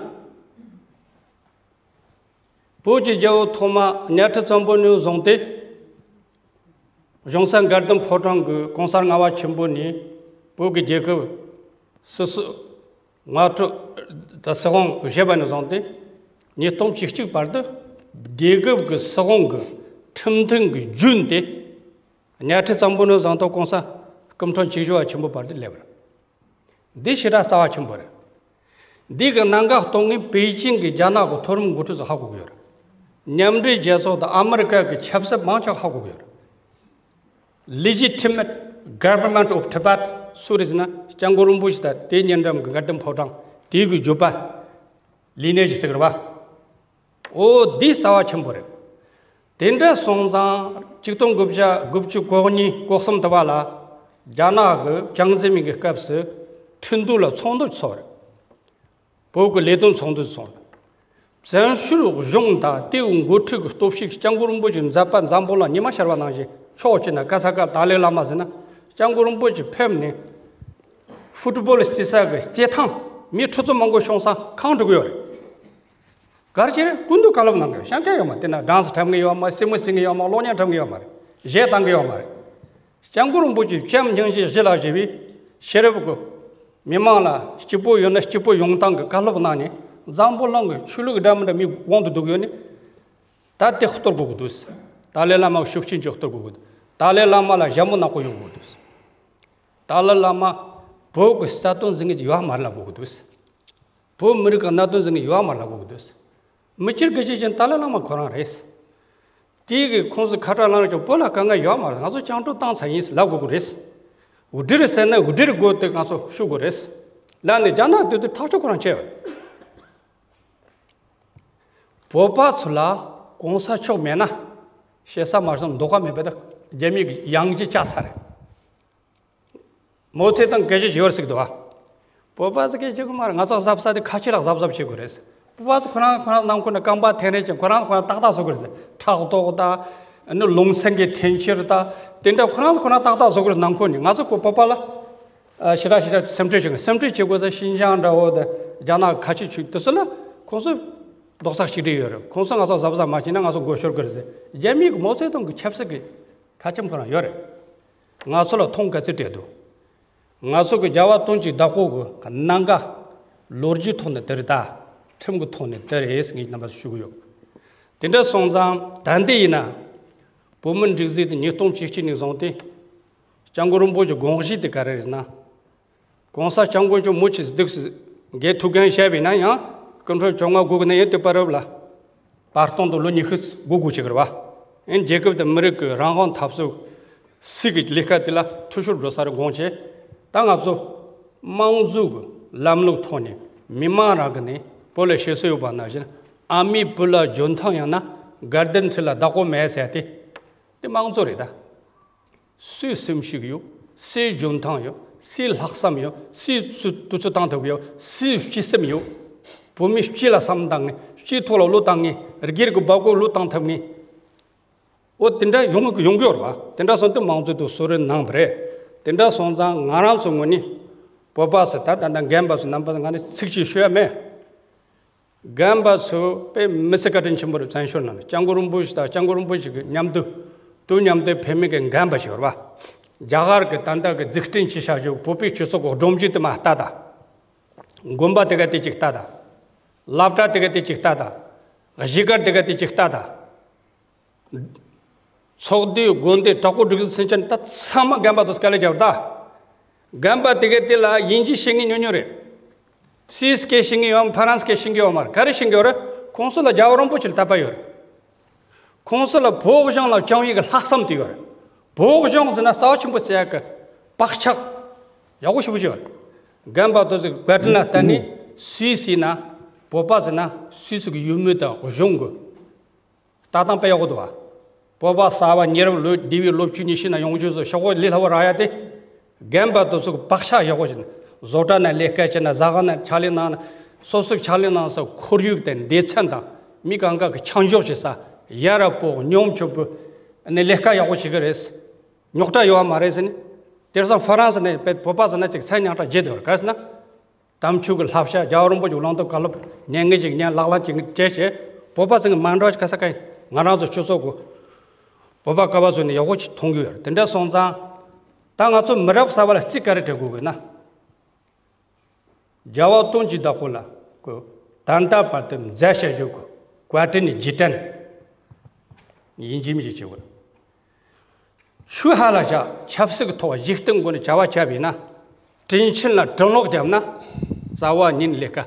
བོད་ཀྱི་རྒྱལ་པོ་ཐོག་མ་གཉའ་ཁྲི་བཙན་པོ་ནས་བཟུང་སྟེ། གཞུང་ས་དགའ་ལྡན་ཕོ་བྲང་གི་གོང་ས་ལྔ་པ་ཆེན་པོ་ནས་བོད་ཀྱི་རྒྱལ་ཁབ་སོ་སོ་ང་ཁྲོ་ད་སྲིད་དབང་བཞེས་པ་ནས་བཟུང་སྟེ་ཉིས་སྟོང་བཅུ་གཅིག་བར་དུ་རྒྱལ་ཁབ་ཀྱི་སྲིད་དབང་གི་ཁྲིམས་མཐུན་གྱི་རྒྱུན་དེ་གཉའ་ཁྲི་བཙན་པོ་ནས་བཟུང་སྟེ་གོང་ས་སྐུ་ཕྲེང་བཅུ་བཞི་པ་ཆེན་པོ་བར་དུ་སླེབས་པ་རེད། འདི་ཞེ་དྲག་རྩ་བ་ཆེན་པོ་རེད། འདི་གི་གནད་འགག་གཏོང་མཁན་པེ་ཅིང་གི་རྒྱ་ནག་གི་མཐོ་རིམ་འགོ་ཁྲིད་ཚོ་ཧ་གོ་གི་ཡོད་རེད། མཉམ་འབྲེལ་རྒྱལ་ཚོགས་དང་ཨ་མི་རི་ཀ་གི་ཆབ་སྲིད་མང་ཆེ་ཧ་གོ་གི་ཡོད་རེད། Legitimate Government of Tibet སུ་རེད་ཟེར་ན་སྐྱབས་མགོན་རིན་པོ་ཆེ་དང་དེའི་ཉེ་འགྲམ་གྱི་དགའ་ལྡན་ཕོ་བྲང་དེའི་གི་བརྒྱུད་པ། ལི་ནེ་ཇི་ཟེར་གི་རེད་བ། འོ་འདི་རྩ་བ་ཆེན་པོ་རེད། དེ་འདྲ་སོང་ཙང་ཆིག་སྟོང་དགུ་བརྒྱ་དགུ་བཅུ་གོ་གཉིས་གོ་གསུམ་དུ་བ་ལ་རྒྱ་ནག་གི་ཅང་ཙེ་མིན་གྱི་སྐབས་སུ་ཁྲིན་ཏུའུ་ལ་ཚོགས་འདུ་ཚོགས་རེད། བོད་ཀྱི་ལས་དོན་ཚོགས་འདུ་ཚོགས་རེད། བཙན་བྱོལ་གཞུང་དང་དེའི་འགོ་ཁྲིད་ཀྱི་སྟོབས་ཤུགས་སྐྱབས་མགོན་རིན་པོ་ཆེ་མཛད་པ་འཛམ་བུ་གླིང་ཉི་མ་ཤར་བ་ནང་བཞིན་ཕྱོགས་གཅིག་ན་ག་ས་ག་ཏཱ་ལའི་བླ་མ་ཟེར་ན་སྐྱབས་མགོན་རིན་པོ་ཆེ་ཕེབས་ནས་ཧྥུ་ཏུ་བོ་ལི་རྩེ་ས་གི་རྩེད་ཐང་མི་ཁྲི་ཚོ་མང་པོ་ཤོང་ས་ཁང་སྒྲིག་གི་ཡོད་རེད། གར་ཅིར་ཀུན་ཏུ་བཀའ་སློབ་གནང་གི་ཡོད། ཤང་ཀ་ཡོད་མ་དེ་ན་སྦྲང་ས་འཁྲབ་མཁན་ཡོད་མ། རྩེད་མོ་རྩེ་མཁན་ཡོད་མ། གློག་བརྙན་འཁྲབ་མཁན་ཡོད་མ་རེད། གཞས་བཏང་གི་ཡོད་མ་རེད། སྐྱབས་མགོན་རིན་པོ་ཆེ་བྱམས་སྙིང་རྗེ་གཞི་ལ་བཞེས་པའི་ཤེས་རབ་ཀྱི་མི་མང་ལ་སྐྱིད་པོ་ཡོད་ན་སྐྱིད་པོ་ཡོང་སྟངས་ཀྱི་བཀའ་སློབ་གནང་ནས་འཛམ་བུ་གླིང་གི་ཆོས་ལུགས་འདྲ་མི་འདྲ་མི་དབང་དུ་བསྡུ་གི་ཡོད་ནི། ད་དེ་གཏོར་དགོས་ཀྱི་འདུག་ཏཱ་ལའི་བླ་མ་ཤུགས་ཆེན་གྱིས་གཏོར་དགོས་ཀྱི་འདུག་ཏཱ་ལའི་བླ་མ་ལ་ཞྭ་མོ་ནག་པོ་ཡོང་དགོས་ཀྱི་འདུག་ཏཱ་ལའི་བླ་མ་བོད་ཀྱི་རྩ་དོན་ཟེར་མཁན་ཅིག་ཡོད་མ་རེད་ལབ་དགོས་ཀྱི་འདུག་བོད་མི་རིགས་ཀྱི་གནད་དོན་ཟེར་མཁན་ཡོད་མ་རེད་ལབ་དགོས་ཀྱི་འདུག་མི་སྤྱིར་སྐད་ཆ་བཤད་ན་ཏཱ་ལའི་བླ་མ་ཁོ་རང་རེད། དེའི་གི་ཁོང་ཚོ་ཁ་བྲལ་ལངས་ཀྱང་བོད་ལ་དཀའ་ངལ་ཡོད་མ་རེད། ང་ཚོ་བཅིངས་འགྲོལ་བཏང་ཚར་ཡིན་ལབ་དགོས་ཀྱི་རེད། འུར་སྒྲིལ་ཟེར་ན་འུར་སྒྲིལ་དགོས་དེ་ང་ཚོ་ཞུ་དགོས་རེད། ལབ་ནས་རྒྱ་ནག་དེ་དུས་ཐག་གཅོད་ཁོ་རང་བྱས་ཡོད། བོད་པ་ཚོ་ལ་གོང་ས་མཆོག་མེད་ན་བཤད་ས་མ་སོང་། མདོ་ཁ་མེད་པ་དང་རྒྱ་མིའི་གི་ཡང་ཅི་བཅག་ཚར་རེད། མའོ་ཙེ་ཏུང་སྐད་ཆ་ཞིག་ཡོད་ཟེར་གི་འདུག་བ། བོད་པ་ཚོ་སྐད་ཆ་གོ་མ་རེད། ང་ཚོ་གཟབ་ས་དེ་ཁ་ཆེ་ལ་གཟབ་གཟབ་བྱེད་དགོས་རེད། བོད་པ་ཚོ་ཁོ་རང་ཁོ་རང་ནང་ཁུལ་ནས་རྐང་པ་འཐེན་རེས་ཀྱང་ཁོ་རང་ཁོ་རང་ཏག་ཏག་བཟོ་དགོས་རེད། ཕྲག་དོག་དང་། ཨ་ནི་ལུང་ཚན་གྱི་འཐེན་འཁྱེར་དང་དེ་འདྲ་ཁོ་རང་ཁོ་རང་ཏག་ཏག་བཟོ་དགོས་རེད། ནང་ཁུལ་ནས་ང་ཚོ་ཁོ་བོད་པ་ལ་ཨ་ཞེ་དྲག་ཞེ་དྲག་སེམས་ཁྲལ་བྱེད་དགོས། སེམས་ཁྲལ་བྱེད་དགོས་ས་ཤིན་ཅང་འདྲ་བོ་དང་རྒྱ་ནག་ཁ་ཆེ་ཆུ་དེ་ཚོ་ལ་ཁོང་ཚོ་རྡོག་རྩ་གཅིག་སྒྲིལ་ཡོད་རེད། ཁོང་ཚོ་ང་ཚོ་གཟབ་གཟབ་མ་བྱས་ན་ང་ཚོ་མགོ་ཤོར་གི་རེད་ཟེར། རྒྱ་མིའི་གི་མའོ་ཙེ་ཏུང་གི་ཆབ་སྲིད་ཀྱི་ཁ་ཆེམས་ཁོ་རང་ཡོད་རེད། ང་ཚོ་ལ་མཐོང་ག་ཚོད་སྤྲད་འདུག་ང་ཚོ་གི་རྒྱལ་བ་དོན་གཅིག་བདག་པོ་གི་གནད་འགག་ལོ་རྒྱུས་ཐོག་ནས་དེ་རེད་ད། ཁྲིམས་ཀྱི་ཐོག་ནས་དེ་རེད་ཟེར་ངས་རྣམ་པ་ཚོ་ཞུ་གི་ཡོད། དེ་འདྲ་སོང་ཙང་ད་འདི་ཡིན་ན་བོད་མི་འགྲིག་འཛིང་དེ་ཉིས་སྟོང་བཅུ་གཅིག་ནས་བཟུང་སྟེ་སྐྱབས་མགོན་རིན་པོ་ཆེ་དགོངས་གཞི་དེ་ག་རེ་རེད་ཟེར་ན། གོང་ས་སྐྱབས་མགོན་མཆོག་མུ་མཐུད་འདུག་སེ་འགན་ཐུགས་འགན་བཞེས་པ་ཡིན་ན་ཡང་སྐུ་ཕྲེང་བཅོ་ལྔ་དགུ་གི་ནས་ཡང་དེ་བར་ལ་བར་སྟོང་དུ་ལོ་ཉི་ཤུ་འགོར་དགོས་ཀྱི་རེད་བ། ཨེ་རྒྱལ་ཁབ་དང་མི་རིགས་ཀྱི་རང་དབང་འཐབ་རྩོད་སྲིད་ཀྱི་ལས་ཀ་དེ་ལ་འཐུས་ཤོར་འགྲོ་ས་རེད་དགོངས་བྱས། ད་ང་ཚོ་དམངས་གཙོ་གི་ལམ་ལུགས་ཐོག་ནས་མི་མང་རང་གི་ནས་བོད་ལ་བཤད་སྲོལ་ཡོད་པ་ནང་བཞིན་ཨ་མའི་བུ་ལ་འཇོན་ཐང་ཡང་ན་དགའ་ལྡན་ཁྲི་ལ་བདག་པོ་མེད་ཟེར་ཏེ། དེ་དམངས་གཙོ་རེད་ད། སུའི་སེམས་ཤུགས་ཡོད། སུའི་འཇོན་ཐང་ཡོད། སུའི་ལྷག་བསམ་ཡོད། སུའི་ཚུ་དུས་ཚོད་བཏང་ཐུབ་ཡོད། སུའི་སྤྱི་སེམས་ཡོད། བོད་མི་སྤྱི་ལ་བསམ་བཏང་ངེས། སྤྱིའི་ཐོག་ལ་བློ་བཏང་ངེས། སྒེར་གྱི་འབབ་གོ་བློ་བཏང་ཐུབ་ངེས། འོ་དེ་འདྲ་ཡོང་གི་ཡོང་གི་ཡོད་རེད་བ། དེ་འདྲ་སོང་དུས་དམངས་གཙོའི་ཐོག་གསོལ་རས་གནང་བ་རེད། དེ་འདྲ་སོང་ཙང་ང་རང་ཚོ་ངོས་ནས་བོད་པ་ཚོ་ད་ད་ལྟ་རྒན་པ་ཚོ་རྣམ་པ་ང་ནི་ཚིག་གཅིག་ཤོད་ཡ་མེད། རྒན་པ་ཚོ་དཔེ་མི་སྲིད་བཀའ་དྲིན་ཆེན་པོ་རེད། བཙན་བྱོལ་ནང་ལ་སྐྱབས་མགོན་རིན་པོ་ཆེ་དང་སྐྱབས་མགོན་རིན་པོ་ཆེ་གི་མཉམ་དུ་དུས་མཉམ་དུ་ཕེབས་མི་གི་རྒན་པ་ཞིག་ཡོད་རེད་བ། རྒྱ་གར་གི་ད་ལྟ་གི་འཛུགས་སྐྲུན་བྱེད་བྱ་རྒྱུ་བོད་པའི་སྤྱི་ཚོགས་གི་སྒྲོམ་གཞི་དེ་མར་ལྟ་ད། དགོན་པ་དེ་ག་དེ་གཅིག་ལྟ་ད། སློབ་གྲྭ་དེ་ག་དེ་གཅིག་ལྟ་དང་། གཞིས་སྒར་དེ་ག་དེ་གཅིག་ལྟ་དང་། ཚོགས་འདུའི་དགོན་སྡེ་དྲག་པོ་སྒྲིག་འཛུགས་ཚན་ཆེན་ད་ཚང་མ་རྒན་པ་དེ་ཚོ་དཀའ་ལས་རྒྱབ་རེད་ད། རྒན་པ་དེ་ག་དེ་ལ་དབྱིན་ཇི་ཤེས་མཁན་ཉུང་ཉུང་རེད། སུད་སི་སྐད་ཤེས་མཁན་ཡོད་མ་རེད། ཧྥ་རན་སི་སྐད་ཤེས་མཁན་ཡོད་མ་རེད། ག་རེ་ཤེས་མཁན་ཡོད་རེད། ཁོང་ཚོ་ལ་རྒྱལ་བ་རིན་པོ་ཆེ་ལ་དད་པ་ཡོད་རེད། ཁོང་ཚོ་ལ་བོད་གཞུང་ལ་བཅངས་ཡིག་གི་ལྷག་བསམ་དེ་ཡོད་རེད། བོད་གཞུང་ཟེར་ན་རྩ་བ་ཆེན་པོ་ཟེར་ཡག་གི་བག་ཆགས་ཡག་པོ་ཞེ་པོ་ཅིག་ཡོད་རེད། རྒན་པ་དེ་ཚོས་བཀའ་དྲིན་ལ་བརྟེན་ནས་སུད་སི་ན་བོད་པ་ཟེར་ན་སུད་སི་གི་ཡུལ་མི་དང་གཞུང་གི་ལྟ་སྟངས་དཔེ་ཡག་པོ་འདུག་བ། བོད་པ་གསར་པ་མི་རབས་ལོ་འདས་པའི་ལོ་བཅུ་ཉི་ཤུ་ན་ཡོང་རྒྱུ་ཚོ་ཤོག་གོ་ལས་སླ་པོ་རག་ཡ་དེ། རྒན་པ་དེ་ཚོ་གི་བག་ཆགས་ཡག་པོ་ཞིག་བཟོ་གྲྭ་ན་ལས་ཀ་བྱེད་ན། ཟ་ཁང་ན་ཕྱག་ལས་གནང་ན། སོ་སོའི་ཕྱག་ལས་གནང་ས་ཁོར་ཡུག་དང་སྡེ་ཚན་དང་མི་གང་ག་གི་ཆ་འཇོག་བྱེད་ས། ཡ་རབས་པོ་ཉམ་ཆུང་པོ་ནས་ལས་ཀ་ཡག་པོ་བྱེད་ཀྱི་རེད། རྙོག་དྲ་ཡོད་པ་མ་རེད་ཟེར་ནས། དེང་སང་ཧྥ་རན་སི་ནས་བོད་པ་ཟེར་ན་ཅིག་མཚན་ཉག་ཕྲ་བརྗེད་འདུག་ག་རེ་ཟེར་ན། དམ་ཆོས་ཀྱི་བསླབ་བྱ། རྒྱལ་བ་རིན་པོ་ཆེའི་བླང་དོར་བཀའ་སློབ་ཉན་མཁན་ཅིག་ཉན། ལག་ལེན་བྱེད་མཁན་བྱས་བྱས། བོད་པ་ཚོ་གི་མ་འགྲོ་ཁ་ས་ཁ་ང་རང་ཚོ་སྤྱི་ཚོགས་ཀྱི་བོད་པ་སྐལ་བ་ཚོ་ནས་ཡག་པོ་ཅིག་མཐོང་གི་ཡོད་རེད། དེ་འདྲ་སོང་ཙང་ད་ང་ཚོ་མི་རབས་གསར་པ་ལ་རྩིས་ག་རེ་སྤྲད་དགོས་ཀྱི་ན། རྒྱལ་བ་དོན་གྱི་བདག་པོ་ལ་གོ། ད་ལྟ་བར་དུ་མཛད་བྱ་བཞུགས་གོ། བཀའ་དྲིན་རྗེས་དྲན་ཡིན་གཅིག་མིན་གཅིག་བྱེད་དགོས། ཤུལ་ཧ་ལ་བཞག་ཆབ་སྲིད་ཀྱི་ཐོག་གཞི་རྟེན་སྒོ་ནས་བྱ་བ་བྱས་པ་ཡིན་ན། དྲིན་ཆེན་ལ་དྲིན་ལོག་བརྒྱབ་ན། རྩ་བ་ཉིད་ནས་ལས་ཀ།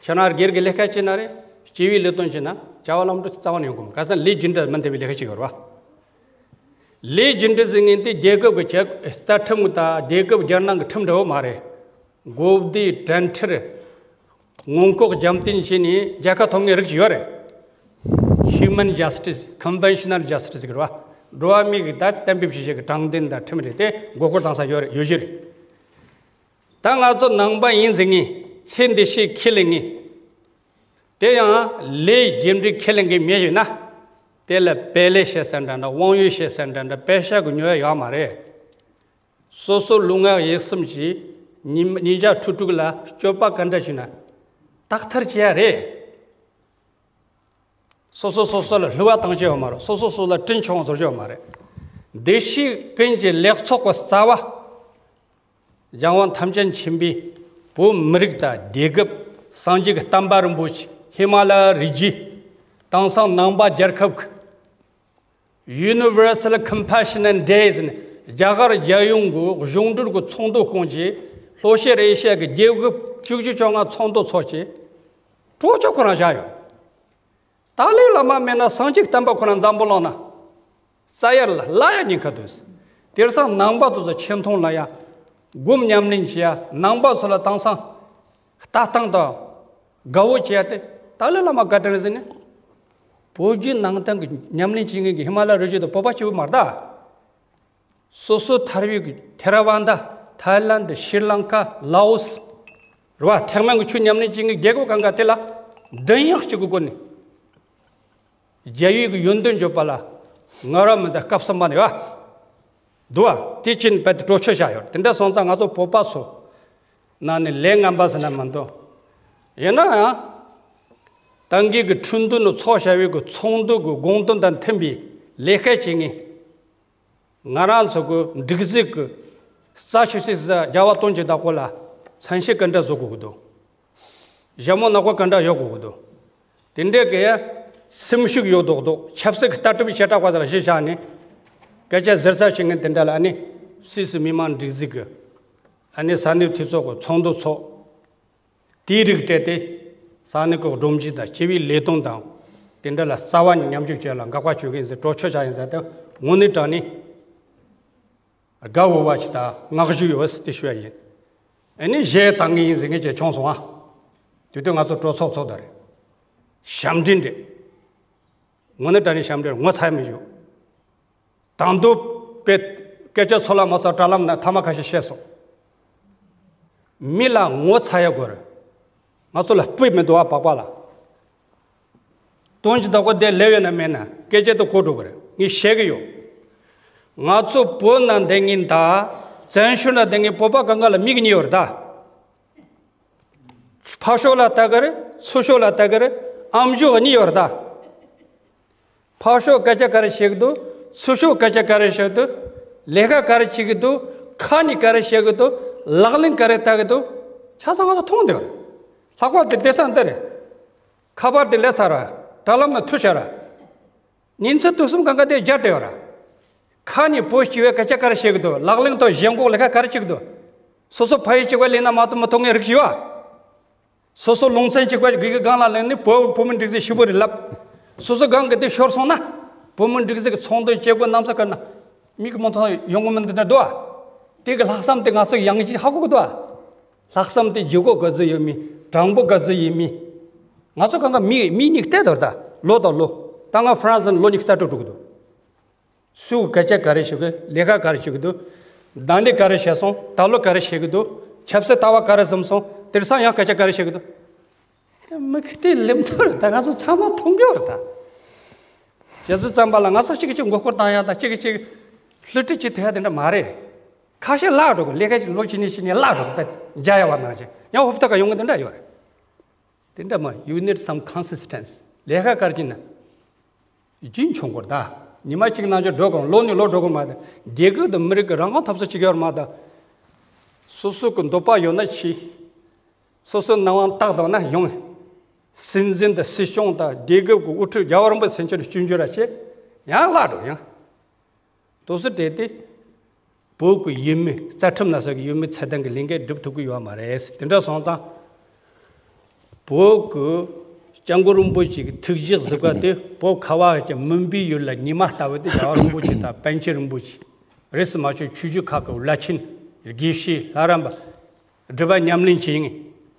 ཁྱེད་རང་སྒེར་གྱི་ལས་ཀ་བྱེད་ན་རེད། སྤྱི་པའི་ལས་དོན་བྱེད་ན་བྱ་བ་ལམ་འགྲོ་རྩ་བ་ནས་ཡོང་གི་མེད། ག་ས་ལས་རྒྱུ་འབྲས་མི་མཐུན་པའི་ལས་ཀ་བྱེད་ཀྱི་ཡོད་རེད་བ། ལས་རྒྱུ་འབྲས་ཟེར་མཁན་དེ་རྒྱལ་ཁབ་ཀྱི་ཆེད་རྩ་ཁྲིམས་དང་རྒྱལ་ཁབ་རྒྱལ་ནང་གི་ཁྲིམས་འདྲ་བོ་མ་རེད། དགོན་སྡེ་དྲན་ཁྲིར་མངོན་ལྐོག་རྒྱབ་རྟེན་བྱས་ནས་རྒྱལ་ཁ་ཐོབ་མཁན་རིགས་ཅིག་ཡོད་རེད། Human justice, conventional justice ཟེར་གི་རེད་བ། འགྲོ་བ་མི་གི་ད་གཏན་འབེབས་བྱེད་བྱེད་ཀྱི་དྲང་བདེན་དང་ཁྲིམས་རེད་དེ། མགོ་སྐོར་བཏང་ས་ཡོད་རེད། ཡོད་གཞི་རེད། ད་ང་ཚོ་ནང་པ་ཡིན་ཟེར་མཁན། ཚེ་འདི་ཕྱི་ཁས་ལེན་མཁན། དེ་ཡང་ལས་རྒྱུ་འབྲས་ཁས་ལེན་མཁན་མེད་ཡོད་ན། དེ་ལ་པེ་ལེ་བྱེད་ས་འདྲ་འདྲ། དབང་ཡོད་བྱེད་ས་འདྲ་འདྲ། པེ་ཤ་གི་ཉོ་ཡ་ཡོད་མ་རེད། སོ་སོ་ལུས་ངག་ཡིད་གསུམ་གྱིས་ཉིན་ཉིན་ཞག་ཕྲུག་དྲུག་ལ་སྤྱོད་པ་ག་འདྲ་བྱུང་ན་དག་ཐེར་བྱེད་ཡ་རེད། སོ་སོ་སོ་སོ་ལ་བསླུ་བ་བཏང་བྱས་ཡོད་མ་རེད། སོ་སོ་སོ་ལ་དྲིན་ཆུང་བཟོ་བྱས་ཡོད་མ་རེད། བདེ་སྐྱིད་ཀུན་གྱི་ལེགས་ཚོགས་ཀྱི་རྩ་བ། རྒྱལ་དབང་ཐམས་ཅད་མཁྱེན་པའི་བོད་མི་རིགས་དང་རྒྱལ་ཁབ། སངས་རྒྱས་ཀྱི་བསྟན་པ་རིན་པོ་ཆེ། ཧི་མ་ལ་ཡའི་རི་རྒྱུད། དེང་སང་ནང་པ་རྒྱལ་ཁབ་ཀྱི་Universal Compassionate Day ཟེར་ནས་རྒྱ་གར་རྒྱལ་ཡོངས་ཀྱི་གཞུང་འབྲེལ་གྱི་ཚོགས་འདུ་བསྐོང་བྱས། ལྷོ་ཤར་ཨེ་ཤི་ཡ་གི་རྒྱལ་ཁབ་བཅུ་བཅོ་ལྔ་ཚོགས་འདུ་ཚོགས་བྱས། གྲོས་ཆོད་ཁོ་རང་བཞག་ཡོད། ཏཱ་ལའི་བླ་མ་མེད་ན། སངས་རྒྱས་བསྟན་པ་ཁོ་རང་འཛམ་བུ་གླིང་ན་རྩ་ཡར་ལ་བརླག་ཡ་ཉེན་ཁ་འདུག། དེང་སང་ནང་པ་དེ་ཚོ་ཆེ་མཐོང་ལ་ཡ། སྒོམ་ཉམས་ལེན་བྱེད་ཡ། ནང་པ་ཚོ་ལ་དེང་སང་ལྟ་སྟངས་དང་དགའ་བོ་བྱེད་ཡ་དེ་ཏཱ་ལའི་བླ་མ་བཀའ་དྲིན་རེད་ཟེར་ནས། བོད་བརྒྱུད་ནང་བསྟན་གྱི་ཉམས་ལེན་བྱེད་མཁན་གྱི་ཧི་མ་ལ་རི་རྒྱུད་དུ་བོད་པ་སྐྱེ་བོ་མ་རེད་ད། སོ་སོ་ཐར་བའི་གི་ཐེ་ར་ཝན་ད། ཐའི་ལན། ཤྲི་ལང་ཀ། ལའོ་སི། རེད་བ། ཐེག་དམན་གྱི་ཆོས་ཉམས་ལེན་བྱེད་མཁན་རྒྱལ་ཁབ་གང་ག་དེ་ལ་མགྲིན་དབྱངས་གཅིག་གི་སྒོ་ནས་རྒྱལ་བའི་གི་ཡོན་ཏན་བརྗོད་པ་ལ་ངོ་ར་མི་ཚ་སྐབས་སུ་མ་ནས་བ་འདུག་བ། དེ་ཕྱིན་པ་དེ་གྲོས་ཆོད་བཞག་ཡོད། དེ་འདྲ་སོང་ཙང་ང་ཚོ་བོད་པ་ཚོ་ནང་ནས་ལས་ངན་པ་ཟེར་ན་མི་འདུག། ཡིན་ན་ཡང་ཏང་གི་གི་ཁྲིམས་མཐུན་ནི་ཚོགས་བྱ་བའི་གི་ཚོགས་འདུ་གི་དགོངས་དོན་དང་མཐུན་པའི་ལས་ཀ་བྱེད་མཁན། ང་རང་ཚོ་གི་སྒྲིག་འཛུགས་ཀྱི་རྩ་ཆེ་ཤོས་རྒྱལ་བ་དོན་གྱི་བདག་པོ་ལ་མཚན་ཤས་ག་འདྲ་བཟོ་དགོས་ཀྱི་འདུག། ཞྭ་མོ་ནག་པོ་ག་འདྲ་གཡོག་དགོས་ཀྱི་འདུག། དེ་འདྲའི་གི་སེམས་ཤུགས་ཡོད་མདོག་མདོག། ཆབ་སྲིད་ཀྱི་ལྟ་གྲུབ་བྱེ་བྲག་པ་ཚོ་ལ་གཞི་བཞག་ནས་སྐད་ཆ་ཟུར་ཟ་བྱེད་མཁན་དེ་འདྲ་ལ། ཨ་ནི་སུད་སི་མི་མང་སྒྲིག་འཛུགས་ཀྱི། ཨ་ནི་ས་གནས་འཐུས་ཚོགས་ཀྱི་ཚོགས་འདུ་ཚོགས། དེའི་རིགས་སྤྲད་དེ་ས་གནས་ཀྱི་སྒྲོམ་གཞི་དང་སྤྱི་པའི་ལས་དོན་དང་དེ་འདྲ་ལ་རྩ་བ་ནས་མཉམ་ཞུགས་བྱེད་ལ་དགག་པ་བྱེད་མཁན་ཟེར་གྲོས་ཆོད་བཞག་ཡིན་ཟེར་ཏེ། དངོས་གནས་དྲང་ནས་དགའ་འོས་པ་ཞིག་དང་བསྔགས་བརྗོད་ཡོད་ཟེར་དེ་ཞུ་ཡ་ཡིན། ཨ་ནི་གཞས་བཏང་གི་ཡིན་ཟེར་མཁན་ཅིག་བྱུང་སོང་ཨ། དེ་དུས་ང་ཚོ་གྲོས་ཚོགས་ཚོགས་དང་རེད། ཞབས་འདྲེན་རེད། དངོས་གནས་དྲང་ནས་ཞབས་འདྲེན་ངོ་ཚ་ཡ་མི་ཞུ། དང་དུ་པའི་སྐད་ཆ་ཚོ་ལ་མ་ཚོ་དྲ་ལམ་ན་ཐ་མ་ཁ་ཤས་བཤད་སོང་། མི་ལ་ངོ་ཚ་ཡ་དགོས་རེད། ང་ཚོ་ལ་སྤུས་མི་འདུག་ཨ། པགས་པ་ལ། དོན་གྱི་བདག་པོ་དེ་ལས་ཡོད་ན་མེད་ན་སྐད་ཆ་དེ་གོ་འགྲོ་གི་རེད། ངས་བཤད་གི་ཡོད། ང་ཚོ་བོད་ན་བསྡད་མཁན་དང་བཙན་བྱོལ་ན་བསྡད་མཁན་བོད་པ་གང་ག་ལ་མིག་གཉིས་ཡོད་རེད་ད། ཕར་ཕྱོགས་ལ་ལྟ་གི་རེད། ཚུར་ཕྱོགས་ལ་ལྟ་གི་རེད། ཨམ་ཅོག་གཉིས་ཡོད་རེད་ད། ཕར་ཕྱོགས་སྐད་ཆ་ག་རེ་བཤད་གི་འདུག། ཚུར་ཕྱོགས་སྐད་ཆ་ག་རེ་བཤད་གི་འདུག། ལས་ཀ་ག་རེ་བྱེད་གི་འདུག། ཁ་ནས་ག་རེ་བཤད་གི་འདུག། ལག་ལེན་ག་རེ་བསྟར་གི་འདུག། ཆ་ཚང་ང་ཚོ་མཐོང་བསྡད་ཡོད་རེད། ལྷག་པར་དུ་བདེ་ས་འདི་རེད། ཁ་པར་དེ་ལས་ཚར་ར། དྲ་ལམ་ན་ཐུག་ཤར་ར། ཉིན་མཚན་དུས་གསུམ་གང་ག་དེ་སྦྱར་བསྡད་ཡོད་ར། ཁ་ནས་བོད་སྤྱི་བའི་སྐད་ཆ་ག་རེ་བཤད་གི་འདུག་ལག་ལེན་དང་གཞན་གོ་ལས་ཀ་ག་རེ་བྱེད་གི་འདུག་སོ་སོ་ཕ་ཡུལ་གཅིག་པ་ལས་ན་མ་གཏོགས་མི་མཐོང་མཁན་རིགས་ཤིག་ཡོད་ཨ། སོ་སོ་ལུང་ཚན་གཅིག་པ་གི་གི་སྒང་ལ་ལེན་ནས་བོད་བོད་མི་འགྲིག་ཟིག་ཞིབ་པོ་རེ་ལབ། སོ་སོ་སྒང་གི་དེ་ཤོར་སོང་ན། བོད་མི་འགྲིག་ཟིག་གི་ཚོགས་འདུ་བྱེད་དགོས་རྣམ་ས་ཀར་ན། མིག་གི་མི་མཐོང་ཡོང་གི་མི་འདི་འདྲ་འདུག་ཨ། དེ་གི་ལྷག་བསམ་དེ་ང་ཚོ་ཡང་ཅིག་ཧ་གོ་གི་འདུག་ཨ། ལྷག་བསམ་དེ་ལྗིད་ཁོག་ག་ཚོད་ཡོད་མིན། དྲང་པོ་ག་ཚོད་ཡིན་མིན། ང་ཚོ་གང་ག་མི་མི་གཉིས་བལྟས་དོར་ད། ལོ་དང་ལོ། ད་ང་ཧྥ་རན་སི་ལ་ལོ་གཉིས་རྩ་དྲུག་འགྲོ་གི་འདུག་སུ་གི་སྐད་ཆ་ག་རེ་ཞུ་གི། ལས་ཀ་ག་རེ་ཞུ་གི་འདུག་དང་ལེན་ག་རེ་བྱས་སོང་། ད་ལོ་ག་རེ་བྱེད་གི་འདུག་ཆབ་སྲིད་ལྟ་བ་ག་རེ་ཟིན་སོང་། དེང་སང་ཡང་སྐད་ཆ་ག་རེ་བྱེད་གི་འདུག་མི་གི་དེ་ལེམ་ཐོར་ད་ང་ཚོ་ཚང་མ་མཐོང་གི་ཡོད་རེད་ད། རྗེས་སུ་བརྩམས་པ་ལ་ང་ཚོ་གཅིག་གཅིག་མགོ་སྐོར་བཏང་ཡ་དང་གཅིག་གཅིག་བསླུ་བྲིད་བྱེད་ཐུབ་ཡ་དེ་འདྲ་མ་རེད། ཁ་ཤས་བརླག་འགྲོ་གི། ལས་ཀ་ཞིག་ལོ་གཅིག་གཉིས་ཤིག་ནས་བརླག་འགྲོ་གི། དཔེ་མཇལ་ཡ་བ་ནང་བཞིན་ཡང་ཧོབ་ཐག་ག་ཡོང་གི་དེ་འདྲ་ཡོད་རེད། དེ་འདྲ་མ། You need some consistency. ལས་ཀ་ག་རེ་བྱེད་ན། རྒྱུན་འཁྱོངས་དགོས་རེད་ད། ཉི་མ་གཅིག་ནང་བཞིན་འགྲོ་དགོས། ལོ་ནས་ལོ་འགྲོ་དགོས་མ་ད། རྒྱལ་ཁབ་དང་མི་རིགས་ཀྱི་རང་དབང་འཐབ་རྩོད་བྱེད་ཀྱི་ཡོད་རེད་མ་ད། སོ་སོ་གི་འདོད་པ་ཡོད་ན་ཆེ། སོ་སོའི་སྣང་བ་དག་བཏང་ན་ཡོང་། སྲིད་འཛིན་དང་སྲིད་སྐྱོང་དང་རྒྱལ་ཁབ་ཀྱི་དབུ་ཁྲིད་རྒྱལ་བ་རིན་པོ་ཆེ་མཆོག་ནས་སྐྱོན་བརྗོད་ར་བྱེད། ཡང་བརླག་འགྲོ་ཡང་། དུས་ཚོད་སྤྲད་དེ། བོད་ཀྱི་ཡུལ་མི་རྩ་ཁྲིམས་ན་ས་གི་ཡུལ་མི་ཚད་ལྡན་གྱི་ལས་འགན་སྒྲུབ་ཐུབ་ཀྱི་ཡོད་མ་རེད། དེ་འདྲ་སོང་ཙང་། བོད་ཀྱི་སྐྱབས་མགོན་རིན་པོ་ཆེ་གི་ཐུགས་བཞེད་གཟིགས་པ་དེ། བོད་ཁ་བ་ཅན་མུན་པའི་ཡུལ་ལ་ཉི་མ་ལྟ་བུ་དེ་རྒྱལ་བ་རིན་པོ་ཆེ་དང་པཎ་ཆེན་རིན་པོ་ཆེ། རིས་སུ་མ་ཆད་ཆོས་བརྒྱུད་ཁག་གི་བླ་ཆེན། དགེ་བཤེས། ལྷ་རམས་པ། སྒྲུབ་པ་ཉམས་ལེན་བྱེད་མཁན་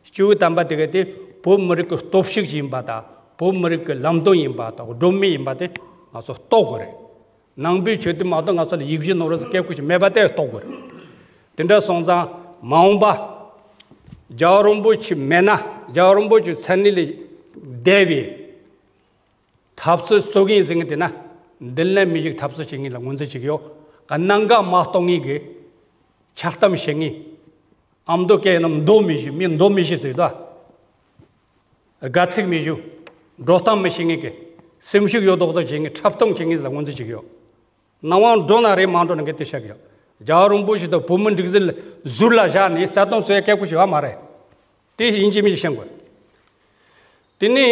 སྐྱེས་བུ་དམ་པ་དེ་ག་དེ་བོད་མི་རིགས་ཀྱི་སྟོབས་ཤུགས་ཡིན་པ་དང་། བོད་མི་རིགས་ཀྱི་ལམ་སྟོན་ཡིན་པ་དང་། སྒྲོན་མེ་ཡིན་པ་དེ་ང་ཚོ་རྟོགས་དགོས་རེད། ནང་པའི་ཆོས་དེ་མ་གཏོགས་ང་ཚོ་ལ་ཡིད་བཞིན་ནོར་བུ་ཟེར་སྐད་ཁུ་ཞིག་མེད་པ་དེ་རྟོགས་དགོས་རེད། དེ་འདྲ་སོང་ཙང་མ་འོངས་པ་རྒྱལ་བ་རིན་པོ་ཆེ་མེད་ན། རྒྱལ་བ་རིན་པོ་ཆེ་མཚན་གནས་ལས་འདས་པའི་འཐབ་རྩོད་རྩོད་མཁན་ཟེར་མཁན་དེ་ན། མདུན་ལམ་མི་གཞིག་འཐབ་རྩོད་བྱེད་མཁན་ལ་ངོས་འཛིན་བྱེད་ཀྱི་ཡོད། གནད་འགག་མ་རྟོགས་མཁན་གྱི་འཆལ་གཏམ་བཤད་མཁན། ཨ་མདོ་སྐད་ཡིན་ན་མདོ་མི་ཞུ། མི་མདོ་མི་ཞུ་ཟེར་དོ། དགའ་ཚིག་མི་ཞུ། འགྲོ་སྟངས་མི་ཤེས་མཁན་གྱི། སེམས་ཤུགས་ཡོད་མདོག་མདོག་བྱེད་མཁན། འཁྲབ་སྟོན་བྱེད་མཁན་ལ་ངོས་འཛིན་བྱེད་ཀྱི་ཡོད། སྣང་བ་འགྲོ་ན་རེད། མ་འགྲོ་ན་འགལ་དེ་བཤད་ཀྱི་ཡོད། རྒྱལ་བ་རིན་པོ་ཆེ་དང་བོད་མི་འགྲིག་ཟེར་ཟུར་ལ་བཞག་ནས་རྩ་དོན་རྩོད་ཡ་སྐད་ཁུ་ཞིག་ཡོད་མ་རེད། དེ་ཡིན་གཅིག་མིན་གཅིག་ཤེས་དགོས། དེ་ནས་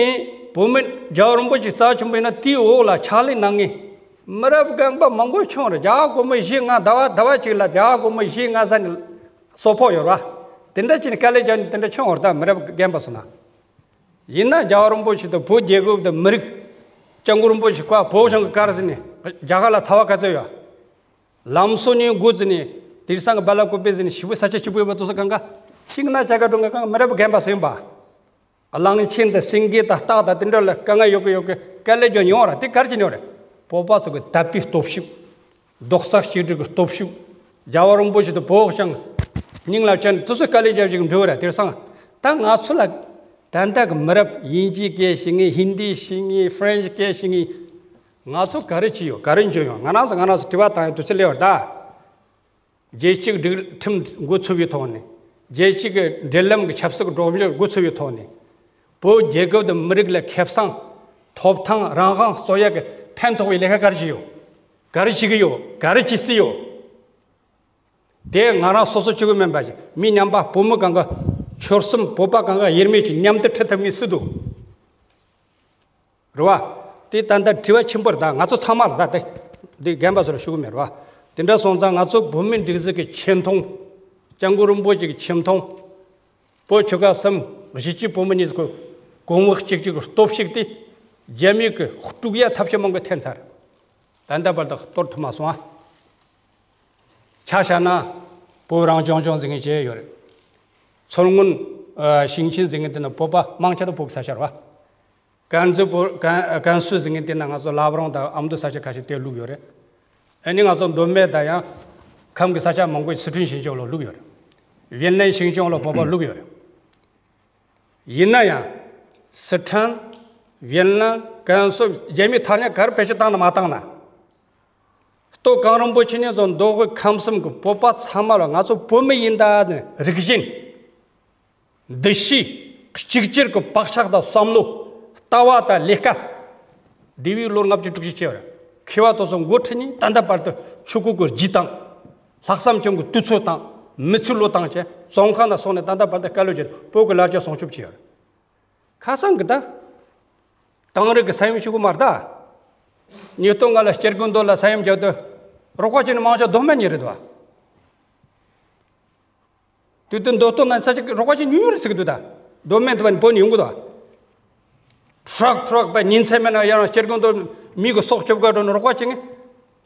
བོད་མི་རྒྱལ་བ་རིན་པོ་ཆེ་རྩ་ཆེན་པོ་ཡིན་ན། དེའི་འོག་ལ་ཕྱག་ལས་གནང་མཁན་མི་རབས་རྒན་པ་མང་པོ་བྱུང་རེད། རྒྱལ་བ་སྒོར་མོ་བཞི་ལྔ། ཟླ་བ་ཟླ་བ་གཅིག་ལ་རྒྱལ་བ་སྒོར་མོ་བཞི་ལྔ་ཟ་ནས་སོ་ཕོག་ཡོད་རེད་བ། དེ་འདྲ་བྱས་ནས་དཀའ་ལས་བརྒྱབ་ནས་དེ་འདྲ་བྱུང་བ་རེད། ད་མི་རབས་རྒན་པ་སོང་ན། ཡིན་ན་རྒྱལ་བ་རིན་པོ་ཆེ་དང་བོད་རྒྱལ་ཁབ་དང་མི་རིགས། སྐྱབས་མགོན་རིན་པོ་ཆེ་ཁོ་བོད་གཞུང་གི་བཀའ་ཟིན་ནས་རྒྱ་གར་ལ་ཚ་བ་ག་ཚོད་ཡོད། ལམ་སང་ནས་འགོ་བཙུགས་ནས་དེང་སང་གི་བལ་ཀོ་པེ་ཟིན་ནས་ཞི་བའི་ས་ཆ་སྐྱིད་པོ་ཡོད་པ་དེ་ཚོ་གང་ག་ཤིང་ནགས་བྱ་དགའ་སྒྲུབ་མཁན་གང་ག་མི་རབས་རྒན་པ་ཟིན་པ། གླང་ཆེན་དང་སེང་གེ་དང་སྟག་དང་དེ་འདྲ་ལ་དཀའ་ངལ་ཡོད་གི་ཡོད་གི། དཀའ་ལས་རྒྱག་མྱོང་ར། དེ་ག་རེ་བྱེད་མྱོང་རེད། བོད་པ་ཚོ་གི་དད་པའི་སྟོབས་ཤུགས། རྡོག་རྩ་གཅིག་སྒྲིལ་གྱི་སྟོབས་ཤུགས། རྒྱལ་བ་རིན་པོ་ཆེ་དང་བོད་གཞུང་སྙིང་ལ་བཅངས་ནས་དེ་ཚོ་དཀའ་ལས་རྒྱབ་ཅིག་འགྲོ་བ་ར། དེང་སང་ད་ང་ཚོ་ལ་ད་ལྟ་གི་མི་རབས་དབྱིན་ཇིའི་སྐད་ཤེས་མཁན། ཧིན་དི་ཤེས་མཁན། ཧྥ་རན་སི་སྐད་ཤེས་མཁན། ང་ཚོ་ག་རེ་བྱས་ཡོད། ག་རེ་འཇོན་ཡོད། ང་རང་ཚོ་ང་རང་ཚོ་དྲི་བ་བཏང་ཡ་དུས་ཚོད་སླེབས་པ་རེད་ད། རྒྱལ་སྤྱིའི་སྒྲིག་ཁྲིམས་འགོ་ཚུགས་པའི་ཐོག་ནས། རྒྱལ་སྤྱི་གི་འབྲེལ་ལམ་གྱི་ཆབ་སྲིད་ཀྱི་སྒྲོམ་གཞི་འགོ་ཚུགས་པའི་ཐོག་ནས། བོད་རྒྱལ་ཁབ་དང་མི་རིགས་ལ་ཁེ་བཟང་། ཐོབ་ཐང་། རང་དབང་རྩོད་ཡག་གི་ཕན་ཐོགས་པའི་ལས་ཀ་ག་རེ་བྱས་ཡོད། ག་རེ་བྱེད་ཀྱི་ཡོད། ག་རེ་བྱེད་རྩིས་ཡོད། དེ་ང་རང་སོ་སོ་གཅིག་པུ་མིན་པ་ཞིག་མི་མཉམ་པ་བོད་མི་གང་ག་ཆོལ་གསུམ་བོད་པ་གང་ག་དབྱེར་མེད་ཀྱི་མཉམ་དུ་ཁྲིད་ཐུབ་མཁན་སུ་འདུག་རེད་བ། དེ་ད་ལྟ་དྲི་བ་ཆེན་པོ་རེད་ད། ང་ཚོ་ཚང་མ་རེད་ད། དེ་འདི་རྒན་པ་ཚོ་ལ་ཞུ་གི་མེད་རེད་བ། དེ་འདྲ་སོང་ཙང་ང་ཚོ་བོད་མི་འགྲིག་འཛུགས་ཀྱི་ཆེ་མཐོང་། སྐྱབས་མགོན་རིན་པོ་ཆེ་གི་ཆེ་མཐོང་། བོད་ཆོལ་ཁ་གསུམ་གཞིས་བྱེས་བོད་མི་གཉིས་ཀྱི་གོང་བུ་གཅིག་གྱུར་གྱི་སྟོབས་ཤུགས་དེ་རྒྱ་མི་གིས་དཀྲུག་ཡ་ཐབས་ཤེས་མང་པོ་འཐེན་ཚར། ད་ལྟ་བར་དུ་གཏོར་ཐུབ་མ་སོང་ཨ། ཆ་བཞག་ན་བོད་རང་སྐྱོང་ལྗོངས་ཟེར་མཁན་ཅིག་ཡོད་རེད། མཚོ་སྔོན། ཨ། ཞིང་ཆེན་ཟེར་མཁན་དེ་ན་བོད་པ་མང་ཆེ་བ་བོད་ཀྱི་ས་ཆ་རེད་བ། ཀན་སུའུ་བོད། ཀན། ཀན་སུའུ་ཟེར་མཁན་དེ་ན་ང་ཚོ་བླ་བྲང་དང་ཨ་མདོ་ས་ཆ་ཁ་ཤས་དེར་བླུགས་ཡོད་རེད། ཨ་ནི་ང་ཚོ་མདོ་སྨད་དང་ཡང་ཁམས་ཀྱི་ས་ཆ་མང་པོ་སི་ཁྲོན་ཞིང་ཆེན་ལ་བླུགས་ཡོད་རེད། ཝེ་ནན་ཞིང་ཆེན་ལ་བོད་པ་བླུགས་ཡོད་རེད། ཡིན་ན་ཡང་། སི་ཁྲོན། ཝེ་ནན། ཀན་སུའུ། རྒྱ་མིས་ཐ་སྙད་ག་རེ་བེད་སྤྱོད་བཏང་ན་མ་བཏང་ན། སྟོད་གངས་རིན་པོ་ཆེ་ནས་བཟུང་མདོ་དབུས་ཁམས་གསུམ་གྱི་བོད་པ་ཚང་མ་ལ་ང་ཚོ་བོད་མི་ཡིན་ད་ནི་རིགས་ཞེན། འདུ་ཤེས། གཅིག་གྱུར་གྱི་བག་ཆགས་དང་བསམ་བློ། ལྟ་བ་དང་ལས་ཀ། འདས་པའི་ལོ་ལྔ་བཅུ་དྲུག་ཅུ་བྱས་པར་མཁས་པ་དེ་ཚོ་འགོ་ཁྲིད་ནས་ད་ལྟ་བར་དུ་ཆོས་སྐུ་གི་རྗེས་བཏང་། ལྷག་བསམ་ཅན་གྱི་དུས་ཚོད་བཏང་། མི་ཚེ་བློས་བཏང་བྱས་བཙོན་ཁང་ནང་སོང་ནས་ད་ལྟ་བར་དུ་སྐད་ལོ་བརྒྱད་བོད་ཀྱི་ལ་རྒྱ་སྲུང་སྐྱོབ་བྱས་ཡོད། ཁ་སང་གི་ད། དེང་རབས་ཀྱི་ས་ཡོམ་ཞིག་གི་མ་རེད་ད། ཉིས་སྟོང་ལྔ་ལ་སྐྱེ་རྒུ་མདོ་ལ་ས་ཡོམ་བརྒྱབ་དུས་རོགས་པ་བྱས་ནས་མང་ཚོགས་སྡོད་མེད་ཉེ་རེད་དོ། དུས་དུས་མདོ་སྟོད་ན་ས་ཆ་རོགས་པ་བྱས་ཉུང་ཉུང་རེད་ཟེར་གི་འདུག་ད། སྡོད་མེད་དུ་བ་ནི་བོད་ནས་ཡོང་གི་འདུག་ཁྲག་ཁྲག་པའི་ཉིན་མཚན་མེད་ན་ཡང་སྐྱེ་རྒུ་མདོ་མི་གི་སྲོག་སྐྱོབ་ག་འགྲོ་ནས་རོགས་པ་བྱས་ནས་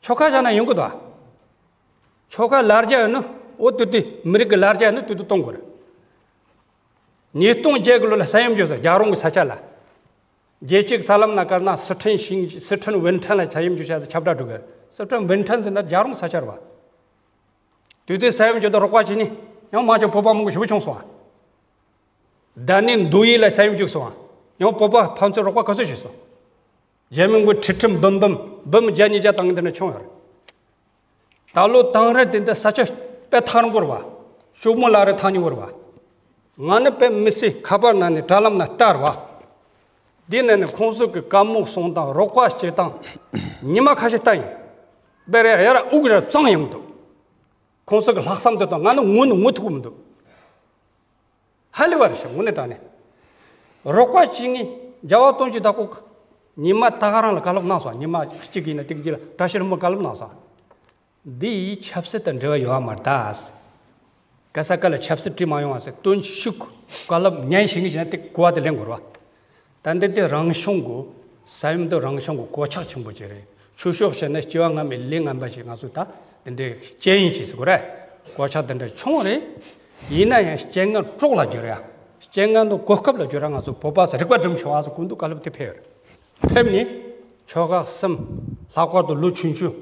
ཆོལ་ཁ་བཞག་ན་ཡོང་གི་འདུག་ཆོལ་ཁ་ལར་རྒྱ་ཡོད་ནི་འོ་དུས་དུས་མི་རིགས་ཀྱི་ལར་རྒྱ་ཡོད་ནི་དུས་དུས་གཏོང་དགོས་རེད། ཉིས་སྟོང་བརྒྱད་གི་ལོ་ལ་ས་ཡོམ་བརྒྱབ་ས་རྒྱལ་རོང་གི་ས་ཆ་ལ། རྒྱལ་སྤྱིའི་གསར་ལམ་ན་བཀར་ན་སི་ཁྲོན་ཞིང་སི་ཁྲོན་ཝུན་ཁྲོན་ལ་ས་ཡོམ་བརྒྱབ་ས་ཁྱབ་བསྒྲགས་འགྲོ་གི་རེད། སི་ཁྲོན་ཝུན་ཁྲོན་ཟེར་ན་རྒྱལ་རོང་ས་ཆ་རེད་བ། དུས་དུས་ས་ཡོམ་བརྒྱབ་དུས་རོགས་པ་བྱས་ནས་ཡང་མང་ཆེ་བོད་པ་མང་པོ་ཞེ་པོ་བྱུང་སོང་བ། ད་ནི་མདོ་དབུས་ལ་ས་ཡོམ་བརྒྱབ་སོང་བ། ཡང་བོད་པ་ཕན་ཚུན་རོགས་པ་ག་ཚོད་བྱས་སོང་། རྒྱ་མི་མགོ་ཁྲི་ཁྲི་འབུམ་འབུམ་འབུམ་བརྒྱ་ཉིས་བརྒྱ་བཏང་འདི་ནས་བྱུང་ཡོད་རེད། ད་ལོ་དེང་རབས་དེ་འདི་ས་ཆ་དཔེ་ཐང་རིང་པོ་རེད་བ། ཤོག་མོ་ལ་རེ་ཐང་རིང་པོ་རེད་བ། ང་ནི་དཔེ་མི་སྲིད་ཁ་པར་ནང་ནས་དྲ་ལམ་ན་བལྟ་རེད་བ། འདི་ནས་ནི་ཁོང་ཚོ་གི་བཀའ་མོལ་གསུང་སྟངས་རོགས་པ་བྱེད་སྟངས་ཉི་མ་ཁ་ཤས་བལྟ་ཡིན། དཔེ་རེ་ཡར་དབུགས་རེ་གཙང་ཡོང་འདུག་ཁོང་ཚོ་གི་ལྷག་བསམ་དེ་དང་ང་ནི་ངུ་ནི་ངུ་ཐུབ་ཀྱི་མི་འདུག་ཧ་ལས་པ་རེད་ཤག་དངོས་གནས་དྲང་གནས། རོགས་པ་བྱེད་ངེས་རྒྱལ་བ་དོན་གྱི་བདག་པོ་ཉི་མ་ད་ག་རང་ལ་བཀའ་སློབ་གནང་སོང་། ཉི་མ་གཅིག་ཡིན་ན་དེ་གི་རྗེས་ལ་བཀྲ་ཤིས་ལྷུན་པོ་བཀའ་སློབ་གནང་སོང་། འདི་ཡིས་ཆབ་སྲིད་དང་འབྲེལ་བ་ཡོད་པ་མ་རེད་ད། ག་ས་ག་ལ་ཆབ་སྲིད་བྲིས་མ་ཡོང་བ་ཟེར་དོན་ཤུགས་བཀའ་སློབ་ཉན་ཤེས་ངེས་བྱས་ན་དེ་གོ་བ་དེ་ལེན་དགོས་རེད་བ། ད་འདི་དེ་རང་གཞུང་གི་ས་ཡོམ་དེ་རང་གཞུང་གི་གོད་ཆག་ཆེན་པོ་ཅིག་རེད། ཆོས་ཕྱོགས་བཤད་ན་སྐྱེ་བ་སྔ་མའི་ལས་ངན་པ་ཞིག་ང་ཚོས་ད་དེ་འདྲའི་རྐྱེན་ཡིན་ཅེས་ཟེར་དགོས་རེད། གོད་ཆག་དེ་འདྲ་བྱུང་རེད། ཡིན་ན་ཡང་རྐྱེན་ངན་གྲོགས་ལ་སྦྱོར་ཡ། རྐྱེན་ངན་དེ་གོ་སྐབས་ལ་སྦྱོར་ཡ། ང་ཚོ་བོད་པ་ཚོ་རིག་པ་སྒྲིམ་ཤོག་ཨ་ཟེར་སྐུ་མདུན་བཀའ་སློབ་དེ་ཕེབས་ཡོད་རེད། ཕེབས་ནས་ཆོལ་ཁ་གསུམ་ལྷག་པར་དུ་ལོ་ཆུང་ཆུང་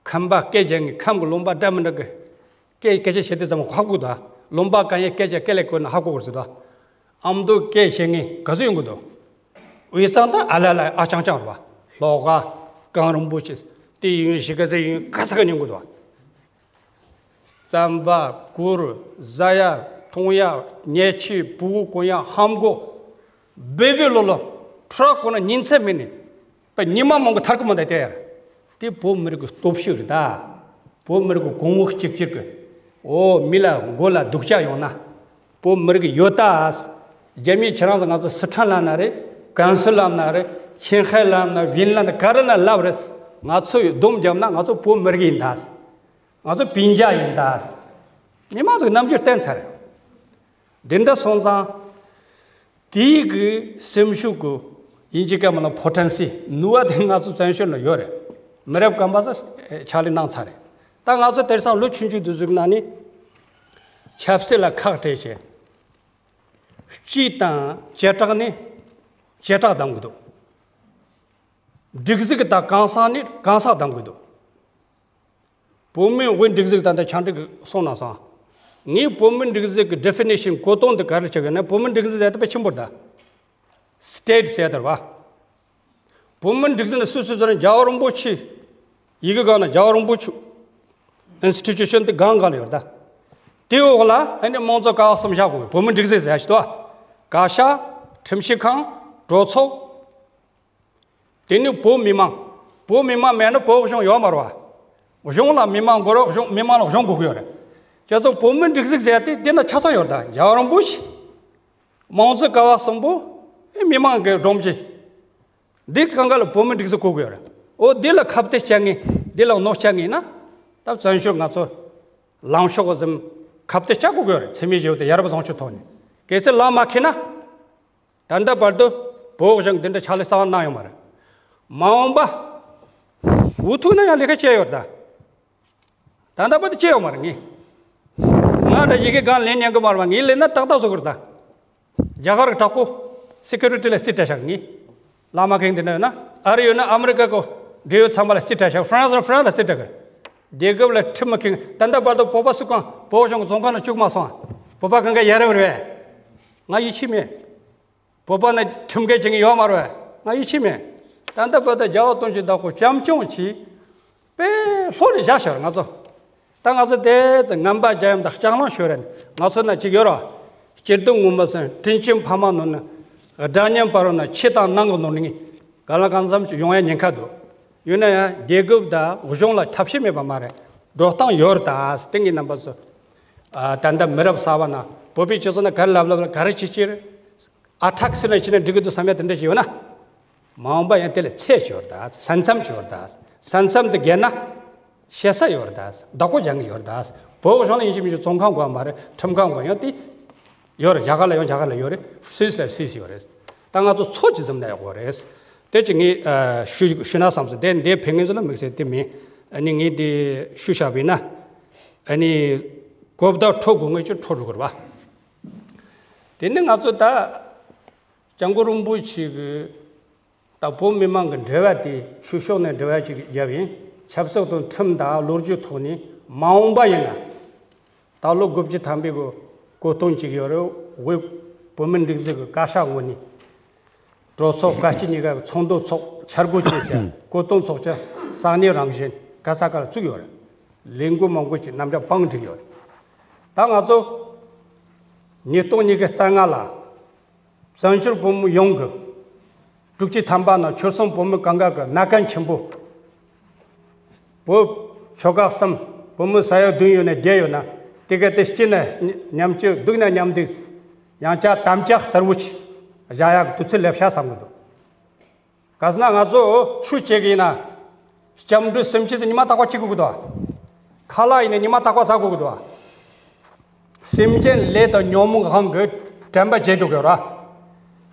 ཁམས་པ་སྐད་ཆ་ངན། ཁམས་ཀྱི་ལུང་པ་འདྲ་མི་འདྲ་གི་སྐད་སྐད་ཆ་བཤད་དུས་ཙམ་ཧ་གོ་འདུག་ལུང་པ་གང་ཡིན་སྐད་ཆ་སྐད་ལས་གོ་ན་ཧ་གོ་དགོས་ཟེར་འདུག་ཨ་མདོ་སྐད་བཤད་མཁན་ག་ཚོད་ཡོང་གི་འདུག་དབུས་གཙང་ད་ཨ་ལ་ལ་ཨ་ཅང་ཅང་རེད་བ། ལྷོ་ཁ་གངས་རིན་པོ་ཆེ་དེ་ཡིན་གཞིས་ཀ་རྩེ་ཡིན་ག་ས་ག་ཉན་གི་འདུག་རྩམ་པ་གུར་ཟ་ཡ་འཐུང་ཡ་ཉལ་ཆས་ཕྲུ་གུ་གོན་ཡ་ཧམ་གོ་སྦེ་སྦེ་ལོ་ལོ་ཁྲག་གོ་ན་ཉིན་མཚན་མེད་ནས། པ་ཉི་མ་མང་གི་ཐར་གི་མ་འདའ་དེ་ཡར། དེ་བོད་མི་རིགས་ཀྱི་སྟོབས་ཤུགས་རེད་ད། བོད་མི་རིགས་ཀྱི་གོང་བུ་གཅིག་གྱུར་གྱི། འོ་མི་ལ་མགོ་ལ་སྡུག་ཅག་ཡོང་ན། བོད་མི་རིགས་ཀྱི་ཡོད་ད། རྒྱ་མིའི་ཁྱེད་རང་ཚོ་ང་ཚོ་སི་ཁྲོན་ལབ་ན་རེད། ཀན་སུའུ་ལབ་ན་རེད། ཆིན་ཧའེ་ལབ་ན་ཝིན་ལན་ག་རེ་ན་ལབ་རེད། ང་ཚོ་ཡི་སྡོམ་བརྒྱབ་ན་ང་ཚོ་བོད་མི་རིགས་ཡིན་ད། ང་ཚོ་པིན་ཇ་ཡིན་ད། མི་མང་ཚོ་གི་རྣམ་འགྱུར་བསྟན་ཚར། འདི་འདྲ་སོང་ཙང་། དེའི་གི་སེམས་ཤུགས་ཀྱི་དབྱིན་ཇི་སྐད་མ་ལ་པོ་ཊེན་སི་ནུས་པ་དེ་ང་ཚོ་བཙན་བྱོལ་ན་ཡོད་རེད། མི་རབས་རྐང་པ་ཚོ་ཕྱག་ལས་གནང་ཚར་རེད། ད་ང་ཚོ་དེང་སང་ལོ་ཆུང་ཆུང་དུ་ཟུག་ན་ནི་ཆབ་སྲིད་ལ་ཁག་དཀྲིས་བྱས། སྤྱི་དང་བྱེ་བྲག་ནི་བྱེ་བྲག་གདམ་གི་འདུག་སྒྲིག་འཛུགས་དང་གང་ཟག་ནི་གང་ཟག་གདམ་གི་འདུག་བོད་མིའི་དབུས་སྒྲིག་འཛུགས་དང་དེ་ཆ་འགྲིག་གི་སོང་ན་སོང་། ངས་བོད་མིའི་སྒྲིག་འཛུགས་ཀྱི་ཌེ་ཕི་ནེ་ཤན་གོ་དོན་དེ་ག་རེ་ཆགས་ཡོད་ན། བོད་མིའི་སྒྲིག་འཛུགས་ཟེར་ཡ་དེ་དཔེ་ཆེན་པོ་རེད་ད། སི་ཊེ་ཊི་ཟེར་ཡ་དེ་རེད་བ། བོད་མིའི་སྒྲིག་འཛུགས་ནི་སུ་སུ་ཟེར་ན་རྒྱལ་བ་རིན་པོ་ཆེ། ཡི་གེ་སྒང་ན་རྒྱལ་བ་རིན་པོ་ཆེ་ཨིན་སི་ཊི་ཊུ་ཤན་དེ་སྒང་སྒང་ལ་ཡོད་རེད་ད། དེའི་འོག་ལ་ཨ་ནི་དམངས་གཙོ་ཀ་བ་གསུམ་བཞག་དགོས། བོད་མིའི་སྒྲིག་འཛུགས་ཟེར་ཡ་ཞིག་འདུག་བ། བཀའ་ཤག་ཁྲིམས་ཞིབ་ཁང་གྲོས་ཚོགས། དེ་ནི་བོད་མི་མང་། བོད་མི་མང་མེད་ན་བོད་གཞུང་ཡོད་མ་རེད་བ། གཞུང་ལ་མི་མང་དགོས་རེད། གཞུང་མི་མང་ལ་གཞུང་དགོས་ཀྱི་ཡོད་རེད། ཁྱེད་ཚོ་བོད་མི་སྒྲིག་འཛུགས་ཟེར་ཡ་དེ་འདི་ན་ཆ་ཚང་ཡོད་རེད་ད། རྒྱལ་བ་རིན་པོ་ཆེ། དམངས་གཙོ་ཀ་བ་གསུམ་པོ། ཨེ་མི་མང་གི་སྒྲོམ་གཞི། འདི་གང་ག་ལ་བོད་མི་སྒྲིག་འཛུགས་དགོས་ཀྱི་ཡོད་རེད། འོ་འདི་ལ་ཁ་གཏད་བཅག་ངེས། འདི་ལ་གནོད་བཅག་ངེས་ན། ད་བཙན་བྱོལ་ང་ཚོ་ལངས་ཕྱོགས་ཟིན་ཁ་གཏད་བཅག་དགོས་ཀྱི་ཡོད་རེད། འཚེ་མེད་ཞི་བ་དང་ཡར་བ་བཟང་སྤྱོད་ཐོག་ནས་གལ་སྲིད་ལངས་མ་ཁེལ་ན། ད་ལྟ་བར་དུ་བོད་གཞུང་འདི་འདྲ་ཕྱག་ལས་གསར་པ་གནང་ཡོད་མ་རེད། མ་འོངས་པ་འུ་ཐུག་ན་ཡང་ལས་ཀ་བྱས་ཡོད་ད། ད་ལྟ་བར་དུ་བྱས་ཡོད་མ་རེད་ངས། ང་འདྲ་ཞིག་གིས་གང་ལེན་ཉན་གི་མ་རེད་བ། ངས་ལེན་ན་ཏག་ཏག་བཟོ་གི་རེད་ད། རྒྱ་གར་གི་དྲག་པོ་སི་ཀུ་རི་ཊི་ལ་རྩིས་སྤྲད་བཞག་ངས། བླ་མ་མཁན་འདི་འདྲ་ཡོད་ན་ཨ་རི་ཡོད་ན་ཨ་མི་རི་ཀ་གི་འབྲེལ་ཡོད་ཚང་མ་ལ་རྩིས་སྤྲད་བཞག་ཧྥ་རན་སི་ལ་ཧྥ་རན་སི་ལ་རྩིས་སྤྲད་གི་རེད། དེ་སྐབས་ལ་ཁྲིམས་མ་ཁེངས། ད་ལྟ་བར་དུ་བོད་པ་སུ་གང་བོད་གཞུང་གི་རྫོང་ཁ་ནང་བཅུག་མ་སོང་། བོད་པ་གང་ག་ཡ་རབས་རེད་བས། ང་ཡིད་ཆེས་མེད། བོད་པ་ནི་ཁྲིམས་འགལ་བྱེད་མཁན་ཡོད་མ་རེད་བས། ང་ཡིད་ཆེས་མེད། ད་ལྟ་བར་དུ་རྒྱལ་བ་དོན་གྱི་བདག་པོ་བྱམས་སྐྱོང་གྱིས་དཔེ་ལྷོད་ནས་བཞག་ཤག་ང་ཚོ། ད་ང་ཚོ་དེ་ཚོ་ངན་པ་རྒྱལ་ཡུམ་དང་ལྕགས་ལམ་ཤོར་རན། ང་ཚོ་ན་ཅིག་ཡོད་རོ། སྤྱིར་སྡུག་ངོ་མ་སེམས་དྲིན་ཆེན་ཕ་མ་ནོར་ནི། དགྲ་གཉེན་བར་ན་ཆེ་དང་ནང་གི་ནོར་ནི། ག་ལ་གང་འཚམ་ཡོང་ཡ་ཉེན་ཁ་འདུག་ཡོད་ན་ཡང་རྒྱལ་ཁབ་དང་གཞུང་ལ་ཐབས་ཤེས་མེད་པ་མ་རེད། འགྲོ་སྟངས་ཡོད་རེད་ད། དེང་གི་རྣམ་པ་ཚོ། ཨ་ད་ལྟ་མི་རབས་གསར་པ་ན་བོད་པའི་སྤྱི་ཚོགས་ན་ག་རེ་ལབ་ལབ་ག་རེ་བྱེད་ཀྱི་རེད། ཨ་ཁྲག་སི་ལ་ཕྱིན་ན་འགྲིག་གི་འདུག་བསམ་ཡ་དེ་འདྲ་ཞིག་ཡོད་ན། མ་འོངས་པ་ཡང་དེ་ལ་ཚད་ཅིག་ཡོད་རེད་ད། ས་མཚམས་ཅིག་ཡོད་རེད་ད། ས་མཚམས་དེ་བརྒལ་ན་ཤེས་ས་ཡོད་རེད་ད། བདག་པོ་རྒྱག་མཁན་ཡོད་རེད་ད། བོད་གཞུང་ལ་ཡིན་གཅིག་མིན་གཅིག་བཙོན་ཁང་དགོས་མ་རེད། ཁྲིམས་ཁང་དགོས། ཡང་དེ་ཡོད་རེད། རྒྱ་གར་ལ་ཡང་རྒྱ་གར་ལ་ཡོད་རེད། སུད་སི་ལ་སུད་སི་ཡོད་རེད། ད་ང་ཚོ་ཚོ་ཅིག་འཛོམས་ན་ཡག་པོ་རེད། དེ་ཅིག་ངས་ཨ་ཞུ་ཞུ་ན་བསམ་སོང་། དེ་འདི་ཕན་ངེས་ཚོ་ལ་དམིགས་བསལ་དེ་མིན། ཨ་ནི་ངས་འདི་ཞུ་བཞག་པ་ཡིན་ན། ཨ་ནི་གོ་བརྡ་འཕྲོད་དགོས་ངེས་ཀྱི་འཕྲོད་འགྲོ་དགོས་རེད་པ། དེ་ནི་ང་ཚོ་ད་སྐྱབས་མགོན་རིན་པོ་ཆེ་གི་ད་བོད་མི་མང་གི་འབྲེལ་བ་དེ་ཆོས་ཕྱོགས་ནས་འབྲེལ་བ་ཅིག་བརྒྱབ་ཡིན། ཆབ་སྲིད་དང་ཁྲིམས་དང་ལོ་རྒྱུས་ཐོག་ནས་མ་འོངས་པ་ཡིན་ན། ད་ལོ་དགུ་བཅུ་ཐམ་པའི་གི་གོ་སྟོན་ཅིག་ཡོད་རེད། དབུས་བོད་མིའི་སྒྲིག་འཛུགས་ཀྱི་བཀའ་ཤག་ངོས་ནས་གྲོས་ཚོགས་བཀའ་སྤྱི་གཉིས་ཀ་གི་ཚོགས་འདུ་ཚོགས། འཆར་འགོད་བྱས་བྱས་གོ་སྟོན་ཚོགས་ཆེན་ས་གནས་རང་བཞིན་ག་ས་ག་ལ་བཙུགས་ཡོད་རེད། ལས་འགུལ་མང་པོ་ཅིག་རྣམ་གྲངས་སྤང་བསྒྲིགས་ཡོད་རེད། ད་ང་ཚོ་ཉིས་སྟོང་ཉི་ཤུ་རྩ་ལྔ་ལ་བཙན་བྱོལ་བོད་མི་ཡོངས་ཀྱི་དྲུག་ཅུ་ཐམ་པ་ནང་ཆོལ་གསུམ་བོད་མི་གང་ག་གི་མནའ་གན་ཆེན་པོ། བོད་ཆོལ་ཁ་གསུམ། བོད་མི་ས་ཡ་བདུན་ཡོད་ན་བརྒྱད་ཡོད་ན། དེ་ག་དེ་སྐྱིད་ན་མཉམ་སྐྱིད། སྡུག་ན་མཉམ་སྡུག། ཡང་བསྐྱར་དམ་བཅའ་གསལ་བོ་ཅིག་བཞག་ཡག་གི་དུས་ཚོད་སླེབས་ཤག་བསམ་གི་འདུག། ག་ཟེར་ན་ང་ཚོ་ཆོས་བྱེད་གི་ཡིན་ན། སྐྱབས་འགྲོ་སེམས་བསྐྱེད་ཟེར་ཉི་མ་རྟག་པར་བྱེད་དགོས་ཀྱི་འདུག། ཁ་ལག་ཡིན་ན་ཉི་མ་རྟག་པར་ཟ་དགོས་ཀྱི་འདུག། སེམས་ཅན་ལས་དང་ཉོན་མོངས་དབང་གིས་དྲན་པ་བརྗེད་འགྲོ་གི་ར།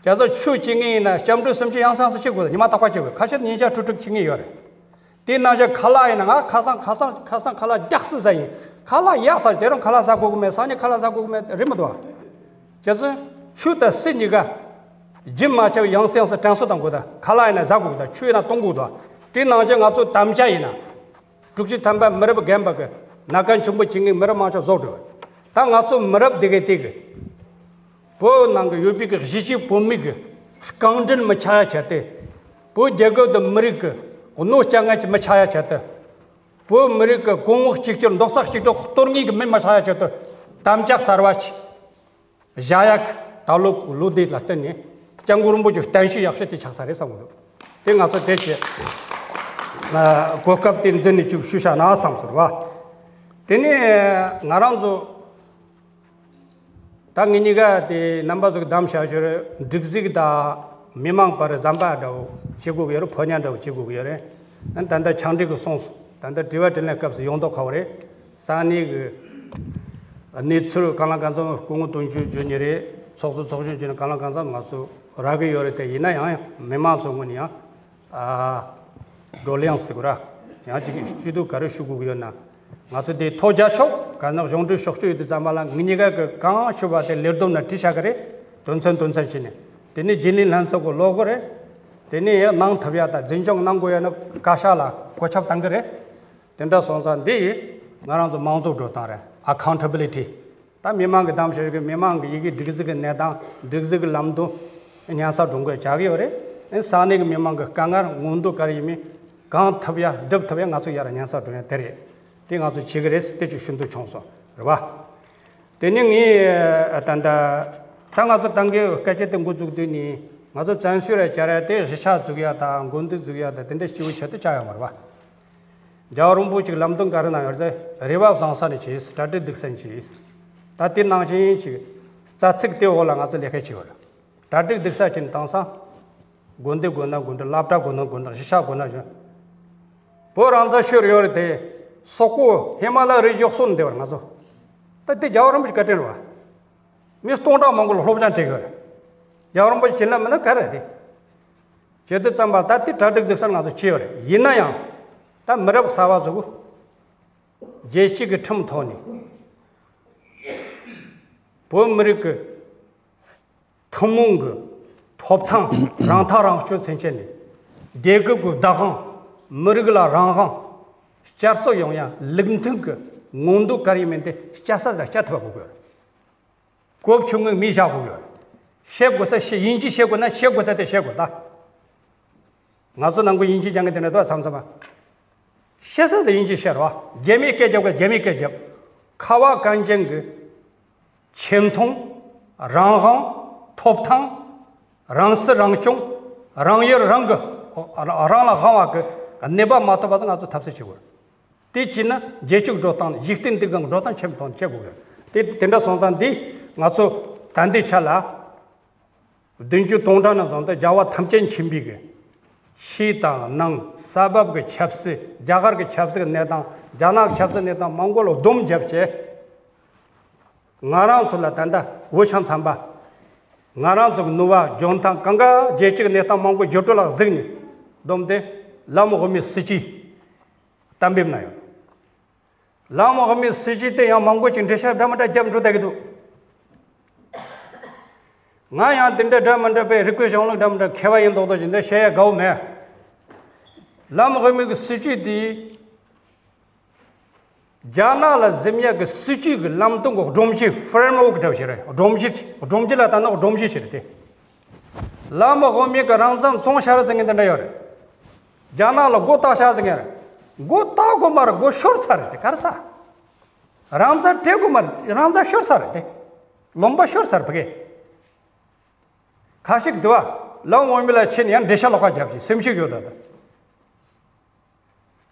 བྱས་ཙང་ཆོས་བྱེད་མཁན་ཡིན་ན་སྐྱབས་འགྲོ་སེམས་བསྐྱེད་ཡང་སེ་ཡང་སེ་བྱེད་དགོས། ཉི་མ་རྟག་པར་བྱེད་དགོས། ཁ་ཤས་ཉིན་ཞག་དྲུག་དྲུག་བྱེད་མཁན་ཡོད་རེད། དེ་ནང་བཞིན་ཁ་ལག་ཡིན་ན། ང་ཁ་སང་ཁ་སང་ཁ་སང་ཁ་ལག་རྒྱགས་སུ་ཟ་ཡིན། ཁ་ལག་ཡག་ཐག་དེ་རིང་ཁ་ལག་ཟ་དགོས་ཀྱི་མེད། སང་ཉིན་ཁ་ལག་ཟ་དགོས་ཀྱི་མེད། རེད་མི་འདུག་བ། བྱས་ཙང་ཆོས་དང་སྲིད་གཉིས་ཀ་རྒྱུན་མ་ཆད་པར་ཡང་སེ་ཡང་སེ་དྲན་གསོ་གཏོང་དགོས་ད། ཁ་ལག་ཡིན་ན་ཟ་དགོས་ད། ཆོས་ཡིན་ན་གཏོང་དགོས་ད། དེ་ནང་བཞིན་ང་ཚོ་དམ་བཅའ་ཡིན་ན། དྲུག་ཅུ་ཐམ་པ་མི་རབས་རྒན་པ་གི་མནའ་གན་ཆེན་པོ་བྱེད་མཁན་མི་རབས་མང་ཆེ་བཟོ་འགྲོ། ད་ང་ཚོ་མི་རབས་འདི་གའི་སྟེང་གི་བོད་ནང་གི་ཡོད་པའི་གི་གཞིས་བྱེས་བོད་མི་གི་རྐང་འདྲེན་མི་ཆགས་ཡ་བྱས་ཏེ། བོད་རྒྱལ་ཁབ་དང་མི་རིགས་གི་གནོད་སྐྱེལ་མཁན་ཅིག་མི་ཆགས་ཡ་ཆེད་དུ། བོད་མི་རིགས་ཀྱི་གོང་འོག་གཅིག་གྱུར། རྡོག་རྩ་གཅིག་སྒྲིལ་གཏོར་མཁན་གྱི་མི་མ་ཆགས་ཡ་ཆེད་དུ། དམ་བཅའ་གསར་བ་ཅིག་བཞག་ཡག་གི་ད་ལོ་ལོ་འདི་ལ་བརྟེན་ནས་སྐྱབས་མགོན་རིན་པོ་ཆེའི་བསྟན་བཅོས་ཡག་ཤོས་དེ་ཆགས་ས་རེད་བསམ་གི་འདུག། དེ་ང་ཚོ་དེ་ཆེད་གོ་སྐབས་དེ་འཛིན་ནས་ཅིག་ཞུས་བཞག་ན་བསམ་སོང་བ། དེ་ནས་ང་རང་ཚོ་ད་ངེད་གཉིས་ཀ་དེ་རྣམ་པ་ཚོ་གི་གདམ་བྱ་ཞོར་སྒྲིག་འཛུགས་དང་མི་མང་བར་ཟམ་པ་འདྲ་བོ་བྱེད་དགོས་ཀྱི་ཡོད་རེད། ཕོ་ཉ་འདྲ་བོ་བྱེད་དགོས་ཀྱི་ཡོད་རེད། ཨ་ནི་ད་ལྟ་ཕྱག་འབྲེལ་གྱི་གསུངས་སོང་། ད་ལྟ་དྲི་བ་དྲིས་ལན་སྐབས་སུ་ཡོང་མདོག་ཁ་པོ་རེད། ས་གནས་ཀྱི་གནས་ཚུལ་གང་ལ་གང་འཚམ་སྐུ་ངོ་དོན་གཅོད་བརྗོད་ཉེ་རེད། ཚོགས་གཙོ་ཚོགས་གཞོན་བརྗོད་ཉེ་གང་ལ་གང་འཚམ་ང་ཚོ་རག་གི་ཡོད་རེད། དེ་ཡིན་ན་ཡང་མི་མང་ཚོའི་ངོས་ནས་ཡང་ཨ་བགྲོ་གླེང་ཟེར་དགོས་ར། ཡང་ཅིག་ཞུ་གཏུག་ག་རེ་ཞུ་དགོས་ཀྱི་ཡོད་ན། ང་ཚོ་དེ་ཐོ་རྒྱག་ཆོག། ག་ནང་གཞུང་འབྲེལ་ཤོག་ཅིག་ཡོད་དུས་ཙམ་པ་ལ་ངེད་གཉིས་ཀ་གི་གང་ཞུ་བ་དེ་ལས་བསྡོམས་ནས་བྲིས་བཞག་གི་རེད། དོན་ཚན་དོན་ཚན་བྱས་ནས། དེ་ནས་རྒྱུན་ལས་ལྷན་ཚོགས་ཀྱི་ལོ་གོ་རེད། དེ་ནས་གནང་ཐུབ་ཡ་དང་འཛིན་སྐྱོང་གནང་དགོས་ཡ་ནི་བཀའ་ཤག་ལ་བཀོད་ཁྱབ་བཏང་གི་རེད། དེ་འདྲ་སོང་ཙང་འདི་ཡིས་ང་རང་ཚོ་མང་གཙོ་འགྲོ་སྟངས་རེད། ཨ་ཁའུན་ཊེ་བི་ལི་ཊི། ད་མི་མང་གི་གདམ་བྱ་ཞིག་གི་མི་མང་གི་ཡི་གེ་སྒྲིག་འཛུགས་ཀྱི་གནས་སྟངས། སྒྲིག་འཛུགས་ཀྱི་ལམ་སྟོན་སྙན་སེང་སྒྲོན་འགོད་བྱ་གི་ཡོད་རེད། ཨ་ནི་ས་གནས་ཀྱི་མི་མང་གི་དཀའ་ངལ་མངོན་འདོད་ག་རེ་ཡིན་མིན་གང་ཐུབ་ཡ་སྒྲུབ་ཐུབ་ཡ་ང་ཚོ་ཡར་སྙན་སེང་སྒྲོན་ཡ་དེ་རེད། དེ་ང་ཚོ་བྱེད་ཀྱི་རེད། དེ་ཅིག་ཞུ་འདོད་བྱུང་སོང་རེད་བ། དེ་ནས་ངས་ད་ལྟ་ད་ང་ཚོ་ཏང་གི་སྐད་ཆ་དེ་འགོ་བཙུགས་དུས་ནས་ང་ཚོ་བཙན་བྱོལ་ལ་བཅར་ཡ་དེ་གཞིས་ཆགས་འཛུགས་ཡ་དང་དགོན་སྡེ་འཛུགས་ཡ་དང་དེ་འདྲ་སྐྱིད་པོ་ཆེད་དུ་བཅར་ཡོད་མ་རེད་བ། རྒྱལ་བ་རིན་པོ་ཆེས་ལམ་སྟོན་ག་རེ་གནང་ཡོད་ཟེར། རེ་བ་བཟང་ས་ནས་བྱས། གྲ་སྒྲིག་སྡུག་ས་ནས་བྱས། ད་དེ་ནང་བཞིན་ཅིག་རྩ་ཚིག་དེ་འོག་ལ་ང་ཚོ་ལས་ཀ་བྱས་ཡོད་རེད། གྲ་སྒྲིག་སྡུག་ས་བྱས་ནས་བཏང་ས། དགོན་སྡེ་དགོན་ན་དགོན་འདྲ། སློབ་གྲྭ་དགོན་ན་དགོན་འདྲ། གཞིས་ཆགས་དགོན་ན་གཞིས། བོད་རང་བཙན་ཤོར་ཡོད་རེད་དེ། སོག་པོ་ཧི་མ་ལ་རི་རྒྱུད་སོག་ནས་བསྡད་པ་རེད་ང་ཚོ། ད་དེ་རྒྱལ་བ་རིན་པོ་ཆེ་བཀའ་དྲིན་རེད་བ། མི་སྟོང་ཕྲག་མང་པོ་ལ་སློབ་སྦྱོང་སྤྲད་ཡོད་རེད། རྒྱལ་བ་རིན་པོ་ཆེ་བྱིན་རླབས་མེད་ན་ག་རེ་རེད། བྱེད་དུས་ཙམ་པ་ད་དེ་གྲ་སྒྲིག་སྡུག་ས་ང་ཚོ་བྱས་ཡོད་རེད། ཡིན་ན་ཡང་ད་མི་རབས་གསར་པ་ཚོ་རྒྱལ་སྤྱི་གི་ཁྲིམས་ཐོག་ནས་བོད་མི་རིགས་ཀྱི་ཐུན་མོང་གི་ཐོབ་ཐང་རང་ཐག་རང་གཅོད་མཚོན་ཆ་ནས་རྒྱལ་ཁབ་ཀྱི་བདག་དབང་། མི་རིགས་ལ་རང་དབང་བསྐྱར་གསོ་ཡོང་ཡ་ལུགས་མཐུན་གྱི་མངོན་འདོད་ག་རེ་ཡིན་མིན་དེ་བསྐྱར་ས་ལ་བསྐྱར་ཐུབ་པ་དགོས་དགོས། གོ་བྱུང་ངོས་མི་བཞག་དགོས་ཡོད། བཤད་དགོས་ས་བཤད། ཡིན་གཅིག་བཤད་དགོས་ན་བཤད་དགོས་ས་དེ་བཤད་དགོས་ད། ང་ཚོ་ནང་ཁུལ་ཡིན་གཅིག་རྐྱང་གི་དེ་འདྲ་འདུག་མཚམས་མཚམས་པ། བཤད་ས་དེ་ཡིན་གཅིག་བཤད་རོགས། རྒྱ་མིས་སྐད་རྒྱབ་དགོས་རྒྱ་མིས་སྐད་རྒྱབ། ཁ་བ་གངས་ཅན་གྱི་ཆེ་མཐོང་། རང་དབང་། ཐོབ་ཐང་། རང་སྲིད་རང་སྐྱོང་། རང་ཡུལ་རང་གི་རང་ལ་དབང་བ་གི་གནས་བབ་མ་ཐོབ་པ་ཚོ་ང་ཚོ་ཐབས་ཤེས་བྱེད་དགོས། དེ་བྱས་ན་རྒྱལ་སྤྱིའི་འགྲོ་སྟངས། འཇིག་རྟེན་འདི་གའི་འགྲོ་སྟངས་ཆེན་པོ་དང་ཆེ་དགོས་ཀྱི། དེ་དེ་འདྲ་སོང་ཙང་འདི་ང་ཚོ་ད་ལྟའི་ཆ་ལ་བདུན་ཅུ་དོན་གྲངས་ནས་བཟུང་སྟེ་རྒྱལ་བ་ཐམས་ཅད་མཁྱེན་པའི་གི་ ཕྱི་དང་ནང་ས་བབ་ཀྱི་ཆབ་སྲིད། རྒྱ་གར་གྱི་ཆབ་སྲིད་ཀྱི་གནས་སྟངས། རྒྱ་ནག་གི་ཆབ་སྲིད་གནས་སྟངས་མང་པོ་ལ་སྡོམ་བརྒྱབ་བྱས། ང་རང་ཚོ་ལ་ད་ལྟ་འུ་ཅག་ཚང་མ། ང་རང་ཚོ་གི་ནུས་པ་འཇོན་ཐང་གང་ག་རྒྱལ་སྤྱི་གི་གནས་སྟངས་མང་པོ་འགྱུར་འགྲོས་ལ་གཟིགས་ནས་བསྡོམས་ཏེ་ལམ་དབུ་མའི་སྲིད་བྱུས་གཏན་འབེབས་གནང་ཡོད། ལམ་དབུ་མའི་སྲིད་བྱུས་དེ་ཡང་མང་པོ་ཅིག་འགྲེལ་བཤད་འདྲ་མི་འདྲ་བརྒྱབ་འགྲོ་བསྡད་ཀྱི་འདུག་ང་ཡང་དེ་འདྲ་འདྲ་མི་འདྲ་པའི་རིག་པའི་གཞུང་ལུགས་འདྲ་མི་འདྲ་མཁས་པ་ཡིན་མདོག་མདོག་ཅིག་འདི་བཤད་ཡ་དགའ་བོ་མེད། ལམ་དབུ་མའི་གི་སྲིད་བྱུས་དེ། རྒྱ་ནག་ལ་འཛིན་ཡག་གི་སྲིད་བྱུས་ཀྱི་ལམ་སྟོན་གྱི་སྒྲོམ་གཞི། ཧྥེ་རེམ་ཝོག་འདྲ་བོ་ཞིག་རེད། སྒྲོམ་གཞི། སྒྲོམ་གཞི་ལ་ལྟ་ན་སྒྲོམ་གཞི་ཞིག་རེད་དེ། ལམ་དབུ་མའི་གི་རང་བཙན་བཙོང་བཞག་རེད་ཟེར་མཁན་དེ་འདྲ་ཡོད་རེད། རྒྱ་ནག་ལ་སྒོ་བཏགས་བཞག་ཟེར་མཁན་རེད། སྒོ་བཏགས་དགོས་མ་རེད། སྒོ་ཤོར་ཚར་རེད་དེ། ག་རེ་ཟེར། རང་བཙན་སྤྲད་དགོས་མ་རེད། རང་བཙན་ཤོར་ཚར་རེད་དེ། ལུང་པ་ཤོར་ཚར་ཕ་གི། ཁ་ཤས་དེ་བ་ལམ་དབུ་མའི་ལ་ཕྱིན་ཡང་འགྲེལ་བཤད་ལོག་ཁ་རྒྱབ་ཀྱི་སེམས་ཤུགས་ཡོད་ད་ད།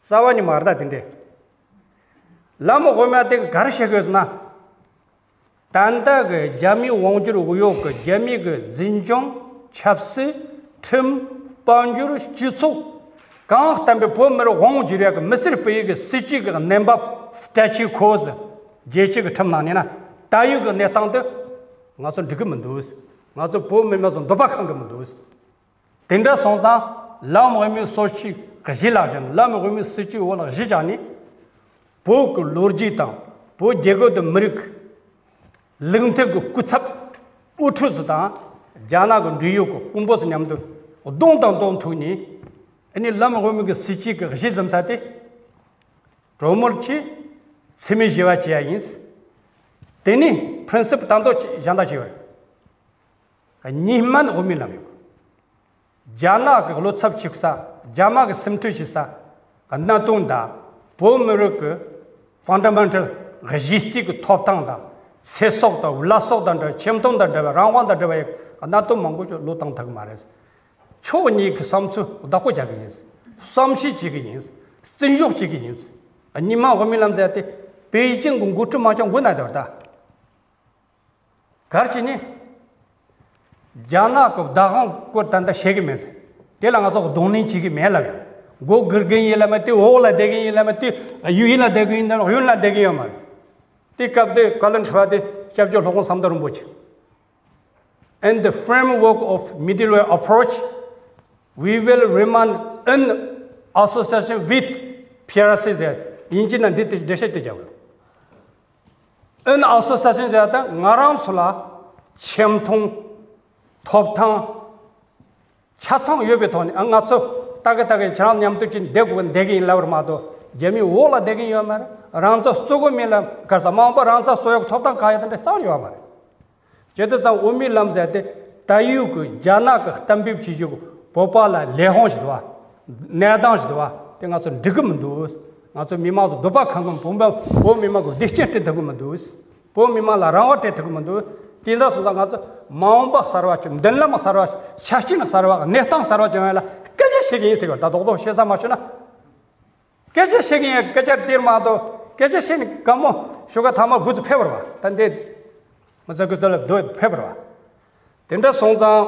རྩ་བ་ནས་མ་རེད་ད་དེ་འདྲས། ལམ་དབུ་མ་དེ་ག་རེ་བཤད་དགོས་ཟེར་ན། ད་ལྟ་གི་རྒྱ་མིའི་དབང་སྒྱུར་འོག་གི་རྒྱ་མི་གི་འཛིན་སྐྱོང་། ཆབ་སྲིད། ཁྲིམས། དཔལ་འབྱོར། སྤྱི་ཚོགས། གང་ལྟར་བོད་མི་རིགས་དབང་བསྒྱུར་ཡག་གི་མི་སེར་སྤེལ་ཡག་གི་སྲིད་བྱུས་ཀྱི་གནས་བབ། སྟྲེ་ཅི་ཀོ་ཟེར། རྒྱལ་སྤྱི་གི་ཁྲིམས་ནང་ནས་ན་ད་ཡོད་གི་གནས་སྟངས་དེ་ང་ཚོ་འགྲིག་གི་མི་འདུག་ང་ཚོ་བོད་མི་མང་ཚོ་འདོད་པ་ཁེངས་གི་མི་འདུག་དེ་འདྲ་སོང་ཙང་ལམ་དབུ་མའི་སྲོལ་ཕྱིས་གཞི་ལ་བཞག་ནས། ལམ་དབུ་མའི་སྲིད་བྱུས་འོག་ལ་གཞི་བཞག་ནས། བོད་ཀྱི་ལོ་རྒྱུས་དང་བོད་རྒྱལ་ཁབ་དང་མི་རིགས་ལུགས་མཐུན་གྱི་སྐུ་ཚབ་དབུ་ཁྲིད་ཚོ་དང་རྒྱ་ནག་གི་འབྲེལ་ཡོད་ཀྱི་དཔོན་པོ་ཚོ་མཉམ་དུ་གདོང་དང་གདོང་ཐུག་ནས། ཨ་ནི་ལམ་དབུ་མའི་གི་སྲིད་བྱུས་ཀྱི་གཞི་འཛིན་ས་དེ་གྲོས་མོལ་གྱིས་འཚེ་མེད་ཞི་བ་བྱེད་ཡ་ཡིན། དེ་ནས་principle་ད་དུང་གཞན་དག་བྱས་ཡོད་རེད། གཉིས་སྨན་དབུ་མའི་ལམ་ཡོད། རྒྱ་ནག་གི་བློ་འཚབ་བྱེད་ས། རྒྱ་དམར་གི་སེམས་ཁྲལ་བྱེད་ས་གནད་དོན་དང་། བོད་མི་རིགས་ཀྱི་ཕན་ཌ་མེན་ཊལ་གཞི་རྩའི་གི་ཐོབ་ཐང་དང་། ཚེ་སྲོག་དང་བླ་སྲོག་དང་འདྲ། ཁྱིམ་སྟོང་དང་འབྲེལ་བའི། རང་དབང་དང་འབྲེལ་བའི་གནད་དོན་མང་པོ་ཅིག་བློས་བཏང་ཐུབ་ཀྱི་མ་རེད། ཕྱོགས་གཉིས་ཀྱི་བསམ་ཚུལ་བདག་པོ་རྒྱག་གི་ཡིན། བསམ་ཤེས་བྱེད་ཀྱི་ཡིན། བརྩི་འཇོག་བྱེད་ཀྱི་ཡིན། གཉིས་སྨན་དབུ་མའི་ལམ་ཟེར་ཡ་དེ་པེ་ཅིང་གི་འགོ་ཁྲིད་མང་ཆེ་འགོ་ན་དེ་བར་ད། གལ་ཆེ་ནི། རྒྱ་ནག་གི་བདག་དབང་སྐོར་ད་ལྟ་བཤད་གི་མེད་ཟེར། དེ་ལ་ང་ཚོ་གདོང་ལེན་བྱེད་གི་མེད་ལབ་ཡོད། མགོ་སྒུར་གི་ཡིན་ལབ་མ། དེ་འོག་ལ་བསྡད་གི་ཡིན་ལབ་མ། དེ་གཡས་གཡོན་ལ་བསྡད་གི་ཡིན་ལབ་མ། གཡོན་ལ་བསྡད་གི་ཡོད་མ་རེད། དེ་སྐབས་དེ་བཀའ་བློན་ཁྲི་པ་དེ་སྐྱབས་རྗེ་སློབ་དཔོན་ཟམ་གདོང་རིན་པོ་ཆེ། In the framework of middle way approach, we will remain in association with P R C ཟེར། དབྱིན་ཇི་ནང་འདི་དེ་འགྲེལ་བཤད་དེ་རྒྱབ་ཡོད། ཨིན་ཨ་སོ་སི་ཨེ་ཤན་ཟེར་ཡ་ད་ང་རང་ཚོ་ལ་ཁྱིམ་མཐུན་ཐོབ་ཐང་ཆ་ཚང་ཡོད་པའི་ཐོག་ནས། ཨ། ང་ཚོ་ད་གི་ད་གི་ཁྱེད་རང་མཉམ་དུ་ཅིག་བསྡད་དགོས་བསྡད་གི་ཡིན་ལབ་པ་མ་གཏོགས། རྒྱ་མིའི་འོག་ལ་བསྡད་གི་ཡོད་མ་རེད། རང་བཙན་རྩོད་དགོས་མིན་ལ་ག་ས་མ་འོངས་པ་རང་བཙན་རྩོད་ཡག་ཐོབ་ཐང་གང་ཡོད་དེ་འདྲ་རྩ་བ་ནས་ཡོད་མ་རེད། བྱས་དུས་ཙང་དབུ་མའི་ལམ་ཟེར་དེ་ད་ཡོད་གི་རྒྱ་ནག་གི་གཏན་འབེབས་བྱེད་རྒྱུ་གི་བོད་པ་ལ་ལས་དབང་ཞིག་འདུག་བ། གནས་སྟངས་ཞིག་འདུག་བ། དེ་ང་ཚོ་འགྲིག་གི་མི་འདུག་ང་ཚོ་མི་མང་ཚོ་འདོད་པ་ཁེངས་གི། བོད་པ་བོད་མི་མང་གི་བདེ་སྐྱིད་སྤྲད་ཐུབ་གི་མི་འདུག་བོད་མི་མང་ལ་རང་དབང་སྤྲད་ཐུབ་ཀྱི་མི་འདུག་དེ་འདྲ་སོང་ཙང་ང་ཚོ་མ་འོངས་པ་གསར་བ་ཅིག་མདུན་ལམ་གསར་བ། ཆ་རྐྱེན་གསར་བ། གནས་སྟངས་གསར་བ་ཅིག་ཡོང་ཡ་ལ་སྐད་ཆ་བཤད་ཀྱི་ཡིན་ཟེར་བ། ད་རྡོག་རྡོག་བཤད་ས་མ་ཤོད་ན། སྐད་ཆ་བཤད་ཀྱི་ཡིན། སྐད་ཆ་དེར་མ་གཏོགས་སྐད་ཆ་བཤད་ནས་དགའ་མོ་ཞོགས་ཀ་ཐ་མ་དགུ་ཚོ་ཕེབས་པ་རེད་བ། ད་འདི་མི་ཚེ་དགུ་ཚོ་ལ་སྡོད་ཕེབས་པ་རེད་བ། དེ་འདྲ་སོང་ཙང་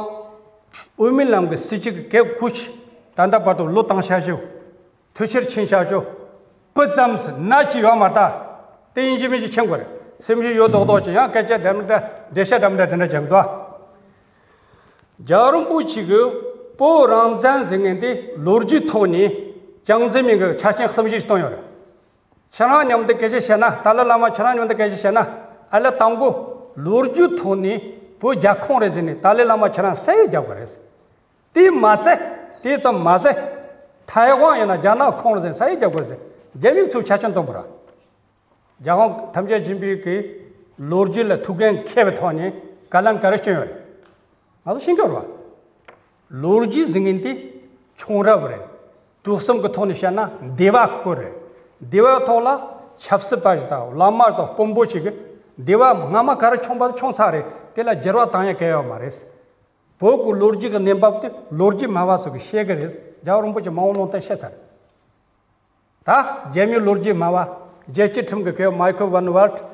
དབུ་མའི་ལམ་གྱི་སྲིད་བྱུས་ཀྱི་གལ་ཁུ་ཆི་ད་ལྟ་བར་དུ་བློས་བཏང་བཞག་རྒྱུ། འཐུས་ཤོར་ཕྱིན་བཞག་རྒྱུ། སྤུ་ཙམ་ཟིག་ན་ཅི་ཡོད་མ་རེད་ད། དེ་ཡིན་གཅིག་མིན་གཅིག་མཁྱེན་དགོས་རེད། སེམས་ཤུགས་ཡོད་མདོག་མདོག་ཅིག་ཡང་སྐད་ཆ་འདྲ་མི་འདྲ་འགྲེལ་བཤད་འདྲ་མི་འདྲ་དེ་འདྲ་རྒྱག་འདུག་རྒྱལ་བ་རིན་པོ་ཆེ་གིས་བོད་རང་བཙན་ཟེར་མཁན་དེ་ལོ་རྒྱུས་ཐོག་ནས་ཅང་ཙེ་མིན་གྱི་ཆ་རྐྱེན་གསུམ་བཞི་ཞིག་བཏོན་ཡོད་རེད། ཁྱེད་རང་མཉམ་དུ་སྐད་ཆ་བཤད་ན། ཏཱ་ལའི་བླ་མ་ཁྱེད་རང་མཉམ་དུ་སྐད་ཆ་བཤད་ན། ཨ་ལས་དང་པོ་ལོ་རྒྱུས་ཐོག་ནས་བོད་རྒྱ་ཁོངས་རེད་ཟེར་ནས་ཏཱ་ལའི་བླ་མ་ཁྱེད་རང་ས་ཡིག་རྒྱག་དགོས་རེད། དེ་མ་ཚད། དེ་ཙམ་མ་ཟད། ཐའེ་ཝན་ཡིན་ན་རྒྱ་ནག་ཁོངས་རེད་ཟེར་ནས་ས་ཡིག་རྒྱག་དགོས་རེད་ཟེར། རྒྱ་མིས་ཚུར་ཆ་རྐྱེན་བཏོན་པ་རེད། རྒྱལ་དབང་ཐམས་ཅད་མཁྱེན་པའི་གི་ལོ་རྒྱུས་ལ་ཐུགས་འགན་འཁྱེར་བའི་ཐོག་ནས་བཀའ་ལན་ག་རེ་བསྐྱོན་ཡོད་རེད། ང་ཚོ་ཤེས་ཀྱི་རེད་བ། ལོ་རྒྱུས་ཟེར་མཁན་དེ་བྱུང་རབས་རེད། དུས་གསུམ་གྱི་ཐོག་ནས་བཤད་ན་འདས་པ་ཁོ་རེད། འདས་པའི་ཐོག་ལ་ཆབ་སྲིད་པ་ཞིག་དང་བླ་མ་དང་དཔོན་པོ་ཞིག་གིས་འདས་པ་སྔ་མ་ག་རེ་བྱུང་བ་དེ་བྱུང་ཚར་རེད། དེ་ལ་འགྱུར་བ་བཏང་ཡ་གལ་ཡོད་མ་རེད། བོད་ཀྱི་ལོ་རྒྱུས་ཀྱི་གནས་བབ་དེ་ལོ་རྒྱུས་སྨྲ་བ་ཚོ་གིས་བཤད་ཀྱི་རེད། རྒྱལ་བ་རིན་པོ་ཆེ་མ་འོངས་ལུང་བསྟན་བཤད་ཚར། ད་རྒྱ་མིའི་ལོ་རྒྱུས་སྨྲ་བ། རྒྱལ་སྤྱིའི་ཁྲིམས་ཀྱི་མཁས་པ་མའི་ཁེལ་ཝན་ཝར་ཊི།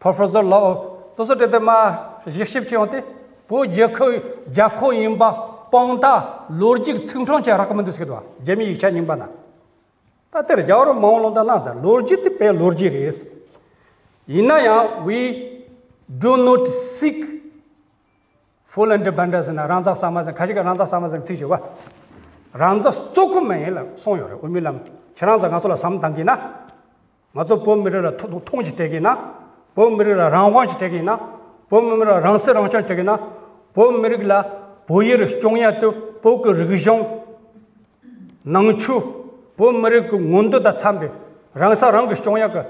Professor Law། དེ་ཚོ་དེ་དེ་མ་བཞག་ཞིབ་ཅིག་ཡོང་དུས་བོད་རྒྱལ་ཁབ་རྒྱལ་ཁབ་ཡིན་པ་ དཔང་རྟགས་ལོ་རྒྱུས་ཚིག་ཕྲེང་ཅིག་རག་གི་མི་འདུག་ཟེར་གི་འདུག་རྒྱ་མིའི་ཡིག་ཆ་རྙིང་པ་ན། ད་དེར་རྒྱལ་བ་རིན་པོ་ཆེ་མ་འོངས་ལོ་ད་གནང་ཟེར་ལོ་རྒྱུས་དེ་དཔེ་ལོ་རྒྱུས་རེད། ཡིན་ན་ཡང་we do not seek full independence ན་རང་བཙན་གསར་མ་ཟེར་ཁ་ཅིག་གི་རང་བཙན་གསར་མ་ཟེར་ཚིག་བྱེད་བ། རང་བཙན་རྩོད་གི་མ་ཡིན་ལ་གསུངས་ཡོད་རེད། དབུ་མའི་ལམ་ཁྱེད་རང་ཚོ་ང་ཚོ་ལ་བསམ་བློ་བཏང་གི་ན། ང་ཚོ་བོད་མི་རིགས་ལ་ཐོ་མཐོང་ཅིག་སྤྲད་གི་ན། བོད་མི་རིགས་ལ་རང་དབང་ཅིག་སྤྲད་གི་ན། བོད་མི་རིགས་ལ་རང་སྲིད་རང་སྐྱོང་སྤྲད་གི་ན། བོད་མི་རིགས་ལ་བོད་ཡུལ་སྐྱོང་ཡ་དེ་བོད་ཀྱི་རིག་གཞུང་། ནང་ཆོས། བོད་མི་རིགས་ཀྱི་མངོན་འདོད་དང་འཚམ་པའི་རང་ས་རང་གིས་སྐྱོང་ཡག་གི་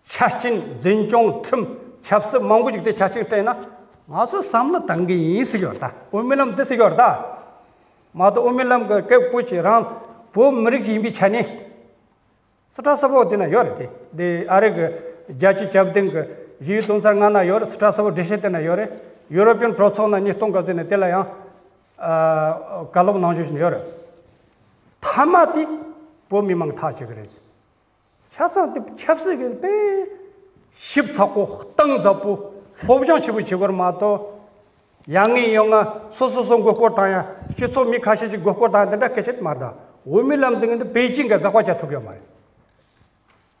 ཆ་རྐྱེན་འཛིན་སྐྱོང་ཁྲིམས་ཆབ་སྲིད་མང་པོ་ཅིག་དེ་ཆ་རྐྱེན་སྤྲད་ན་ང་ཚོ་བསམ་བློ་བཏང་གི་ཡིན་ཟེར་གྱི་ཡོད་ད། དབུ་མའི་ལམ་དེ་ཟེར་གྱི་ཡོད་ད། མ་གཏོགས་དབུ་མའི་ལམ་གྱི་སྐད་སྤོ་ཆེ་རང་བོད་མི་རིགས་ཅིག་ཡིན་པའི་ཆ་ནས་སི་ཏྲ་སི་བོ་དེ་ན་ཡོད་རེད་དེ། དེ་ཨ་རི་གི་རྒྱལ་སྤྱི་ཁྱབ་སྡིངས་གི་བཞི་བཅུ་དོན་གསར་ལྔ་ན་ཡོད་རེད། སི་ཏྲ་སི་བོ་འགྲེལ་བཤད་དེ་ན་ཡོད་རེད། ཡུ་རོ་པིན་གྲོས་ཚོགས་ན་ཉིས་སྟོང་གི་ཚེ་ནས་དེ་ལ་ཡང་ཨ་བཀའ་སློབ་གནང་བཞིན་ཡོད་རེད། མཐའ་མ་དེ་བོད་མི་མང་ཐག་བཅད་གི་རེད། ཆ་ཚང་དེ་ཆབ་སྲིད་ཀྱི་དཔེ་ཞིབ་ཚགས་པོ་གཏིང་ཟབ་པོ་སློབ་སྦྱོང་ཞིབ་པོ་བྱེད་དགོས་མ་གཏོགས། ཡ་ངའི་ཡོང་ང་སོ་སོ་སོ་མགོ་སྐོར་བཏང་ཡ་སྤྱི་ཚོགས་མི་ཁ་ཤས་ཤིག་མགོ་སྐོར་བཏང་ཡ་དེ་འདྲ་སྐད་ཆ་མ་རེད། དབུ་མའི་ལམ་ཟེར་མཁན་དེ་པེ་ཅིང་གི་དགག་པ་བྱ་ཐུབ་ཡོད་མ་རེད།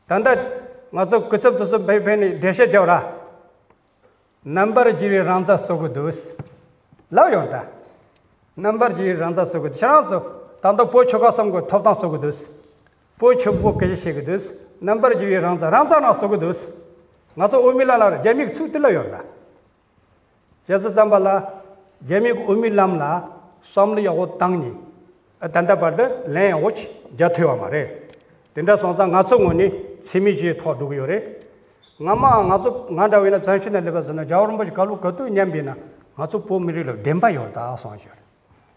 ད་ལྟ་ང་ཚོ་སྐུ་ཚབ་དེ་ཚོ་བོད་ཕེབས་ནས་འགྲེལ་བཤད་རྒྱབ་ར། རྣམ་པར་རྒྱལ་བའི་རང་བཙན་རྩོད་གི་འདུག་ལབ་ཡོད་ད། རྣམ་པར་རྒྱལ་བའི་རང་བཙན་རྩོད་གི་འདུག་ཁྱེད་རང་ཚོ་ད་ལྟ་བོད་ཆོལ་ཁ་གསུམ་གི་ཐོབ་ཐང་རྩོད་གི་འདུག་བོད་ཆོལ་པོ་སྐད་ཆ་བཤད་གི་འདུག་རྣམ་པར་རྒྱལ་བའི་རང་བཙན་རང་བཙན་རང་རྩོད་གི་འདུག་ང་ཚོ་དབུ་མའི་ལམ་ལ་རྒྱ་མིས་ཚུར་དེ་ལབ་ཡོད་ད། བྱས་ཙང་ཙམ་པ་ལ་རྒྱ་མིའི་དབུ་མའི་ལམ་ལ་བསམ་བློ་ཡག་པོ་བཏང་ནས་ད་ལྟ་བར་དུ་ལན་ཡག་པོ་ཅིག་རྒྱག་ཐུབ་ཡོད་མ་རེད། དེ་འདྲ་སོང་ཙང་ང་ཚོ་ངོས་ནས་འཚེ་མེད་ཅིག་ཐོག་འགྲོ་གི་ཡོད་རེད། སྔ་མ་ང་ཚོ་ང་འདྲ་བས་ན་བཙན་བྱོལ་ནང་སླེབས་པ་ཟེར་ན་རྒྱལ་བ་རིན་པོ་ཆེ་བཀའ་སློབ་ག་དུས་ཉན་པས་ན་ང་ཚོ་བོད་མི་རིགས་ལ་བདེན་པ་ཡོད་རེད་ད་གསུངས་ཤག་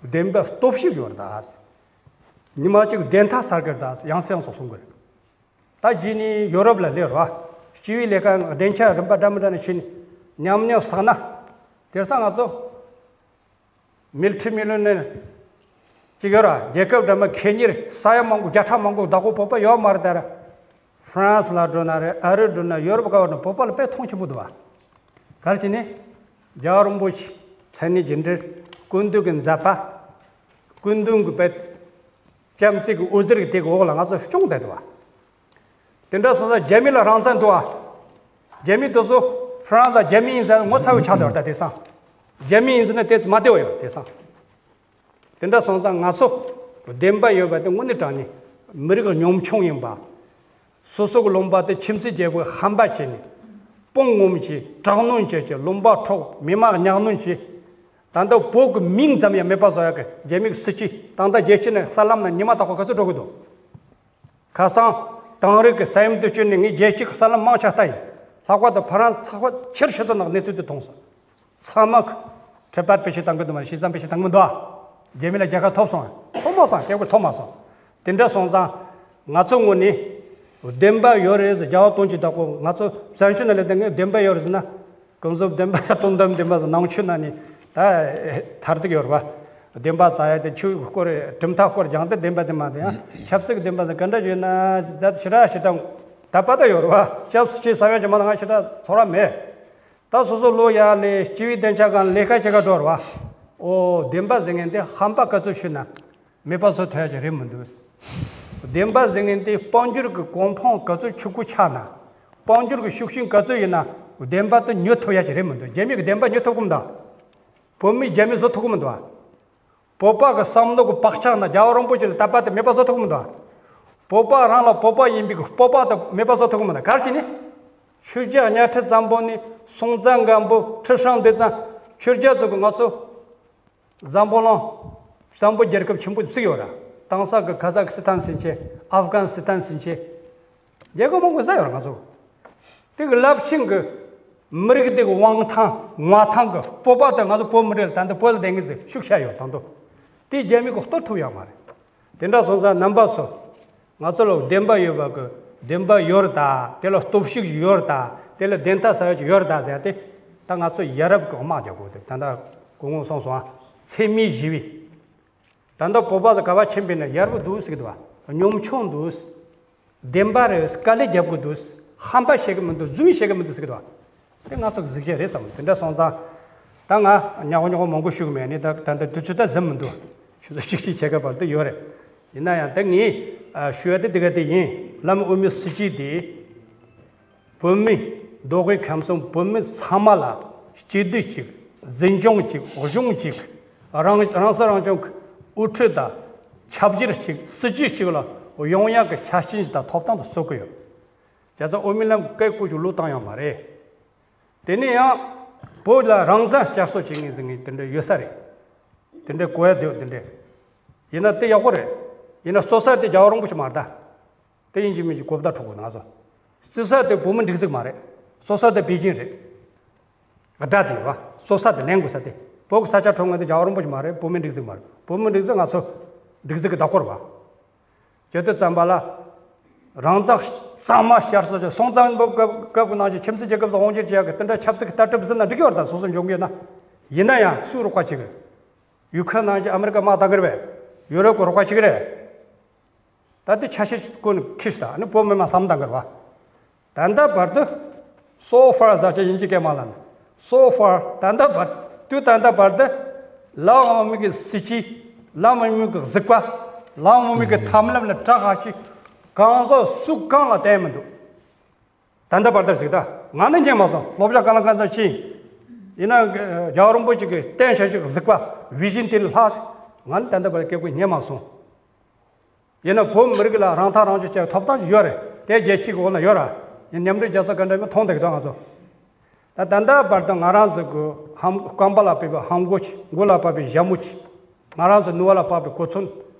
བདེན་པ་སྟོབས་ཤུགས་ཡོད་རེད་ད། ཉི་མ་གཅིག་བདེན་མཐའ་གསལ་གི་རེད་ད་ཡང་སེ་ཡང་སོགས་གསུང་གི་རེད། ད་རྗེས་ནས་ཡོ་རོབ་ལ་སླེབས་ར། སྤྱི་པའི་ལས་ཀ་སྡིངས་ཆ་རིམ་པ་འདྲ་མི་འདྲ་ནས་ཕྱིན་ནས་ཉམས་མྱོང་བསགས་ན། དེང་སང་ང་ཚོ་མིལ་ཊི་མི་ལི་ཡོ་ནེར་གཅིག་ཡོད་ར། རྒྱལ་ཁབ་འདྲ་མི་ཁེ་གཉེར་ས་ཡ་མང་པོ་བརྒྱ་ཕྲག་མང་པོ་བདག་པོ་བོད་པ་ཡོད་མ་རེད་ད་ར། ཧྥ་རན་སི་ལ་འགྲོ་ན་རེད། ཨ་རི་འགྲོ་ན་ཡོ་རོབ་ག་བར་ན་བོད་པ་ལ་དཔེ་མཐོང་ཆེན་པོ་འདུག་བ། ག་རེ་བྱས་ནས། རྒྱལ་བ་རིན་པོ་ཆེ་མཚན་ནས་རྗེས་འབྲེལ་སྐུ་མདུན་གྱི་མཛད་པ། སྐུ་མདུན་གྱི་དཔེ། ལྕམ་ཚིག་གི་འོད་ཟེར་གྱི་དེ་གི་འོག་ལ་ང་ཚོ་སྐྱོང་བསྡད་འདུག་བ། དེ་འདྲ་སོང་ཙང་རྒྱ་མི་ལ་རང་བཙན་འདུག་བ། རྒྱ་མི་དེ་ཚོ་ཧྥ་རན་སི་ལ་རྒྱ་མི་ཡིན་ཟེར་ངོ་ཚ་བོ་ཆགས་འདུག་བ་ད་དེང་སང་། རྒྱ་མི་ཡིན་ཟེར་ན་དེ་མ་བདེ་བ་ཡོད་དེང་སང་། དེ་འདྲ་སོང་ཙང་ང་ཚོ་བདེན་པ་ཡོད་པ་དེ་དངོས་གནས་དྲང་གནས་མི་རིགས་ཉམ་ཆུང་ཡིན་པ། སོ་སོ་གི་ལུང་པ་དེ་ཁྱིམ་མཚེས་རྒྱལ་པོས་ཧམ་པ་བྱས་ནས་དཔུང་ངོམ་བྱས། དྲག་གནོན་བྱས་བྱས། ལུང་པ་འཕྲོག་མི་མང་ཉག་གནོན་བྱས། ད་ལྟ་བོད་ཀྱི་མིང་ཙམ་ཡང་མེད་པ་བཟོ་ཡག་གི་རྒྱ་མི་གི་སྲིད་ཇུས་ད་ལྟ་རྒྱལ་སྤྱི་ནས་གསར་ལམ་ན་ཉི་མ་རྟག་པར་ག་ཚོད་འགྲོ་གི་འདུག་ཁ་སང་དེང་རབས་ཀྱི་ས་ཡོམ་དུས་སྐྱོན་ནས་ངས་རྒྱལ་སྤྱི་གི་གསར་ལམ་མང་ཆེ་བལྟས་ཡིན། ལྷག་པར་དུ་ཕ་རན་སི་ཚགས་པར་ཕྱིར་ཆེ་ཚོ་ནང་གནས་ཚུལ་དེ་མཐོང་སོང་། ཚང་མ་གི་ཁྲི་པར་བེད་སྤྱོད་བཏང་གི་འདུག་མ་རེད། ཤི་ཙམ་བེད་སྤྱོད་བཏང་གི་མི་འདུག་ཨ། རྒྱ་མི་ལ་རྒྱལ་ཁ་ཐོབ་སོང་། ཐོབ་མ་སོང་། སྐད་ཆ་ཐོབ་མ་སོང་། དེ་འདྲ་སོང་ཙང་ང་ཚོ་ངོས་ནས་བདེན་པ་ཡོད་རེད་ཟེར། རྒྱལ་བ་དོན་གྱི་བདག་པོ་ང་ཚོ་བཙན་བྱོལ་ནང་ལ་བསྡད་མཁན་བདེན་པ་ཡོད་རེད་ཟེར་ན། ཀུན་རྫོབ་བདེན་པ་དང་དོན་དམ་བདེན་པ་ཟེར། ནང་ཆོས་ནང་ནས་ད་མཐར་ཐུག་ཡོད་རེད་བ། བདེན་པ་ཟེར་ཡ་དེ་ཆོས་སྐོར་གྲུབ་མཐའ་སྐོར་སྦྱངས་ཏེ་བདེན་པ་དེ་མ་དེ་ཡང་ཆབ་སྲིད་ཀྱི་བདེན་པ་ཟེར་ག་འདྲ་ཡོད་ན་ད་ཞེ་དྲག་ཞེ་དྲག་ད་པ་ད་ཡོད་རེད་བ། ཆབ་སྲིད་ཅེས་ཟེར་ཡ་ཅིག་མ་ལ་ང་ཞེ་དྲག་ཚོར་བ་མེད། ད་སོ་སོ་ལོ་ཡར་ལས་སྤྱི་པའི་སྡིངས་ཆ་སྒང་ལས་ཀ་བྱེད་ག་འགྲོ་ར་བ། ཨོ་བདེན་པ་ཟེར་མཁན་དེ་ཧམ་པ་ག་ཚོད་ཞུས་ན་མེད་པ་བཟོ་ཐུབ་ཡ་ཅིག་རེད་མི་འདུག་བདེན་པ་ཟེར་མཁན་དེ་དཔལ་འབྱོར་གྱི་གོ་འཕང་ག་ཚོད་ཕྱུག་པོ་ཆགས་ན། དཔལ་འབྱོར་གྱི་ཤུགས་རྐྱེན་ག་ཚོད་ཡིན་ན་བདེན་པ་དེ་ཉོ་ཐུབ་ཡ་ཅིག་རེད་མི་འདུག་རྒྱ་མི་གིས་བདེན་པ་ཉོ་ཐུབ་གི་མི་འདུག་བོད་མི་རྒྱ་མི་བཟོ་ཐུབ་གི་མི་འདུག་བོད་པ་གི་བསམ་བློ་གི་བག་ཆགས་ན་རྒྱལ་བ་རིན་པོ་ཆེ་ལ་དད་པ་དེ་མེད་པ་བཟོ་ཐུབ་གི་མི་འདུག་བོད་པ་རང་ལ་བོད་པ་ཡིན་པའི་གི་སྤོབས་པ་དེ་མེད་པ་བཟོ་ཐུབ་གི་མི་འདུག་ག་རེ་བྱས་ནས། ཆོས་རྒྱལ་གཉའ་ཁྲི་བཙན་པོ་ནས་སྲོང་བཙན་སྒམ་པོ་ཁྲི་སྲོང་ལྡེ་བཙན། ཆོས་རྒྱལ་ཚོ་གི་ང་ཚོ་བཙན་པོ་ལ་བཙན་པོ་རྒྱལ་ཁབ་ཆེན་པོ་བཙུགས་ཡོད་ར། དེང་སང་གི་ཁ་ཟག་སི་ཐན་ཟེར་མཁན། ཨབ་གྷན་སི་ཐན་ཟེར་མཁན། རྒྱལ་ཁབ་མང་པོ་ཟ་ཡོད་རེད་ང་ཚོ། དེ་གི་རླབས་ཆེན་གི་མི་རིགས་དེ་གི་དབང་ཐང་མངའ་ཐང་གི་སྤོབས་པ་དེ་ང་ཚོ་བོད་མི་རིགས་ལ་ད་ལྟ་བོད་ལ་བསྡད་མཁན་ཚོས་ཤུགས་ཆེ་ཡོད་དང་དུ། དེ་རྒྱ་མི་གིས་གཏོར་ཐུབ་ཡོད་མ་རེད། དེ་འདྲ་སོང་ཙང་རྣམ་པ་ཚོ། ང་ཚོ་ལ་བདེན་པ་ཡོད་པ་གི་བདེན་པ་ཡོད་རེད་ད། དེ་ལ་སྟོབས་ཤུགས་ཡོད་རེད་ད། དེ་ལ་བདེན་མཐའ་གསལ་ཡོད་ཅིག་ཡོད་རེད་ད་ཟེར་ཏེ། ད་ང་ཚོ་ཡ་རབས་གི་དམག་རྒྱག་དགོས་དེ་ད་ལྟ་གོང་འོག་གསུངས་སོང་ཨ། འཚེ་མེད་ཞི་བའི། ད་ལྟ་བོད་པ་ཚོ་ག་པར་ཕྱིན་པས་ན་ཡག་པོ་འདུག་ཟེར་གི་འདུག་བ། ཉམ་ཆུང་འདུག་བདེན་པ་རེད། དཀའ་ལས་རྒྱབ་གི་འདུག་ཧམ་པ་བཤད་གི་མི་འདུག་རྫུན་བཤད་གི་མི་འདུག་ཟེར་གི་འདུག་བ། དེ་ང་ཚོ་གི་གཟིགས་ཞིབ་རེད་བསམ། དེ་འདྲ་སོང་ཙང་ ད་ང་ཉག་ཉོག་མང་པོ་ཞུ་གི་མེད་ནི། ད་ད་ད་དུས་ཚོད་ད་ཟིན་མི་འདུག་ཆུ་ཚོད་གཅིག་གཅིག་བྱེད་སྐབས་བར་དུ་ཡོད་རེད། ཡིན་ན་ཡང་ད་ངས་ཨ་ཞུ་ཡ་དེ་དེ་ག་དེ་ཡིན། བླ་མ་དབུ་མའི་སྲིད་བྱུས་དེ་བོད་མི་མདོ་དབུས་ཁམས་གསུམ་བོད་མི་ཚང་མ་ལ་སྐྱིད་སྡུག་གཅིག་འཛིན་སྐྱོང་གཅིག་གཞུང་གཅིག་རང་རང་སྲིད་རང་སྐྱོང་གི་དབུ་ཁྲིད་དང་ཆབ་སྒྱུར་གཅིག་སྲིད་ཇུས་གཅིག་ལ་ཡོང་ཡག་གི་ཆ་རྐྱེན་ཞིག་དང་ཐོབ་ཐང་དུ་བཟོ་གི་ཡོད། བྱས་ཙང་དབུ་མའི་ལམ་སྐད་བཀོད་ཅིག་བློས་བཏང་ཡོད་མ་རེད། དེ་ནས་ཡང་བོད་ལ་རང་བཙན་བསྐྱར་གསོ་བྱེད་ངེས་ཟེར་ངེས་དེ་འདྲ་ཡོད་ས་རེད། དེ་འདྲ་གོ་ཡ་དེ་དེ་འདྲ། ཡིན་ན་དེ་ཡག་པོ་རེད། ཡིན་ན་གསོ་ས་དེ་རྒྱལ་བ་རིན་པོ་ཆེ་མ་རེད་ད། དེ་ཡིན་གཅིག་མིན་གཅིག་གོ་བརྡ་འཕྲོད་དགོས་ང་ཚོ། བརྩི་ས་དེ་བོད་མི་སྒྲིག་འཛུགས་མ་རེད། གསོ་ས་དེ་པེ་ཅིན་རེད། དགྲ་དེ་ཡོད་པ་གསོ་ས་དེ་ལེན་དགོས་ས་དེ། བོད་ཀྱི་ས་ཆ་འཕྲོག་མཁན་དེ་རྒྱལ་བ་རིན་པོ་ཆེ་མ་རེད། བོད་མི་སྒྲིག་འཛུགས་མ་རེད། བོད་མི་སྒྲིག་འཛུགས་ང་ཚོ་སྒྲིག་འཛུགས་ཀྱི་བདག་པོ་རེད་པ། བྱེད་དུས་ཙམ་པ་ལ། རང་བཙན་གཙང་མ་བསྐྱར་གསོ་བྱས། སྲོང་བཙན་སྒམ་པོའི་སྐབས་སྐབས་ཀྱི་ནང་བཞིན་ཁྱིམ་མཚེས་རྒྱལ་ཁབ་ཚོ་དབང་སྒྱུར་བྱེད་ཡག་གི་དེ་འདྲ་ཆབ་སྲིད་ཀྱི་ལྟ་གྲུབ་ཟིན་ན་འགྲིག་གི་ཡོད་རེད་ད། སོ་སོ་འཇོན་གི་ཡོད་ན། ཡིན་ན་ཡང་སུས་རོགས་པ་བྱེད་གི་རེད། ཡུ་ཁུ་རེན་ནང་བཞིན་ཨ་མི་རི་ཀ་དམག་བཏང་གི་རེད་པས། ཡུ་རོབ་ཀྱི་རོགས་པ་བྱེད་གི་རེད། ད་དེ་ཆ་ཤས་ཀུན་ཁྱེར་ཤོག་ད། ཨ་ནི་བོད་མི་མང་བསམ་བཏང་གི་རེད་པ། ད་ལྟ་བར་དུ། so far ཟེར་ཆ་ཡིན་གཅིག་སྐད་མ་ལ་ནི། so far ད་ལྟ་བར་དུ། ད་ལྟ་བར་དུ། བླ་མ་དབུ་མའི་གི་སྲིད་བྱུས། བླ་མ་དབུ་མའི་གི་གཟིགས་པ། བླ་མ་དབུ་མའི་གི་ཐབས་ལམ་ལ་གྲགས་ཁ་ཅིག་གང་ཟག་སུ་གང་ལ་བསྟན་མི་འདུག་ད་ལྟ་བར་དུ་ཟིག་ད་ང་ནི་ཉན་མ་སོང་། སློབ་སྦྱོང་གང་ལ་གང་འཚམ་ཕྱིན། ཡིན་ན་རྒྱལ་བ་རིན་པོ་ཆེ་གི་བསྟན་བྱ་ཞིག་གི་གཟིགས་པ། བི་ཞིན་དེ་ལ་ལྷག་ང་ནི་ད་ལྟ་བར་སྐད་ཀོ་ཉན་མ་སོང་། ཡིན་ན་བོད་མི་རིགས་ལ་རང་ཐག་རང་གཅོད་བྱེད་ཐོབ་ཐང་ཡོད་རེད། དེ་རྒྱལ་སྤྱི་གི་འོག་ན་ཡོད་ར། ཡིན་མཉམ་འབྲེལ་རྒྱལ་ཚོགས་ག་འདྲ་མི་མཐོང་བསྡད་ཀྱི་འདུག་ང་ཚོ། ད་ད་ལྟ་བར་དུ་ང་རང་ཚོ་གི་ཧམ་རྐང་པ་ལ་ཕབ་པའི་ཧམ་གོ་ཅིག་མགོ་ལ་ཕབ་པའི་ཞྭ་མོ་ཅིག་ང་རང་ཚོ་ནུ་བ་ལ་ཕབ་པའི་གོ་མཚོན།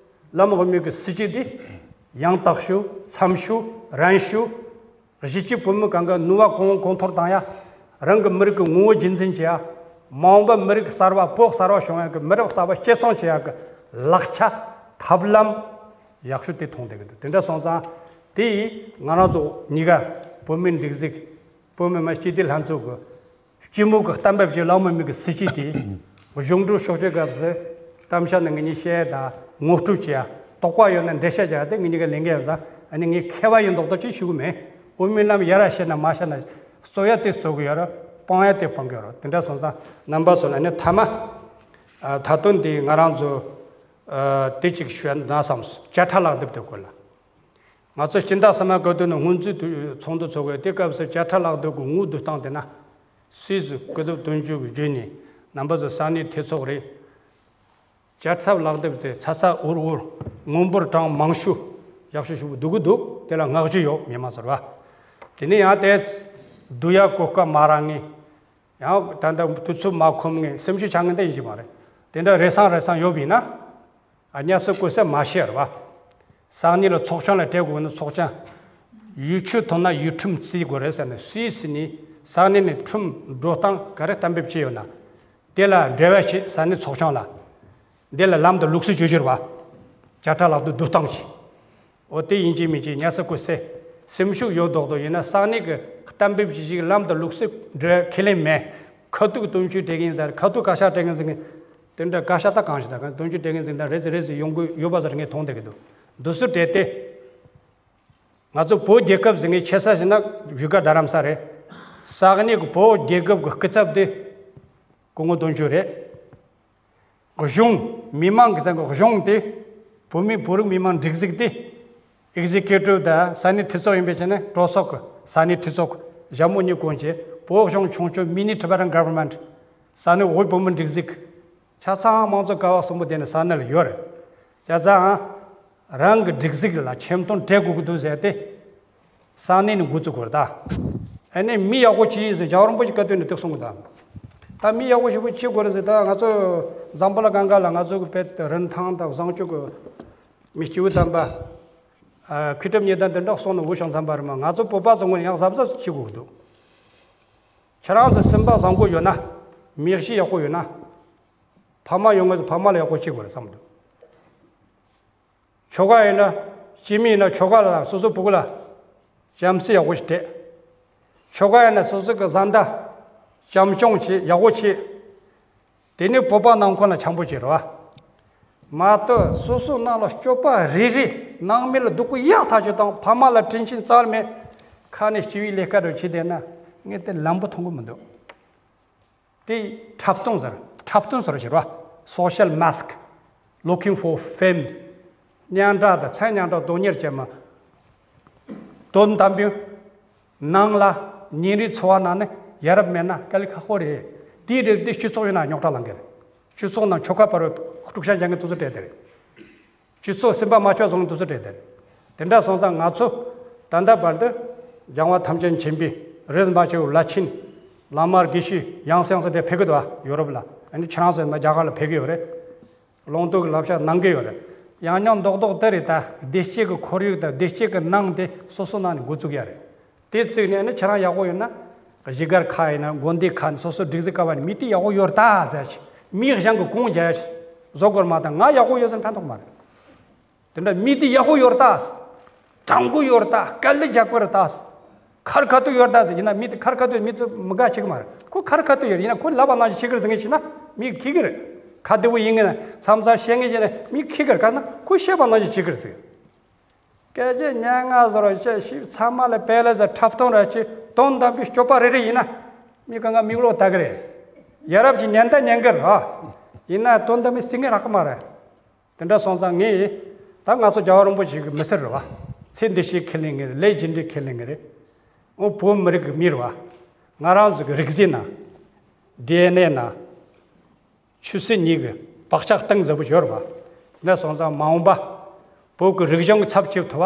བླ་མ་དབུ་མའི་གི་སྲིད་བྱུས་འདི་ཡང་དག་ཤོས། འཚམ་ཤོས། རན་ཤོས། གཞིས་བྱེས་བོད་མི་གང་ག་ནུས་པ་གང་གང་ཐོར་བཏང་ཡ། རང་གི་མི་རིགས་ཀྱི་ངོ་བོ་རྒྱུན་འཛིན་བྱེད་ཡ། མ་འོངས་པ་མི་རིགས་གསར་བ་བོད་གསར་བ་བྱུང་ཡ་གི་མི་རབས་གསར་བ་སྐྱེད་སྲིང་བྱེད་ཡ་གི་ལག་ཆ། ཐབས་ལམ་ཡག་ཤོས་དེ་མཐོང་བསྡད་ཀྱི་འདུག་དེ་འདྲ་སོང་ཙང་དེ་ཡིས་ང་རང་ཚོ་གཉིས་ཀ་བོད་མིའི་སྒྲིག་འཛུགས། བོད་མི་མང་སྤྱི་འཐུས་ལྷན་ཚོགས་ཀྱི་སྤྱི་མོས་ཀྱི་གཏན་འབེབས་ཀྱི་བླ་མ་དབུ་མའི་གི་སྲིད་བྱུས་དེ་གཞུང་འབྲེལ་ཤོག་ཆོས་སྐབས་སུ་གཏམ་བཤད་ནང་གི་ཉིན་བཤད་དང་ངོ་སྤྲོད་བྱེད་ཡ། དོགས་པ་ཡོད་ན་འགྲེལ་བཤད་བྱེད་ཡ་དེ་ངེད་གཉིས་ཀ་ལས་འགན་ཡོད་ཙང་། ཨ་ནི་ངས་མཁས་པ་ཡིན་མདོག་མདོག་ཅིག་ཞུ་གི་མེད། དབུ་མའི་ལམ་ཡར་བཤད་ན་མར་བཤད་ན། གསོ་ཡ་དེ་གསོ་གི་ཡོད་རེད། སྤང་ཡ་དེ་སྤང་གི་ཡོད་རེད། དེ་འདྲ་སོང་ཙང་རྣམ་པ་ཚོ་ལ་ནི་མཐའ་མ། ཨ་ད་དུང་དེ་ང་རང་ཚོ་ཨ་དེ་གཅིག་ཞུ་ན་བསམ་སོང་། བཅད་ཁྲ་ལག་དེབ་དེ་སྐོར་ལ། ང་ཚོ་སྤྱི་ཟླ་གསུམ་པའི་སྐབས་དུས་ནས་སྔོན་རྩིས་དུས་ཚོགས་འདུ་ཚོགས་དགོས། དེ་སྐབས་སུ་བཅད་ཁྲ་ལག་དེབ་ཀྱི་ངོ་བསྡུ་སྟངས་དེ་ན། སུད་སི་སྐུ་ཚབ་དོན་གཅོད་ཀྱིས་བརྗོད་ནས་རྣམ་པ་ཚོ་ས་གནས་འཐུས་ཚོགས་རེད། བཅད་ཁྲ་ལག་དེབ་དེ་ཚ་ཚ་འུར་འུར་སྔོན་པོར་གྲངས་མང་ཤོས་ཡག་ཤོས་ཤོས་བསྡུ་གི་འདུག་དེ་ལ་བསྔགས་བརྗོད་ཡོད་མི་མང་ཚོར་བ། དེ་ནས་ཡང་དེ་བསྡུ་ཡ་གོ་སྐབས་མ་རག་ངས། ཡང་ད་ལྟ་དུས་ཚོད་མ་ཁོམ་ངས་སེམས་ཤུགས་ཆག་ངེས་འདི་ཡིན་གྱི་མ་རེད། དེ་འདྲ་རེ་ཟུང་རེ་ཟུང་ཡོད་པ་ཡིན་ན། ཨ་ཉ་སི་ཀུ་སེ་མ་ཤེར་བ། ས་གནས་ལ་ཚོགས་ཆུང་ལ་སྤྲད་དགོས་ན་ཚོགས་ཆུང་། ཡུལ་ཆུ་ཐོན་ན་ཡུལ་ཁྲིམས་བརྩི་དགོས་རེད་ཟེར་ནས་སུད་སི་ནས་ས་གནས་ནས་ཁྲིམས་འགྲོ་སྟངས་ག་རེ་གཏན་འབེབས་བྱས་ཡོད་ན། དེ་ལ་འབྲེལ་བ་བྱེད་ས་གནས་ཚོགས་ཆུང་ལ། འདི་ལ་ལམ་དང་ལུགས་སྲོལ་བཅོས་བསྒྱུར་བ། བཅད་ཁྲ་ལག་དེབ་བསྡུ་སྟངས་ཀྱི། འོ་དེ་ཡིན་གཅིག་མིན་གཅིག་ཉ་སི་ཀུ་སེ། སེམས་ཤུགས་ཡོད་མདོག་མདོག་ཡིན་ན་ས་གནས་ཀྱི་གཏན་འབེབས་ཀྱི་ཞིག་ལམ་དང་ལུགས་སྲོལ་འབྲེལ་ཁས་ལེན་མེད། ཁ་ཐུག་དོན་གཅོད་སྤྲད་གིན་ཟེར། ཁ་ཐུག་བཀའ་ཤག་སྤྲད་གིན་ཟེར་གིན། དེ་འདྲ་བཀའ་ཤག་ད་གང་ཞིག་ད་གང་དོན་གཅོད་སྤྲད་གིན་ཟེར་ད་རེ་ཟིག་རེ་ཟིག་ཡོང་གི་ཡོད་པ་ཟེར་ངས་མཐོང་བསྡད་ཀྱི་འདུག་འདི་སུ་སྤྲད་དེ། ང་ཚོ་བོད་རྒྱལ་ཁབ་ཟེར་ངས་ཆེ་ས་ཞིག་ན་བཞུགས་སྒར་རྡ་རམ་ས་རེད། ས་གནས་ཀྱི་བོད་རྒྱལ་ཁབ་ཀྱི་སྐུ་ཚབ་དེ་སྐུ་ངོ་དོན་གཅོད་རེད། གཞུང་། མི་མང་གི་ཚང་གི་གཞུང་དེ། བོད་མི་བོད་རིགས་མི་མང་སྒྲིག་འཛུགས་དེ། ཨེག་ཟི་ཀིའུ་ཊིབ་དང་ས་གནས་འཐུས་ཚོགས་ཡིན་པའི་ཆ་ནས་གྲོས་ཚོགས་ཀྱི་ས་གནས་འཐུས་ཚོགས་ཀྱི་ཞྭ་མོ་གཉིས་བསྐོན་བྱས། བོད་གཞུང་ཆུང་ཆུང་Mini Tibetan Government། ས་གནས་བོད་བོད་མི་སྒྲིག་འཛུགས། ཆ་ཚང་མང་གཙོ་ཀ་བ་གསུམ་པོ་དེ་ནི་ས་གནས་ལ་ཡོད་རེད། བྱས་ཙང་། རང་གི་སྒྲིག་འཛུགས་ལ་ཆེ་མཐོང་སྤྲད་དགོས་ཀྱི་འདུག་ཟེར་ཏེ། ས་གནས་ནས་འགོ་བཙུགས་དགོས་རེད་ད། ཨ་ནི་མི་ཡག་པོ་ཅིག་ཡིན་ཟེར་རྒྱལ་བ་རིན་པོ་ཆེ་བཀའ་དོན་ནས་དེ་གསུང་གི་འདུག་ད་མི་ཡག་པོ་ཞེ་པོ་ཅིག་དགོས་རེད་ཟེར། ད་ང་ཚོ་འཛམ་བུ་གླིང་སྒང་ག་ལ་ང་ཚོ་གི་བོད་རིན་ཐང་དང་བཟང་སྤྱོད་ཀྱི་མི་སྐྱེས་བུ་དམ་པ། ཨ། མཁས་གྲུབ་གཉིས་ལྡན་དེ་འདྲ་གསུང་ནས་འུ་ཤོང་བསམ་པ་རེད་མ། ང་ཚོ་བོད་པ་ཚོ་ངོས་ནས་ཡང་གཟབ་གཟབ་བྱེད་དགོས་ཀྱི་འདུག་ཁྱེད་རང་ཚོ་སེམས་པ་བཟང་པོ་ཡོད་ན། མི་གཤིས་ཡག་པོ་ཡོད་ན། ཕ་མ་ཡོད་ང་ཚོ་ཕ་མ་ལ་ཡག་པོ་བྱེད་དགོས་རེད་བསམ་འདུག་ཁྱོ་ག་ཡིན་ན། སྐྱེ་དམན་ཡིན་ན་ཁྱོ་ག་ལ་སོ་སོ་ཕྲུ་གུ་ལ་བྱམས་བརྩེ་ཡག་པོ་ཞིག་སྤྲད། ཁྱོ་ག་ཡིན་ན་སོ་སོ་གི་བཟའ་ཟླ་བྱམས་སྐྱོང་བྱེད། ཡག་པོ་བྱེད། དེ་ནི་བོད་པ་ནང་ཁོ་ན་འཆམ་པོ་བྱེད་རོགས། མ་གཏོགས་སོ་སོ་ནང་ལ་སྤྱོད་པ་རིལ་རིལ། ནང་མི་ལ་སྡུག་གུ་ཡག་ཐག་ཆོད་དང་ཕ་མ་ལ་དྲིན་ཆེན་རྩ་མེད། ཁ་ནས་སྐྱེ་བའི་ལས་ཀ་རུ་བྱེད་བསྡད་ན་ངས་དེ་ལམ་པོ་མཐོང་གི་མི་འདུག་དེ་འཁྲབ་སྟོན་ཟེར། འཁྲབ་སྟོན་ཟེར་ཞེས་པ། Social mask, looking for fame. སྙན་གྲགས་དང་མཚན་སྙན་གྲགས་དོན་གཉེར་བྱེད་མི། དོན་དམ་པའི་ནང་ལ་ཉིན་རེའི་འཚོ་བ་ནང་ནས་ཡ་རབས་མེད་ན་དཀའ་ལས་ཁག་པོ་རེད། དེའི་རིགས་དེ་སྤྱི་ཚོགས་ཡིན་ན་རྙོག་དྲ་ལངས་གི་རེད། སྤྱི་ཚོགས་ནང་ཆོལ་ཁ་བར་དཀྲུག་ཤིང་རྒྱག་མཁན་དེ་ཚོ་གྲས་དེ་རེད། སྤྱི་ཚོགས་སེམས་པ་མ་ཆགས་བཟུང་དུས་སུ་བྲེལ་ཏེ། དེ་འདྲ་སོང་ཙང་ང་ཚོ་ད་ལྟ་བར་དུ་རྒྱལ་བ་ཐམས་ཅད་མཁྱེན་པའི་རིན་པོ་ཆེའི་བླ་ཆེན། བླ་མ་དགེ་བཤེས་ཡང་སེ་ཡང་སེ་དེ་ཕེབས་ཀྱི་འདུག་ཨ། ཡོ་རོབ་ལ། ཨ་ནི་ཁྱེད་རང་ཚོ་ཡིན་ན་རྒྱ་གར་ལ་ཕེབས་ཀྱི་ཡོད་རེད། ལུང་སྟོན་གྱི་བསླབ་བྱ་གནང་གི་ཡོད་རེད། ཡང་སྙིང་རྡོག་རྡོག་དེ་རེད། ད་བདེ་སྐྱིད་ཀྱི་ཁོར་ཡུག་དང་བདེ་སྐྱིད་ཀྱི་ནང་དེ་སོ་སོ་ནང་ནས་འགོ་བཙུགས་ཡ་རེད། དེ་བཙུགས་ནས་ནི་ཁྱེད་རང་ཡག་པོ་ཡོད་ན། གཞིས་སྒར་ཁག་ཡིན་ན། དགོན་སྡེ་ཁག་ནས། སོ་སོ་སྒྲིག་འཛུགས་ཁག་བ་ནས་མི་དེ་ཡག་པོ་ཡོད་ད་ཟེར་ཞིག་མི་གཞན་གྱིས་གོང་རྒྱག་ཡ་ཞིག་བཟོ་དགོས་མ་གཏོགས། ང་ཡག་པོ་ཡོད་ཟེར་ཕན་ཐོགས་མ་རེད། དེ་འདྲ་མི་དེ་ཡག་པོ་ཡོད་ད། དྲང་པོ་ཡོད་ད། དཀའ་ལས་རྒྱག་པ་རེད་ད། ཁར་ཁ་ཐུག་ཡོད་ད་ཟེར་ཡིན་ན། མི་དེ་ཁར་ཁ་ཐུག་མི་དེ་མི་དགའ་བྱེད་ཀྱི་མ་རེད། ཁོ་ཁར་ཁ་ཐུག་ཡོད་ཡིན་ན། ཁོ་ལབ་པ་ནང་བཞིན་བྱེད་ཀྱི་རེད་ཟེར་མཁན་ཞིག་ན་མི་གིས་ཁེགས་ཀྱི་རེད། ཁ་བདེ་པོ་ཡིན་ངེས་ན། མཚམས་མཚམས་བཤད་མཁན་ཞིག་ན་མི་གིས་ཁེགས་ཀྱི་རེད། ག་ན་ཁོ་བཤད་པ་ནང་བཞིན་བྱེད་ཀྱི་རེད་ཟེར། སྐད་ཆ་སྙན་ངག་བཟོ་རོགས་བྱས་ཞིབ་ཚང་མ་ལ་དཔེ་ལ་ཟེར། འཁྲབ་སྟོན་ར་བྱས། དོན་དམ་པའི་སྤྱོད་པ་རེ་རེ་ཡིན་ན། མི་གང་ག་མིག་ལོག་ལྟ་གི་རེད། ཡ་རབས་ཀྱི་ཉེན་བརྡ་ཉན་གི་རེད་ཨ། ཡིན་ན་དོན་དམ་པའི་སྲིད་ངན་རག་གི་མ་རེད། དེ་འདྲ་སོང་ཙང་ངས་ད་ང་ཚོ་རྒྱལ་བ་རིན་པོ་ཆེ་གི་མི་སེར་རེད་བ། ཚེ་འདི་ཕྱི་ཁས་ལེན་གི་རེད། ལས་རྒྱུ་འབྲས་ཁས་ལེན་གི་རེད། འོ་བོད་མི་རིགས་ཀྱི་མི་རེད་བ། ང་རང་ཚོ་གི་རིག་གཞུང་ན། ཌི་ཨེན་ཨེ་ན། ཆོས་སྲིད་གཉིས་ཀྱི་བག་ཆགས་གཏིང་ཟབ་པོ་ཡོད་རེད་བ། དེ་འདྲ་སོང་ཙང་མ་འོངས་པ་བོད་ཀྱི་རིག་གཞུང་གི་ཚབ་བྱེད་ཐུབ་པ།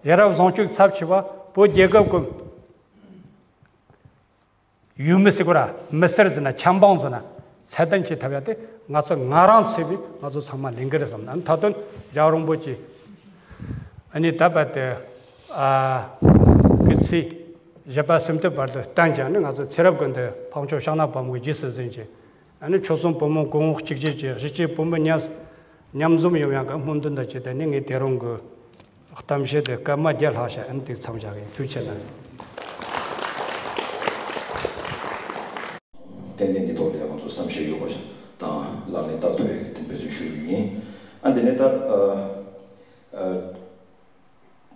ཡ་རབས་བཟང་སྤྱོད་ཀྱི་ཚབ་བྱེད་པ། བོད་རྒྱལ་ཁབ་ཀྱི་ཡུལ་མི་ཟེར་དགོས་ར། མི་སེར་ཟེར་ན། ཆབ་འབངས་ཟེར་ན། ཚད་ལྡན་བྱེད་ཐུབ་ཡ་དེ་ང་ཚོ་ང་རང་ཚོ་བས་ང་ཚོ་ཚང་མ་ལས་འགན་རེད་བསམ། ཨ་ནི་མཐའ་དོན་རྒྱལ་བ་རིན་པོ་ཆེ། ཨ་ནི་ད་བར་དུ། ཨ། སྐུ་ཚེ་བཞི་པ་གསུམ་དུ་བར་དུ་བརྟན་ཅིང་། ཨ་ནི་ང་ཚོ་ཚེ་རབས་ཀུན་ཏུ་འཕགས་མཆོག་ཕྱག་ན་པདྨོ་གི་རྗེས་སུ་འཛིན་ཅིང་། ཨ་ནི་ཆོལ་གསུམ་བོད་མི་གོང་འོག་གཅིག་གྱུར་གྱི་གཞིས་བྱེས་བོད་མི་མཉམ་མཉམ་འཛོམས་ཡོང་ཡག་གི་སྨོན་འདུན་དང་བཅས་ཏེ། ཨ་ནི་ངས་དེ་རིང་གི་གཏམ་བཤད་དེ་སྐར་མ་བརྒྱད་ལྷག་བྱས། ཨ་ནི་དེ་མཚམས་བཞག་གི་ཡིན། ཐུགས་རྗེ་གནང་། ཏན་ཏན་འདི་ཐོག་ལ་ང་ཚོ་བསམ་ཤེས་ཡོད་པ་དང་ལག་ལེན་བསྟར་ཐུབ་ཡག་གི་འབད་བརྩོན་ཞུ་གི་ཡིན། ཨ་འདི་ནས་ད་ཨ་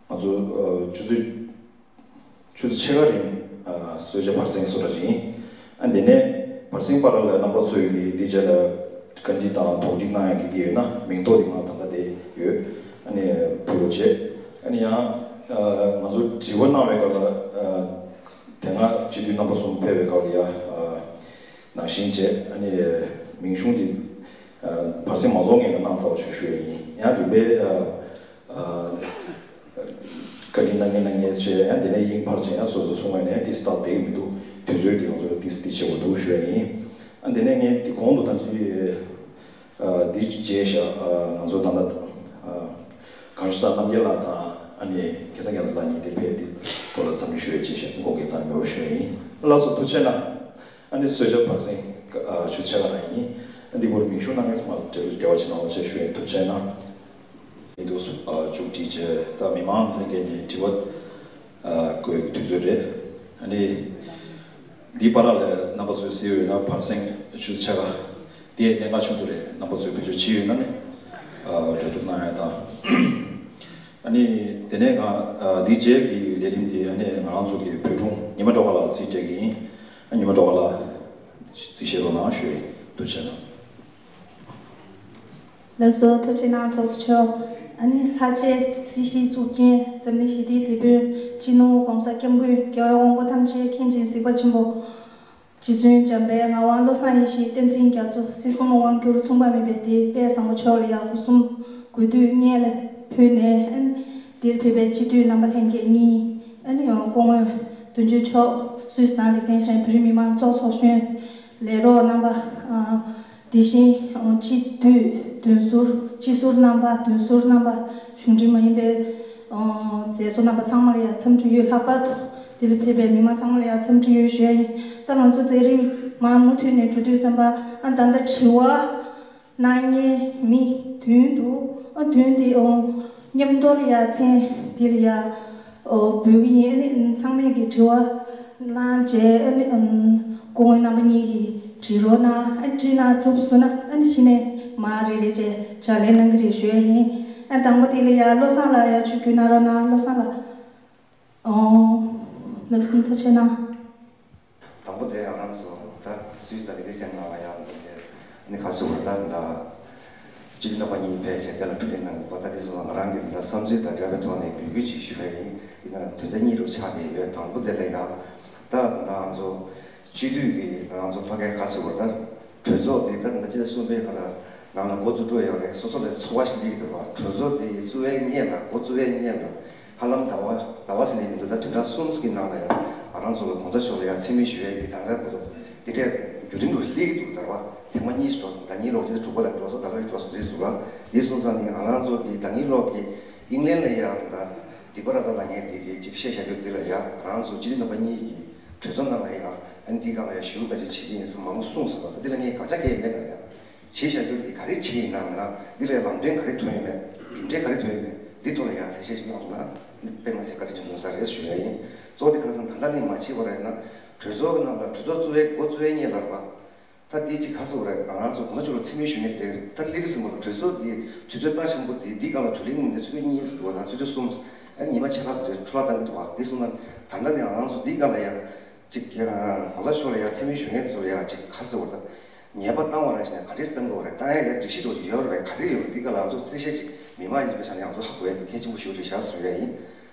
ཨ་ང་ཚོ་ཨ་ཆུ་ཚོད་ཆུ་ཚོད་ཕྱེད་ཀ་རིང་ཨ་གསོལ་ཇ་བར་གསེང་བཟོ་གྲྭ་ཅིག་ཡིན། ཨ་འདི་ནས་བར་གསེང་བར་ལ་རྣམ་པ་ཚོས་ཀྱི་འདི་རྗེས་ལ་བཀའ་འདྲི་དང་དོགས་འདྲི་གནང་ཡག་གི་འདི་ཡོད་ན། མིང་ཐོ་འདི་ང་ད་ལྟ་དེ་ཡོད། ཨ་ནི་ཕུལ་བ་བྱེད། ཨ་ནི་ཡང་ཨ་ང་ཚོ་དྲི་བ་གནང་བའི་སྐབས་ལ་ཨ་དེ་སྔ་སྤྱི་འཐུས་རྣམ་པ་གསུམ་ཕེབས་པའི་སྐབས་ལ་ཡ་ཨ་ནང་བཞིན་བྱས། ཨ་ནི་མིང་གཞུང་འདི་ཨ་བར་གསེང་མ་རྫོགས་སྔོན་ལ་གནང་ཚར་བ་ཞིག་ཞུ་ཡ་ཡིན། ཡང་རིམ་པས་ཨ་ཨ་བཀའ་འདྲི་གནང་མཁན་གནང་མཁན་བྱས། ཡང་དེ་ནས་དབྱིངས་འཕར་ཅན་ཡང་སོ་སོ་གསུང་བ་ནས་ཏིས་སྟག་བསྡད་ཀྱི་མི་འདུག་དུས་ཚོད་འདི་ང་ཚོ་ཏིས་ཏིས་ཆེ་བ་འདུག་ཞུ་ཡ་ཡིན། ཨ་དེ་ནས་ངས་འདི་གོང་དུ་ད་ཅི་ཨ་འདི་བྱས་ཤག་ཨ་ང་ཚོ་ད་ལྟ་ཨ་གངས་ཆུ་ས་རྣམ་རྒྱལ་ལགས་དང་། ཨ་ནི་སྐལ་བཟང་རྒྱ་མཚོ་ལགས་གཉིས་དེ་ཕེབས། དེ་ཐོག་ལ་འཚམས་འདྲི་ཞུ་ཡ་བྱས་ཤག་དགོངས་འགལ་ཚང་མེད་པ་ཞུ་ཡ་ཡིན། ལགས་སོ། ཐུགས་རྗེ་གནང་། ཨ་ནི་གསོལ་ཇ་བར་གསེང་ཨ་ཆུ་ཚོད་ཕྱེད་ཀ་རང་ཡིན། ཨ་འདི་བོར་མིང་གཞུང་གནང་མཁན་ཚང་མ་ལ་འབྲེལ་འབྲེལ་བ་བྱེད་གནང་བ་བཅས་ཞུ་ཡ་ཡིན། ཐུགས་རྗེ་གནང་། འདུག་ཨ་མཇུག་སྒྲིལ་བྱས། ད་མི་མང་ལྷན་རྒྱས་ནས་དྲི་བ་ཨ་བཀོད་ཀྱི་དུས་ཚོད་རེད། ཨ་ནི་འདི་བར་ལ་རྣམ་པ་ཚོས་གཟིགས་ཡོད་ན། བར་གསེང་ཆུ་ཚོད་ཕྱེད་ཀ་དེ་གནད་འགག་ཆེན་པོ་རེད། རྣམ་པ་ཚོས་བེད་སྤྱོད་བྱས་ཡོད་ན་ནི་ཨ་གྲོས་བསྡུར་གནང་ཡ་དང་། ཨ་ནི་དེ་ནས་ང་ཨ་འདི་རྗེས་ཀྱི་ལས་རིམ་དེ་ཨ་ནི་ང་རང་ཚོ་གི་བོད་དྲུང་ཉི་མ་སྒྲོལ་དཀར་ལགས་རྩིས་སྤྲད་ཀྱི་ཡིན། ཨ་ཉི་མ་སྒྲོལ་དཀར་ལགས་རྩིས་བཞེས་རོགས་གནང་ཞུ་ཡི། ཐུགས་རྗེ་གནང་། ལགས་སོ། ཐུགས་རྗེ་གནང་ཚོགས་གཙོ་མཆོག་ཨ་ནི་ལྷ་རྗེ་སྲིད་ཞིའི་གཙུག་རྒྱན། འཛམ་གླིང་ཞི་བདེའི་དེད་དཔོན། སྤྱི་ནོར་༸གོང་ས་༸སྐྱབས་མགོན་རྒྱལ་བའི་དབང་པོ་ཐམས་ཅད་མཁྱེན་ཅིང་གཟིགས་པ་ཆེན་པོ། རྗེ་བཙུན་འཇམ་དཔལ་ངག་དབང་བློ་བཟང་ཡེ་ཤེས་བསྟན་འཛིན་རྒྱ་མཚོ། སྲིད་གསུམ་དབང་སྒྱུར་མཚུངས་པ་མེད་པའི་དེད་དཔོན་བཟང་པོ་མཆོག་ལ་ཡང་སྒོ་གསུམ་གུས་འདུད་སྙིང་ལ་ཕུལ་ནས། ཨ་ནི་འདིར་ཕེབས་པའི་སྤྱི་འཐུས་རྣམ་པ་ལྷན་རྒྱས་གཉིས། ཨ་ནི་སྐུ་ངོ་དོན་གཅོད་མཆོག་སུད་སི་དང་ལིག་ཏེན་ཤི་ཊེན་བོད་རིགས་མི་མང་གཙོ་ཚོགས་གཞོན། ལས་རོགས་རྣམ་པ། ཨ་དེ་བཞིན་སྤྱི་འཐུས་མདུན་ཟུར། སྤྱི་ཟུར་རྣམ་པ། མདུན་ཟུར་རྣམ་པ། གཞུང་འབྲེལ་མ་ཡིན་པའི་ཨ་མཛད་གཙོ་རྣམ་པ་ཚང་མ་ལ་ཡང་འཚམས་འདྲི་ཡོད། ལྷག་པར་དུ་འདིར་ཕེབས་པའི་མི་མང་ཚང་མ་ལ་ཡང་འཚམས་འདྲི་ཡོད་ཞུ་ཡ་ཡིན། ད་ང་ཚོ་མཛད་རིམ་མར་མུ་མཐུད་ནས་འགྲོ་དུས་ཙམ་པ། ཨ་ད་ལྟ་དྲི་བ་གནང་མཁན་མི་བདུན་འདུག་ཨ་བདུན་དེ་ཨོ་མཉམ་དུ་ལ་ཡ་མཚན་འདི་ལ་ཡ་ཨོ་འབུལ་གྱི་ཡིན། ཨ་ནི་ཚང་མས་ཀྱི་དྲི་བ་གནང་བྱས། ཨ་ནི་ཨམ་སྐུ་ངོ་རྣམ་པ་གཉིས་ཀྱིས་དྲི་རོགས་གནང་། ཨ་དྲིས་གནང་གྲུབ་སོང་ན། ཨ་ནི་གཞི་ནས་མར་རེ་རེ་བྱས་ཕྱག་ལས་གནང་གི་རེད་ཞུ་ཡ་ཡིན། ཨ་དང་པོ་དེ་ལ་ཡ་བློ་བཟང་ལགས་ཡ་ཆུ་བརྒྱུད་གནང་རོགས་གནང་། བློ་བཟང་ལགས། ཨོ་ལགས་སོ། ཐུགས་རྗེ་གནང་། དང་པོ་དེ་ང་རང་ཚོ་ད་ ཚུལ་དང་ལེགས་སྐྱེས་ཅན་ནང་ལ་ཡང་འདི་ནི་ཁ་སུ་བར་ད་ད་སྤྱི་འཐུས་རྣམ་པ་གཉིས་ཕེབས་བྱས་དེ་ལ་དྲུག་ལས་གནང་གི་འདུག་པ། ད་དེ་སོང་ང་རང་གི་ད་བསམ་ཚུལ་དང་འདྲ་བའི་ཐོག་ནས་འབོད་སྐུལ་ཅིག་ཞུ་ཡ་ཡིན། དེ་ན་དོན་ཚན་གཉིས་རུ་ཆགས་བསྡད་ཡོད། དང་པོ་དེ་ལ་ཡང་ད་ང་ཚོ་སྤྱི་འཐུས་ཀྱི་ང་ཚོ་ཕ་གའི་ཁ་སུ་བར་ད་གྲོས་ཚོགས་དེ་ད་ད་ཅི་ལ་གསུམ་པའི་ཁ་ད་ནང་ལ་འགོ་བཙུགས་འགྲོ་ཡོད་རེད། སོ་སོ་ལ་ཚོར་བ་ཞིག་སླེབས་ཀྱི་འདུག་པ། གྲོས་ཚོགས་དེ་བཙུགས་པའི་སྔོན་ལ་འགོ་བཙུགས་པའི་སྔོན་ལ། ཧ་ལམ་ཟླ་བ་ཟླ་བ་ཟིན་ནས་མི་འདུག་ད་བདུན་ཕྲག་གསུམ་ཙམ་གྱི་ནང་ལ་ཡང་ང་རང་ཚོ་ལ་གོང་ས་མཆོག་ལ་ཡང་མཚན་སྨད་ཞུ་ཡས་ཀྱི་གདམ་ག་དགོས་འདུག་འདི་འདྲས་བརྒྱུད་རིམ་འགྲོ་སླེབས་ཀྱི་འདུག་ད་རེས་པ་ཐེངས་མ་གཉིས་ཤིག་འགྲོ་སོང་། ཟླ་ཉིན་ལོག་ཅིག་དྲུག་པ་ལ་འགྲོ་སོང་། ད་ལོ་ཡི་འགྲོ་སོང་དུས་སུ་ལ་འདི་སོང་ཙང་ནི་ང་རང་ཚོ་གི་ཟླ་ཉིན་ལོག་གི་ཨིང་ལན་ལ་ཡང་ད་སྡིག་པ་ར་ཙ་ལ་ངས་འདི་གི་ཅིག་བཤད་བཞག་རྒྱུ་འདི་ལ་ཡང་ང་རང་ཚོ་སྤྱི་འཐུས་རྣམ་པ་གཉིས་ཀྱི་གྲོས་ཚོགས་ནང་ལ་ཡང་ཨ་ནི་འདི་སྒང་ལ་ཡང་ཞུ་ག་ཅིག་བྱེད་ཀྱི་ཡིན་ཟེར་མང་པོ་གསུངས་སོང་བ། འདི་ལ་ངས་དགག་བྱ་གང་ཡང་མེད་ན་ཡང་། བྱས་བཞག་རྒྱུ་འདི་ག་རེ་བྱས་ཡིན་ནམ་ན། འདི་ལས་ལམ་སྟོན་ག་རེ་ཐོན་ཡོད་མེད། གྲུབ་འབྲས་ག་རེ་ཐོན་ཡོད་མེད། འདི་ཐོག་ལ་ཡང་གསལ་བཤད་ཞིག་གནང་ཐུབ་ན་དཔེ་མ་སྲིད་བཀའ་དྲིན་ཆེན་པོ་ཡོང་ས་རེད་ཞུ་ཡ་ཡིན། གཙོ་བོ་དེ་ཁ་སང་ད་ལྟ་ནས་མ་བྱས་པ་རེད་ན། གྲོས་ཚོགས་ཀྱི་ནང་ལ་གྲོས་ཚོགས་གཙོ་བོའི་འགོ་གཙོ་བོའི་གཉེར་ལ་རེད་པ། ད་འདི་གཅིག་ཁ་སང་རེད། ང་རང་ཚོ་གོང་ས་མཆོག་ལ་མཚན་སྨད་ཞུ་མཁན་དེ་རེད། ད་སླེབས་ཟིན་པ་ལ་གྲོས་ཚོགས་ཀྱི་དུས་ཚོད་རྩ་ཆེན་པོ་དེ་འདི་སྒང་ལ་གྲོས་གླེང་མི་འདི་ཚོད་གཉིས་ཟེར་འདུག་བ། ད་ཚོད་ཚོད་གསུམ། ཨ་ཉི་མ་ཕྱེད་ཀ་ཙམ་རེད། འཕྲོ་བརླག་བཏང་གི་འདུག་བ། འདི་སོང་ན་ད་ལྟ་ནས་ང་རང་ཚོ་འདི་སྒང་ལ་ཡང་། གཅིག་གིས་གོང་ས་མཆོག་ལ་ཡང་མཚན་སྨད་ཞུ་མཁན་དེ་ཚོ་ལ་ཡང་གཅིག་ཁ་གསལ་བོ་དང་། ཉེས་པ་བཏང་བ་ར་ཞིག་ན་ག་འདྲས་བཏང་དགོས་རེད། བཏང་ཡ་ཡ་སྒྲིག་གཞི་འདྲ་བོ་ཅིག་ཡོད་རེད་པས། ག་རེ་ཡོད་རེད། འདི་ག་ལ་ང་ཚོ་གསལ་བཤད་ཅིག་མི་མང་ཡིན་པའི་ཆ་ནས་ང་ཚོ་ཧ་གོ་ཡ་དེ་གལ་ཆེན་པོ་ཞིག་རེད་ཤག་ཟེར་ཡ་ཡིན།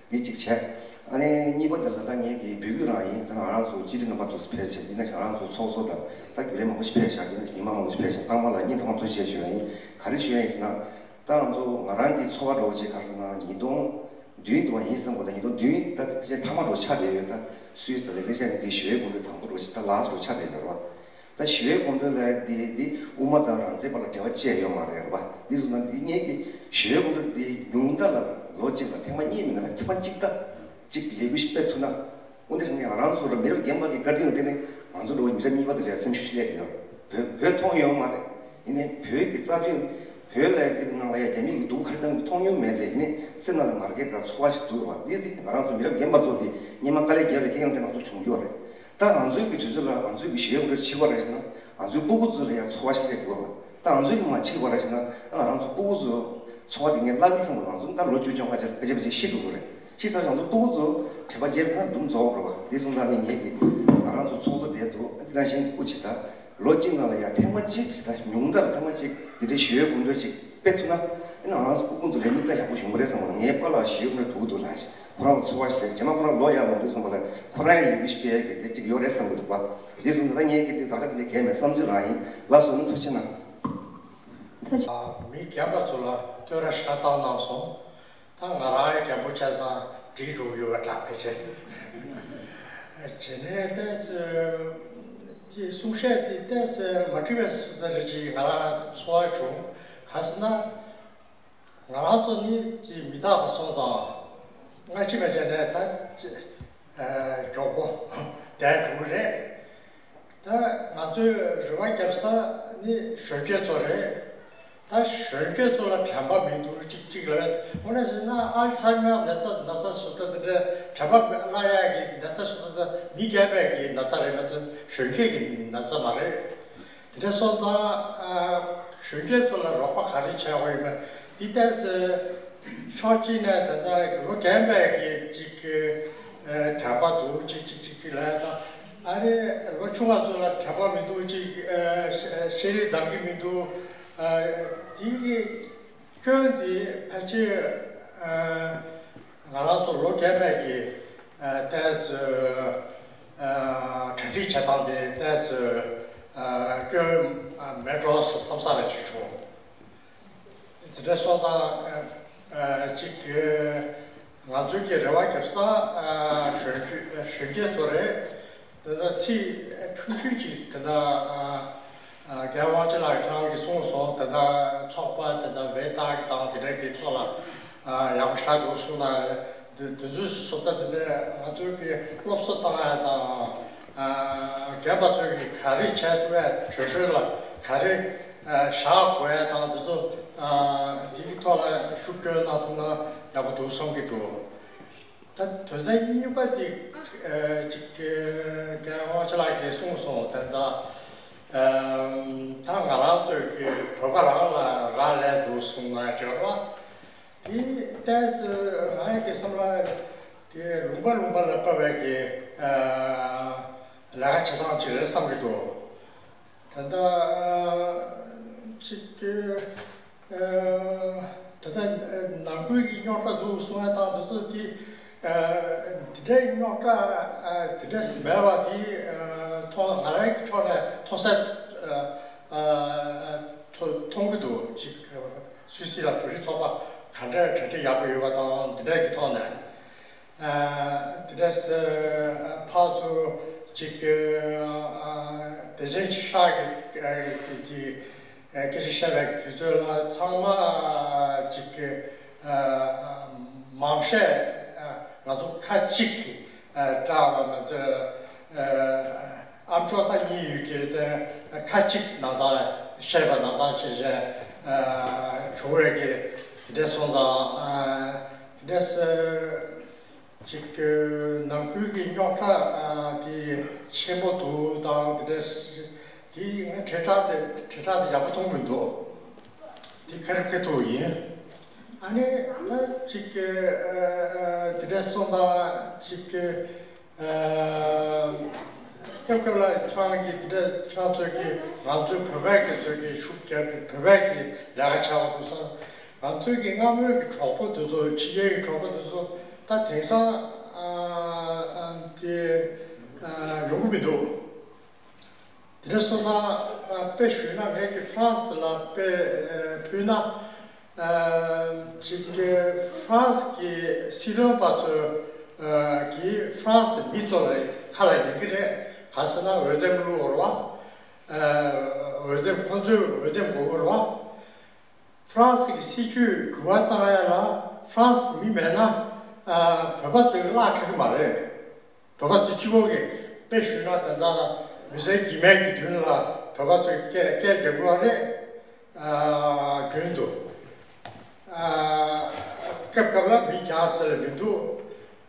འདི་གཅིག་བྱས། ཨ་ནི་གཉིས་པ་དེ་ལ་ད་ངས་ཀྱི་འབོད་སྐུལ་རང་ཡིན། ད་ང་རང་ཚོ་སྤྱི་འཐུས་རྣམ་པ་འདུག་ཕེབས་བྱས་འདི་ན་ང་རང་ཚོ་ཚོགས་གཙོ་དང་ད་རྒྱུན་ལས་མང་པོ་ཞིག་ཕེབས་ཤག་འདི་ན་མི་མང་མང་པོ་ཞིག་ཕེབས་ཤག་ཚང་མ་ལ་སྙིང་ཐག་པ་ཐུགས་རྗེ་ཆེ་ཞུ་ཡ་ཡིན། ག་རེ་ཞུ་ཡ་ཡིན་ཟེར་ན། ད་ང་ཚོ་ང་རང་གི་ཚོར་བ་འདྲ་བོ་ཅིག་ག་རེ་ཟེར་ན་ཉིས་སྟོང་བདུན་དུ་བ་ཡིན་བསམ་གོ། ད་ཉིས་སྟོང་བདུན་ད་ཕལ་ཆེར་མཐའ་མ་འདྲ་བོ་ཆགས་བསྡད་ཡོད། ད་སུད་སི་དང་ལེགས་ལེགས་ཆ་ནས་ཀྱི་ཞི་བའི་གོམ་བགྲོད་དང་པོ་འདྲ་བོ་ཞིག་ད་ལགས་འདྲ་བོ་ཆགས་བསྡད་ཡོད་རེད་བ། ད་ཞི་བའི་གོམ་བགྲོད་ལ་འདི་འདི་དབུ་མ་དང་རང་བཙན་བར་ལ་འབྲེལ་བ་བཅད་ཡོད་མ་རེད་བ། འདི་སོང་ན་འདི་ངེད་ཀྱི་ཞི་བའི་གོམ་བགྲོད་འདི་ཉུང་མཐའ་ལ་ལོ་གཅིག་ལ་ཐེངས་མ་གཉིས་མིན་ན་ཐེངས་མ་གཅིག་ད་གཅིག་ལས་འགུལ་ཞིག་སྤེལ་ཐུབ་ན། འོན་ཏེ་ང་རང་ཚོ་ར་མི་རབས་རྒན་པ་གི་བཀའ་དྲིན་ལ་བརྟེན་ནས་ང་ཚོ་འགྲོ་བའི་མི་རབས་གཉིས་པ་དེ་ལ་ཡང་སེམས་ཤུགས་སླེབས་ཡོད། བོད་བོད་མཐོང་ཡོད་མ་རེད། ཡིན་ནའི་བོད་ཀྱི་རྩ་དོན་བོད་ལ་དེ་ནང་ལ་ཡང་རྒྱ་མི་གི་སྡུག་ཁ་བཏང་མཐོང་མྱོང་མེད་དེ། ཡིན་ནའི་སེམས་ནང་ལ་མར་གད་དང་ཚོར་བ་ཞིག་འདུག་བ། འདི་འདི་ང་རང་ཚོ་མི་རབས་རྒན་པ་ཚོ་གི་སྙེ་མ་དཀའ་ལས་བརྒྱབ་པའི་རྐྱེན་ལ་བརྟེན་ང་ཚོ་བྱུང་རྒྱུ་རེད། ད་ང་ཚོའི་གི་དུས་ཚོད་ལ་ང་ཚོའི་གི་ཞི་བའི་གོམ་བགྲོད་ཕྱིན་པ་རེད་ཟེར་ན་ང་ཚོའི་སྤུ་གུ་ཚོ་ལ་ཡང་ཚོར་བ་ཞིག་སླེབས་འགྲོ་བ། ད་ང་ཚོའི་གི་མ་ཕྱིན་པ་རེད་ཟེར་ན་ང་རང་ཚོ་སྤུ་གུ་ཚོ་ཚོར་བ་དེ་ངས་བརླག་གི་བསམ་པ། ང་ཚོ་ད་ལོ་བཅུ་བཅོ་ལྔ་ཅིག་ཕལ་ཆེར་ཕལ་ཆེར་ཤི་འགྲོ་གི་རེད། ཤི་ཚར་ང་ཚོ་སྤུ་གུ་ཚོ་དྲན་པ་བརྗེད་ན་སྒྲུང་རྫོགས་འགྲོ་བ། དེ་སོང་ཙང་ནི་ངེད་ཀྱི་ང་རང་ཚོ་ཚོགས་གཙོ་དེ་འདུག་དེ་ནང་བཞིན་སྐུ་ཅིག་ད་ལོ་གཅིག་ནང་ལ་ཡང་ཐེངས་མ་གཅིག་ཅིག་ད་ཉུང་མཐའ་ལ་ཐེངས་མ་གཅིག་འདི་འདྲའི་ཞི་བའི་གོམ་བགྲོད་ཅིག་སྤེལ་ཐུབ་ན། ཨ་ནི་ང་རང་ཚོ་སྐུ་ཁུང་ཚོ་ལས་མི་ལྟ་ཡག་པོ་བྱུང་གི་རེད་བསམ་པ། ངའི་པཱ་ལགས་ཞི་བའི་གོམ་བགྲོད་འགྲོ་གི་འདུག་ལབ་ཞིག་ཁོ་རང་ལ་ཚོར་བ་ཞིག་རེད། རྗེས་མ་ཁོ་རང་ལོ་ཡར་ལོངས་དུས་ཙམ་པ་ལ་ཁོ་རང་ཡང་ལས་འགུལ་ཞིག་སྤེལ་ཡག་གི་དེ་གཅིག་ཡོད་རེད་བསམ་གི་འདུག་པ། འདི་སོང་ཙང་ད་ངེད་ཀྱི་འདི་དགག་བྱ་དེ་འདྲ་གང་ཡང་མེད། བསམ་ཚུལ་རང་ཡིན། ལགས་སོ། ཨ་ནི་ཐུགས་རྗེ་གནང་། མི་རྒན་པ་ཚོ་ལ་བསྟོད་ར་ཤ་སྟག་གནང་སོང་། ད་ང་རང་རྒན་པོ་ཆགས་དང་འགྲིག་འགྲོ་གི་ཡོད་པ་འདྲ་ཕལ་ཆེར། བྱས་ནས་ཏོག་ཙམ་དེ་གསུང་བཤད་དེ་ཏོག་ཙམ་མ་འགྲིག་པའི་བཟོ་འདྲ་ཅིག་ང་རང་ཚོར་བ་བྱུང་། ག་ཟེར་ན། ང་རང་ཚོ་ནི་དེ་མི་རྟག་པ་སོང་དང་། སྔ་ཕྱི་མེད་བྱས་ནས་ད་ཅི་ཨ་མགྱོགས་པོ་བསྡད་འགྲོ་གི་རེད། ད་ང་ཚོའི་རེ་བ་རྒྱབ་ས་ནི་གཞོན་སྐྱེས་ཚོ་རེད། ད་གཞོན་སྐྱེས་ཚོ་ལ་དྲན་པ་མི་འདུག་གཅིག་གཅིག་ལ་དངོས་གནས་བྱས་ན་ཨལ་ཚ་མེར་ན་ཚ་ན་ཚ་བཟོ་ལྟ་དེ་འདྲ་དྲན་པ་བརླག་ཡག་གི་ན་ཚ་བཟོ་ལྟ་དེ་མི་རྒན་པའི་གི་ན་ཚ་རེད་མ་ཚད་གཞོན་སྐྱེས་ཀྱི་ན་ཚ་མ་རེད། དེ་འདྲ་སོང་ཙང་ཨ་གཞོན་སྐྱེས་ཚོ་ལ་རོགས་པ་ག་རེ་བྱས་དགོས་ཡོད་མེད་འདི་ལྟས་ཕྱོགས་གཅིག་ནས་ད་ལྟ་ལོ་རྒན་པའི་གི་ཅིག་ཨ་དྲན་པ་འདུག་ཅིག་ཅིག་ཅིག་ཅིག་ལབ་ཡ་དང་། ཨ་ནི་ལོ་ཆུང་བ་ཚོ་ལ་དྲན་པ་མི་འདུག་ཅིག་ཨ་ཤ་ཤེས་རིག་འདང་གི་མི་འདུག་ཨ་དེ་གི་སྐྱོན་དེ་ཕལ་ཆེར་ཨ་ང་རང་ཚོ་ལོ་རྒན་པའི་གི་ཨ་ལྟས་ཨ་གྲ་སྒྲིག་བྱེད་སྟངས་དེ་ལྟས་ཨ་སྐྱོན་ཨ་མེད་འགྲོ་བསམ་ས་རེ་ཅིག་བྱུང་། དེ་འདྲ་སོང་ཙང་ཨ་ཅིག་ང་ཚོའི་གི་རེ་བ་རྒྱབ་ས་ཨ་གཞོན་གཞོན་སྐྱེས་ཚོ་རེད། དེ་འདྲ་ཚིག་ཆུང་ཆུང་ཅིག་དེ་འདྲ་ཨ་རྒན་དབང་ཆེན་ལགས་ཁྱེད་རང་གིས་གསུངས་སོང་། དེ་འདྲ་ཚོགས་པ་དེ་འདྲ་བེད་སྤྱོད་དང་དེ་འདྲ་གི་ཐོག་ལ་ཨ་ཡག་པོ་ཞེ་དྲག་འདུག་གསུངས་ན། དེ་དེ་ཚོའི་བཟོ་ལྟ་དེ་འདྲ་ང་ཚོའི་གི་སློབ་གསོ་བཏང་ཡ་དང་། ཨ་རྒན་པ་ཚོས་ཀྱིས་ག་རེ་བྱས་ཐུབ་པས་གཞོན་གཞོན་ལ་ག་རེ་ཨ་བཞག་དགོས་ཡ་དང་དེ་ཚོ་ཨ་དེའི་ཐོག་ལ་ཤུགས་སྐྱོན་གནང་ཐུབ་ན་ཡག་པོ་འདུག་བསམ་གྱི་འདུག་ད་དོན་ཚན་གཉིས་པ་དེ་ཨ་ཅིག་རྒན་དབང་ཆེན་ལགས་ཀྱིས་གསུངས་སོང་། དེ་འདྲ་ཨ་ད་ང་རང་ཚོས་ཀྱི་བོད་པ་རང་ལ་རག་ལས་འདུག་གསུངས་ན་འབྱོར་བ། དེ་ལྟས་ང་ཡི་གི་བསམ་པ་དེ་ལུང་པ་ལུང་པ་ལ་དཔག་པའི་གི་ཨ་ལས་ཀ་བྱེད་སྟངས་ཅིག་རེད་བསམ་གྱི་འདུག་ད་ལྟ་ཅིག་ད་ལྟ་ནང་ཁུལ་གྱི་རྙོག་དྲ་འདུག་གསུང་ཡ་དང་དེ་ཚོ་དེ་དེ་འདྲའི་རྙོག་དྲ་དེ་འདྲ་མེད་པ་དེ་མཐོང་ང་རང་གི་ཕྱོགས་ནས་མཐོང་གསལ་མཐོང་གི་འདུག་ཅིག་སུད་སི་ལ་བོད་རིགས་ཚོགས་པ་ག་འདྲ་གྲ་སྒྲིག་ཡག་པོ་ཡོད་པ་དང་དེ་འདྲ་གི་ཐོག་ནས། དེ་འདྲ་ཕར་ཚུར་ཅིག་བདེ་ཆེན་ཆོས་གྲགས་ཀྱི་དེ་སྐད་ཆ་བཤད་པའི་དུས་ཚོད་ལ་ཚང་མ་ཅིག་མང་ཤས་ང་ཚོ་ཁ་གཅིག་གི་བཀྲ་བ་མ་ཚད། ཨ་མཆོག་ད་གཉིས་ཡོད་ཀྱི་རེད་དེ་ཁ་གཅིག་ནང་ད་བཤད་པ་ནང་ད་བྱས་བྱས་བྱུང་བས་ཀྱི་དེ་འདྲ་སོང་དང་དེ་འདྲ་ཅིག་ནང་ཁུལ་གྱི་རྙོག་དྲ་དེ་ཆེན་པོ་འདུག་དང་དེ་འདྲ་དེ་ངས་དྲིལ་བསྒྲགས་དེ་དྲིལ་བསྒྲགས་དེ་ཡག་པོ་མཐོང་མི་འདུག་དེ་ཁ་རི་ཁ་ཐུག་ཡིན། ཨ་ནི་ད་ཅིག་དེ་འདྲ་སོང་དང་ཅིག་སྐབས་སྐབས་ལ་ཁྱེད་རང་གིས་དེ་འདྲ་ཁྱེད་རང་ཚོས་ཀྱིས་ང་ཚོའི་བོད་པའི་གི་ཚོས་ཀྱིས་ཤུགས་རྒྱབ་ཀྱི་བོད་པའི་གི་ལས་ཀ་བྱ་བ་འདུག་སང་ང་ཚོའི་གི་སྔ་མོའི་གི་གྲོགས་པོ་འདི་ཚོ་ཕྱི་རྒྱལ་གི་གྲོགས་པོ་འདི་ཚོ་ད་དེང་སང་དེ་ཡོང་གི་མི་འདུག་དེ་འདྲ་སོང་ན་དཔེ་ཞུས་ན་ངས་ཀྱི་ཧྥ་རན་སི་ལ་དཔེ་ཕུལ་ན། ཅིག་ཧྥ་རན་སི་གི་སྲིད་བློན་པ་ཚོ་གིས་ཧྥ་རན་སི་མི་ཚོ་ལ་ཁ་ལ་ཉན་གི་རེད། ག་ཟེར་ན་འོས་འདེམས་བླུག་དགོས་རེད་བ། འོས་འདེམས་ཁོང་ཚོས་འོས་འདེམས་དགོས་ཀྱི་རེད་བ། ཧྥ་རན་སི་གི་སྲིད་ཇུས་འགྱུར་བ་བཏང་ཡ་ལ་ཧྥ་རན་སི་མི་མེད་ན་བོད་པ་ཚོས་གླགས་ཁེལ་གི་མ་རེད། བོད་པ་ཚོ་སྤྱི་བོ་གི་དཔེ་ཞུས་ན་ད་ལྟ་མི་སེར་གྱི་མེད་ཀྱི་མདུན་ལ་བོད་པ་ཚོས་སྐད་སྐད་རྒྱག་དགོས་རེད། རྒྱུན་དུ་སྐབས་སྐབས་ལ་མི་བརྒྱ་ཙམ་ལས་མི་འདུག་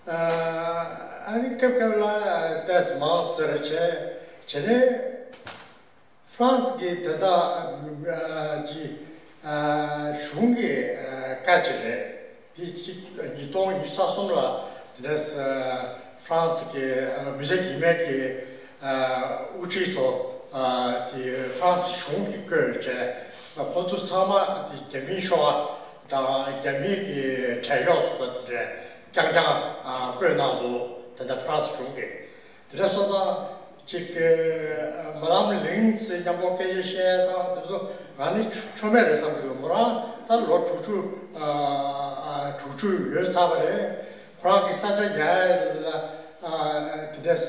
ཨ་ནི་སྐབས་སྐབས་ལ་ཏོག་ཙམ་མང་ཙམ་རེ་བྱས་བྱས་ནས། ཧྥ་རན་སི་གི་དེ་དག་གི་གཞུང་གི་བཀའ་ཅིག་རེད། དེ་གཅིག་ཉིས་སྟོང་ཉི་ཤུ་རྩ་གསུམ་ལ་དེ་འདྲས་ཧྥ་རན་སི་གི་མི་སེར་གྱི་མེད་ཀྱི་དབུ་ཁྲིད་ཚོ་དེ་ཧྥ་རན་སི་གཞུང་གིས་བསྐོས་བྱས་ཁོ་ཚོ་ཚང་མ་དེ་རྒྱ་མིའི་ཤོག་ཁ་དང་རྒྱ་མིའི་གི་བྲན་གཡོག་སོགས་དང་དེ་འདྲས་རྐྱང་རྐྱང་བསྐོས་གནང་འདུག་དེ་འདྲ་ཧྥ་རན་སི་གཞུང་གིས། དེ་འདྲ་སོང་ཙང་ཅིག་གི་མ་ལམ་ལིང་ཟེར་མཉམ་པོ་སྐད་ཆ་བཤད་སྟངས་དེ་ཚོ་ང་ནི་ཆོ་ཆོ་མེད་རེད་བསམ་གི་འདུག་མོ་རང་ད་ལོ་དྲུག་ཅུ་དྲུག་ཅུ་ཡོལ་ཚར་བ་རེད། ཁོ་རང་གི་ས་ཆ་ཉར་ཡ་ལ་དེ་འདྲ་ས་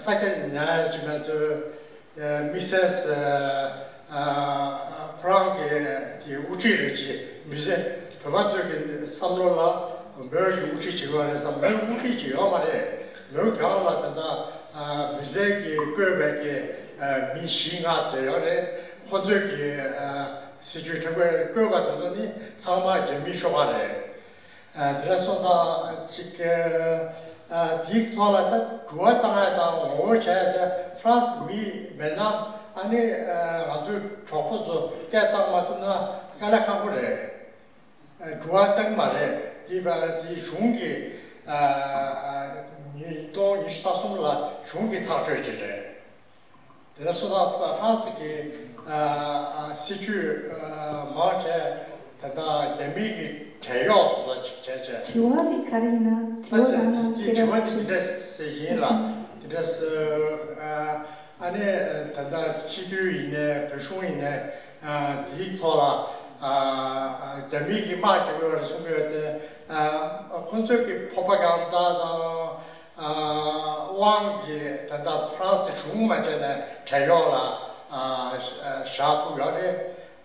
ས་ཆ་ཉར་ཡ་ཅིག་མེད་ཚོད། དམིགས་བསལ་ཁོ་རང་གི་དེ་དབུ་ཁྲིད་རེད་ཅེས་མི་ཚེ་བོད་པ་ཚོའི་གི་བསམ་བློ་ལ་མོས་ཀྱི་དབུ་ཁྲིད་བྱེད་དགོས་རེད་བསམ་མོས་དབུ་ཁྲིད་ཅིག་ཡོད་མ་རེད། མོས་གང་ལ་ད་ལྟ་མི་ཚེ་གི་བསྐོས་པའི་གི་མི་བཞི་ལྔ་ཙམ་ཡོད་རེད། ཁོ་ཚོས་གི་སྲིད་ཇུས་དྲན་པའི་བསྐོས་པ་དེ་ཚོ་ནི་ཚང་མ་རྒྱ་མིའི་ཤོག་ཁ་རེད། དེ་འདྲ་སོང་ཙང་ཅིག་དེའི་ཐོག་ལ་ད་འགྱུར་བ་བཏང་ཡ་དང་ངོ་རྒོལ་བྱ་ཡ་དེ་ཧྥ་རན་སི་མི་མེད་ན་ཨ་ནི་ང་ཚོའི་གྲོགས་པོ་ཚོ་སྐད་བཏང་མ་ཐུབ་ན་དཀའ་ལས་ཁག་པོ་རེད། འགྱུར་བ་བཏང་མ་རེད། དེ་བ་དེ་གཞུང་གི་ཉིས་སྟོང་ཉི་ཤུ་རྩ་གསུམ་ལ་གཞུང་གི་ཐག་གཅོད་ཅིག་རེད། དེ་ལ་སོ་ད་ཧྥ་རན་སི་གི་སྲིད་ཇུས་མང་ཆེ་ད་ལྟ་རྒྱ་མིའི་གི་བྲན་གཡོག་སོ་ད་ཅིག་བྱས་བྱས། དྲི་བ་དེ་ག་རེ་ཡིན་ན་དྲི་བ་རང་ལ་དེ་དྲི་བ་དེ་འདི་འདྲ་ཞིག་ཡིན་ལ་དེ་འདྲ་ཨ་ནི་ད་ལྟ་སྤྱི་འཐུས་ཡིན་ནའི་བོད་གཞུང་ཡིན་ནའི་དེའི་ཐོག་ལ་རྒྱ་མིའི་གི་དམག་རྒྱག་དགོས་རེད་གསུང་གི་ཡོད་དེ་ཁོང་ཚོས་གི་ཕོ་པ་གང་ལྟར་དང་། དབང་གིས་ད་ལྟ་ཧྥ་རན་སི་གཞུང་མ་བྱས་ནས་བྲན་གཡོག་ལ་བཞག་ཐུབ་ཡོད་རེད།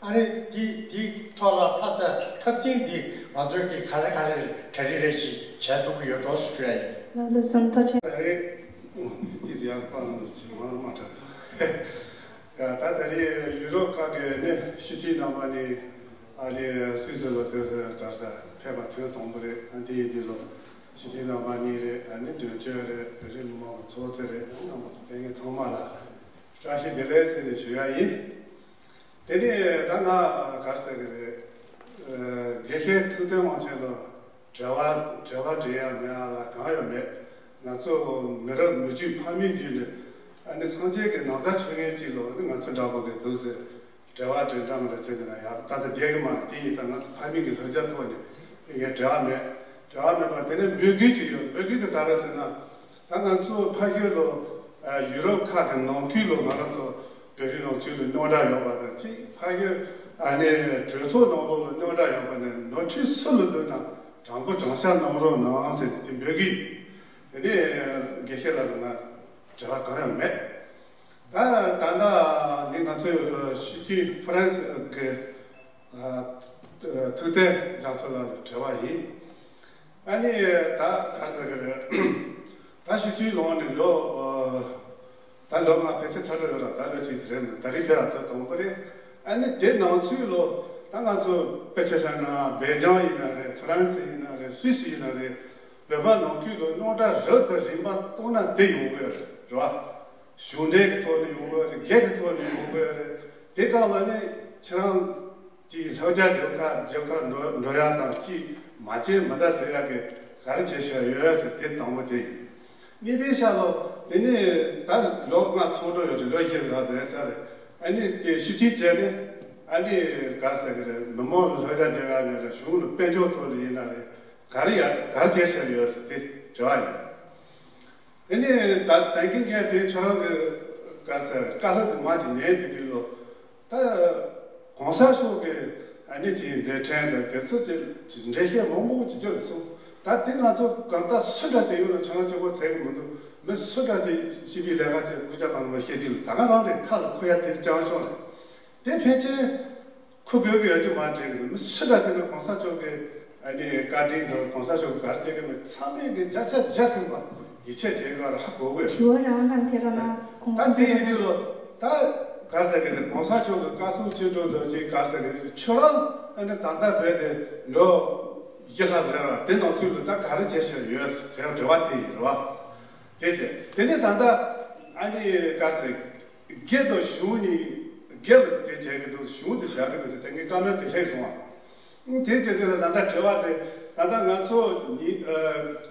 ཨ་རེ་འདི་འདི་ཐོག་ལ་ཕ་ཚ་འཐབ་འཛིང་འདི་ང་ཚོས་ཀྱི་ག་རེ་ག་རེ་གྲ་རི་རེ་ཅིག་བྱས་ཐུབ་ཀྱི་ཡོད་འགྲོ་ཞུ་ཡ་ཡིན། ལགས་ལགས་སོ་ཐུགས་རྗེ་ཆེ། ད་རེས་འདི་ཡག་པ་ལ་ཅིག་མར་མ་དྲག་ད་ད་རེས་ཡུ་རོབ་ཁག་གི་ནི་སྤྱི་འཐུས་རྣམ་པ་ནི་ཨ་ནི་སུད་སི་ལ་དེ་གར་ས་ཕེབས་པ་ཐེངས་དང་པོ་རེད། ཨ་འདི་འདི་ལོ་སྤྱི་འཐུས་རྣམ་པ་གཉིས་རེད། ཨ་ནི་དོན་གཅོད་རེད། བོད་རིགས་མི་མང་གི་ཚོགས་གཙོ་རེད། རྣམ་པ་ཚོ་ཕེབས་མཁན་ཚང་མ་ལ་བཀྲ་ཤིས་བདེ་ལེགས་ཟེར་ནས་ཞུ་ཡ་ཡིན། དེ་ནས་ད་ང་གར་ཟེར་གི་རེད། དགེ་བཤེས་ཐུབ་བསྟན་དབང་ཆེན་ལ་འབྲེལ་བ་འབྲེལ་བ་འབྲེལ་ཡ་མེད་ཨ་ལ་གང་ཡང་མེད། ང་ཚོ་མི་རབས་མི་རྒྱུད་ཕ་མེས་རྒྱུད་ནས་ ཨ་ནི་སངས་རྒྱས་ཀྱི་ན་བཟའ་འཁྲིད་མཁན་ཅིག་ལོ་ནི་ང་ཚོ་འདྲ་པོ་གི་འདུག་ཟེར། འབྲེལ་བ་འདྲེན་སྟངས་འདྲ་བྱས་ནས་ན་ཡག་ད་ལྟ་བསྡད་ཀྱི་མ་རེད། དེ་ཡིན་ཙང་ང་ཚོ་ཕ་མེས་ཀྱི་བསླབ་བྱ་ཐོག་ནས་དེ་ངས་འབྲེལ་བ་མེད། འབྲེལ་བ་མེད་པ་དེ་ནས་འབོད་སྐུལ་ཅིག་ཡོད། འབོད་སྐུལ་དེ་ག་རེ་ཟེར་ན། ད་ང་ཚོ་ཕ་གི་ལོ་ཡུ་རོབ་ཁག་གི་ནང་ཁུལ་ལོ་ང་རང་ཚོ་བོད་རིགས་ནང་ཁུལ་ལོ་རྙོག་དྲ་ཡོད་པ་དང་གཅིག་ཕ་གི་ཨ་ནི་གྲོས་ཚོགས་ནང་ལོགས་ལོ་རྙོག་དྲ་ཡོད་པ་ནས་ནོར་འཁྲུལ་སུ་ལ་འདུག་ན་དྲང་པོ་དྲང་བཞག་གནང་རོགས་གནང་ཟེར་དེ་འབོད་སྐུལ་ཡིན། དེ་ནས་དགེ་བཤེས་ལགས་ལ་ང་འབྲེལ་བ་གང་ཡང་མེད། ད་ད་ལྟ་ནི་ང་ཚོའི་སྤྱི་འཐུས་ཧྥ་རན་སི་གི་ཐུབ་བསྟན་རྒྱ་མཚོ་ལགས་ལ་འབྲེལ་བ་ཡིན། ཨ་ནི་ད་གར་ཟེར་གི་རེད། ད་སྤྱི་འཐུས་ལོངས་ནས་ལོ་ད་ལོ་ལྔ་ཕལ་ཆེར་ཚར་འགྲོ་ཡོད་ར། ད་ལོ་གཅིག་ཙམ་རེད་མོད། ད་རིང་ཕེབས་ཡག་ད་དང་པོ་རེད། ཨ་ནི་དེ་ནང་ཚུད་ལོ་ད་ང་ཚོ་དཔེ་ཆ་བཞག་ན་སྦེལ་ཇམ་ཡིན་ན་རེད། ཧྥ་རན་སི་ཡིན་ན་རེད། སུད་སི་ཡིན་ན་རེད། བོད་པ་ནང་ཁུལ་ལོ་རྙོག་དྲ་རབ་དང་རིམ་པ་གཏོང་ན་དེ་ཡོང་གི་ཡོད་རེད་བ། གཞུང་འབྲེལ་གྱི་ཐོག་ནས་ཡོང་གི་ཡོད་རེད། སྒེར་གྱི་ཐོག་ནས་ཡོང་གི་ཡོད་རེད། དེ་སྒང་ལ་ནི་ཁྱེད་རང་གི་ལྷོ་རྒྱ་རྒྱབ་ཁ་རྒྱབ་ཁ་འགྲོ་འགྲོ་ཡག་དང་གཅིག་མ་བྱེད་མི་ད་ཟེར་ཡག་གི་ག་རེ་བྱེད་བཞིན་ཡོད་ཟེར། དེ་དང་པོ་དེ་ཡིན། གཉིས་པའི་ཤ་ལོ་དེ་ནི་ད་ལོ་ལྔ་ཚང་འགྲོ་ཡོད་རེད། ལོ་བཞི་ལ་ཟེར་ཚར་རེད། ཨ་ནི་དེ་ཕྱི་འཐུས་བྱས་ནས་ཨ་ནི་ག་རེ་ཟེར་གི་རེད། མི་མང་ལ་ལྷོ་རྒྱ་རྒྱབ་ཡག་ནས་རེད། གཞུང་ལ་དཔལ་འབྱོར་ཐོག་ལ་ཡིན་ན་རེད། ག་རེ་ཡ་ག་རེ་བྱེད་བཞིན་ཡོད་ཟེར་དེ་དྲི་བ་ཡིན། དེ་ནས་ད་ད་གིན་གྱི་དེ་ཁྱོད་རང་གི་ག་རེ་ཟེར་བཀའ་སློབ་དེ་མ་ཅིག་ཉན་དེ་དུས་ལོ་ད་གོང་ས་མཆོག་གི་ཨ་ནི་ཅིག་མཛད་འཕྲིན་དང་དེ་ཚོ་ཅིག་ཅིག་འགྲེལ་བཤད་མང་པོ་ཅིག་བརྒྱབ་སོང་། ད་དེ་ང་ཚོ་གང་ལྟར་སུ་འདྲ་ཅིག་ཡོད་ན་ཁྱོད་རང་གཅིག་པོ་ཚད་གི་མི་འདུག་མི་སུ་འདྲ་ཅིག་སྤྱི་པའི་ལས་ཀ་ཅིག་སྐུ་ཚབ་པ་ནང་བཤད་དུས་ལ་ད་ག་རང་རེད། ཁ་ལ་ཁུར་ཡ་དེ་ཅང་ཤོང་རེད། དེ་ཕལ་ཆེར་ཁུ་དགོས་ཀྱི་ཡོད་ཀྱི་མ་རེད་དྲན་གི་འདུག་མི་སུ་འདྲ་དེ་ནི་གོང་ས་མཆོག་གི་ཨ་ནི་བཀའ་དྲིན་དང་གོང་ས་མཆོག་གི་གར་བྱེད་ཀྱི་མི་ཚང་མས་ཀྱི་བརྒྱ་ཆ་བརྒྱ་ཐམ་པ་ཡིད་ཆེས་བྱེད་གར་ཧ་གོ་དགོས། དྲི་བ་རང་དང་དེ་རོ་ན་གོང་ད་འདི་ཡིན་དུས་ལོ་ད་གར་ཟེར་གི་རེད། གོང་ས་མཆོག་གི་བཀའ་གསུང་ཅི་འགྲོ་འདུག་ཅིག་གར་ཟེར་གི་རེད། ཁྱོད་རང་ཨ་ནི་ད་ལྟ་བོད་དེ་ལོ་བཞི་ལྷག་རེད་བ། དེ་ནང་ཚུད་ལོ་ད་ག་རེ་བྱེད་བཞིན་ཡོད་ཟེར་དྲི་བ་དེ་ཡིན་རེད་བ། དེ་བྱས་དེ་ནས་ད་ལྟ་ཨ་ནི་གར་ཟེར། སྒེར་དང་གཞུང་གཉིས། སྒེར་ལ་དེ་བྱེད་ཀྱི་འདུག་གཞུང་དེ་བཞག་གི་འདུག་ཟེར་དེ་ངས་བཀའ་མོལ་དེ་སླེབས་སོང་བ། ཨང་། དེ་བྱས་དེ་ལ་ད་ལྟ་དྲི་བ་དེ་ད་ལྟ་ང་ཚོ་ཉི་ཨ་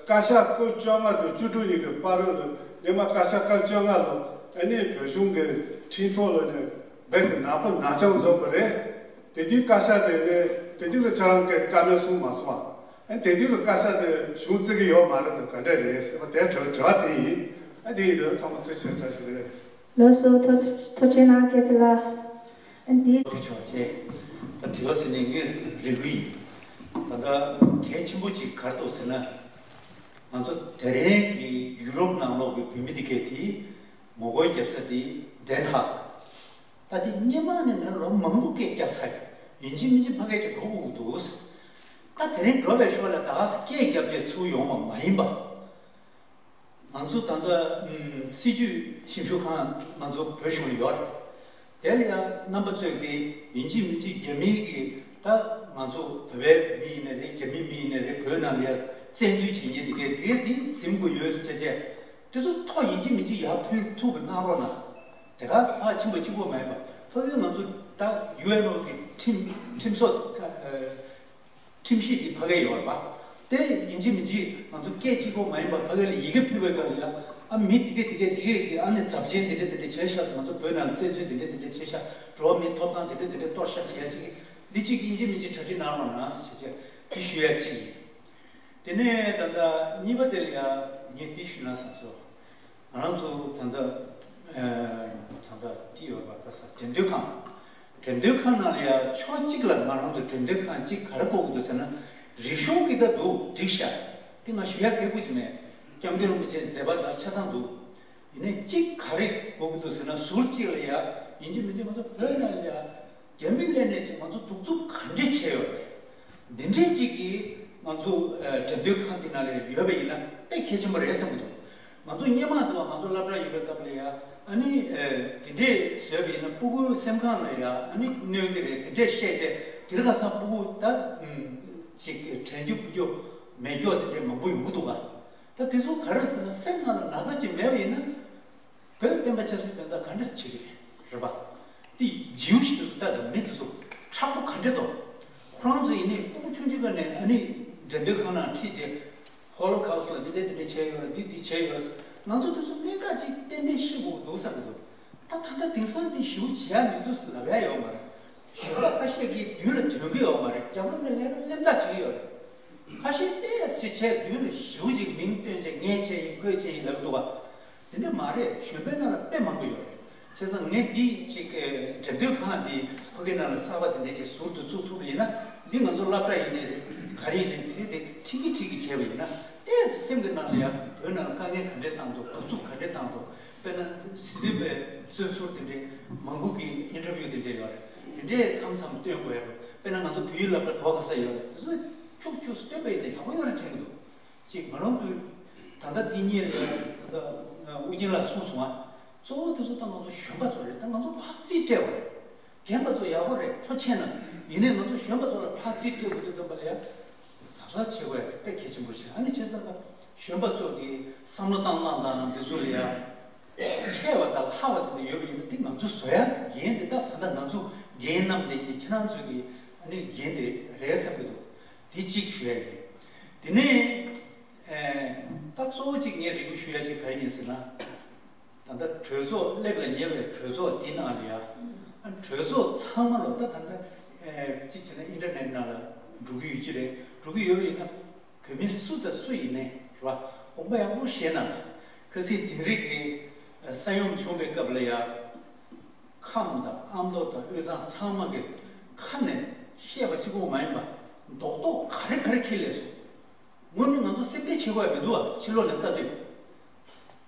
བཀའ་ཤག་སྐབས་བཅོ་ལྔ་དང་བཅུ་དྲུག་གཉིས་ཀྱི་བར་རོལ་ལ་སྔོན་མ་བཀའ་ཤག་སྐབས་བཅོ་ལྔ་ལོ་ཨ་ནི་བོད་གཞུང་གི་ཁྲིམས་ཐོག་ལ་ནས་རྦད་དེ་ནག་པོ་ནག་རྐྱང་བཟོས་པ་རེད། དེ་དུས་བཀའ་ཤག་དེ་ནས་དེ་དུས་ལ་ཁྱོད་རང་གིས་བཀའ་མོལ་གསུངས་མ་སོང་བ། ཨ་ནི་དེ་དུས་ལ་བཀའ་ཤག་དེ་གཞུང་བརྩི་གི་ཡོད་མ་རེད་དང་ག་འདྲ་རེད་ཟེར་བ་དེ་དྲི་དྲི་བ་དེ་ཡིན། ཨ་དེ་ཡིན་དུས་ཚང་མ་ཐུགས་རྗེ་ཆེ་བཀྲ་ཤིས་བདེ་ལེགས། ལགས་སོ། ཐུགས་ཐུགས་རྗེ་གནང་། སྐྱེས་ཚེ་ལགས། ཨ་འདི། འདི་ཆོག་ཅེས། ད་དྲི་བ་ཟེར་ནས་ངས་རེ་སྐུལ་ཡིན། ད་ལྟ་གལ་ཆེན་པོ་ཅིག་ག་རེ་འདུག་ཟེར་ན། ང་ཚོ་དེ་རིང་གི་ཡུ་རོབ་ནང་ལོགས་ཀྱི་བོད་མི་འདི་གས་དེ་ངོ་རྒོལ་རྒྱབ་ས་དེ་དན་ཧག་ད་དེ་སྔོན་མ་ནས་ང་ལོ་མང་པོ་སྐད་བརྒྱབ་ཚར་ཡིན། ཡིན་གཅིག་མིན་གཅིག་ཕ་གས་ཅིག་འགྲོ་དགོས་ཀྱི་འདུག་ད་དེ་རིང་འགྲོ་བའི་ཞོར་ལ་ད་ག་ས་སྐད་བརྒྱབ་བྱས་ཚུར་ཡོང་བ་མ་ཡིན་པ། ང་ཚོ་ད་ལྟ་ཨམ་སྲིད་བྱུས་ཞིབ་འཇུག་ཁང་ང་ཚོ་བོད་གཞུང་ལ་ཡོད་རེད། དེ་ལ་ཡང་རྣམ་པ་ཚོས་ཀྱིས་ཡིན་གཅིག་མིན་གཅིག་རྒྱ་མིའི་གི་ད་ང་ཚོ་བོད་པའི་མི་ཡིན་ནའི་རེད། རྒྱ་མིའི་མི་ཡིན་ནའི་རེད། བོད་ནང་ལ་ཡང་བཙན་འཛུལ་བྱེད་མཁན་དེ་གས་དེ་གས་དེ་ཟིན་དགོས་ཡོད་ཟེར་བྱས་བྱས་དེ་ཚོ་ཐོ་ཡིན་གཅིག་མིན་གཅིག་ཡར་ཕུལ་ཐུབ་པ་གནང་རོགས་གནང་། དེ་ག་ཕར་ཕྱིན་པ་གཅིག་པོ་མ་ཡིན་པ་ཕ་གིའི་ང་ཚོ་ད་ཡུ་ཨེན་ཨོ་གི་ཁྲིམས་ཁྲིམས་སྲོལ་ད་ཨ། ཁྲིམས་གཞི་འདི་ཕ་གིར་ཡོད་རེད་པ། དེ་ཡིན་གཅིག་མིན་གཅིག་ང་ཚོ་སྐད་གཅིག་པོ་མ་ཡིན་པ་ཕ་གི་ལ་ཡི་གེ་ཕུལ་བའི་སྐབས་ལ་ཡང་ཨ་མི་དེ་གས་དེ་གས་དེ་གས་ཀྱི་ཨ་ནི་ཚབས་ཆེན་དེ་འདྲས་དེ་འདྲས་བྱས་ཤག་ཟེར། ང་ཚོ་བོད་ནང་ལ་བཙན་འཛུལ་དེ་འདྲས་དེ་འདྲས་བཏང་ཤག་ཟེར་ཡ་ཅིག་འགྲོ་བ་མིའི་ཐོབ་ཐང་དེ་འདྲས་དེ་འདྲས་གཏོར་ཤག་ཟེར་ཡ་ཅིག་འདི་གཅིག་ཡིན་གཅིག་མིན་གཅིག་གྲ་སྒྲིག་གནང་རོགས་གནང་ཟེར་བྱས་བྱས་འདི་ཞུ་ཡ་གཅིག་ཡིན། དེ་ནས་ད་ལྟ་གཉིས་པ་དེ་ལ་ཡང་ངས་འདི་ཞུས་ན་བསམ་སོང་། ང་རང་ཚོ་ད་ལྟ་ཨ་ད་ལྟ་འདི་ཡོད་པ་ག་ས་འགྲེམས་སྟོན་ཁང་། འགྲེམས་སྟོན་ཁང་ནང་ལ་ཡ་ཕྱོགས་གཅིག་ལ་ང་རང་ཚོ་འགྲེམས་སྟོན་ཁང་གཅིག་ག་རེ་དགོས་ཀྱི་འདུག་ཟེར་ན། རིག་གཞུང་གི་ད་འདུག་འགྲིག་ཤག་དེ་ང་ཞུ་ཡ་གལ་པོ་ཞིག་མེད། སྐྱབས་མགོན་རིན་པོ་ཆེའི་མཛད་པ་དང་ཆ་ཚང་འདུག་ཡིན་ནའི་གཅིག་ག་རེ་དགོས་ཀྱི་འདུག་ཟེར་ན། ཟུར་གཅིག་ལ་ཡ་ཡིན་གཅིག་མིན་གཅིག་ང་ཚོ་བོད་ནང་ལ་ཡ་རྒྱ་མི་སླེབས་ནས་ཅིག་ང་ཚོ་གདུག་རྩུབ་ག་འདྲས་བྱས་ཡོད་རེད། འདི་འདྲས་ཅིག་གིས་ང་ཚོ་ཨ་འགྲེམས་སྟོན་ཁང་འདི་ནང་ལ་ཡོད་པ་ཡིན་ན་དཔེ་གལ་ཆེན་པོ་རེད་བསམ་གྱི་འདུག་ང་ཚོ་སྔོན་མ་དུ་བ་ང་ཚོ་སློབ་གྲྭ་ཡོད་པའི་སྐབས་ལ་ཡ་ཨ་ནི་ཨ་འདི་འདྲས་བཟོས་པ་ཡིན་ན་སྤུ་གུའི་སེམས་ཁམས་ལ་ཡ་ཨ་ནི་གནོད་ཀྱི་རེད། འདི་འདྲས་བཤད་བྱས་དེ་རིང་ཁ་སང་སྤུ་གུ་ད་ཨམ་ཅིག་དྲན་རྒྱུ་བུ་རྒྱུ་མེད་རྒྱུ་འདི་འདྲས་མང་པོ་ཡོང་གི་འདུག་ག་ད་དེ་ཚོ་ག་རེ་ཟེར་ན་སེམས་ནང་ལ་ན་ཚ་ཅིག་མེད་པ་ཡིན་ན། བོད་བསྟན་པ་ཆབ་སྲིད་དོན་དག་ག་འདྲ་སེ་བྱེད་ཀྱི་རེད། རེད་པ། དེ་ཇིའུ་ཤི་དེ་ཚོ་ལྟ་དང་མི་དེ་ཚོ་མཁྲེགས་པོ་ག་འདྲ་འདུག་ཁོ་རང་ཚོ་ཡིན་ནའི་སྤུ་གུ་ཆུང་ཆུང་སྒང་ནས་ཨ་ནི་འགྲེམས་སྟོན་ཁང་ནང་ཁྲིད་བྱས་ཧོ་ལོ་ཁོ་སི་ཊི་ལ་འདི་འདྲ་འདི་འདྲ་བྱས་ཡོད་རེད། འདི་འདི་བྱས་ཡོད་རེད། ང་ཚོ་དེ་ཚོ་གནད་འགག་ཅིག་ཏན་ཏན་ཤེས་དགོས་འདུག་བསམ་གྱི་འདུག་ད་ད་ལྟ་དེང་སང་དེ་ཞེ་པོ་བྱེད་ཡ་མི་འདུག་ཟེར་ལབ་ཡ་ཡོད་མ་རེད། གཞོན་པ་ཁ་ཤས་ཀྱིས་མདུན་ལ་དོན་གྱི་ཡོད་མ་རེད། རྒྱབ་ལོགས་ནས་ལས་ཀ་གླེན་རྟགས་བྱེད་ཀྱི་ཡོད་རེད། ཁ་ཤས་ཏོག་ཙམ་བྱས་མདུན་ལ་ཞེ་པོ་ཅིག་མིང་བཏོན་བྱས་ངས་བྱས་ཡིན་ཁོས་བྱས་ཡིན་ལབ་འདུག་ག་དེ་འདྲ་མ་རེད། གཞོན་པའི་ནང་ལ་དཔེ་མང་པོ་ཡོད་རེད། བྱས་ཙང་ངས་འདི་ཅིག་འགྲེམས་སྟོན་ཁང་འདི་ཕ་གི་ནང་ལ་གསར་པ་དེ་འདྲས་ཅིག་ཟུར་དུ་བཙུགས་ཐུབ་པ་ཡིན་ན། འདི་ང་ཚོ་སློབ་གྲྭ་ཡིན་ནའི་རེད། ག་རེ་ཡིན་ནའི་དེ་དེ་ཁྲིད་ཀྱི་ཁྲིད་ཀྱི་བྱས་པ་ཡིན་ན། ཏོག་ཙམ་སེམས་ཀྱི་ནང་ལ་ཡང་བོད་ནང་ལ་དཀའ་ངལ་ག་འདྲས་བཏང་འདུག་གདུག་རྩུབ་ག་འདྲས་བཏང་འདུག་དཔེར་ན་སི་ཏུ་པའི་རྩོད་ཟུར་དེ་འདྲས་མང་པོ་གི་ཨིན་ཊར་བིའུ་དེ་འདྲས་ཡོད་རེད། དེ་འདྲས་མཚམས་མཚམས་སྟོན་དགོས་ཡ་འདུག་དཔེར་ན་ང་ཚོ་བོད་ཡིག་སློབ་གྲྭ་ག་བ་ག་ས་ཡོད་རེད། དེ་ཚོ་ཁྱུག་ཁྱུག་སྟོན་པ་ཡིན་ན་ཡག་པོ་ཡོད་རེད་དྲན་གྱི་འདུག་ཅིག་ང་རང་ཚོའི་ད་ལྟ་འདི་གཉིས་ལ་ད་ལྟ་ཨུ་རྒྱན་ལགས་གསུངས་སོང་ང་། གཙོ་བོ་དེ་ཚོ་ད་ང་ཚོ་གཞོན་པ་ཚོ་རེད། ད་ང་ཚོ་ཕར་རྩིས་སྤྲད་དགོས་རེད། རྒན་པ་ཚོ་ཡག་པོ་རེད། མཐོ་ཆེ་ན་ཡིན་ནའི་ང་ཚོ་གཞོན་པ་ཚོ་ལ་ཕར་རྩིས་སྤྲད་དགོས་དུས་ཙམ་པ་ལ་ཡ་གཟབ་གཟབ་བྱེད་དགོས་ཡ་དེ་དཔེ་གལ་ཆེན་པོ་རེད་ཤག་ཨ་ནི་བྱས་ཙང་ད་གཞོན་པ་ཚོ་གི་བསམ་བློ་བཏང་སྟངས་དང་འདི་ཚོ་ལ་ཡ་ཆེ་བ་དང་ལྷག་པ་དེ་འདྲ་ཡོད་པ་ཡིན་ན། དེ་ང་ཚོ་བཟོ་ཡ་འགན་དེ་ད་ད་ལྟ་ང་ཚོ་རྒན་རྣམས་ལས་ཀྱི་ཁྱེད་རང་ཚོ་གི་ཨ་ནི་འགན་དེ་རེད་བསམ་གྱི་འདུག་དེ་གཅིག་ཞུ་ཡ་ཡིན། དེ་ནས་ཨེ་ད་གཙོ་བོ་གཅིག་ངས་རེ་སྐུལ་ཞུ་ཡ་གཅིག་ག་རེ་ཡིན་ཟེར་ན། ད་ལྟ་གྲོས་ཚོགས་སླེབས་ལ་ཉེ་བའི་གྲོས་ཚོགས་འདི་ནང་ལ་ཡ། ཨ་གྲོས་ཚོགས་ཚང་མ་ལ་ད་ད་ལྟ་ཨེ་གཅིག་བྱས་ན་ཨིན་ཊར་ནེཊ་ནང་ལ་འགྲོ་གི་ཡོད་ཀྱི་རེད། འགྲོ་གི་ཡོད་པ་ཡིན་ན་བོད་མི་སུ་དང་སུ་ཡིན་ནའི་རེད་བ། དགོངས་པ་ཡག་པོ་བཞེས་གནང་དང་། ཁ་སང་དིང་རི་གི་ཨ་ས་ཡོམ་བྱུང་བའི་སྐབས་ལ་ཡ། ཁམས་དང་ཨ་མདོ་དང་དབུས་གཙང་ཚང་མ་གི་ཁ་ནས་བཤད་པ་གཅིག་པོ་མ་ཡིན་པ་རྡོག་རྡོག་ག་རེ་ག་རེ་འཁྱེར་སླེབས་སོང་། དངོས་གནས་ང་ཚོ་སེམས་ཁྲལ་བྱེད་དགོས་ཡ་མི་འདུག་བ། ཕྱི་ལོགས་ནས་ལྟ་དུས།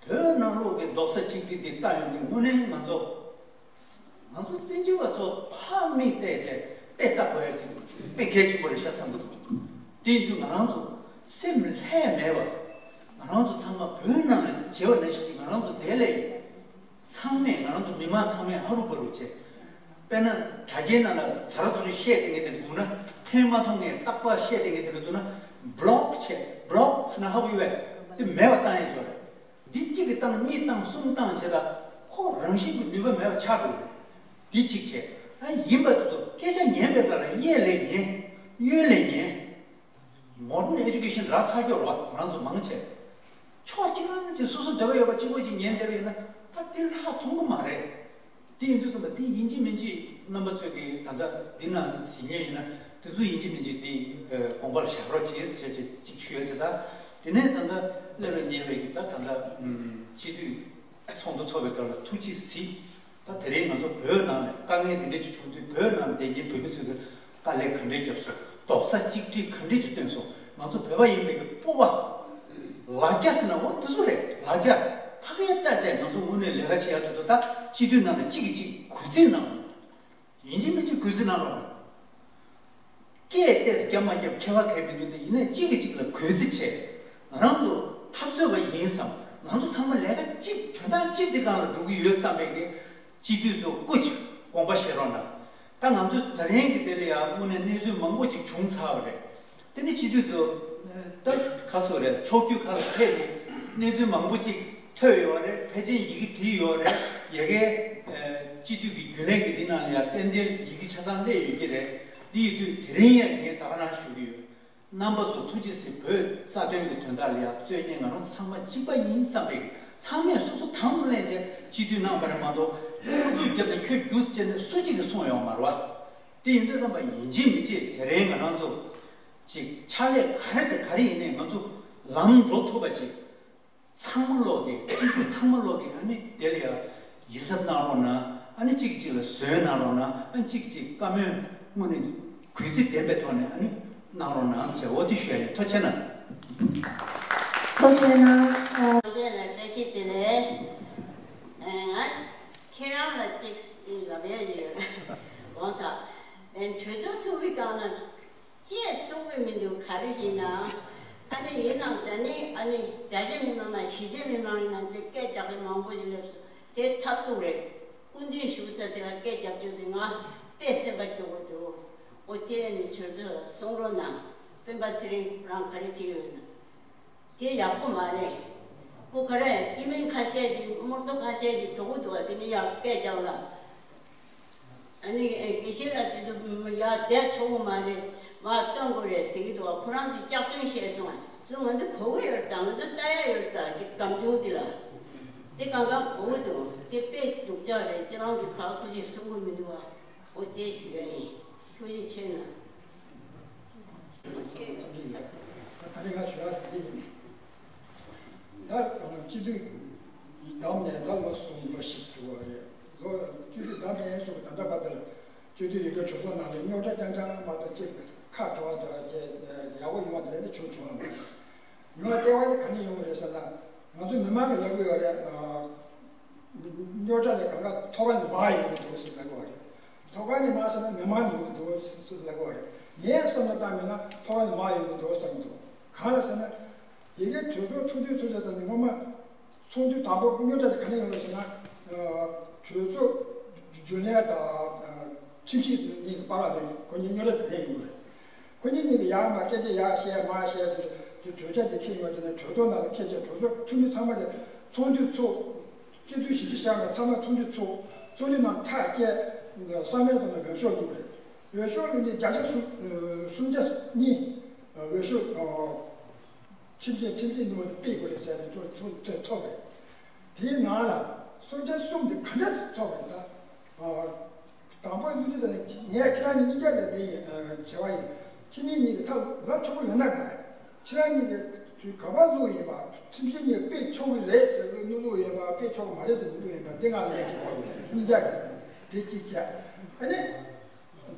བོད་ནང་ལོགས་ཀྱི་རྡོག་རྩ་གཅིག་སྒྲིལ་འདི་ལྟ་ཡོང་དུས་དངོས་གནས་ང་ཚོ། ང་ཚོ་བཙན་བྱོལ་བ་ཚོ་ཕར་མིག་བལྟས་བྱས་དཔེ་ལྟ་དགོས་ཡ་ཅིག་དཔེ་གལ་ཆེན་པོ་རེད་ཤག་བསམ་གྱི་འདུག་དེ་ཡིན་དུས་ང་རང་ཚོ་སེམས་ལྷད་མེད་པ། ང་རང་ཚོ་ཚང་མ་བོད་ནང་ལ་བྱེད་པ་ནང་བཞིན་ཅིག་ང་རང་ཚོ་བསྡད་ལས་ཡིན། ཚང་མས་ང་རང་ཚོ་མི་མང་ཚང་མས་ཧ་རུ་བ་རུ་བྱས། དཔེར་ན་དྲ་རྒྱའི་ནང་ལ་ཛ་ར་ཛུ་རི་བཤད་བསྡད་མཁན་དེ་འདྲ་འདུག་ན། ཕན་མ་ཐོགས་མཁན་རྟག་པར་བཤད་བསྡད་མཁན་དེ་འདྲ་འདུག་ན། བྷི་ལོག་བྱས། བྷི་ལོག་ཟེར་ན་ཧ་གོ་ཡོད་པས། དེ་མེད་པ་བཏང་ཡས་ཡོད་རེད། འདི་གཅིག་གིས་བཏང་གཉིས་བཏང་གསུམ་བཏང་བྱས་ད་ཁོ་རང་བཞིན་གྱི་ནུས་པ་མེད་པ་ཆགས་འགྲོ་གི་རེད། འདི་གཅིག་བྱས། ཨ་ཡིན་པ་དེ་ཚོ་སྐད་ཆ་ཉན་པའི་སྐབས་ལ་གཡས་ལས་ཉན། གཡོན་ལས་ཉན། མོ་ཌན་ཨེ་ཌུ་ཀེ་ཤན་རག་ཚར་ཡོད་རེད་བ། ང་རང་ཚོ་མང་ཆེ་ཕྱོགས་གཅིག་རང་གཅིག་སོ་སོ་འདོད་པ་ཡོད་པ་གཅིག་པོ་གཅིག་ཉན་བསྡད་པ་ཡིན་ན་ད་དེ་ལྷག་མཐོང་གི་མ་རེད། དེ་ཡིན་དུས་ཙམ་པ་དེ་ཡིན་གཅིག་མིན་གཅིག་རྣམ་པ་ཚོས་ཀྱི་ད་ལྟ་འདི་ན་གཟིགས་མཁན་ཡིན་ན་དེ་ཚོ་ཡིན་གཅིག་མིན་གཅིག་དེ་དགོངས་པར་བཞག་རོགས་བྱེད་ཟེར་བྱས་གཅིག་ཞུ་ཡ་བྱས། ད་དེ་ནས་ད་ལྟ་སླེབས་ལ་ཉེ་བའི་གི་ད་ད་ལྟ་སྤྱི་འཐུས་ཚོགས་འདུ་འཚོགས་པའི་སྐབས་ལ་ཐུགས་རྗེ་གཟིགས། ད་དེ་རིང་ང་ཚོ་བོད་ནང་ནས་དཀའ་ངལ་འདི་འདྲ་ཅིག་བྱུང་དུས་བོད་ནང་བསྡད་མཁན་བོད་མི་ཚོས་ཀྱི་དཀའ་ལས་ག་འདྲས་བརྒྱབ་སོང་། རྡོག་རྩ་གཅིག་སྒྲིལ་ག་འདྲས་ཅིག་བཏོན་སོང་། ང་ཚོ་བོད་པ་ཡིན་པའི་གི་སྤོབས་པ། ལ་རྒྱ་ཟེར་ན་འོ་དེ་ཚོ་རེད། ལ་རྒྱ་ཕ་གིར་ལྟ་བྱས་ང་ཚོ་དངོས་གནས་ལས་ཀ་བྱེད་ཡ་ཐུབ་ཐུབ། ད་སྤྱི་འཐུས་ནང་ནས་གཅིག་གིས་གཅིག་གུས་བརྩི་གནང་། ཡིན་གཅིག་མིན་གཅིག་གུས་བརྩི་གནང་རོགས་གནང་། སྐད་ཏོག་ཙམ་རྒྱབ་མ་རྒྱབ་ཁྱད་པར་གང་ཡང་མི་འདུག་དེ་ཡིན་ནའི་གཅིག་གིས་གཅིག་ལ་གུས་བརྩི་བྱས། ང་རང་ཚོ་འཐབ་རྩོད་པ་ཡིན་བསམ། ང་ཚོ་ཚང་མ་ལས་ཀ་གཅིག་དོན་དག་གཅིག་དེ་སྒང་ལ་འགྲོ་གི་ཡོད་བསམ་པའི་གི་སྤྱི་འཐུས་ཚོ་སྐུ་མཁྱེན་དགོངས་པ་བཞེས་རོགས་གནང་། ད་ང་ཚོ་ད་རིང་གི་དེ་ལ་ཡང་དངོས་གནས་གནས་ཚུལ་མང་པོ་ཅིག་བྱུང་ཚར་བ་རེད། དེ་ནི་སྤྱི་འཐུས་ཚོ་ད་ག་ཚོད་རེད། ཕྱོགས་བསྐྱོད་ཁག་ལ་ཕེབས་ནས་གནས་ཚུལ་མང་པོ་ཅིག་ཐོས་ཡོད་རེད། ཕལ་ཆེར་ཡི་གེ་བྲིས་ཡོད་རེད། ཡ་གིའི་སྤྱི་འཐུས་ཀྱི་རྒྱུན་ལས་ཀྱི་འདི་ནང་ལ་ཡང་ཏན་ཏན་ཡི་གེ་ཆ་ཚང་སླེབས་ཡོད་ཀྱི་རེད། འདི་ཡོད་དུས་དེ་རིང་ཡང་ངས་ད་ག་རང་ཞུ་གི་ཡོད། རྣམ་པ་ཚོ་ཐུགས་རྗེ་གཟིགས། བོད་རྩ་དོན་གྱི་དོན་དག་ལ་ཡང་རྩོད་མཁན་ང་རང་ཚང་མ་གཅིག་པ་ཡིན་བསམ་པའི་ཚང་མས་སོ་སོ་དང་དུ་ལེན་བྱས་སྤྱི་འཐུས་གནང་བ་རེད་མ་གཏོགས། ཁོ་ཚོས་བརྒྱབ་ནས་ཁྱོད་རྒྱུགས་བྱས་ནས་སུ་གཅིག་གིས་གསུངས་ཡོང་མ་རེད་བ། དེ་ཡིན་དུས་ཙམ་པ་ཡིན་གཅིག་མིན་གཅིག་དེ་རིང་ང་རང་ཚོ་ཅིག་ཕྱག་ལས་ག་རེ་དང་ག་རེ་ཡིན་ནའི་ང་ཚོ་ལམ་འགྲོ་ཐུབ་པ་ཅིག་ཚང་མ་ལོག་གི་སྤྱི་འཐུས་ཚང་མ་ལོག་གི་ཨ་ནི་དེ་ལ་ཡང་ཡིད་གཟབ་གནང་རོགས་གནང་། ཨ་ནི་གཅིག་གིས་གཅིག་ལ་བཟོད་གནང་རོགས་གནང་། ཨ་ནི་གཅིག་གིས་གཅིག་བཀའ་མོལ་དངོས་གནས་གུས་བརྩི་ལྡན་པའི་ཐོག་ནས་ཨ་ནི་གནང་རོགས་གནང་ཟེར་འོ་དེ་ཞུ་ཡ་ཡིན། ཐུགས་རྗེ་གནང་། ཐུགས་རྗེ་གནང་། ཐུགས་རྗེ་གནང་། བཀྲ་ཤིས་བདེ་ལེགས། ཨ་ང་ཁྱེད་རང་ལ་གཅིག་ལབ་ཡ་ཡོད། འོ་ད་གྲོས་ཚོགས་ཚུགས་པའི་སྒང་ལ། ཅེས་གསུང་གི་མི་འདུག་ག་རེ་ཡིན་ནའང་། ཨ་ནི་ཡིན་ནའང་ད་ནི་ཨ་ནི་རྒྱ་ཆེ་མི་མང་ན་གཞིས་བྱེས་མི་མང་ཡིན་ནའང་དེ་སྐད་རྒྱག་མཁན་མང་པོ་ཞིག་སླེབས་སོང་། དེ་ཐབས་སྡུག་རེད། སྐུ་མདུན་བཞུགས་ས་དེ་ལ་སྐད་རྒྱབ་རྒྱུ་དེ་ང་དཔེ་སེམས་པ་སྐྱོ་པོ་འདུག་འོ་དེ་ནི་ཁྱོད་ཚོ་གསུང་རོགས་གནང་། སྤེན་པ་ཚེ་རིང་རང་ག་རེ་བྱེད་ཀྱི་ཡོད་ན། དེ་ཡག་པོ་མ་རེད། ཁོ་ག་རེ་སྐྱེ་དམན་ཁ་ཤས་ཀྱིས་རྨོ་རྡོ་ཁ་ཤས་ཀྱིས་འགྲོ་གི་འདུག་བ། དེ་ནི་ཡག་སྐད་རྒྱག་ལ། ཨ་ནི་དགེ་བཤེས་ལགས་ཚོས་ཡར་བསྡད་ཆོག་གི་མ་རེད། མར་སྟོན་དགོས་རེད་ཟེར་གྱི་འདུག་བ། ཁོ་རང་ཚོས་སྐྱག་རྫུན་བཤད་སོང་བ། ཚོ་ང་ཚོ་གོ་གི་ཡོད་རེད་ད། ང་ཚོ་ལྟ་ཡ་ཡོད་རེད་ད། སྒམ་ཆུང་འདི་ལ། དེ་གང་ག་གོ་འདུག་དེ་དཔེ་སྡུག་ཅག་རེད། ཁྱེད་རང་གི་ཕར་ཁོ་ཅིག་གསུང་གི་མི་འདུག་བ། འོ་དེ་ཞིག་ཡོད་ཡིན། ཐུགས་རྗེ་ཆེ་གནང་། ད་ད་རེས་ང་ཞུ་ཡག་དེ་འདི་ཡིན། ད་སྤྱི་འཐུས་བདམས་ནས་ད་ལོ་གསུམ་ལོ་བཞི་ཅིག་འགྲོ་བ་རེད། ལོ་སྤྱི་འཐུས་བདམས་ནས་སོང་ད་ལྟ་བར་དུ་ལ་སྤྱི་འཐུས་ཡི་གེ་གྲོས་ཚོགས་ནང་ལ་རྙོག་དྲ་རྐྱང་རྐྱང་མ་གཏོགས་ཅིག་ཁ་བྲོ་བ་དང་ཅིག་ཡག་པོ་ཡོང་བ་དེ་རེད་ནི་བྱུང་བྱུང་བ་མེད། ཡོང་བ་ལྟེ་བ་དེ་ག་ནས་ཡོང་གི་རེད་ཟེར་ན། ང་ཚོ་མི་མང་གི་ལབ་གི་ཡོད་རེད། རྙོག་དྲ་དེ་གང་ག་ཐོག་ཁ་ནས་མར་ཡོང་གི་འདུག་ཟེར་ལབ་གི་ཡོད་རེད། ཐོག་ཁ་ནས་མར་ཟེར་ན་མི་མང་ནས་ཡོང་གི་འདུག་ཟེར་ལབ་གི་ཡོད་རེད། ངས་བསམ་བློ་བཏང་མིན་ན་ཐོག་ཁ་ནས་མར་ཡོང་གི་འདུག་བསམ་གི་འདུག་གང་ལ་ཟེར་ན། ཡི་གེ་གྲོས་ཚོགས་ཚོགས་དུས་ཚོགས་དུས་ཙམ་ནས་སྔོན་མ། ཚོགས་འདུ་དང་པོ་རྙོག་དྲ་དེ་ག་ནས་ཡོང་རེད་ཟེར་ན། གྲོས་ཚོགས་རྒྱུན་ལས་དང་ཁྲིམས་ཞིབ་གཉིས་ཀྱི་བར་ལ་ནས་ཁོ་གཉིས་རྙོག་དྲ་དེ་ལས་ཡོང་གི་རེད། ཁོ་གཉིས་གཉིས་ཀྱིས་ཡར་མར་སྐད་ཆ་ཡར་བཤད་མར་བཤད་དེ་དེ་གྲོས་ཆོད་དེ་འཁྱེར་ཡོང་དེ་ནས་གྲོས་ཚོགས་ནང་ལ་འཁྱེར་རྗེས་གྲོས་ཚོགས་འཐུས་མི་ཚང་མ་གིས་ཚོགས་འདུ་ཚོགས། སྤྱི་འཐུས་བཞི་བཅུ་ཞེ་ལྔ་ཚང་མ་ཚོགས་འདུ་ཚོགས། ཚོགས་འདུ་ནང་ཐག་བཅད། བསམ་ཡས་དང་འོས་ཤོག་བླུགས་རེད། འོས་ཤོག་བླུགས་ནས་བརྒྱ་ཆ་སུམ་སུམ་བརྒྱ་གཉིས་འོས་ཤོག་ཁྲིམས་ཆད་ཁྲིམས་ཆད་ནུས་པ་དེ་སྤེལ་དགོས་རེད་ཟེར་ནས་ཐོ་ཐོ་ཐོ་ཐོབ་རེད། དེའི་ནང་ལ་སུམ་ཆ་གསུམ་དེ་ག་འདྲས་ཐོབ་རེད་ད། ཨ། དང་པོ་ལུགས་འདི་ཟེར་ནས་ངས་ཁྱེད་རང་གཉིས་གཉིས་ཀ་ལས་དེ་ཡིན་བྱ་བ་ཡིན། ཁྱེད་གཉིས་གཉིས་ཀྱི་ཐབས་ལབ་ཆོག་གི་ཡོད་ན་ད། ཁྱེད་རང་གཉིས་ཀྱི་ག་པར་བླུགས་ཡིན་པ། ཁྲིམས་ཞིབ་གཉིས་སྤེལ་ཆོག་གི་རེད་ཟེར་གི་ནུ་བླུགས་ཡིན་པ་སྤེལ་ཆོག་གི་མ་རེད་ཟེར་ནི་བླུགས་ཡིན་པ་འདི་ང་ལན་གྱི་གོ་ཡོད་གཉིས་ཀ་གི། དེ་གཅིག་བྱས། ཨ་ནི།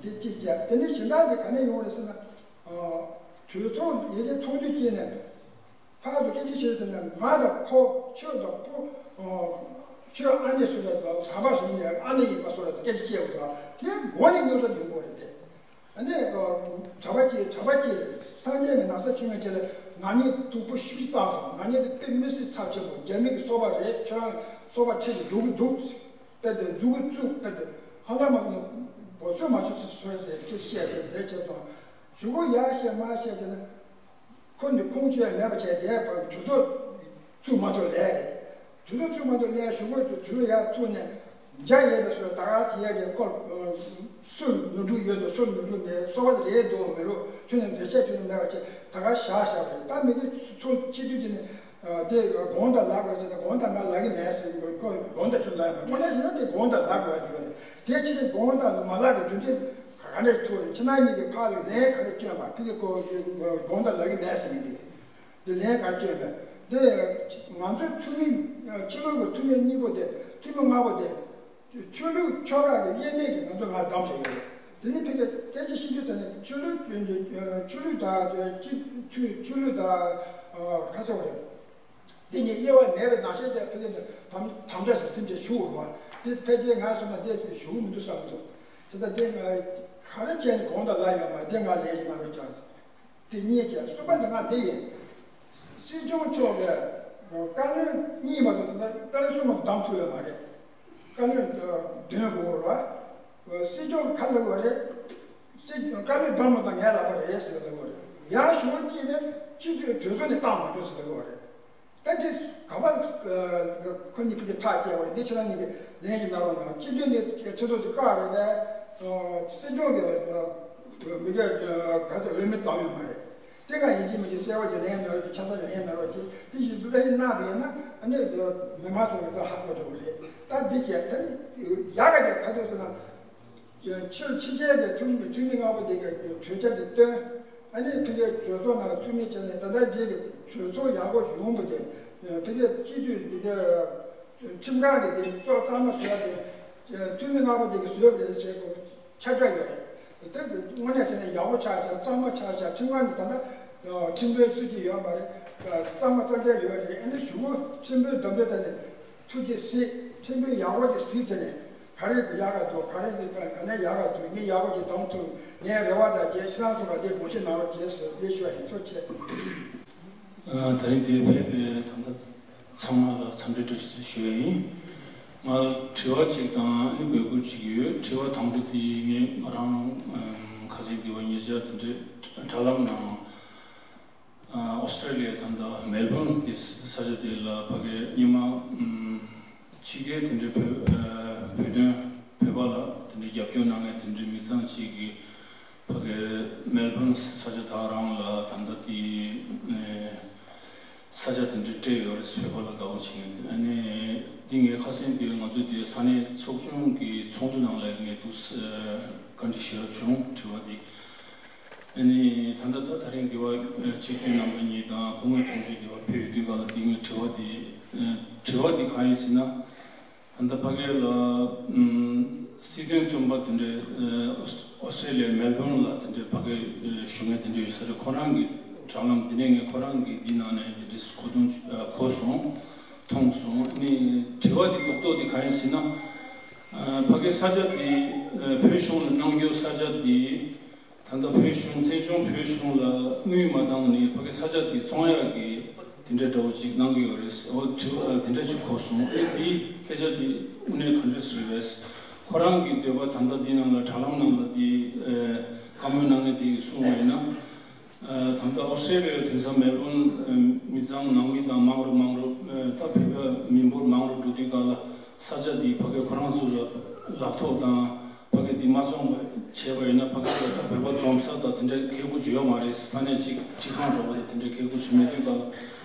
དེ་གཅིག་བྱས་དེ་ནས་གཞན་དག་དེ་ག་ནས་ཡོང་རེད་ཟེར་ན། གྲོས་ཚོགས་ཡི་གེ་ཚོགས་དུས་སྐྱེས་ནས། ཕར་ཚུར་སྐད་ཆ་བཤད་དུས་ནས་ང་དང་ཁོ་ཁྱོད་དང་པོ། ཁྱོད་ཨ་ནེ་སུ་རེད་དང་གྲྭ་པ་སུ་ཡིན་ནས་ཨ་ནེ་ཡིན་པ་སུ་རེད་དང་སྐད་ཆ་བཤད་དགོས་དང་དེ་མགོ་ནས་རྙོག་དྲ་ཡོང་གི་རེད་དེ། ཨ་ནེ་གྲྭ་པ་གཅིག་གྲྭ་པ་གཅིག་རེད། སངས་རྒྱས་ཀྱི་ན་བཟའ་ཁྱོད་ངས་ཁྱེད་ལ་ང་གཉིས་སྡུག་པོ་ཤུགས་ཆེ་བཏང་སོང་། ང་གཉིས་དེ་དཔེ་མི་སྲིད་ཚབས་ཆེན་པོ། རྒྱ་མི་གི་སོ་པ་རེད། ཁྱོད་རང་སོ་པ་ཁྲིད་དེ་འགྲོ་གི་འདུག་དཔེ་དེ་མཛུ་གུ་བཙུགས་དཔེ་དེ་ཧ་ལམ་མ་སོང་ན་འབོ་ཚོད་མ་བྱེད་ཚུལ་བཟོ་རེད་དེ་སྐད་བཤད་དེ་འདྲ་བྱས་སོང་། གཞུག་གུ་ཡར་བཤད་མར་བཤད་དེ་ནི། ཁོ་ནི་ཁུངས་བཅོལ་མེད་པ་བྱས་བསྡད་པར་གྲོས་ཚོགས་བཙུགས་མ་ཐུབ་ལས་རེད། གྲོས་ཚོགས་བཙུགས་མ་ཐུབ་ལས་གཞུག་གུ་གྲོས་ཚོགས་ཡར་བཙུགས་ནས་འཇའ་ཡལ་བའི་བཟོ་ལ་ད་ག་ཚེ་ཡས་ཀྱི་ཁོ་སུ་ནོར་འཁྲུལ་ཡོད་དོ་སུ་ནོར་འཁྲུལ་མེད་སོ་པ་རེད་འདུག་མི་རུ་ཁྱོད་ནས་འདོད་ཆས་ཁྱོད་ནས་མེད་པ་བྱས་ད་ག་བཞག་བཞག་པ་རེད། ད་མི་དེ་ཚོ་སྤྱི་འཐུས་ཀྱི་ནི་དེ་དགོངས་དག་ལབ་དགོས་ཟེར་ན་དགོངས་དག་ང་ལབ་ཀྱི་མེད་ཟེར་དགོངས་དག་ཁྱོད་ལབ་ཡོད་མ་རེད། དངོས་གནས་ཡིན་ན་དེ་དགོངས་དག་ལབ་དགོས་ཡ་ཡོད་རེད། དེ་ཕྱིར་དགོངས་དག་མ་ལབ་པའི་རྒྱུ་མཚན། ག་འདྲ་ཐུག་རེད། ཁྱེད་རང་གཉིས་ཀྱི་ཕར་ལ་ལན་ག་རེ་བསྐྱོན་པ་ཕ་གི་ཁོ་དགོངས་དག་ལབ་ཀྱི་མེད་ཟེར་མི་འདུག་འདི་ལན་ག་རེ་བསྐྱོན་པས་འདི་ང་ཚོའི་འཐུས་མི་ཕྱི་ལོགས་ཀྱི་འཐུས་མི་གཉིས་པོ་དེ་འཐུས་མི་ལྔ་པོ་དེ་ཆོས་ལུགས་ཆོལ་ཁ་གི་དབྱེ་མེད་ཀྱི་ང་ཚོ་ང་བདམས་བྱས་ཡོད་རེད། དེ་ནི་ཕ་གི་སྐད་ཆ་བཤད་དུས་ཙམ་ནས་ཆོས་ལུགས་ཆོས་ལུགས་དང་སྤྱི་འཐུས་ཆོས་ལུགས་དང་ག་ཟེར་བ་རེད། དེ་ནས་དབྱེ་བ་མེད་པའི་ནང་བཞིན་དེ་ཕ་གི་འདི་དམ་དམ་བཅའ་ཞིག་ཟིན་བྱས་ཞུ་དགོས་པ་དེ་ཕལ་ཆེར་ང་ཚོ་ན་དེ་ཞུ་མི་འདུག་བསམ་འདུག་དེ་ལྟར་དེ་ང་ག་རེ་བྱས་ནས་གོང་དུ་ལ་ཡོད་མ་དེ་ང་ལན་ཞིག་གནང་རོགས་བྱ། དེ་གཉིས་བྱས་གསུམ་པ་དེ་ང་དེ་ཡིན། སྲིད་སྐྱོང་མཆོག་གིས་བཀའ་བློན་གཉིས་མ་གཏོགས་དེ་ལ་བཀའ་བློན་གསུམ་མ་གཏོགས་བདམས་ཐུབ་ཡོད་མ་རེད། བཀའ་བློན་བདུན་དགོས་རེད་བ། སྲིད་སྐྱོང་གིས་ག་ལབ་དགོས་རེད། སྲིད་བཀའ་བློན་བདམས་མ་བདམས་ངས་ལབ་པ་རེད་ཟེར་ལབ་དགོས་རེད། ཡང་ཞུ་བ་སྐྱེས་ནས་སྤྱི་འཐུས་གྲོས་ཚོགས་ནས་བཏང་མ་ཐུབ་ཟེར་ལབ་དགོས་རེད། ད་དེ་ག་པར་ཁོ་གཉིས་ཀྱི་ཁྲག་སྐྱེལ་བ་རེད། འདི་ཁྱེད་རང་གཉིས་ཀྱི་ལན་ཞིག་གནང་རོགས་གནང་། སྤྱི་འཐུས་ནས་ཁྲི་ཐོག་ཏུ་བཀག་རེད་པས། སྲིད་སྐྱོང་གི་མི་སྐད་ག་ཚོད་འོས་མི་བཏང་ཡོད་མ་རེད། དེ་ག་ཡིན་གཅིག་མིན་གཅིག་གསལ་བ་ཅིག་ལན་གནང་རོགས་ཅིག་ཆ་ཚང་ལན་གནང་རོགས་ཅིག་དེ་ཞིག་ལན་གནང་བས་ན་ཨ་ནི་མི་མང་ཚོ་ཡོད་དོ་ཧ་གོ་འགྲོ་གི་རེད། ད་འདི་བྱས་ད་ནི་ཡག་ག་ཅིག་ག་ཚོད་ཟེར་ན། ཕྱི་ཕྱི་རྒྱལ་གྱི་འཐུས་མི་འཐུས་མི་ལྔ་པོ་དེ་གའི་གྲོས་འཆར་དེ་བཏོན། ཨ་ནི་ཕ་གིའི་གྲོས་ཚོགས་ནང་འཐུས་མི་བྱས་ནས་ད་ལྟ་འདི་གི་གྲོས་ཚོགས་ཡག་པོ་ཡོང་བ་དེ་ཕ་གིའི་སྤྱི་འཐུས་འདི་གའི་ཁྲིམས་ཁང་གི་དེ་གཙོ་གཙང་མ་བཟོ་ཡ་དེ་འཐུས་མི་ལྔ་པོ་དེ་གིས་བཟོས་པ་རེད་ཟེར་དགོས་ཁྱབ་བསྒྲགས་ཡོད་རེད། དེ་དངོས་གནས་བྱས་ན་ཡག་པོ་ཆགས་ཤག་གཙང་མ་ཆགས་ཤག་ཁྲིམས་ཁང་འདི་ད་ལྟ་ཁྲིམས་དཔོན་སུ་གཅིག་ཡོད་མ་རེད། གཙང་མ་གཙང་རྐྱང་ཡོད་རེད། ཨ་ནི་གཞུག་གུ་ཁྲིམས་དཔོན་བདམས་ཐོན་ཐོན་ནས། ཐུགས་རྗེ་གཟིགས། ཁྲིམས་དཔོན་ཡག་པོ་ཅིག་གཟིགས་བྱས་ནས་ག་རེ་ཡག་ག་འདུག་ག་རེ་འདི་ལྟར་ག་ནས་ཡག་ག་འདུག་མི་ཡག་པོ་ཅིག་བདམས་ཐུབ་ངའི་རེ་བ་དང་བཅས་ཁྱེད་རང་ཚོ་ག་དེ་དགོངས་བཞེས་གནང་རོགས་བྱས་ཟེར་འདི་ཞུ་བ་ཡིན། ཐུགས་རྗེ་ཆེ། ཨ། ད་རིང་འདིར་ཕེབས་པའི་ད་ལྟ་ཚང་མ་ལ་འཚམས་འདྲི་བཀྲ་ཤིས་ཞུ་ཡ་ཡིན། ང་དྲི་བ་གཅིག་དང་ཨ་ནི་འབོད་སྐུལ་གཅིག་ཡོད། དྲི་བ་དང་པོ་འདི་ངས་ང་རང་ཁ་སང་དེ་བ་ཉེ་ཆར་དེ་འདྲའི་དྲ་ལམ་ནང་ཨོ་སི་ཀྲེ་ལི་ཡ་ད་ལྟ་མེལ་བོན་དེ་ས་ཆ་དེ་ལ་ཕ་གི་སྔོན་མ་ཕྱི་རྒྱལ་དེ་འདྲའི་བོད་བོད་དོན་བོད་པ་ལ་དེ་འདྲའི་རྒྱབ་སྐྱོར་གནང་མཁན་དེ་འདྲའི་མི་ཚང་ཅིག་གིས་ཕ་གི་མེལ་བོན་ས་ཆ་ད་རང་ལ་ད་ལྟ་དེ་ ས་ཆ་དེ་འདྲ་སྤྲད་ཡོད་རེད། བོད་པ་ལ་དགའ་པོ་བྱེད་མཁན་དེ། ཨ་ནི་འདི་ངས་ཁ་སང་དེ་ང་ཚོ་དེ་ས་གནས་ཚོགས་ཆུང་གི་ཚོགས་འདུ་ནང་ལ་ངས་འདུག་སེ་བཀའ་འདྲི་ཞུ་ཡ་བྱུང་། དྲི་བ་དེ། ཨ་ནི་ད་ལྟ་ད་ད་རིང་འདི་བ་སྤྱི་འཐུས་རྣམ་པ་གཉིས་དང་སྐུ་ངོ་དོན་གཅོད་འདི་བ་ཕེབས་ཡོད་དུས་ག་ལ་དེ་ངས་དྲི་བ་དེ། དྲི་བ་དེ་གང་ཡིན་ཟེར་ན། ད་ལྟ་ཕ་གི་ལ་ཨམ་སྲིད་དོན་བཙོན་པ་དེ་འདྲའི་ཨ་ཨོ་སི་ཨོ་སི་ཊྲེ་ལི་ཡ་མེལ་བོན་ལ་དེ་འདྲའི་ཕ་གི་ཨ་བཞུགས་མཁན་དེ་འདྲ་ཡོད་ས་རེད། ཁོ་རང་གི་དྲ་ལམ་དེ་ནས་ངས་ཁོ་རང་གི་འདི་ནང་ནས་དེ་འདྲའི་གོ་དོན་ཨ་གོ་སོང་། མཐོང་སོང་། ཨ་ནི་དྲི་བ་དེ་རྡོག་རྡོག་དེ་གང་ཡིན་ཟེར་ན། ཨ་ཕ་གི་ས་ཆ་དེ་ཨ་བོད་གཞུང་ལ་གནང་རྒྱུ་ས་ཆ་དེ། ད་ལྟ་བོད་གཞུང་བཙན་བྱོལ་བོད་གཞུང་ལ་དངུལ་མ་བཏང་ནས་ཕ་གི་ས་ཆ་འདི་བཙོང་ཡག་གི་དེ་འདྲ་འདྲ་བོ་ཅིག་གནང་གི་ཡོད་རེད། འོ་དྲི་བ་དེ་འདྲ་ཅིག་གོ་སོང་། ཨེ་འདི་སྐད་ཆ་འདི་དངོས་གནས་ག་འདྲ་ཞིག་རེད། ཁོ་རང་གི་འདོད་པ་ད་ལྟ་འདི་ནང་ལ་དྲ་ལམ་ནང་ལ་འདི་ཨེ་བཀའ་མོལ་གནང་མཁན་དེ་གིས་གསུངས་པ་ཡིན་ན། ཨེ་ད་ལྟ་ཨོ་སི་ཊྲེ་ལི་ཡ་དེང་སང་མེལ་བོན་ཨེ་མི་ཚང་ནང་མི་དང་མང་རུ་མང་རུ་ཨེ་ད་བོད་པ་མི་འབོར་མང་རུ་འགྲོ་དུས་ག་ལ་ས་ཆ་འདི་ཕ་གི་ཁོ་རང་ཚོ་ལ་ལག་ཐོག་དང་། ཕ་གི་འདི་མ་བཙོང་བ་བྱས་པ་ཡིན་ན་ཕ་གི་ལ་ད་བོད་པ་འཛོམས་ས་དང་དེ་འདྲའི་ཁེ་གུ་ཅིག་ཡོད་མ་རེད། ས་གནས་གཅིག་གཅིག་ཁང་འདྲ་པོ་དང་དེ་འདྲའི་ཁེ་གུ་ཅིག་མེད་དུས་ག་ལ་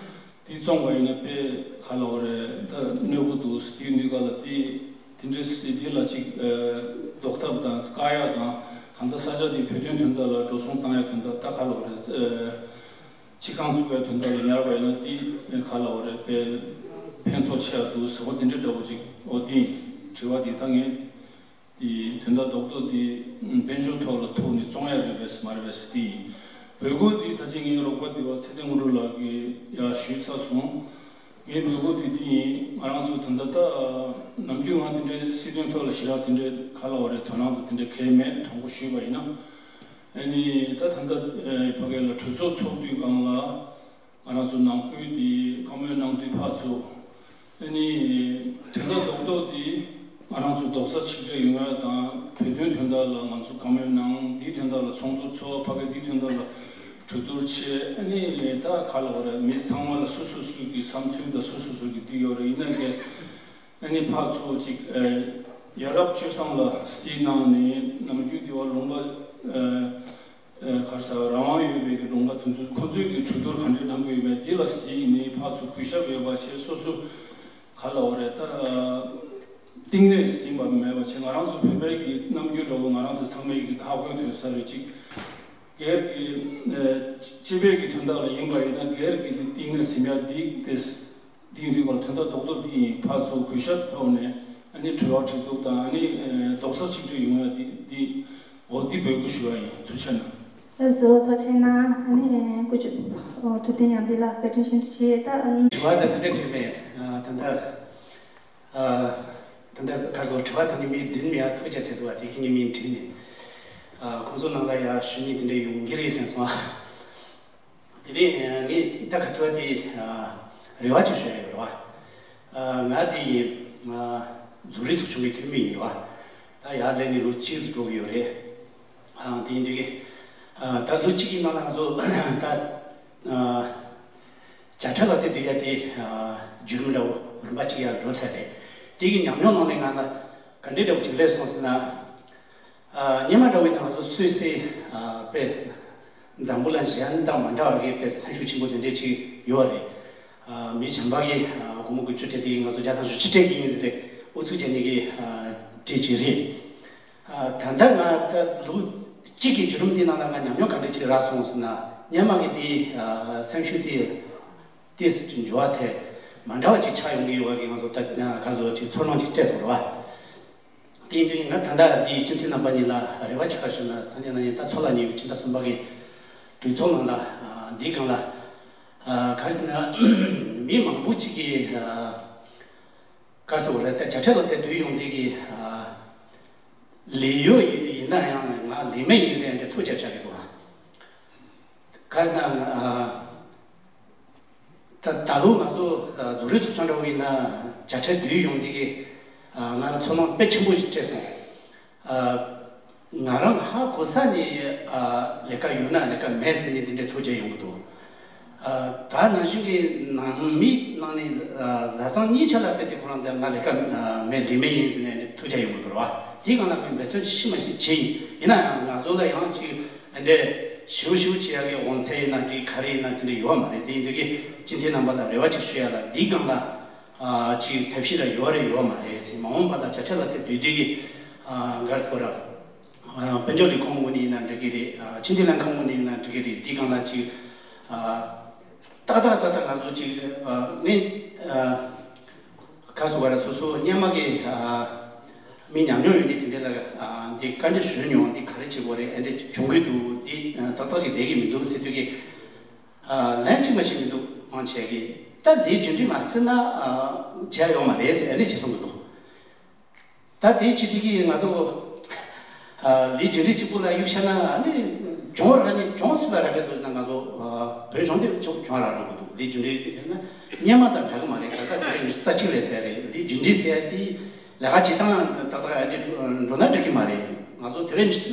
འདི་བཙོང་བ་ཡིན་ན་དཔེ་ག་ལ་འོ་རེད། ད་གནོད་པོ་འདུག་ཟེར་དུས་འདི་ག་ལ་དེ་དེ་འདྲའི་སྲིད་དེ་ལ་ཅིག་ཨ་ཟློག་ཐབས་དང་བཀག་ཡག་དང་། གང་ལྟར་ས་ཆ་འདི་བོད་དོན་དོན་དག་ལ་འགྲོ་སོང་བཏང་ཡག་དོན་དག་ད་ག་ལ་འོ་རེད། ཨ་གཅིག་ཁང་བཙུགས་ཡག་དོན་དག་ལ་ཉར་བ་ཡིན་ན་དེ་ག་ལ་འོ་རེད། དཔེ་ཕན་ཐོགས་ཆེ་ཡག་འདུག་ཟེར་བ་དེ་འདྲའི་འདྲ་པོ་ཅིག་འོ་དེ་དྲི་བ་དེ་ད་ངས། དེ་དོན་དག་རྡོག་རྡོག་དེ་དཔལ་འབྱོར་ཐོག་ལ་ཐུག་ནས་བཙོང་ཡག་རེད་པས་མ་རེད་པས་དེ་ཡིན། འབོད་སྐུལ་དེ་ད་ཅི་ངའི་རོགས་པ་དེ་བ་ཚེ་བརྟན་དངོས་གྲུབ་ལགས་ཀྱིས་ཡར་ཞུས་ཚར་སོང་། ངའི་འབོད་སྐུལ་དེ་དེ་ཡིན། ང་རང་ཚོ་ད་ལྟ་ད་ནམ་རྒྱུན་ང་དེ་འདྲའི་སྲིད་དོན་ཐོག་ལ་ཞེ་དྲག་དེ་འདྲའི་ག་ལ་འོ་རེད། དོ་སྣང་དང་དེ་འདྲའི་གང་ཡང་མེད། དྲང་པོ་ཞུས་པ་ཡིན་ན། ཨ་ནི་ད་ད་ལྟ་ཨེ་ཕ་གི་ལ་གྲོས་ཚོགས་ཚོགས་དུས་སྒང་ལ། ང་རང་ཚོ་ནང་ཁུལ་དེ་བཀའ་མོལ་གནང་དུས་ཕར་ཚུར། ཨ་ནི་དོན་དག་རྡོག་རྡོག་དེ་ང་རང་ཚོ་རྡོག་རྩ་ཆིག་སྒྲིལ་ཡོང་ཡག་དང་། བོད་དོན་དོན་དག་ལ་ང་ཚོ་བཀའ་མོལ་གནང་། དེའི་དོན་དག་ལ་ཚོགས་འདུ་ཚོགས། ཕ་གི་དེའི་དོན་དག་ལ་གྲོས་བསྡུར་བྱས། ཨ་ནི་ད་ག་ལ་འོ་རེད། མི་ཚང་མ་ལ་སོ་སོ་སོ་གི་བསམ་ཚུལ་དང་སོ་སོ་སོ་གི་འདི་ཡོད་རེད། ཡིན་ན་གི་ཨ་ནི་ཕར་ཚུར་ཅིག་ཨ་ཡ་རབས་སྤྱོད་བཟང་ལ་གཟིགས་གནང་ནས་ནམ་རྒྱུན་དེ་བ་ལུང་པ་ཨ་ཨ་ག་རེ་ཟེར། རང་དབང་ཡོད་པའི་གི་ལུང་པ་དེ་ཚོ་ཁོང་ཚོས་གི་གྲོས་བསྡུར་ག་འདྲས་གནང་གི་ཡོད་པས་དེ་ལ་གཟིགས་ནས་ཕར་ཚུར་གུས་ཞབས་ཡོད་པ་བྱས། སོ་སོ་ག་ལ་འོ་རེད། ད་གཏིང་ནས་ཟིན་པ་མེད་པ་བྱས། ང་རང་ཚོ་བོད་པའི་གི་རྣམ་འགྱུར་འདྲ་བོ་ང་རང་ཚོ་ཚང་མས་གི་ཧ་གོ་ཐུབ་ས་རེད། ཅིག་སྒེར་གྱི་ཨ་སྤྱི་པའི་གི་དོན་དག་ལ་ཡིན་པ་ཡིན་ན་སྒེར་གྱི་དེ་གཏིང་ནས་ཟིན་ཡ་འདི་དེ། དེ་ཡིན་དུས་ག་ལ་དོན་དག་རྡོག་རྡོག་འདི་ཡིན། ཕར་ཚུར་གུས་ཞབས་ཐོག་ནས་ཨ་ནི་དྲི་བ་དྲིས་ལན་དང་། ཨ་ནི་ཨ་རྡོག་རྩ་གཅིག་སྒྲིལ་ཡོང་ཡ་འདི་འདི་འོ་འདི་འབོད་སྐུལ་ཞུ་བ་ཡིན། ཐུགས་རྗེ་གནང་། ལགས་སོ། ཐུགས་རྗེ་གནང་། ཨ་ནི་སྐུ་ཞབས་ཨོ་ཐུབ་བསྟན་ཡར་འཕེལ་ལགས་བཀའ་དྲིན་ཤིན་ཏུ་ཆེ། ད་ཨ་ནི་དྲི་བ་ད་དེ་འདྲ་དྲིས་མེད། ཨ་ད་ལྟ་ཨ་ད་ལྟ་ག་རེ་ཟེར། དྲི་བ་ད་ནི་མི་བདུན་མི་ཡ་ཐུགས་རྗེ་ཆེ་འདུག་བ། དེ་གི་ནི་མི་དྲིས་ནས་ཨ་ཁོང་ཚོ་ནང་ལ་ཡ་ཞུ་མཁན་དེ་འདྲ་ཡོང་གི་རེད་བསམ་སོང་ཨ། དེ་ནས་ངས་ད་ག་ཐུབ་དེ་རེ་བ་ཅིག་ཞུ་ཡ་ཡོད་རེད་བ། ང་དེ་ཡི་རྫོང་རིག་ཚོགས་ཆུང་གི་འཐུས་མི་ཡིན་རེད་བ། ད་ཡར་སླེབས་ནས་ལོ་གཅིག་ཙམ་འགྲོ་གི་ཡོད་རེད། དེ་ཡིན་དུས་ད་ལོ་གཅིག་གི་ནང་ལ་ང་ཚོ་ད་བྱ་ཁྲ་ལ་དེ་འདུག་ཡ་དེ་བརྒྱུད་རིམ་འདྲ་བོ་རིམ་པ་གཅིག་ཡར་འགྲོ་ཚར་རེད། དེ་གི་ཉམས་མྱོང་ནང་ནས་ང་ལ་ག་འདྲའི་འདྲ་བོ་ཅིག་སླེབས་སོང་ཟེར་ན། ཨ་སྔོན་མ་འདྲ་བོ་ཡིན་ན་ང་ཚོ་སུད་སི་ཨ་དཔེ་འཛམ་བུ་གླིང་གཞན་དང་མ་འདྲ་བ་གི་དཔེ་སེམས་ཤུགས་ཆེན་པོ་དེ་འདྲས་ཅིག་ཡོད་རེད། ཨ་མི་གཞན་པ་གི་ཨ་སྒོར་མོ་དགུ་བཅུ་སྤྲད་དེ་ང་ཚོ་བརྒྱ་དང་བཞི་བཅུ་སྤྲད་ཀྱི་ཡིན་ཟེར་ཏེ་ཨུ་ཚུགས་བྱས་ནས་གི་ཨ་སྤྲད་ཀྱི་རེད། ཨ་ད་ལྟ་ང་ད་ལོ་གཅིག་གི་བརྒྱུད་རིམ་དེའི་ནང་ལ་ང་ཉམས་མྱོང་ག་འདྲས་ཅིག་རག་སོང་ཟེར་ན། སྔོན་མ་གི་དེ་ཨ་སེམས་ཤུགས་དེ་ཏོག་ཙམ་ཅིག་འགྱུར་བ་དེ་མ་འདྲ་བ་ཅིག་ཆགས་ཡོང་གི་ཡོད་པ་གི་ང་ཚོ་ད་ག་ཚོད་ཅིག་ཚོར་སྣང་ཅིག་སྤྲད་སོང་རེད་བ། དེ་ཡིན་དུས་ང་ད་ལྟ་འདིའི་སྤྱི་འཐུས་རྣམ་པ་གཉིས་ལ་རེ་བ་ཅིག་ག་ཞུ་ན། ས་གནས་ནང་ཡིན་ད་ཚོགས་ལ་ཉེ་བའི་ཕྱི་ཟླ་གསུམ་པ་གི་གྲོས་ཚོགས་ནང་ལ་འདིའི་སྒང་ལ་ག་རེ་ཟེར་ན་མི་མང་པོ་ཅིག་གིས་ག་རེ་ཟེར་དགོས་རེད། ད་བྱ་ཁྲལ་ལོ་དེ་བསྡུས་ཡོང་དེ་གི་ལས་ཡོད་ཡིན་ན་ཡང་ང་ལས་མེད་ཡིན་ལས་འདི་ཐུགས་རྗེ་ཆེ་གི་འདུག་ག་རེ་ཟེར་ན། ད་ད་ལོ་ང་ཚོ་རྫོང་རིག་ཚོགས་ཆུང་འདྲ་བོ་ཡིན་ན་བྱ་ཁྲལ་བསྡུས་ཡོང་དེ་གི་ང་ལ་ཚོར་སྣང་དཔེ་ཆེན་པོ་ཞིག་སྤྲད་སོང་། ང་རང་ཧ་གོ་ས་ནས་ལས་ཀ་ཡོད་ན་ལས་ཀ་མེད་ཟེར་ནས་འདི་འདྲའི་ཐུགས་རྗེ་ཡོང་གི་འདུག་ད་ནང་བཞིན་གྱི་ནང་མི་ནང་ནས་བཟའ་ཚང་གཉིས་ཆ་ལ་དཔེ་དེ་ཁོ་རང་འདི་ང་ལས་ཀ་མེད་ལས་མེད་ཡིན་ཟེར་ནས་འདི་ཐུགས་རྗེ་ཡོང་གི་འདུག་ར་བ། དེའི་སྒང་ལ་ངས་འབད་བརྩོན་ཤི་མ་ཤི་བྱས་ཡིན། ཡིན་ན་ཡང་ང་ཚོ་ལ་ཡང་ཅིག་འདྲའི། ཞིའུ་ཞིའུ་བྱེད་ཡག་གི་འོང་ཚད་ཡིན་ན་འགྲིག། ག་རེ་ཡིན་ན་དེ་འདྲ་ཡོད་མ་རེད། དེ་ཡིན་དུས་ཀྱི་སྤྱི་འཐུས་རྣམ་པ་ལ་རེ་བ་ཅིག་ཞུ་ཡ་ལ། འདིའི་སྒང་ལ་ཨ་ཅིག་ཐབས་ཤེས་ལ་ཡོད་རེད་ཡོད་མ་རེད་ཟེར། མ་འོངས་པ་ལ་བཅའ་ཁྲ་ལ་དེ་བསྡུས་དུས་ཀྱི་ཨ་ག་རེ་ཟེར་དགོས་ར། ཨ་དཔལ་འབྱོར་ལས་ཁུངས་ངོས་ནས་ཡིན་ན་འགྲིག་གི་རེད། ཨ་ཕྱི་འཐུས་ལྷན་ཁང་ངོས་ནས་ཡིན་ན་འགྲིག་གི་རེད། འདིའི་སྒང་ལ་ཅིག་ཨ་ཏག་ཏག་ཏག་ཏག་ང་ཚོ་ཅིག་ཨ་ངས་ཨ་ག་རེ་ཟེར་དགོས་ར། སོ་སོ་སྔོན་མ་གི་ཨ་མི་ཉམས་མྱོང་ཡོད་མཁན་དེ་འདྲ་ལ་ཨ་འདི་བཀའ་འདྲི་ཞུས་མྱོང་། འདི་ག་རེ་བྱེད་དགོས་རེད། ཨ་འདྲ་བྱུང་གི་འདུག། འདི་ཨ་ཏག་ཏག་ཅིག་བསྡད་ཀྱི་མི་འདུག་ཟེར་དུས་ཀྱི་ཨ་ལན་གཅིག་མ་ཞིག་མི་འདུག། མང་ཆེ་གིས་ད་ལས་རྒྱུ་འབྲས་མ་བརྩིས་ན་ཨ་བྱས་ཡོད་མ་རེད་ཟེར། ཨ་འདྲ་བྱས་གསུང་གི་འདུག། ད་དེའི་ཆེད་དུ་གི་ང་ཚོ་ཨ་ལས་རྒྱུ་འབྲས་གཅིག་པུ་ལ་གཡུག་བཞག་ན་ཨ་ནི་གྱོང་རག་ནི་གྱོང་སུ་ལ་རག་གི་འདུག་ཟེར་ན། ང་ཚོ་ཨ་བོད་གཞུང་དེ་གྱོང་གྱོང་རག་འགྲོ་གི་འདུག། ལས་རྒྱུ་འབྲས་དེ་ན་སྔོན་མ་དང་འདྲ་གི་མ་རེད། གང་ལྟར་དེ་རིང་རྩ་ཆེ་ལས་ཟེར་རེད། ལས་རྒྱུ་འབྲས་ཟེར་ཡ་དེ་ལས་ཀ་བྱེད་སྟངས་ཏག་ཏག་ཨ་འདྲ་འགྲོ་ན་འགྲིག་གི་མ་རེད། ང་ཚོ་དེ་རིང་རྩ་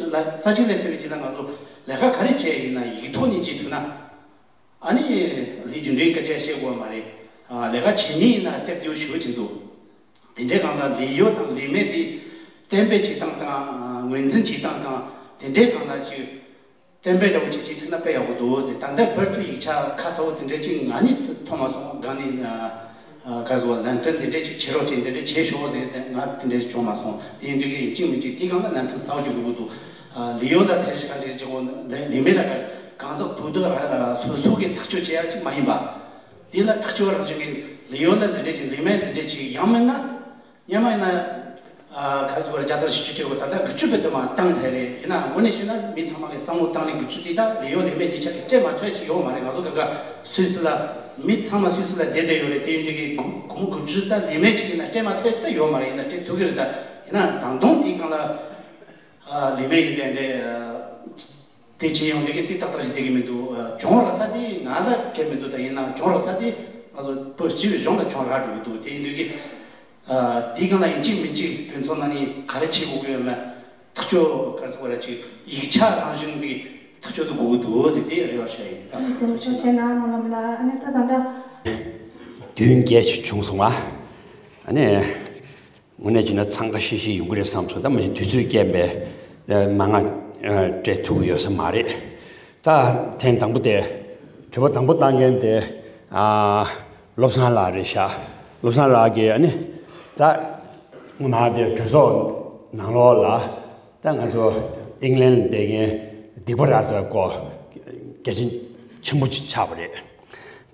ཆེ་ལས་ཟེར་བའི་རྗེས་ལ་ང་ཚོ་ལས་ཀ་ག་རེ་བྱས་ཡིན་ན་ཡིག་ཐོག་ནས་བྱེད་ཐུབ་ན། ཨ་ནི་ལས་རྒྱུ་འབྲས་སྐད་ཆ་བཤད་དགོས་མ་རེད། ཨ་ལས་ཀ་བྱེད་ནི་ཡིན་ན་སྟབས་བདེ་པོ་ཞེ་པོ་ཅིག་འདུག། དེ་འདྲའི་སྒང་ལ་ལས་གཡོལ་དང་ལས་མེད་དེ་གཏན་འབེབས་བྱེད་སྟངས་དང་ངོས་འཛིན་བྱེད་སྟངས་དང་དེ་འདྲའི་སྒང་ལ་ཅིག་གཏན་འབེབས་འདྲ་བོ་ཅིག་བྱེད་ཐུབ་ན་དཔེ་ཡག་པོ་འདུག་ཟེར། ད་ལྟ་བར་དུ་ཡིག་ཆ་ཁ་གསལ་པོ་དེ་འདྲ་ཅིག་ང་ནི་མཐོང་མ་སོང་། སྒང་ནས་ཨ་ག་རེ་ཟེར་བ། ལམ་སྟོན་དེ་འདྲ་ཅིག་བྱེད་རོགས་བྱེད། འདི་འདྲ་བྱེད་ཤོག་ཟེར་ཏེ་ང་དེ་འདྲ་བྱུང་མ་སོང་། དེ་ཡིན་དུས་ཀྱི་ཡིན་གཅིག་མིན་གཅིག་དེའི་སྒང་ལ་ལམ་སྟོན་གསལ་པོ་ཅིག་དགོས་ཀྱི་འདུག། ཨ་ལས་གཡོལ་ལ་ཚད་གཞི་ག་འདྲ་ཅིག་དགོས། ལས་མེད་ལ་ག་གང་ཟག་སྡུག་སྡུག་ར་སོ་སོ་གིས་ཐག་གཅོད་བྱེད་ཡ་ཅིག་མ་ཡིན་པ། དེ་ལ་ཐག་གཅོད་རང་བཞིན་གྱི་ལས་གཡོལ་ལ་འདི་འདྲ་ཅིག་ལས་མེད་འདི་འདྲ་ཅིག་ཡང་མིན་ན། སྔོན་མ་ཡིན་ན་ཨ་ག་རེ་ཟེར་བ། བརྒྱ་དང་བཞི་བཅུ་སྤྲད་དགོས། ད་ལྟ་དགུ་བཅུ་བོད་དུ་མར་བཏང་ཚར་རེད། ཡིན་ནའང་དངོས་གནས་བཤད་ན་མི་ཚང་མ་གི་བསམ་བློ་བཏང་ནས་དགུ་བཅུ་དེ་དག་ལས་གཡོལ་ལས་མེད་གཉིས་ཆ་གི་སྤྲད་མ་ཐུབ་ཅིག་ཡོད་མ་རེད། ང་ཚོ་གང་ག་སུད་སི་ལ་མི་ཚང་མ་སུད་སི་ལ་བསྡད་བསྡད་ཡོད་རེད། དེ་ཡིན་དུས་ཀྱི་སྒོར་མོ་དགུ་བཅུ་ད་ལས་མེད་ཅིག་ཡིན་ན་སྤྲད་མ་ཐུབ་ཅིག་ད་ཡོད་མ་རེད། ཡིན་ན་སྤྲད་ཐུབ་ཀྱི་རེད། ད་ཡིན་ན་ད་དུང་དེའི་སྒང་ལ་ཨ་ལས་མེད་ཡིན་དེ་འདྲ་ཨ་དེ་བྱེད་ཡོང་དུས་ཀྱི་དེ་ཏག་ཏག་ཞིག་བསྡད་ཀྱི་མི་འདུག། ཨ་གྱོང་རག་ས་དེ་ང་ལ་གལ་མི་འདུག། ད་ཡིན་ན་གྱོང་རག་ས་དེ་ང་ཚོ་བོད་སྤྱི་པའི་གཞུང་ལ་གྱོང་རག་འགྲོ་གི་འདུག། དེ་ཡིན་དུས་ཀྱི་ཨ་དེའི་སྒང་ལ་ཡིན་གཅིག་མིན་གཅིག་གྲོས་ཚོགས་ནང་ནས་ག་རེ་བྱེད་དགོས་ཀྱི་ཡོད་མེད། ཐག་གཅོད་ག་རེ་ཟེར་དགོས་རེད། ཅིག་ཡིག་ཆ་རང་བཞིན་གྱི་ཐག་གཅོད་དུ་དགོས་ཀྱི་འདུག་ཟེར་དེ་རེ་བ་ཞུ་ཡ་ཡིན། ཐུགས་རྗེ་ཆེ་གནང་། སྨོན་ལམ་ལ་ཨ་ནི་ད་ད་ལྟ་དུས་འགྱངས་ཤིག་བྱུང་སོང་བ། ཨ་ནི། དངོས་གནས་བྱས་ན་འཚང་ཁ་ཤིག་ཤིག་ཡོང་གི་རེད་བསམ་སོང་། ད་མ་གཞི་དུས་ཚོད་རྐྱེན་པས་ཨ་མང་ང་ཨ་སྤྲད་ཐུབ་ཀྱི་ཡོད་ས་མ་རེད། ད་ཐེངས་དང་པོ་དེ་དྲི་བ་དང་པོ་བཏང་མཁན་དེ་ཨ་བློ་བཟང་ལགས་རེད་ཤག། བློ་བཟང་ལགས་ཀྱིས་ཨ་ནི་ད་སྔོན་མ་དེ་གྲོས་ཚོགས་ནང་ལོགས་ལ་ད་ང་ཚོ་ཨིང་ལན་ལ་བསྡད་མཁན་སྡིག་པ་ར་ཙ་སྐོར་གལ་ཆེན་ཆེན་པོ་ཅིག་ཆགས་པ་རེད།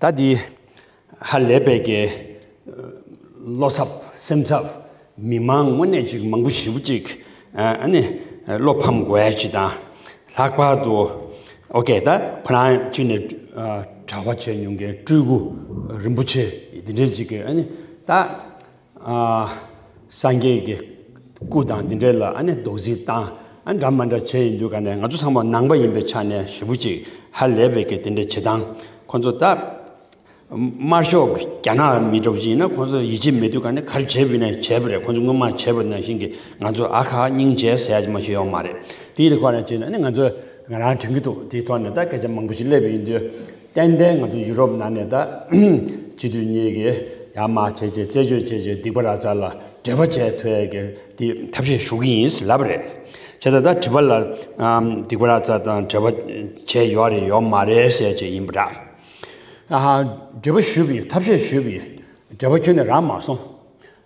ད་འདི། ཧ་ལས་པའི་གི་བློ་འཚབ་སེམས་འཚབ། མི་མང་དངོས་གནས་ཅིག་མང་པོ་ཞེ་པོ་ཅིག་ཨ་ནི་བློ་ཕམ་དགོས་ཡ་ཅིག་དང་། ལྷག་པར་དུ་ཨོ་ཀེ་ད་ཁོ་རང་ཅིག་ནས་གྲྭ་པ་བྱས་མྱོང་མཁན་སྤྲུལ་སྐུ་རིན་པོ་ཆེ་འདི་འདྲའི་ཅིག་གི་ཨ་ནི་ད་སངས་རྒྱས་ཀྱི་སྐུ་དང་འདི་འདྲའི་ལ་ཨ་ནི་རྡོག་རྫིས་བཏང་། ཨ་འདྲ་མ་འདྲ་བྱས་ཡིན་དུས་ག་ནས་ང་ཚོ་ཚང་མ་ནང་པ་ཡིན་པའི་ཆ་ནས་ཞེ་པོ་ཅིག་ཧ་ལས་པའི་གི་འདི་འདྲའི་བྱེད་སྟངས་ཁོ་ཚོ་ད། དམར་ཤོག་རྒྱ་ནག་མི་འདྲ་བོ་ཅིག་ཡིན་ན་ཁོང་ཚོ་ཡིད་ཆེས་མེད་དུས་ག་ནས་ག་རེ་བྱས་པ་ཡིན་ན་བྱས་པ་རེད། ཁོང་ཚོ་སྔོན་མ་བྱས་པ་ནང་བཞིན་གྱི་ང་ཚོ་ཨ་ཁ་སྙིང་རྗེ་ཟེར་ཡ་ཅིག་མ་ཞིག་ཡོད་མ་རེད། དེ་ཡི་ཁོ་ན་བྱས་ན་ནི་ང་ཚོ་ང་རང་དྲན་གྱི་འདུག། དེའི་ཐོག་ནས་ད་སྐད་ཆ་མང་པོ་ཞིག་སླེབས་པ་ཡིན་དུས་ཏན་ཏན་ང་ཚོ་ཡུ་རོབ་ནང་ནས་ད་སྤྱི་འཐུས་གཉིས་ཀྱིས་ཡར་མར་བྱས་བྱས་རྩད་གཅོད་བྱས་བྱས་སྡིག་པ་ར་ཙ་ལ་འབྲེལ་བ་བྱས་ཐུབ་ཡ་གི་དེ་ཐབས་ཤེས་ཞུ་གི་ཡིན་ཟེར་ལབ་པ་རེད། བྱས་ཙང་ད་དྲི་བ་ལ་སྡིག་པ་ར་ཙ་དང་འབྲེལ་བ་བྱས་ཡོད་རེད་ཡོད་མ་རེད་ཟེར་བྱས་ཡིན་པ་འདྲ། ཨ་ཧ། འབྲེལ་བ་ཞུས་པ་ཡིན། ཐབས་ཤེས་ཞུས་པ་ཡིན། འབྲེལ་བ་ཁྱོན་ནས་རག་མ་སོང་།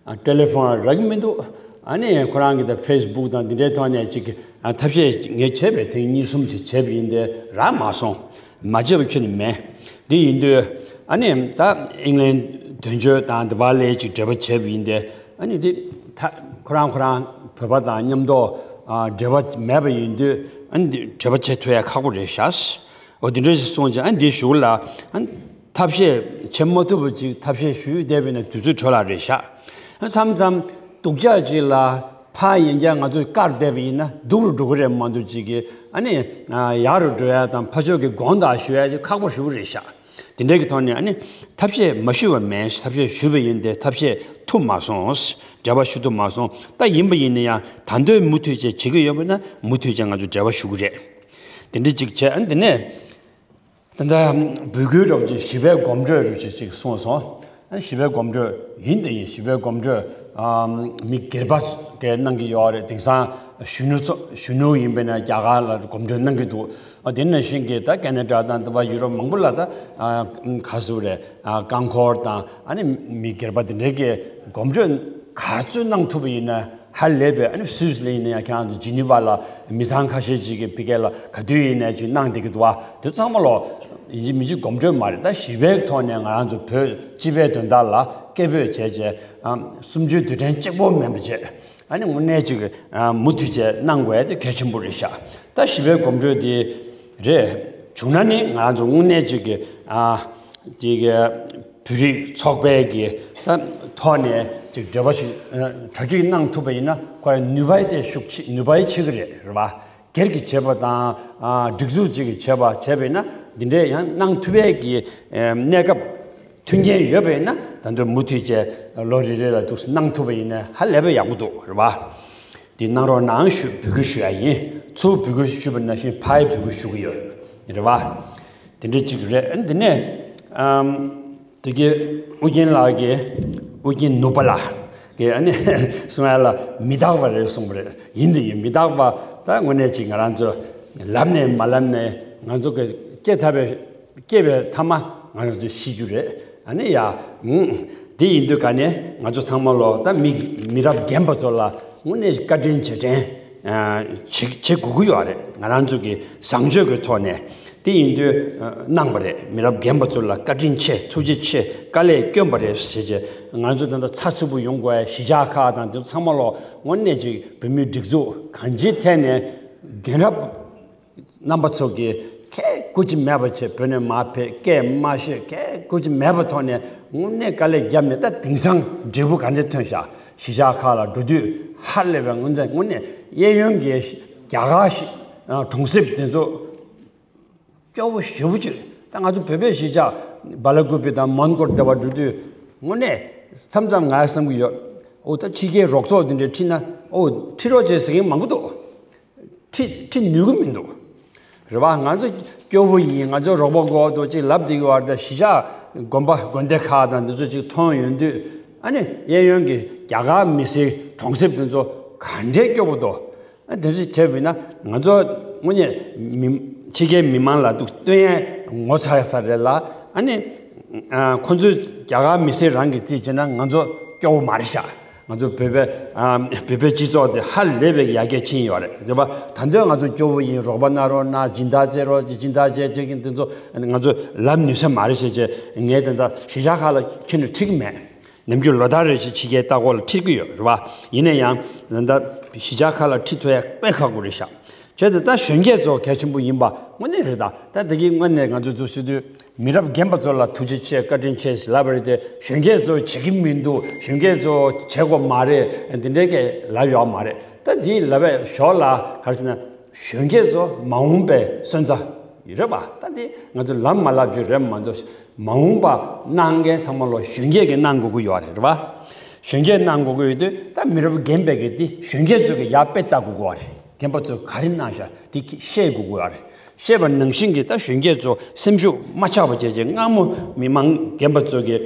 ཨ་ཊེ་ལེ་ཕོན་རག་གི་མི་འདུག། ཨ་ནི་ཁོ་རང་གིས་ད་ཕེ་སི་བུག་དང་འདི་འདྲའི་ཐོག་ནས་ཅིག་ཨ་ཐབས་ཤེས་ངས་བྱས་པས་ཐེངས་གཉིས་གསུམ་ཞིག་བྱས་པ་ཡིན་ཏེ་རག་མ་སོང་། མ་བྱས་པ་ཁྱོན་ནས་མེད། འདི་ཡིན་དུས་ཨ་ནི་ད་ཨིང་ལན་དོན་གཅོད་དང་འདི་བ་ལས་ཅིག་འབྲེལ་བ་བྱས་པ་ཡིན་ཏེ་ཨ་ནི་འདི་ད་ཁོ་རང་ཁོ་རང་བོད་པ་དང་མཉམ་དུ་ཨ་འབྲེལ་བ་མེད་པ་ཡིན་དུས་ཨ་ནི་འདི་འབྲེལ་བ་བྱེད་ཐུབ་ཡ་ཁག་པོ་རེད་ཤག། འོ་དེ་འདྲ་ཞིག་སོང་ཙང་ཨ་འདི་གཞུག་ལ་ཨ་ཐབས་ཤེས་བྱེད་མ་ཐུབ་པ་ཅིག་ཐབས་ཤེས་ཞུས་བསྡད་པ་ཡིན་ན་དུས་ཚོད་འཕྲོ་བརླག་རེད་ཤག། མཚམས་མཚམས་སྡུག་ཅག་ཅིག་ལ་ཕར་ཡིན་ཀྱང་ང་ཚོས་བཀར་བསྡད་པ་ཡིན་ན་སྡུག་རུ་འགྲོ་གི་རེད་མ་གཏོགས་ཅིག་གི་ཨ་ནི་ཡག་རུ་འགྲོ་ཡ་དང་ཕར་ཕྱོགས་ཀྱི་དགོངས་དག་ཞུ་ཡ་ཅིག་ཁག་པོ་ཞེ་པོ་རེད་ཤག། དེ་འདྲའི་གི་ཐོག་ནས་ཨ་ནི་ཐབས་ཤེས་མ་ཞུས་པ་མེད། ཐབས་ཤེས་ཞུས་པ་ཡིན་ཏེ་ཐབས་ཤེས་ཐུབ་མ་སོང་། འབྲེལ་བ་ཞུ་ཐུབ་མ་སོང་། ད་ཡིན་པ་ཡིན་ན་ཡང་ད་དུང་མུ་མཐུད་བྱས་བྱེད་ཀྱི་ཡོད་པ་ན་མུ་མཐུད་བྱས་ང་ཚོ་འབྲེལ་བ་ཞུ་གི་རེད། དེ་འདྲ་ཅིག་བྱས། ཨ་ནི་དེ་ནས། ད་ལྟ་འབོད་སྐུལ་རོབ་ཅིག་ཞི་བའི་གོམ་བགྲོད་རོབ་ཅིག་ཅིག་གསུངས་སོང་། ཨ་ཞི་བའི་གོམ་བགྲོད་ཡིན་དེ་ཡིན། ཞི་བའི་གོམ་བགྲོད་ཨམ་མི་སྒེར་པ་གས་གནང་གི་ཡོད་རེད། དེང་སང་ གཞོན་ནུ་ཚོ་གཞོན་ནུ་ཡིན་པས་ན་རྒྱ་གར་ལ་གོམ་བགྲོད་གནང་གི་འདུག་ཨ་དེ་ནང་བཞིན་གྱི་ད་ཁེ་ན་ཌ་དང་དེ་བ་ཡུ་རོབ་མང་པོ་ལ་ད་ཨ་ག་ཟེར་རེད། ཨ་རྐང་འཁོར་དང་ཨ་ནི་མི་སྒེར་པ་དེ་འདྲའི་གི་གོམ་བགྲོད་ག་ཚོད་གནང་ཐུབ་པ་ཡིན་ན་ཧ་ལས་པའི། ཨ་ནི་སུད་སི་ལ་ཡིན་ན་ཡང་ཁྱེད་རང་ཚོ་ཇི་ནི་ཝ་ལ་མི་ཚང་ཁ་ཤས་ཅིག་གི་ཕ་གི་ལ་ག་དུས་ཡིན་ན་ཅིག་གནང་བསྡད་ཀྱི་འདུག་ཨ་དེ་ཚང་མ་ལོ་ཡིན་གཅིག་མིན་གཅིག་གོམ་བགྲོད་མ་རེད། ད་ཞི་བའི་ཐོག་ནས་ང་རང་ཚོ་བོད་སྤྱི་པའི་དོན་དག་ལ་སྐད་འབོད་བྱས་བྱས་ཨ་གསུམ་བཅུའི་དུས་དྲན་གཅིག་པོ་མིན་པ་བྱས། ཨ་ནི་དངོས་གནས་ཅིག་ཨ་མུ་མཐུད་བྱས་གནང་དགོས་དེ་གལ་ཆེན་པོ་རེད་ཤག་ད་ཞི་བའི་གོམ་བགྲོད་དེ་རེད་བྱུང་ན་ནི་ང་ཚོ་དངོས་གནས་ཅིག་གི་ཨ་དེ་གི་བོད་རིགས་ཚོགས་པའི་གི་ད་ཐོག་ནས་ཅིག་འབྲེལ་བ་ཞིག་ཨ་གྲ་སྒྲིག་གནང་ཐུབ་པ་ཡིན་ན་ཁོ་ཡ་ནུས་པ་དེ་ཤུགས་ཆེ་ནུས་པ་ཆེ་གི་རེད། རེད་བ། སྒེར་གྱི་བྱེད་པ་དང་ཨ་སྒྲིག་འཛུགས་གཅིག་གི་བྱེད་པ་བྱས་པ་ཡིན་ན་འདི་འདྲའི་ཡང་གནང་ཐུབ་པའི་གི་ཨ་གནས་སྐབས། མཐུན་རྐྱེན་ཡོད་པ་ཡིན་ན་ད་དུང་མུ་མཐུད་བྱས་ལོ་རེ་རེ་ལ་འདུག་སེ་གནང་ཐུབ་པ་ཡིན་ན་ཧ་ལས་པའི་ཡག་པོ་འདུག་རེད་བ། དེ་གནང་རོགས་གནང་ཞུ་འབོད་སྐུལ་ཞུ་ཡ་ཡིན། ཚུར་འབོད་སྐུལ་ཞུས་པ་ནང་བཞིན་ཕར་འབོད་སྐུལ་ཞུ་གི་ཡོད་རེད་བ། དེ་འདྲ་ཅིག་རེད། ཨ་འདི་ནས་ཨམ་དེ་གའི་ཨུ་རྒྱན་ལགས་ཀྱིས་ཨུ་རྒྱན་ནུབ་པ་ལགས་ཀྱིས་ཨ་ནི་གསུང་ཡ་ལ་མི་རྟག་པ་རེད་གསུངས་པ་རེད། ཡིན་དུ་ཡིན་མི་རྟག་པ་ད་དངོས་གནས་ཅིག་ང་རང་ཚོ་ལབ་ནས་མ་ལབ་ནས་ང་ཚོ་གི་སྐྱེ་ཐར་པའི་སྐྱེ་བའི་ཐ་མ་ང་རང་ཚོ་ཤི་རྒྱུ་རེད། ཨ་ནི་ཡ། ཨུམ། དེ་ཡིན་དུས་ག་ནས་ང་ཚོ་ཚང་མ་ལོ་ད་མི་མི་རབས་རྒན་པ་ཚོ་ལ་དངོས་གནས་བཀའ་དྲིན་རྗེས་དྲན་ཨ་བྱེད་བྱེད་དགོས་ཀྱི་ཡོད་རེད། ང་རང་ཚོ་གི་བཟང་སྤྱོད་ཀྱི་ཐོག་ནས་དེ་ཡིན་དུས་ཨ་གནང་པ་རེད། མི་རབས་རྒན་པ་ཚོ་ལ་བཀའ་དྲིན་ཆེ་ཐུགས་རྗེ་ཆེ་དཀའ་ལས་བསྐྱོན་པ་རེད་ཟེར་བྱས་ང་ཚོ་ད་ལྟ་ཚགས་ཚུད་པོ་ཡོང་དགོས་གཞིས་ཆགས་ཁག་དང་དེ་ཚོ་ཚང་མ་ལོ་དངོས་གནས་ཅིག་བོད་མིའི་སྒྲིག་འཛུགས་གང་ཅིའི་ཐད་ནས་རྒན་རབས། རྣམ་པ་ཚོ་གིས་ཁས་སྐུ་ཅི་མེད་པ་བྱས་བོད་ནས་མར་ཕེབས་སྐད་མ་ཤོད་ཁས་སྐུ་ཅི་མེད་པའི་ཐོག་ནས་དངོས་གནས་དཀའ་ལས་བརྒྱབ་ནས་ད་དེང་སང་འབྲས་བུ་ག་འདྲ་ཐོན་ཤག་གཞིས་ཆགས་ཁག་ལ་འགྲོ་དུས་ཧ་ལས་པའི་ངོས་འཛིན་དངོས་གནས་གཡས་གཡོན་གྱི་རྒྱ་གར་ཞིག་གྲོང་གསེབ་དེ་ཚོ་སྐྱོ་བོ་ཞེ་པོ་ཅིག་ད་ང་ཚོ་བོད་པའི་གཞིས་ཆགས་སྦེ་ལ་ཀུ་པེ་དང་མོན་གྷོར་སྡེ་བ་འགྲོ་དུས་དངོས་གནས་མཚམས་མཚམས་ང་བསམ་གྱི་ཡོད། ཨོ་ད་ཕྱི་རྒྱལ་རོགས་ཚོགས་དེ་འདྲ་ཁྲིད་ན་ཨོ་ཁྲིད་རོགས་བྱེད་ཟེར་མཁན་མང་པོ་འདུག་ཁྲིད་ཁྲིད་ནུས་ཀྱི་མི་འདུག་རེད་བ། ང་ཚོ་སྐྱོ་བོ་ཡིན། ང་ཚོ་རོགས་པ་དགོས་འདུག་ཅིག་ལབ་བསྡད་ཀྱི་བར་དུ་གཞིས་ཆགས་དགོན་པ་དགོན་སྡེ་ཁག་དང་འདི་ཚོ་ཅིག་མཐོང་ཡོང་དུས་ཨ་ནི་གཡས་གཡོན་གྱི་རྒྱ་གར་མི་སེར་གྲོང་གསེབ་དེ་ཚོ་ག་འདྲའི་སྐྱོ་པོ་འདུག་ཨ་དེ་ཚོ་བྱས་པ་ཡིན་ན་ང་ཚོ་དངོས་གནས་མི་ཕྱི་རྒྱལ་མི་མང་ལ་འདུག་སྟོན་ཡས་ངོ་ཚ་ཡ་ས་རེད་ལ། ཨ་ནི་ཨ་ཁོ་ཚོས་རྒྱ་གར་མི་སེར་རང་གི་རྩིས་བྱས་ན་ང་ཚོ་སྐྱོ་བོ་མ་རེད་ཤག་ང་ཚོ་བོད་པའི་ཨ་བོད་པའི་སྤྱི་ཚོགས་དེ་ཧ་ལས་པའི་ཡར་རྒྱས་ཕྱིན་ཡོད་རེད། རེད་པ། ད་འདོད་ང་ཚོ་སྐྱོ་བོ་ཡིན། རོགས་པ་གནང་རོགས་གནང་། སྦྱིན་བདག་བྱེད་རོགས་སྦྱིན་བདག་བྱེད་བྱེད་ཀྱིན་དེ་ཚོ་ང་ཚོ་ལབ་ནུས་ས་མ་རེད་ཟེར་བྱས་ངས་དེ་འདྲ་གཞིས་ཆགས་ཁག་ལ་ཁྱོན་ནས་ཁྲིད་ཀྱི་མེད། ནམ་རྒྱུན་ལོ་ལྟར་རེ་བཞིན་ཕྱི་རྒྱལ་ལྟ་སྐོར་ལ་ཁྲིད་ཀྱི་ཡོད་རེད་པ། ཡིན་ན་ཡང་ད་ལྟ་གཞིས་ཆགས་ཁག་ལ་ཁྲིད་ཐུབ་ཡ་དཔེ་ཁག་པོ་རེད་ཤག་བྱས་ཙང་ད་གཞོན་སྐྱེས་ཚོ་གལ་ཆེན་པོ་ཡིན་པ་དངོས་གནས་རེད། ད་ད་དེ་གི་དངོས་གནས་ང་ཚོ་ཚོ་ཟེར་དུས་མི་རབས་རྒན་པ་ཚོ་ལ་ཐུགས་རྗེ་ཆེ་བཀའ་དྲིན་ཆེ་ཞེས་ལབ་པ་རེད་དེ། གཞོན་སྐྱེས་ཚོ་བྱེད་ཀྱི་མི་འདུག་གཞོན་སྐྱེས་ཚོ་བྱེད་དགོས་མ་རེད། འདི་འདྲའི་སྐད་ལབ་ཡོད་མ་རེད། ད་འདི་ལབ་པའི་ཞོར་ལ་ག་རེ་ཟེར་ན་གཞོན་སྐྱེས་ཚོ་མ་འོངས་པའི་སོན་རྩ་རེད་པ། ད་འདི་ང་ཚོ་ལབ་མ་ལབ་རྒྱུ་རེད་མ་གཏོགས། མ་འོངས་པ་གནང་མཁན་ཚང་མ་ལོ་གཞོན་སྐྱེས་ཀྱིས་གནང་དགོས་ཀྱི་ཡོད་རེད་པ། གཞོན་སྐྱེས་གནང་དགོས་ཀྱི་ཡོད་དུས་ད་མི་རབས་རྒན་པའི་གི་དེ་གཞོན་སྐྱེས་ཚོ་གི་ཡར་དཔེ་ལྟ་དགོས་ཀྱི་ཡོད་རེད། རྒན་པ་ཚོས་ག་རེ་གནང་ཤག་དེ་ཤེས་དགོས་ཀྱི་ཡོད་རེད། ཤེས་པ་ནང་བཞིན་གྱི་ད་གཞོན་སྐྱེས་ཚོ་སེམས་ཤུགས་མ་ཆག་པ་བྱས་རྗེས་སྔ་མོ་མི་མང་རྒན་པ་ཚོ་གི་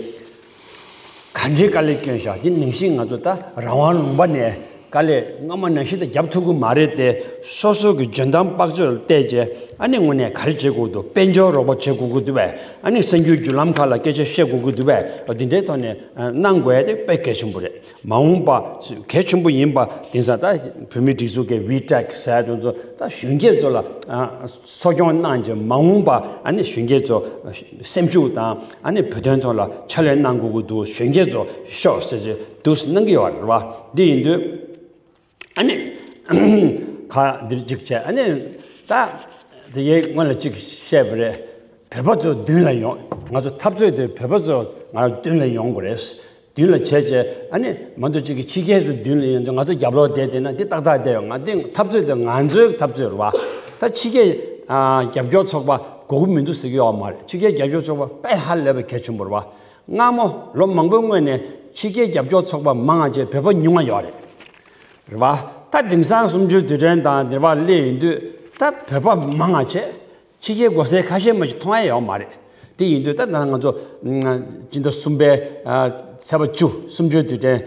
ག་འདྲའི་དཀའ་ལས་བསྐྱོན་ཤག་དེ་ནང་བཞིན་ང་ཚོ་ད་རང་དབང་ལུང་པ་ནས་དཀའ་ལས་སྔ་མ་ནང་བཞིན་དུ་རྒྱབ་ཐུབ་ཀྱི་མ་རེད་དེ། སོ་སོ་གི་འཇོན་ཐང་དཔག་ཚོད་ལ་བལྟས་རྗེས་ཨ་ནི་དངོས་གནས་ག་རེ་བྱེད་དགོས་འདུག་དཔལ་འབྱོར་རོགས་པ་བྱེད་དགོས་ཀྱི་འདུག་པས། ཨ་ནི་གསར་འགྱུར་བརྒྱུད་ལམ་ཁག་ལ་སྐད་ཆ་བཤད་དགོས་ཀྱི་འདུག་པས། འདི་འདྲའི་ཐོག་ནས་གནང་དགོས་ཡ་དེ་དཔེ་གལ་ཆེན་པོ་རེད། མ་འོངས་པ་གལ་ཆེན་པོ་ཡིན་པ་དེང་སང་ད་བོད་མིའི་སྒྲིག་འཛུགས་ཀྱི་ཝི་ཊེག་ཟེར་དེ་ཚོ་ད་གཞོན་སྐྱེས་ཚོ་ལ་གསོ་སྐྱོང་གནང་རྗེས་མ་འོངས་པ་ཨ་ནི་གཞོན་སྐྱེས་ཚོ་སེམས་ཤུགས་དང་ཨ་ནི་བོད་དོན་ཐོག་ལ་ཕྱག་ལས་གནང་དགོས་ཀྱི་འདུག་གཞོན་སྐྱེས་ཚོ་ཤོག་ཟེར་རྗེས་འདུག་གནང་གི་ཡོད་རེད་བ། འདི་ཡིན་དུས། ཨ་ནི། ཁ་འདིར་གཅིག་བྱས་ཨ་ནི། ད། དེ་ཡའི་སྔོན་ལ་གཅིག་བཤད་པ་རེད། བོད་པ་ཚོ་མདུན་ལ་ཡོང་། ང་ཚོ་འཐབ་རྩོད་དེ་བོད་པ་ཚོ་ང་རང་མདུན་ལ་ཡོང་དགོས་རེད། མདུན་ལ་བྱས་བྱས་ཨ་ནི་མ་གཏོགས་གཅིག་གི་ཕྱི་རྒྱལ་ཚོ་མདུན་ལ་ཡོང་དུས་ང་ཚོ་རྒྱབ་ལོགས་བསྡད་བསྡད་ན་འདི་ཏག་ཏག་བསྡད་ཡོད། ང་འདི་འཐབ་རྩོད་དེ་ང་ཚོའི་འཐབ་རྩོད་རེད་བ། ད་ཕྱི་རྒྱལ་རྒྱབ་སྐྱོར་ཚོགས་པ་དགོས་ཀྱི་མི་འདུག་ཟེར་གྱི་ཡོད་མ་རེད། ཕྱི་རྒྱལ་རྒྱབ་སྐྱོར་ཚོགས་པ་དཔེ་ཧ་ལས་པའི་གལ་ཆེན་པོ་རེད་བ། སྔ་མོ་ལོ་མང་པོའི་སྔོན་ནས་ཕྱི་རྒྱལ་རྒྱབ་སྐྱོར་ཚོགས་པ་མང་བ་བྱས་བོད་པ་ཉུང་བ་ཡོད་རེད། རེད་བ། ད་དེང་སང་གསུམ་བཅུའི་དུས་དྲན་དང་དེ་བ་སླེབས་ཡིན་དུས་ད་བོད་པ་མང་བ་བྱས་ཕྱི་རྒྱལ་སྒོ་སེར་ཁ་ཤས་མ་ཞིག་མཐོང་ཡ་ཡོད་མ་རེད། དེ་ཡིན་དུས་ད་ད་ང་ཚོ་སྤྱི་ཟླ་གསུམ་པའི་ཚེས་པ་བཅུ་གསུམ་བཅུའི་དུས་དྲན་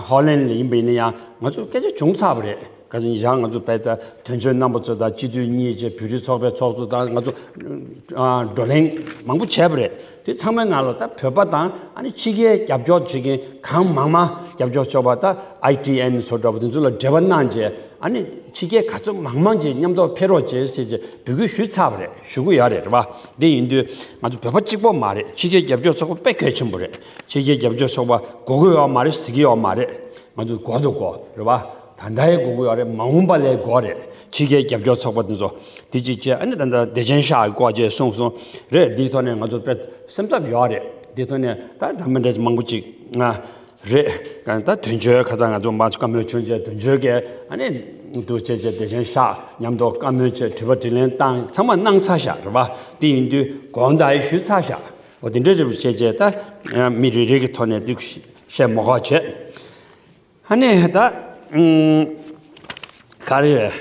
ཧོ་ལན་ལ་ཡིན་པ་ཡིན་ན་ཡང་ང་ཚོ་སྐད་ཆ་བྱུང་ཚར་བ་རེད། ག་ཚོད་ཡང་ང་ཚོ་བལ་ད་དོན་གཅོད་རྣམ་པ་ཚོ་དང་སྤྱི་འཐུས་གཉིས་བཅས་བོད་རིགས་ཚོགས་པའི་ཚོགས་གཙོ་དང་ང་ཚོ་ཨ་བགྲོ་གླེང་མང་པོ་བྱས་པ་རེད། དེ་ཚང་མའི་ནང་ལ་ད་བོད་པ་དང་ཨ་ནི་ཕྱི་རྒྱལ་རྒྱབ་སྐྱོར་བྱེད་མཁན་གང་མང་མང་རྒྱབ་སྐྱོར་ཆོག་པ་ད་ཨའི་ཊི་ཨེན་བཟོ་འདྲ་པོ་དེ་ཚོ་ལ་འབྲེལ་བ་གནང་རྗེས་ཨ་ནི་ཕྱི་རྒྱལ་ག་ཚོད་མང་མང་ཅིག་མཉམ་དུ་ཕེབས་རོགས་བྱེད་ཟེར་རྗེས་འབོད་སྐུལ་ཞུས་ཚར་བ་རེད། ཞུ་གི་ཡོད་རེད། རེད་པ། འདི་ཡིན་དུས་ང་ཚོ་བོད་པ་གཅིག་པོ་མ་རེད། ཕྱི་རྒྱལ་རྒྱབ་སྐྱོར་ཚོགས་པ་དཔེ་གལ་ཆེན་པོ་རེད། ཕྱི་རྒྱལ་རྒྱབ་སྐྱོར་ཚོགས་པ་དགོས་ཀྱི་ཡོད་མ་རེད་ཟེར་གྱི་ཡོད་མ་རེད། ང་ཚོ་དགོས་དང་དགོས་རེད་པ། ད་ལྟ་ཡང་དགོས་ཀྱི་ཡོད་རེད། མ་འོངས་པ་ལ་དགོས་རེད། ཕྱི་རྒྱལ་རྒྱབ་སྐྱོར་ཚོགས་པ་འདི་ཚོ་འདི་གཅིག་བྱས། ཨ་ནི་ད་ལྟ་བདེ་ཆེན་ཤག་གི་སྐོར་བཅས་གསུངས་སོང་། རེད། འདིའི་ཐོག་ནས་ང་ཚོ་དཔེ་སེམས་འཚབ་ཡོད་རེད། འདིའི་ཐོག་ནས་ད་ད་མི་འདྲ་མང་པོ་ཅིག་ང་རེད། ད་དོན་གཅོད་ཁ་སང་ང་ཚོ་མ་བཀའ་མོལ་བྱུང་རྗེས་དོན་གཅོད་ཀྱིས་ཨ་ནི་འདུག་བྱས་རྗེས་བདེ་ཆེན་ཤག་མཉམ་དུ་བཀའ་མོལ་བྱས། དྲི་བ་དྲིས་ལན་བཏང་། ཚང་མ་གནང་ཚར་ཤག་རེད་པ། འདི་ཡིན་དུས་དགོངས་དག་ཞུས་ཚར་ཤག་འོ་དེ་འདྲ་རེད་བྱས་རྗེས་ད་མི་རེ་རེ་གི་ཐོག་ནས་འདུག་བཤད་མ་དགོས་བྱས། ཨ་ནི་ད་ཨུམ། ག་རེ་རེད། བྱས་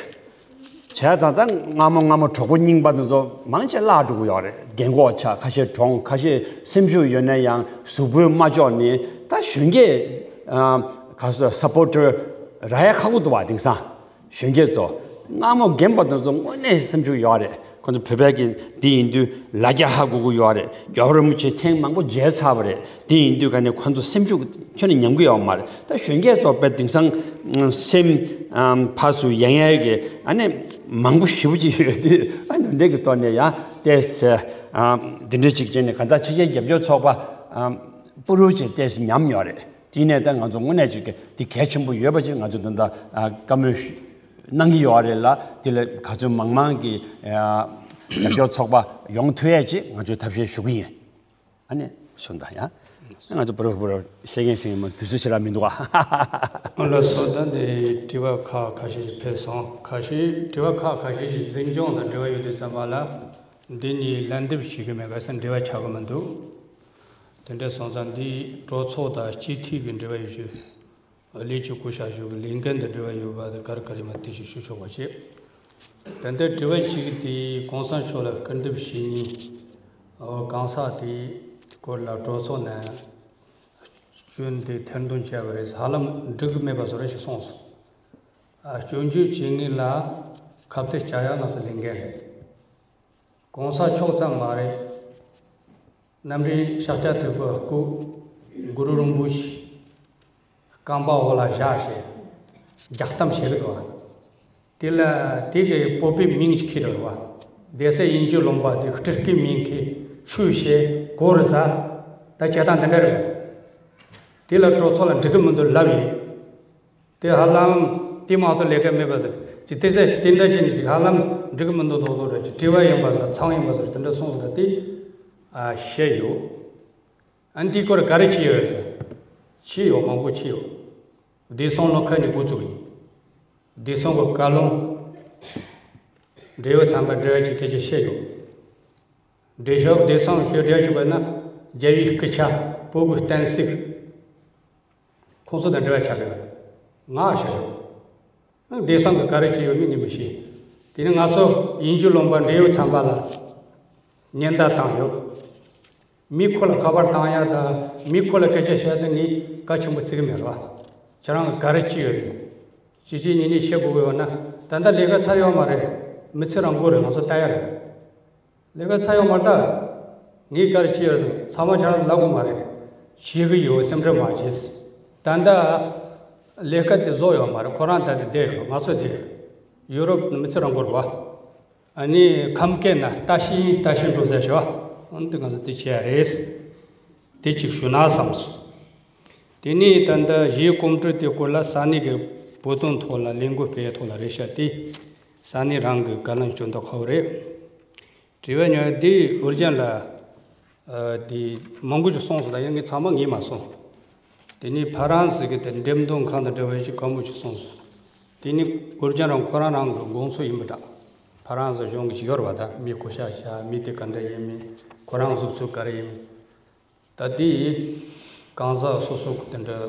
ཙང་ད་སྔ་མོ་སྔ་མོ་གྲོགས་པོ་རྙིང་པ་དེ་ཚོ་མང་ཆེ་བརླག་འགྲོ་གི་ཡོད་རེད། རྒན་གོག་ཆགས། ཁ་ཤས་གྲོངས། ཁ་ཤས་སེམས་ཤུགས་ཡོད་ན་ཡང་གཟུགས་པོས་མ་ལྕོགས་ནས་ད་གཞོན་སྐྱེས་ཨ་ག་ཚོད་སཔོར་ཊར་རག་ཡ་ཁག་པོ་འདུག་བ། དེང་སང་གཞོན་སྐྱེས་ཚོ། སྔ་མོ་རྒན་པ་དེ་ཚོ་དངོས་གནས་སེམས་ཤུགས་ཡོད་རེད། ཁོ་ཚོ་བོད་པའི་གི་འདི་ཡིན་དུས་ལ་རྒྱ་ཧ་གོ་གི་ཡོད་རེད། རྒྱལ་བ་རིན་པོ་ཆེ་ཐེངས་མང་པོ་མཇལ་ཚར་བ་རེད། འདི་ཡིན་དུས་ག་ནས་ཁོ་ཚོ་སེམས་ཤུགས་ཁྱོན་ནས་ཉམས་ཀྱི་ཡོད་མ་རེད། ད་གཞོན་སྐྱེས་ཚོ་དཔེ་དེང་སང་སེམས་ཕར་ཚུར་ཡལ་ཡལ་གི་ཨ་ནི་མང་པོ་ཞེ་པོ་ཅིག་ཡོད་དུས། ཨ་ནི་འདི་གི་ཐོག་ནས་ཡང་ཏོག་ཙམ་འདི་འདྲ་ཅིག་བྱས་ནས་གང་ལྟར་ཕྱི་རྒྱལ་རྒྱབ་སྐྱོར་ཚོགས་པ་སྤུ་རུ་ཅིག་ཏོག་ཙམ་ཉམས་ཡོད་རེད། དེ་ནས་ད་ང་ཚོ་དངོས་གནས་ཅིག་གི་འདི་གལ་ཆེན་པོ་ཡོད་པ་ཅིག་ང་ཚོ་ད་ལྟ་བཀའ་མོལ་གནང་གི་ཡོད་རེད་ལ། དེ་ལ་ག་ཚོད་མང་མང་གི་རྒྱབ་སྐྱོར་ཚོགས་པ་ཡོང་ཐུབ་ཡས་ཅིག་ང་ཚོས་ཐབས་ཤེས་ཞུ་གི་ཡིན། ཨ་ནི་གསུངས་དང་ཡ། ང་ཚོ་པུ་རོ་པུ་རོ་བཤད་མཁན་ཞིག་ཡིན་མ། དུས་ཚོད་ཞེ་དྲག་མི་འདུག་ཨ། ཨ་ལགས་སོ། ད་འདི་དྲི་བ་ཁག་ཁ་ཤས་ཤིག་ཕེབས་སོང་། ཁ་ཤས་དྲི་བ་ཁག་ཁ་ཤས་ཤིག་འཛིན་སྐྱོང་དང་འབྲེལ་བ་ཡོད་དུས་ཙམ་པ་ལ། འདི་ནི་ལན་འདེབས་བྱེད་ཀྱི་མེད་ག་ས་འབྲེལ་བ་ཆགས་ཀྱི་མི་འདུག་དེ་འདྲ་སོང་ཙང་འདི་གྲོས་ཚོགས་དང་སྤྱི་འཐུས་ཀྱི་འབྲེལ་བ་ཡོད་རྒྱུ། ལས་བྱེད་སྐུ་ཞབས་ཞུ་གི་ལས་འགན་དང་འབྲེལ་བ་ཡོད་པ་དེ་ག་རེ་ག་རེ་མ་དེ་ཞིག་ཞུ་ཆོག་པ་བྱེད། ད་ལྟ་དྲི་བ་གཅིག་དེ་གོང་ས་མཆོག་ལ་སྐུར་འདེབས་བྱེད་མཁན་གང་ཟག་དེའི་སྐོར་ལ་གྲོས་ཚོགས་ནས་སྐྱོན་དེ་ཐེར་འདོན་བྱས་པ་རེད། ཧ་ལམ་འགྲིག་གི་མེད་པ་བཟོ་འདྲ་ཞིག་གསུངས་སོང་། ཨ། སྐྱོན་བརྗོད་བྱེད་མཁན་ལ་ཁ་གཏད་བཅག་ཡག་ང་ཚོ་ལས་འགན་རེད། གོང་ས་མཆོག་ཙམ་མ་རེད། རྣམ་འདྲེན་ཤཱཀྱ་ཐུབ་པའི་སྐུ། གུ་རུ་རིན་པོ་ཆེ་རྐང་པ་འོག་ལ་བཞག་བྱས་རྒྱག་གཏམ་བྱེད་ཀྱི་འདུག་བ། དེ་ལ་དེ་གི་བོད་པའི་མིང་ཞིག་ཁྱེར་རེད་བ། སྡེ་སྲིད་དབྱིན་ཇི་ལུང་པ་དེ་སྤྲུལ་སྐུའི་མིང་གི་ཆོས་བྱས་གོ་རེ་ཟ། ད་བྱེད་སྟངས་དེ་འདྲ་རེད། དེ་ལ་གྲོས་ཚོགས་ལ་འགྲིག་གི་མི་འདུག་ལབ་ཡིན། དེ་ཧ་ལམ་དེ་མ་གཏོགས་ལས་ཀ་མེད་པ་ཟེར་གྱི། དེ་ཚེ་དེ་འདྲ་བྱས་ནས་ཅིག་ཧ་ལམ་འགྲིག་གི་མི་འདུག་མདོག་མདོག་འདྲ་ཅིག་དྲི་བ་ཡིན་པ་ཟེར། མཚམས་ཡིན་པ་ཟེར། དེ་འདྲ་གསུངས་ཟེར། དེ་ཨ་བཤད་ཡོད། ཨ་ནི་དེའི་སྐོར་ག་རེ་བྱས་ཡོད་ཟེར། བྱས་ཡོད། མང་པོ་བྱས་ཡོད། བདེ་སྲུང་ལོ་ཁ་ནས་འགོ་བཙུགས་ཡིན། བདེ་སྲུང་གི་བཀའ་བློན། འབྲེལ་ཡོད་ཚན་པ་འབྲེལ་ཡོད་ཀྱི་སྐད་ཆ་བཤད་ཡོད། འབྲེལ་ཡོད་བདེ་སྲུང་ཞུ་འབྲེལ་ཡོད་བྱས་པ་ན་རྒྱལ་བའི་སྐུ་ཕྱྭ། བོད་ཀྱི་བསྟན་སྲིད། ཁོང་ཚོ་དང་འབྲེལ་བ་ཆགས་ཡོད། ང་བཤད་ཡོད། བདེ་སྲུང་གིས་ག་རེ་བྱས་ཡོད་མེད་ངས་མི་ཤེས། དེ་ནི་ང་ཚོ་དབྱིན་ཇི་ལུང་པ་འབྲེལ་ཡོད་ཚན་པ་ལ་ཉེན་བརྡ་བཏང་ཡོད། མི་ཁོ་ལ་ཁ་པར་བཏང་ཡ་དང་མི་ཁོ་ལ་སྐད་ཆ་བཤད་དེ་ངས་གལ་ཆེན་པོ་བརྩི་གི་མེད་རེད་བ། ཁྱེད་རང་གིས་ག་རེ་བྱས་ཡོད་ཟེར། གཅིག་གཅིག་གཉིས་གཉིས་བཤད་དགོས་ཀྱི་ཡོད་ན། ད་ལྟ་ལས་ཀ་ཚར་ཡོད་མ་རེད། མི་ཚེ་རང་འགོར་རེད། ང་ཚོ་ལྟ་ཡ་རེད། ལས་ཀ་ཚར་ཡོད་མ་རེད་ད། ངས་ག་རེ་བྱས་ཡོད་ཟེར། ཚང་མ་ཁྱེད་རང་ཚོ་ལབ་དགོས་མ་རེད། བྱེད་ཀྱི་ཡོད། སེམས་ཁྲལ་མ་བྱེད། ད་ལྟ་ལས་ཀ་དེ་བཟོ་ཡོད་མ་རེད། ཁོ་རང་ད་དེ་བསྡད་ཡོད། ང་ཚོ་བསྡད་ཡོད། ཡུ་རོབ་ནི་མི་ཚེ་རང་འགོར་བ། ཨ་ནི་ཁམས་སྐད་ན་ལྟ་ཤིང་ལྟ་ཤིང་འགྲོ་ཟེར་ཞོ། ཨ་ནི་དེ་ང་ཚོ་དེ་བྱས་ཡ་རེད། དེ་གཅིག་ཞུ་ན་བསམས་སོང་། དེ་ནས་ད་ལྟ་གཞས་གོམ་བགྲོད་དེ་སྐོར་ལ་ས་གནས་ཀྱི་བོད་དོན་ཐོག་ལ་ལས་འགུལ་སྤེལ་ཐོག་ལ་རེད་ཤག་དེ་ས་གནས་རང་གི་བཀའ་བློན་སྐྱོན་ཐོག་ཁག་པོ་རེད། དྲི་བ་ཉོ་དེ་ཨོ་རྒྱན་ལ་ཨ་དེ་མང་པོ་ཞིག་གསུངས་སོང་། ད་ཡང་ངས་ཚང་མ་ངས་མ་གསུངས། དེ་ནས་ཕ་རན་སི་གི་དེ་འགྲེམས་སྟོན་ཁང་དང་འབྲེལ་བ་ཞིག་གང་མང་ཞིག་གསུངས་སོང་། དེ་ནི་ཨོ་རྒྱན་རང་ཁོ་རང་རང་གི་དགོངས་ཚུལ་ཡིན་པ་འདྲ། ཕ་རན་སི་གཞུང་གི་ཞིག་ཡོད་རེད་བ། ད་མི་སྐུ་ཞབས་ཤ་མི་དེ་ག་འདྲ་ཡིན་མིན། ཁོ་རང་གཟུགས་ཚུགས་ག་རེ་ཡིན་མིན། ད་དེ་གང་ཟག་སོ་སོ་གི་དེ་འདྲ་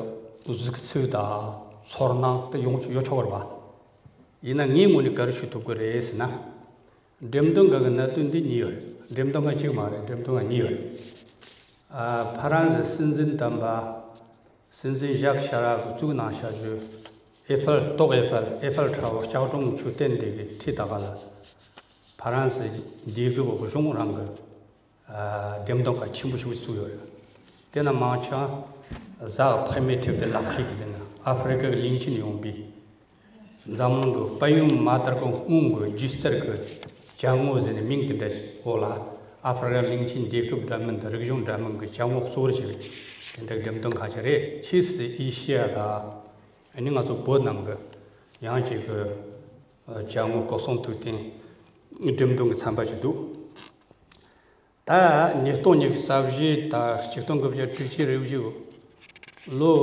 གཟུགས་ཚུགས་དང་ཚོར་སྣང་དེ་ཡོང་ཡོད་ཆོག་རེད་བ། ཡིན་ན་ངའི་ངོས་ནས་ག་རེ་ཞུ་ཐུབ་ཀྱི་རེད་ཟེར་ན། འགྲེམས་སྟོན་ཁང་གི་གནད་དོན་འདི་གཉིས་ཡོད་རེད། འགྲེམས་སྟོན་ཁང་གཅིག་མ་རེད། འགྲེམས་སྟོན་ཁང་གཉིས་ཡོད་རེད། ཨ། ཕ་རན་སི་སྲིད་འཛིན་དམ་པ། སྲིད་འཛིན་ཞཱག་ཤ་རག་གིས་བཙུགས་གནང་བཞག་རྒྱུ། ཨེ་ཧྥལ། ཏོག་ཨེ་ཧྥལ། ཨེ་ཧྥལ་ཕྲ་བོ། ལྕགས་སྒྲོམ་མཆོད་རྟེན་དེ་གི་ཁྲི་ད་ག་ལ་ཕ་རན་སི་རྒྱལ་ཁབ་གཞུང་རང་གི་ཨ་འགྲེམས་སྟོན་ཁང་ཆེན་པོ་ཞིག་བཙུགས་ཡོད་རེད། དེ་ན་མང་ཆེ་གཟའ་ཕུར་མའི་ཁྲིད་དེ་ལག་ཤེས་ཀྱི་ཟེར་ན་ཨ་ཧྥེ་རི་ཁ་གི་གླིང་ཆེན་ཡོང་པའི་འཛམ་གླིང་གི་དཔལ་ཡོན་མ་དར་གོང་སྔོན་གྱི་སྒྱུ་རྩལ་གྱི་ཅ་དངོས་ཟེར་ནས་མིང་དེ་འདྲ་འོག་ལ་ཨ་ཧྥེ་རི་ཁ་གླིང་ཆེན་རྒྱལ་ཁབ་འདྲ་མིན་དང་རིག་གཞུང་འདྲ་མིན་གྱི་ཅ་དངོས་གཙོ་བོར་བྱས་པའི་དེ་འདྲ་འགྲེམས་སྟོན་ཁང་ཞིག་རེད། ཕྱིས་སུ་ཨེ་ཤི་ཡ་དང་ཨ་ནི་ང་ཚོ་བོད་ནང་གི་ཡང་ཅིག་གི་ཅ་དངོས་སྐུ་གསུང་ཐུགས་རྟེན་འགྲེམས་སྟོན་གྱི་ཚན་པ་ཞིག་འདུག་ད་ཉིས་སྟོང་ཉི་ཤུ་རྩ་བཞི་དང་ཆིག་སྟོང་དགུ་བརྒྱ་དྲུག་ཅུ་རེ་བཞི་ལོ།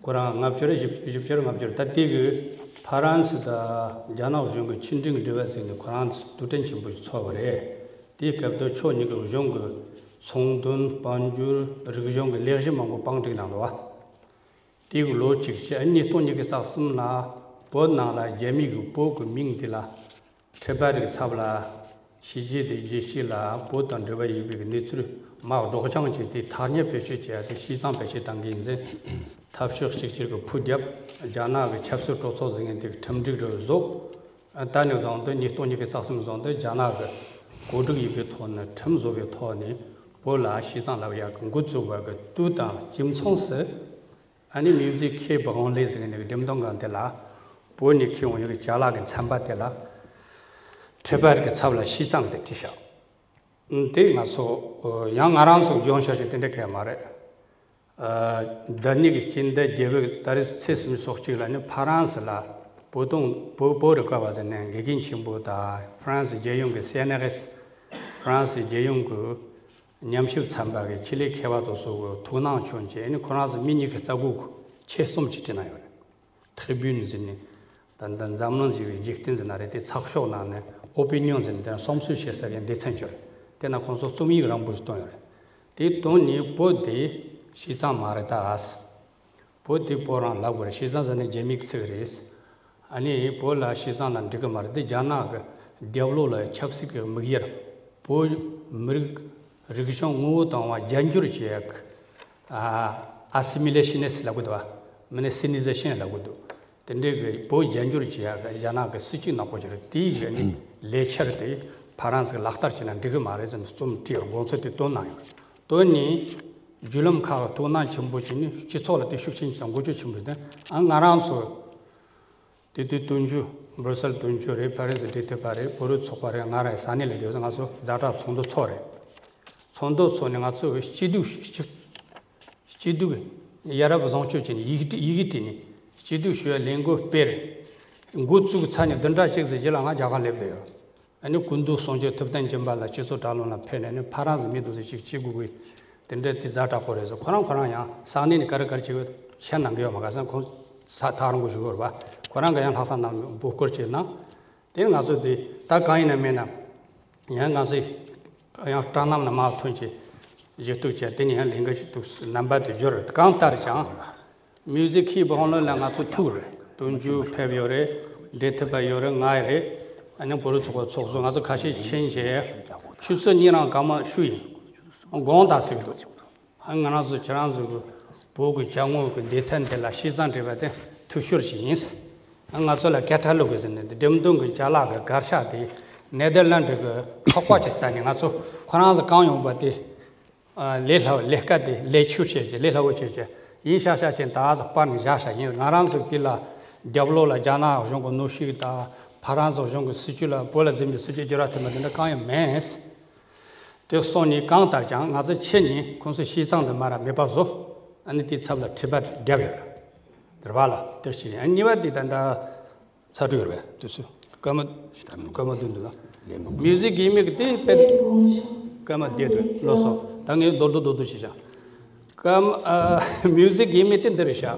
ཁོ་རང་ལྔ་བཅུ་རེད། བཞི་བཞི་བཅུ་རེད། ལྔ་བཅུ་རེད། ད་དེ་གི་ཕ་རན་སི་དང་རྒྱ་ནག་གཞུང་གི་ཕྱི་འབྲེལ་འབྲེལ་བ་བཙུགས་ནས་ཁོ་རང་ཚོ་དུས་དྲན་ཆེན་པོ་ཞིག་ཚོགས་པ་རེད། དེའི་སྐབས་དུ་ཕྱོགས་གཉིས་ཀྱི་གཞུང་གི་ཚོང་དོན། དཔལ་འབྱོར། རིག་གཞུང་གི་ལས་གཞི་མང་པོ་བང་སྒྲིག་གནང་འདུག་བ། དེའི་ལོ་གཅིག་ཅིག་ཉིས་སྟོང་ཉི་ཤུ་རྩ་གསུམ་ལ་བོད་ནང་ལ་རྒྱ་མི་གིས་བོད་ཀྱི་མིང་འདི་ལ་ཁྲི་པ་རིག་ཚབ་ལ་ཕྱི་རྒྱལ་དེ་རྒྱལ་སྤྱི་ལ་བོད་དང་འབྲེལ་བ་ཡོད་པའི་གནས་ཚུལ་མ་སྒྲོག་སྦྱང་བྱས་ཏེ་ཐག་ཉེ་བེད་སྤྱོད་བྱས་ཏེ་ཤི་ཙང་བེད་སྤྱོད་བཏང་གི་ཡིན་ཟེར། འཐབ་ཕྱོགས་གཅིག་གྱུར་གྱི་ཕུ་རྒྱབ། རྒྱ་ནག་གི་ཆབ་སྲིད་གྲོས་ཚོགས་ཟེར་མཁན་དེ་གི་ཁྲིམས་སྒྲིག་རུ་བཟོ། ད་ནས་བཟུང་སྟེ་ཉིས་སྟོང་ཉི་ཤུ་རྩ་གསུམ་བཟུང་སྟེ་རྒྱ་ནག་གི་གོ་སྒྲིག་ཡོད་པའི་ཐོག་ནས་ཁྲིམས་བཟོ་བའི་ཐོག་ནས་བོད་ལ་ཤི་ཙང་ལབ་ཡག་གི་འགོ་བཙུགས་པ་གི་དུས་དང་དུས་མཚུངས་སུ། ཨ་ནི་མིའུ་ཛི་ཁེ་བྷ་ཧོན་ལེ་ཟེར་མཁན་གྱི་འགྲེམས་སྟོན་ཁང་དེ་ལ་བོད་ནས་ཁྱེར་ཡོང་ཡོད་ཀྱི་ཅ་ལག་གི་ཚན་པ་དེ་ལ་ཁྲི་པ་རིག་གི་ཚབ་ལ་ཤི་ཙང་དེ་བྲིས་ཤག་དེ་ང་ཚོ་ཡང་ང་རང་ཚོ་སྦྱོང་བྱ་ཞིག་དེ་འདྲ་གས་མ་རེད། ཨ་ཟླ་ནི་གི་སྤྱི་ཟླ་བརྒྱད་པའི་ད་རེས་ཚེས་སུམ་ཅུ་སོ་གཅིག་ལ་ནི་ཕ་རན་སི་ལ་བོད་དོན་བོད་བོད་རིག་པ་བ་ཟེར་ནས་དགེ་རྒན་ཆེན་པོ་དང་ཧྥ་རན་སི་རྒྱལ་ཡོངས་ཀྱི་སི་ཨེན་ཨར་ཨེས། ཧྥ་རན་སི་རྒྱལ་ཡོངས་ཀྱི་ཉམས་ཞིབ་ཚན་པ་གི་ཆེད་ལས་མཁས་པ་དེ་ཚོ་གི་ཐུགས་སྣང་བྱུང་རྗེས་ནི་ཁོ་རང་ཚོ་མི་ཉི་ཤུ་རྩ་དགུ་གི་ཆེད་རྩོམ་ཅིག་བྲིས་གནང་ཡོད་རེད། ཐི་རི་བིའུན་ཟེར་ནས། ད་ལྟ་འཛམ་གླིང་ཞི་བའི་འཇིག་རྟེན་ཟེར་ན་རེད། དེ་ཚགས་ཤོག་ནང་ནས་ཨོ་པི་ནི་ཡོན་ཟེར་ནས་དེ་ན་བསམ་ཚུལ་བཤད་ས་གི་སྡེ་ཚན་ཅིག་ཡོད་རེད། དེ་ན་ཁོང་ཚོ་རྩོམ་ཡིག་རིང་པོ་ཞིག་བཏོན་ཡོད་རེད། དེ་བཏོན་ནས་བོད་དེ་ཤི་ཙང་མ་རེད་ད། བོད་དེ་བོད་རང་ལབ་དགོས་རེད། ཤི་ཙང་ཟེར་ན་རྒྱ་མིའི་ཚིག་རེད། ཨ་ནི་བོད་ལ་ཤི་ཙང་ལ་འགྲིག་གི་མ་རེད། དེ་རྒྱ་ནག་གི་རྒྱབ་ལོགས་ལ་ཆབ་སྲིད་ཀྱི་དམིགས་ཡུལ། བོད་མི་རིགས་རིག་གཞུང་ངོ་བོ་དང་བ་རྒྱ་འགྱུར་བྱེད་ཡག་གི་ཨ་ཨ་སི་མི་ལེ་ཤི་ནི་སི་ལབ་གི་འདུག་བ། མིན་ན་སི་ནི་ཟེ་ཤན་ལབ་གི་འདུག་དེ་འདྲའི་གི་བོད་རྒྱ་འགྱུར་བྱེད་ཡག་གི་རྒྱ་ནག་གི་སྲིད་ཇུས་ནག་པོ་ཅིག་རེད། དེའི་གི་ནི་ལས་འཆར་དེ་ཕ་རན་སི་གི་ལག་བསྟར་བྱས་ན་འགྲིག་གི་མ་རེད་ཟེར་ནས་རྩོམ་བྲིས་ཡོད། དགོངས་ཚུལ་དེ་བཏོན་གནང་ཡོད། བཏོན་ནས་བརྒྱུད་ལམ་ཁག་གི་ཐུགས་སྣང་ཆེན་པོ་བྱས་ནས་སྤྱི་ཚོགས་ལ་དེ་ཤུགས་ཆེན་ཅིག་འགོ་ཁྲིད་ཆེན་པོ་དེ་ཨ་ང་རང་ཚོ་དེ་དུས་སྟོན་རྒྱུ་སྦུར་སལ་སྟོན་རྒྱུ་རེད། ཕ་རན་སི་འབྲེལ་མཐུད་པ་རེད། བོད་རིགས་ཚོགས་པ་རེད། ང་རང་ས་གནས་ལ་ཡོད། ང་ཚོ་ཛ་དྲག་ཚོགས་འདུ་ཚོགས་རེད། ཚོགས་འདུ་ཚོགས་ནས་ང་ཚོ་སྐྱིད་སྡུག་སྐྱིད་སྐྱིད་སྡུག་ཡ་རབས་བཟང་སྤྱོད་བྱས་ནས་ཡི་གེ་བྲིས་ཡི་གེ་བྲིས་ནས་སྐྱིད་སྡུག་ཞུ་བའི་ལས་འགུལ་སྤེལ། འགོ་བཙུགས་ཚར་ནས་བདུན་ཕྲག་གཅིག་ཙམ་རྗེས་ལ་ང་རྒྱ་གར་སླེབས་བསྡད་ཡོད། ཨ་ནི་ཀུན་ཏུ་གསུང་ཆོས་ཐུབ་བསྟན་སྦྱིན་པ་ལགས་སྤྱི་ཚོགས་དྲ་ལམ་ལ་ཕེབས་ནས་ནི་ཕ་རན་སི་མི་འདུག་ཟེར་ཅིག་ཅིག་དགོས་དགོས་དེ་འདྲ་དེ་ཛ་དྲག་པོ་རེད་ཟེར། ཁོ་རང་ཁོ་རང་ཡང་ས་གནས་ནས་ག་རེ་ག་རེ་བྱེད་དགོས་ཤེས་གནང་གི་ཡོད་མ་ག་ས་ཁོང་ས་ཐག་རིང་པོ་བཞུགས་ཡོད་རེད་པ། ཁོ་རང་གི་ཡང་ལྷག་བསམ་རྣམས་འབོད་སྐུལ་བྱས་གནང་། དེ་ནི་ང་ཚོ་དེ་ད་གང་ཡིན་ན་མིན་ན་ཡང་ང་ཚོས་ཡང་སྐྲག་སྣང་ནས་མར་ཐོན་བྱས་ཞུ་གཏུག་བྱས། དེ་ནས་ཡང་ལས་འགུལ་ཞུ་གཏུག་རྣམ་པ་དེ་བསྒྱུར། གང་ལྟར་ཀྱང་མིའུ་ཛི་ཁེ་བྷ་ཧོན་ལེ་ལ་ང་ཚོ་ཐུག་རེད། སྟོན་རྒྱུ་ཕེབས་ཡོད་རེད། འབྲེལ་མཐུད་པ་ཡོད་རེད། ང་ཡི་རེད། ཨ་ནི་བོད་རིགས་ཚོགས་པ་ཚོགས་གཙོ་ང་ཚོ་ཁ་ཤས་ཕྱིན་བྱས་ཆུ་ཚོད་གཉིས་རང་སྐར་མ་བཅུ་ཡིན། དགོངས་དག་ཟེར་གི་འདུག་ང་རང་ཚོ་ཁྱེད་རང་ཚོ་གི་བོད་ཀྱི་ཅ་དངོས་ཀྱི་སྡེ་ཚན་དེ་ལ་ཤི་ཙང་བྲིས་པ་དེ་འཐུས་ཤོར་ཞིག་ཡིན། ང་ཚོ་ལ་ཀ་ཊ་ལོག་གི་ཟེར་ནས་འགྲེམས་སྟོན་གྱི་ཅ་ལག་གི་གར་ཤག་དེ་ནེ་དར་ལན་ཌི་གི་ཚོགས་པ་ཅིག་བཙལ་ནས་ང་ཚོ་ཁོ་རང་ཚོ་གང་ཡོང་པ་དེ་ལས་སླ་ལས་ཀ་དེ་ལས་ཆུ་བྱས་ཀྱི་ལས་སླ་བོ་བྱས་ཀྱི་ཡིན་ཤག་ཤག་ཅན་ད་ཨ་ཟ་པར་ནས་བཞག་ཤག་ཡིན། ང་རང་ཚོ་དེ་ལ་རྒྱབ་ལོགས་ལ་རྒྱ་ནག་གཞུང་གི་གནོན་ཤུགས་དང་ཕ་རན་སི་གཞུང་གི་སྲིད་ཇུས་ལ་བོད་ལ་འཛིན་པའི་སྲིད་ཇུས་བསྒྱུར་བ་ཐེབས་པ་དེ་འདྲ་གང་ཡང་མེད། དེ་སོང་ནས་གང་ལྟར་ཀྱང་ང་ཚོ་ཕྱི་ནས་ཁོང་ཚོ་ཤི་ཙང་དུ་མ་ར་མེད་པ་བཟོ། ཨ་ནི་དེའི་ཚབ་ལ་ཁྲི་པ་བརྒྱབ་ཡོད་རེད་བ་ལ། དེ་གཅིག་ཡིན། གཉིས་པ་དེ་ད་ལྟ་ཚ་དྲོད་ཡོད་རེད་དུས་སུ་སྐར་མ་སྐར་མ་བདུན་འདུག་ན། མིའུ་ཛི་ཁེ་མི་གི་དེ་དཔེ་སྐར་མ་བརྒྱད་དུ་ལོ་སོ་ད་ངས་རྡོག་རྡོག་རྡོག་རྡོག་བྱས་ཤག་སྐར་མ་ཨ་མིའུ་ཛི་ཁེ་མི་དེ་འདི་རེད་ཤག་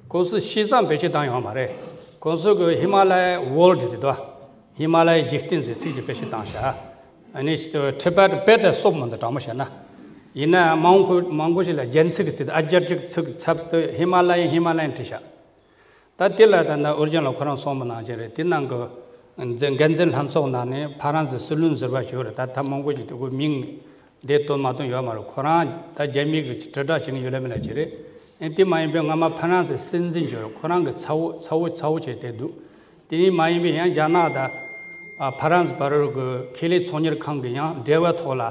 ཁོང་ཚོ་ཤི་ཙང་བེད་སྤྱོད་བཏང་ཡོད་མ་རེད། ཁོང་ཚོ་གི་ཧི་མ་ལ་ཡ་ཝོལ་ཌི་ཟེར་དོ། ཧི་མ་ལ་ཡའི་འཇིག་རྟེན་ཟེར་ཚིག་ཅིག་བེད་སྤྱོད་བཏང་ཤག་ཨ་ནི་ཁྲི་པ་དཔེ་དེ་སོབ་མོ་འདི་དྲང་མོ་བཤད་ན། ཡིན་ན་མང་པོ་མང་པོ་ཞིག་ལ་རྒྱན་ཚིག་གི་ཚིག་ཨ་རྒྱར་གཅིག་ཚིག་ཚབ་ཏུ་ཧི་མ་ལ་ཡའི་ཧི་མ་ལ་ཡའི་བྲིས་ཤག་ད་དེ་ལ་ད་ནི་ཨོ་རི་ཇིན་ལ་ཁོ་རང་སོང་མི་ནང་བཞིན་རེད། དེ་ནང་གི་འཛིན་འགན་འཛིན་ལྷན་ཚོགས་ནང་ནས་ཕ་རན་སི་སྲིད་བློན་ཟུར་པ་ཞིག་ཡོད་རེད། ད་ད་མང་པོ་ཞིག་དེ་ཁོའི་མིང་འདི་བཏོན་མ་བཏོན་ཡོད་མ་རེད། ཁོ་རང་ད་རྒྱ་མི་གི་དྲིལ་བསྒྲགས་བྱེད་མཁན་ཡོད་ལ་མེད་ལ་ཅི་རེད། ཨེ་དེ་མ་ཡིན་པའི་སྔ་མ་ཕ་རན་སི་སྲིད་འཛིན་གྱི་ཁོ་རང་གི་ཚ་བོ་ཚ་བོ་ཚ་བོ་བྱས་བསྡད་འདུག་དེ་ནས་མ་ཡིན་པའི་ཡང་རྒྱ་ནག་དང་ཨ་ཕ་རན་སི་བར་གྱི་ཁེ་ལས་ཚོང་གཉེར་ཁང་གི་ཡང་འབྲེལ་བའི་ཐོག་ལ་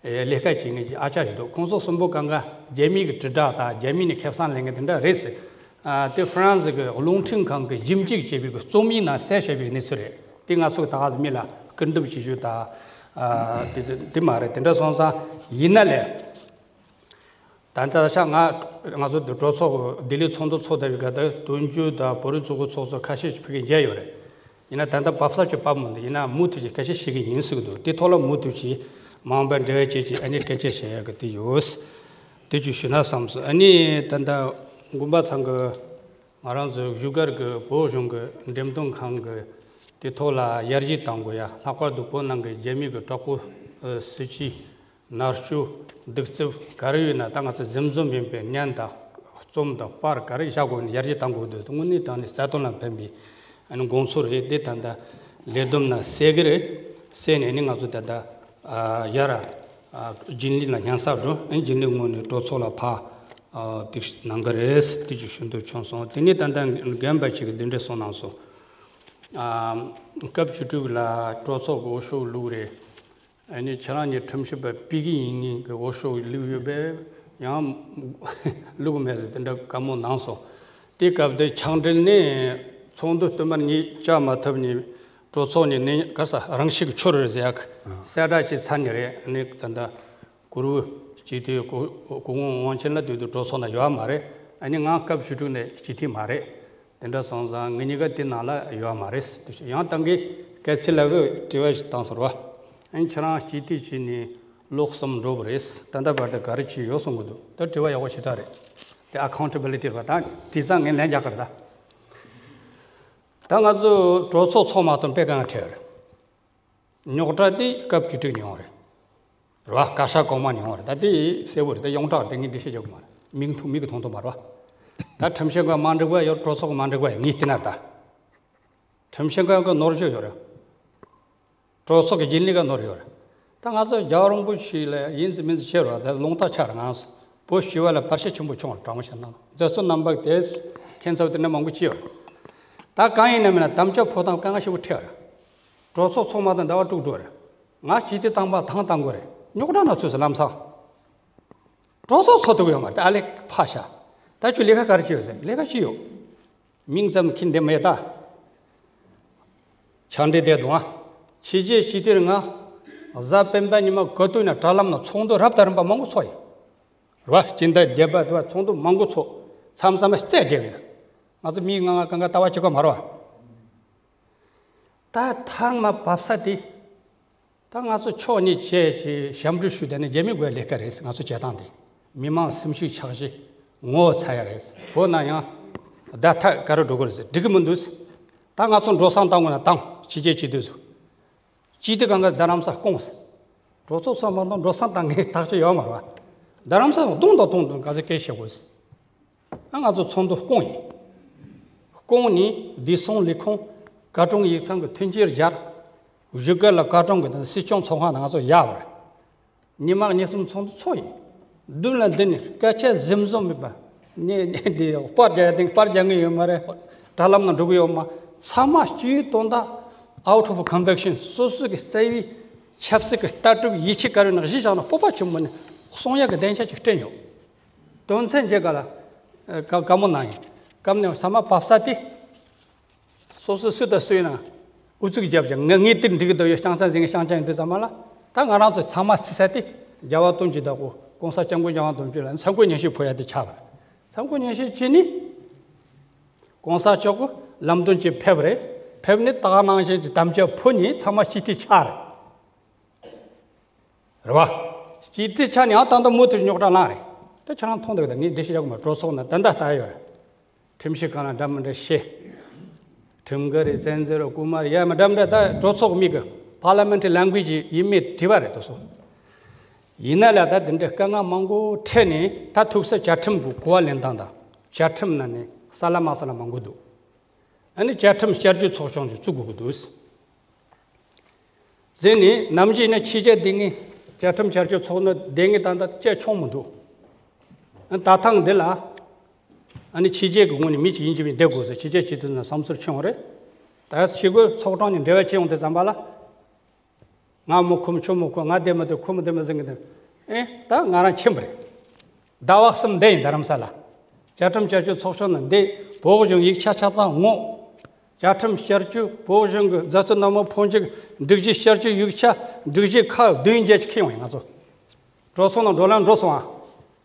ཨེ་ལས་ཀ་བྱེད་མཁན་གྱི་ཨ་ཅག་ཞིག་འདུག་ཁོང་ཚོ་གསུམ་པོ་གང་ག་རྒྱ་མི་གི་དྲིལ་བསྒྲགས་དང་རྒྱ་མི་ནས་ཁེ་བཟང་ལེན་མཁན་དེ་འདྲ་རེད་ཟེར། ཨ་དེ་ཧྥ་རན་སི་གི་རླུང་འཕྲིན་ཁང་གི་ཞིབ་འཇུག་བྱས་པའི་གི་རྩོམ་ཡིག་ནང་གསལ་བྱས་པའི་གནས་ཚུལ་རེད། དེ་ང་ཚོ་གི་ད་ག་ཟེ་མི་ལ་སྐུར་འདེབས་བྱེད་རྒྱུ་དང་ཨ་དེ་དེ་དེ་མ་རེད། དེ་འདྲ་སོང་ཙང་ཡིན་ན་ལས། ད་ལྟ་ཆ་ང་ང་ཚོ་འདི་གྲོས་ཚོགས་ལྡི་ལི་ཚོགས་འདུ་ཚོགས་བསྡད་པའི་སྐབས་དུ་དོན་གཅོད་དང་བོད་རིགས་ཚོགས་པའི་ཚོགས་གཙོ་ཁ་ཤས་ཕ་གིར་མཇལ་ཡོད་རེད། ཡིན་ན་ད་ལྟ་བབས་ས་ཆོད་བབས་མི་འདུག་ཡིན་ན་མུ་མཐུད་ཀྱིས་སྐད་ཆ་བཤད་ཀྱི་ཡིན་ཟེར་གི་འདུག་དེ་ཐོག་ལ་མུ་མཐུད་ཀྱིས་མ་འོངས་པར་འབྲེལ་བ་བྱེད་ཀྱི་ཨ་ནི་སྐད་ཆ་བཤད་ཡག་གི་དེ་ཡོད། དེ་ཅིག་ཞུ་ན་བསམ་སོང་། ཨ་ནི་ད་ལྟ་དགོན་པ་ཚང་གི་ང་རང་ཚོའི་བཞུགས་སྒར་གྱི་བོད་གཞུང་གི་འགྲེམས་སྟོན་ཁང་གི་དེ་ཐོག་ལ་ཡར་རྒྱས་གཏང་དགོས་ཡ། ལྷག་པར་དུ་བོད་ནང་གི་རྒྱ་མི་གི་དྲག་པོ་སྲིད་བྱུས་མནར་གཅོད་གདུག་རྩུབ་ག་རེ་ཡོད་ན་ད་ང་ཚོ་གཟིམ་འཛུམ་ཡིན་པའི་ཉན་དང་རྩོམ་དང་པར་ག་རེ་བཞག་དགོས་ནས་ཡར་རྒྱས་གཏང་དགོས་འདུག་དངོས་གནས་དྲང་གནས་རྩ་དོན་ལ་ཕན་པའི་ཨ་ནི་དགོངས་ཚུལ་རེད། དེ་ད་ལྟ་ལས་བསྡོམས་ན་གསལ་གི་རེད། གསལ་ནས་ནི་ང་ཚོ་ད་ལྟ་ཡར་རྒྱུན་ལས་ལ་སྙན་སེང་འགྲོ། ཨ་ནི་རྒྱུན་ལས་ངོས་ནས་གྲོས་ཚོགས་ལ་ཕར་དེ་གནང་གི་རེད། དེ་ཅིག་ཞུ་འདོད་བྱུང་སོང་། དེ་ནས་ད་ལྟ་རྒན་པ་ཅིག་གིས་འདི་འདྲ་གསུངས་གནང་སོང་། སྐབས་བཅུ་དྲུག་ལ་གྲོས་ཚོགས་ཀྱི་འོས་ཤོག་བླུགས་རེད། ཨ་ནི་ཁྱེད་རང་གཉིས་ཁྲིམས་ཞིབ་པ་པི་ཀི་ཡིན་མཁན་གྱི་འོས་ཤོག་བླུགས་ཡོད་པས་ཡང་བླུགས་མེད་ཟེར་དེ་འདྲ་བཀའ་མོལ་གནང་སོང་། དེ་སྐབས་དེ་ཕྱག་འབྲེལ་ནས་ཚོགས་འདུ་བསྟུད་མར་གཉིས་བཅར་མ་ཐུབ་ནས་གྲོས་ཚོགས་ནས་ནི་ག་ས་རང་ཤུགས་ཀྱིས་འཆོར་རེད་ཟེར་ཡག་གསལ་བསྒྲགས་ཅིག་ཚར་ནས་རེད། ཨ་ནི་ད་ལྟ་གུ་རུ་སྤྱི་འཐུས་སྐུ་སྐུ་ངོ་དབང་ཆེན་ལགས་དུས་དུས་གྲོས་ཚོགས་ནང་ཡོད་མ་རེད། ཨ་ནི་ང་སྐབས་བཅུ་དྲུག་ནས་སྤྱི་འཐུས་མ་རེད། དེ་འདྲ་སོང་ཙང་ངེད་གཉིས་ཀ་དེ་ནང་ལ་ཡོད་མ་རེད། དེ་ཡང་ཏང་གི་སྐལ་ཚེ་ལགས་ཀྱིས་དྲི་བ་ཞིག་བཏང་ཟེར་བ། ཨ་ནི་ཁྱེད་རང་སྤྱི་འཐུས་བྱས་ནས་ལོ་གསུམ་འགྲོ་བ་རེད། ད་ལྟ་བར་དུ་ག་རེ་བྱས་ཡོད་གསུང་གི་འདུག་ད་དྲི་བ་ཡག་པོ་ཞེ་དྲག་རེད། དེ་ཨ་ཁའུན་ཊི་བི་ལི་ཊི་རེད་པ། ད་དྲི་ཙང་ངས་ལན་རྒྱག་གི་རེད། ད་ད་ང་ཚོ་གྲོས་ཚོགས་ཚོགས་མ་ཐུབ་པའི་དཀའ་ངལ་འཕྲད་ཡོད་རེད། རྙོག་དྲ་དེ་སྐབས་བཅུ་དྲུག་ནས་ཡོང་རེད། རེད་བ། བཀའ་ཤག་གོང་མ་ནས་ཡོང་རེད། ད་དེ་གསལ་པོ་རེད། ད་ཡོངས་གྲགས་དེ་ངས་འགྲེལ་བཤད་རྒྱག་གི་མ་རེད། མིག་མཐོང་མིག་གིས་མཐོང་ཐུབ་མ་རེད་བ། ད་ཁྲིམས་ཞིབ་ཁང་མ་འགྲིག་པ་ཡོད། གྲོས་ཚོགས་མ་འགྲིག་པ་ཡོད། ངས་བལྟས་ན་ད་ཁྲིམས་ཞིབ་ཁང་གི་ནོར་འཁྲུལ་ཡོད་རེད། གྲོས་ཚོགས་ཀྱི་རྒྱུན་ལས་ཀྱི་ནོར་ཡོད་རེད། ད་ང་ཚོ་རྒྱལ་བ་རིན་པོ་ཆེ་ལ་ཡིན་ཙི་མིན་ཙི་བྱེད་རོགས། ད་རླུང་རྟ་ཆག་རེད། ང་ཚོ་བོད་སྤྱི་པ་ལ་བར་ཆད་ཆེན་པོ་བྱུང་རེད། དྲང་པོ་བཤད་ན་མཛད་གཙོ་རྣམ་པ་དེ་མཁྱེན་ཚབ་དེ་འདྲ་མང་པོ་བྱས་ཡོད་རེད། ད་གང་ཡིན་ན་མིན་ན་དམ་བཅའ་ཕོག་སྟངས་དཀའ་ངལ་ཞེ་པོ་འཕྲད་ཡོད་རེད། གྲོས་ཚོགས་ཚོགས་མ་ཐུབ་ཟླ་བ་དྲུག་འགྲོ་རེད། ང་སྤྱི་འཐུས་བཏང་པ་ཐེངས་དང་པོ་རེད། རྙོག་དྲ་ནང་ཚུད་སོང་། ལམ་སང་གྲོས་ཚོགས་ཚོགས་ཐུབ་ཡོད་མ་རེད། ཨ་ལས་ཕར་བཞག་ད་ཁྱོད་ལས་ཀ་ག་རེ་བྱས་ཡོད་ཟེར། ལས་ཀ་ཅི་ཡོད། མིང་ཙམ་ཁྱེར་བསྡད་མེད་ད། ཕྱག་འབྲེལ་བསྡད་འདུག་ཨ། ཕྱི་རྒྱལ་སྤྱི་འཐུས་ང་གཟའ་སྤེན་པ་ཉི་མ་གོ་ཐོས་ན་དྲ་ལམ་ན་ཚོགས་འདུ་རབ་དང་རིམ་པ་མང་པོ་ཚོགས་ཡིན། རེད་བ། སྤྱི་ཟླ་བརྒྱད་པ་དུ་བ་ཚོགས་འདུ་མང་པོ་ཚོགས། མཚམས་མཚམས་རྩེད་བསྡད་ཡོད། ང་ཚོ་མི་ང་ང་གང་ག་ལྟ་བ་གཅིག་པ་མ་རེད་བ། ད་ཐེངས་མ་བབས་ས་དེ། ད་ང་ཚོ་ཕྱོགས་གཉིས་བྱས་ཀྱི་ཞབས་འདྲེན་ཞུས་བསྡད་ནས་རྒྱ་མི་དགོས་ལས་ཀ་རེད། ང་ཚོ་བྱེད་སྟངས་དེ་མི་མང་སེམས་ཤུགས་ཆག་གཞི་ངོ་བོ་ཚ་ཡ་རེད། བོད་ནང་ཡང་བརྡ་ཐག་ག་རེ་འགྲོ་གི་རེད་ཟེར། འགྲིག་གི་མི་འདུག་ད་ང་ཚོ་འགྲོ་སོང་བཏང་དགོས་ན་བཏང་། ཕྱི་རྒྱལ་སྤྱི་འཐུས་ཚོ། སྤྱི་འཐུས་གང་ག་རྡ་རམ་ས་སྐོང་ཟེར། གྲོས་ཚོགས་ཚང་མ་དང་འགྲོ་སོང་བཏང་མཁན་ཐག་གཅོད་ཡོད་མ་རེད་བ། རྡ་རམ་ས་གཏོང་དང་གཏོང་དང་ག་ཚོད་སྐད་བཤད་དགོས་ཟེར། ཨ་ང་ཚོ་ཚོགས་འདུ་སྐོང་ཡིན། སྐོང་ནས་བདེ་སྲུང་ལས་ཁུངས་བཀའ་དྲུང་ཡིག་ཚང་གི་མཐུན་རྐྱེན་སྦྱར། བཞུགས་སྒར་ལ་བཀའ་དྲུང་གི་དང་སྲིད་སྐྱོང་ཚོགས་ཁང་ནང་ང་ཚོ་ཡར་བ་རེད། ཉི་མ་གཉིས་གསུམ་ཚོགས་འདུ་ཚོགས་ཡིན། མདུན་ལ་འདི་ནས་སྐད་ཆ་ཟིམ་ཟིམ་མེད་པ། ནས་ནས་འདི་པར་རྒྱག་ཡ་དེ་པར་རྒྱག་མཁན་ཡོད་མ་རེད། དྲ་ལམ་ནང་འགྲོ་གི་ཡོད་མ། ཚང་མ་སྤྱིའི་དོན་དག out of conviction སོ་སོ་གི་རྩ་བའི་ཆབ་སྲིད་ཀྱི་ལྟ་གྲུབ་ཡིད་ཆེས་ག་རེ་ནང་གཞི་བཞག་ན་སྤོབས་པ་ཆེན་པོ་ནས་གསུང་ཡག་གི་སྡིངས་ཆ་ཅིག་བསྐྲུན་ཡོད། དོན་ཚན་འདི་ག་ལ་བཀའ་བཀའ་མོལ་གནང་ཡིན། སྐབས་ནས་ཚང་མ་བབས་ས་དེ། སོ་སོ་སུ་དང་སུ་ཡིན་ན་ཨུ་ཚུགས་རྒྱབ་ཀྱང་ང་ངས་དེར་འགྲིག་གི་འདུག་ཡོད། ཤང་ཅང་ཟིན་ཤང་ཅང་ཡིན་དུས་ཙམ་པ་ལ་ད་ང་རང་ཚོས་ཚང་མ་བརྩི་ས་དེ་རྒྱལ་བ་དོན་གྱི་བདག་པོ་གོང་ས་སྐྱབས་མགོན་རྒྱལ་བ་དོན་གྱི་ལ་མཚན་བཀོད་སྙན་ཞུ་ཕུལ་ཡ་དེ་ཆགས་པ་རེད། མཚན་བཀོད་སྙན་ཞུ་བྱས་ནས་གོང་ས་མཆོག་གི་ལམ་སྟོན་ཅིག་ཕེབས་རེད། ཕེབས་ནས་ད་ག་ནང་བཞིན་གྱི་དམ་བཅའ་ཕུལ་ནས་ཚང་མ་སྤྱི་འཐུས་ཆགས་རེད། རེད་བ། སྤྱི་འཐུས་ཆགས་ནས་ཡང་ད་ལྟ་མུ་མཐུད་རྙོག་དྲ་ལངས་རེད། ད་ཁྱེད་རང་མཐོང་འདུག་ད་ངས་འགྲེལ་བཤད་རྒྱག་དགོས་མ་གྲོས་ཚོགས་ནང་ད་ལྟ་ལྟ་ཡོད་རེད། ཁྲིམས་ཞིབ་ཁང་ལ་འདྲ་མི་འདྲ་བཤད། ཁྲིམས་འགལ་རེད་བཙན་འཛུལ་རེད་རྐུན་མ་རེད་ཡ་མ་འདྲ་མི་འདྲ་ད་གྲོས་ཚོགས་མི་གི་parliamentary language ཡིན་མིན་དྲི་བ་རེད་དོ་སོ། ཡིན་ན་ལ་ད་འདི་འདྲ་དཀའ་ངལ་མང་པོ་འཕྲད་ནས་ད་ཐུག་ས་བཅའ་ཁྲིམས་ཀྱི་གོ་བ་ལེན་སྟངས་དང་བཅའ་ཁྲིམས་ནང་ནས་གསལ་ལ་མ་གསལ་ལ་མང་པོ་འདུག་ཨ་ནི་བཅའ་ཁྲིམས་བསྐྱར་བཅོས་ཚོགས་ཆུང་ཞིག་བཙུགས་དགོས་ཀྱི་འདུག་ཟེར་ནས་ནམ་རྒྱུན་ནས་ཕྱི་རྒྱལ་སྡོད་མཁན་བཅའ་ཁྲིམས་བསྐྱར་བཅོས་ཚོགས་འདུ་སྡོད་མཁན་ད་ལྟ་བཅའ་ཆོག་མི་འདུག་ཨ་ད་ཐེངས་འདི་ལ་ ཨ་ནི་ཕྱི་རྒྱལ་གྱི་ངོས་ནས་མི་གཅིག་ཡིན་གཅིག་མིན་བསྡད་དགོས་ཟེར་ཕྱི་རྒྱལ་སྤྱི་འཐུས་ཚོ་བསམ་ཚུལ་ཕྱིན་པ་རེད། ད་ཕྱི་རྒོལ་ཚོགས་གྲངས་ནས་འབྲེལ་བ་བྱེད་ཡོང་དུས་ཙམ་པ་ལ། ང་མི་ཁོམ་ཁྱོད་མི་ཁོམ། ང་བསྡད་མི་བསྡད་ཁོ་མི་བསྡད་མི་ཟེར་གི་འདུག་ཨེ་ད་ང་རང་ཁྱིམ་པ་རེད། ཟླ་བ་གསུམ་བསྡད་ཡིན་རྡ་རམ་ས་ལ། བཅའ་ཁྲིམས་བསྐྱར་བཅོས་ཚོགས་ཆུང་ནང་བསྡད། བོད་གཞུང་ཡིག་ཆ་ཆ་ཚང་ངོ་། བཅའ་ཁྲིམས་བསྐྱར་བཅོས་བོད་གཞུང་གི་མཛད་གཙོ་རྣམ་པ་ཕོན་ཆེ་གི་སྒྲིག་གཞི་བསྐྱར་བཅོས་ཡིག་ཆ་སྒྲིག་གཞི་ཁག་བདུན་བརྒྱད་ཅིག་ཁྱེར་ཡོང་ཡིན་ང་ཚོ། གྲོས་ཚོགས་ནང་བགྲོ་གླེང་འགྲོ་སོང་ཨ།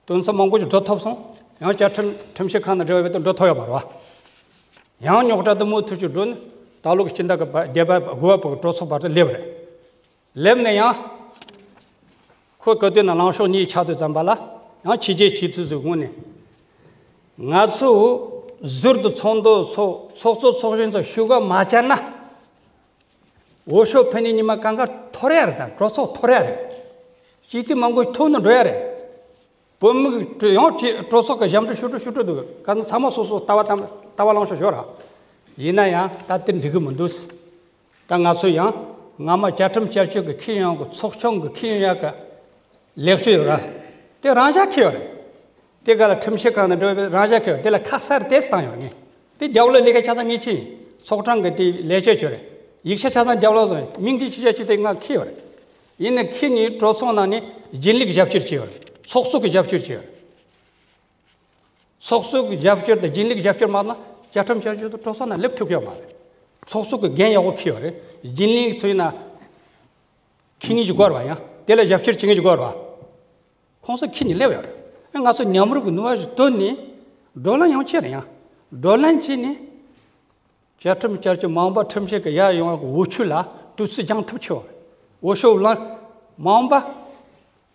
དོན་ཚན་མང་པོ་ཞིག་འགྲོ་ཐུབ་སོང་། ཡང་བཅའ་ཁྲིམས་ཁྲིམས་ཞིབ་ཁང་དང་འབྲེལ་བ་ཡོད་དུ་འགྲོ་ཐུབ་ཡོད་མ་རེད་བ། ཡང་རྙོག་དྲ་དུ་མུ་མཐུད་ཅིག་འགྲོ་ནས་ད་ལོ་གི་སྤྱི་ཟླ་གི་བར་བརྒྱད་པ་དགུ་པ་བར་གྱི་གྲོས་ཚོགས་བར་དུ་སླེབས་རེད། སླེབས་ནས་ཡང་ཁོ་ག་དུས་ན་ལངས་ཕྱོགས་གཉིས་ཆགས་དུས་ཙམ་པ་ལ། ཡང་ཕྱི་རྒྱལ་སྤྱི་འཐུས་ཚོའི་ངོས་ནས་ང་ཚོ་ཟུར་དུ་ཚོགས་འདུ་ཚོགས་ཚོགས་གཙོ་ཚོགས་གཞོན་ཚོ་ཤུགས་མ་བཅར་ན། འོས་ཤོག་ཕུལ་ནས་ཉི་མ་གང་ག་འཐོར་ཡ་རེད། ད་གྲོས་ཚོགས་འཐོར་ཡ་རེད། སྤྱི་འཐུས་མང་པོ་ཐུག་ནས་འགྲོ་ཡ་རེད། བོད་མི་གི་ཡང་གྲོས་ཚོགས་ཀྱི་ཞབས་འདྲེན་ཞུ་འགྲོ་ཞུ་འགྲོ་འདུག་ག་ཚང་མ་སོ་སོ་ལྟ་བ་དང་ལྟ་བ་ལངས་ཕྱོགས་ཞོར་ར། ཡིན་ན་ཡང་ད་དེ་འགྲིག་གི་མི་འདུག་ད་ང་ཚོ་ཡང་སྔ་མ་བཅའ་ཁྲིམས་བསྐྱར་བཅོས་ཀྱི་ཁྱེར་ཡོང་གི་ཚོགས་ཆུང་གི་ཁྱེར་ཡོང་ཡ་གི་ལེགས་བཅོས་ཡོད་ར། དེ་རང་འཇགས་ཁྱེར་ཡོད་རེད། དེ་ག་ལ་ཁྲིམས་ཞིབ་ཁང་དང་འབྲེལ་བའི་རང་འཇགས་ཁྱེར་ཡོད་དེ་ལ་ཁ་གསལ་དེ་བཏང་ཡོད་རེད་ངས། དེ་རྒྱབ་ལོགས་ལས་ཀ་ཆ་ཚང་ངས་ཕྱིན། ཚོགས་ཁང་གི་དེ་ལས་བྱེད་བྱོས་རེད། ཡིག་ཆ་ཆ་ཚང་རྒྱབ་ལོགས་སོང་མིང་ཁྲི་ཆི་ཆ་ཆི་དེ་ང་ཁྱེར་ཡོད་རེད། ཡིན་ནའི་ཁྱེད་ནི་གྲོས་ཚོགས་ནང་ནས་རྒྱུན་ལས་རྒྱབ་སྐྱོར་བྱས་ཡོད་རེད། ཚོགས་གཙོ་གི་རྒྱབ་སྐྱོར་བྱས་ཡོད་རེད། ཚོགས་གཙོ་གི་རྒྱབ་སྐྱོར་དང་རྒྱུན་ལས་རྒྱབ་སྐྱོར་མ་གནང་བཅའ་ཁྲིམས་བསྐྱར་བཅོས་དང་གྲོས་ཚོགས་ནང་སླེབས་ཐུབ་ཀྱི་ཡོད་མ་རེད། ཚོགས་གཙོ་གི་འགན་ཡག་པོ་འཁྱེར་ཡོད་རེད། རྒྱུན་ལས་ཚོ་ཡིན་ན་འཁྱེར་མཁན་ཞིག་དགོས་རེད་བ། ཡང་དེ་ལ་རྒྱབ་སྐྱོར་བྱེད་མཁན་ཞིག་དགོས་རེད་བ། ཁོང་ཚོ་འཁྱེར་ནས་སླེབས་ཡོད་རེད། ང་ཚོ་མཉམ་རུབ་ཀྱི་ནུས་པ་ཞིག་བཏོན་ནས་བགྲོ་གླེང་ཡང་བྱས་རེད། ཡང་བགྲོ་གླེང་བྱས་ནས། བཅའ་ཁྲིམས་བསྐྱར་བཅོས་མ་འོངས་པ་ཁྲིམས་ཞིབ་ཀྱི་ཡར་ཡོང་བའི་འོས་ཆོས་ལ་དུས་ཚོད་འགྱངས་ཐབས་བྱས་པ་རེད། འོས་ཤོག་བླངས། མ་འོངས་པ་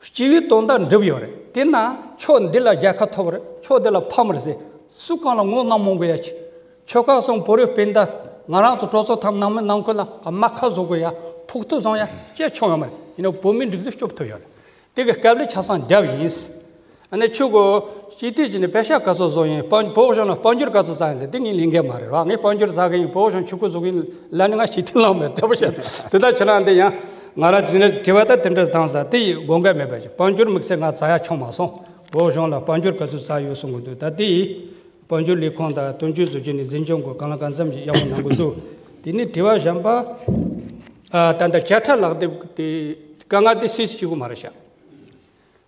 སྤྱི་པའི་དོན་དག་འགྲུབ་ཡོད་རེད། དེ་ན་ཕྱོགས་འདི་ལ་རྒྱལ་ཁ་ཐོབ་རེད། ཕྱོགས་འདི་ལ་ཕམ་རེད་ཟེར་སུ་གང་ལ་ངོ་གནོང་མི་དགོས་ཡ་ཆེ། ཆོལ་ཁ་གསུམ་བོད་རིགས་སྤུན་ཟླ་ང་རང་ཚོ་གྲོས་ཚོགས་ཐམ་ནང་མི་ནང་ཁུལ་ལ་དམག་ཁ་བཟོ་དགོས་ཡ་ཕོག་ཐུག་བཟང་ཡ་ཅི་ཆོག་ཡོད་མ་རེད། ཡིན་ནའི་བོད་མིའི་སྒྲིག་འཛུགས་སྐྱོབ་ཐུབ་ཡོད་རེད། དེ་གི་སྐབས་ལ་ཆ་ཚང་རྒྱབ་ཡིན། ཨ་ནི་ཆུ་གོ་སྤྱི་འཐུས་ཀྱི་ནི་པེ་ཤ་ག་ཚོད་བཟོ་ཡིན། དཔལ་བོད་གཞུང་ལ་དཔལ་འབྱོར་ག་ཚོད་བཟའ་ཡིན་ཟེར་དེ་ངའི་ལས་འགན་མ་རེད་བ། ངས་དཔལ་འབྱོར་བཟའ་གི་ཡིན། བོད་གཞུང་ཆུ་གོ་བཟོ་གི་ཡིན་ལབ་ནི་ང་ཞིག་དེ་ལངས་མེད་དེ་བོ་བཤད་དེ་ལྟར་ཁྱེད་རང་འདི་ཡང་ང་རང་དེ་འདྲ་དྲི་བ་ད་དེ་འདྲ་བཏང་ས་དེ་ཡི་དགོངས་འགལ་མེད་པ་ཞིག་དཔལ་འབྱོར་དམིགས་བསལ་ང་བཙལ་ཡ་བྱུང་མ་སོང་། བོད་གཞུང་ལ་དཔལ་འབྱོར་ག་ཚོད་བཙལ་ཡོད་གསུང་གི་འདུག་ད་དེ་ཡི་དཔལ་འབྱོར་ལས་ཁུངས་དང་དོན་གཅོད་ཟུར་གྱི་ནི་འཛིན་སྐྱོང་གི་གང་ལ་གང་འཚམ་ཞིག་ཡག་པོ་གནང་གི་འདུག་དེ་ནི་དྲི་བ་གཞན་པ། ཨ་ད་ལྟ་བཅད་ཁྲ་ལག་དེབ་དེ་དཀའ་ངལ་དེ་སུས་སུ་བྱེད་དགོས་མ་རེད་ཤག་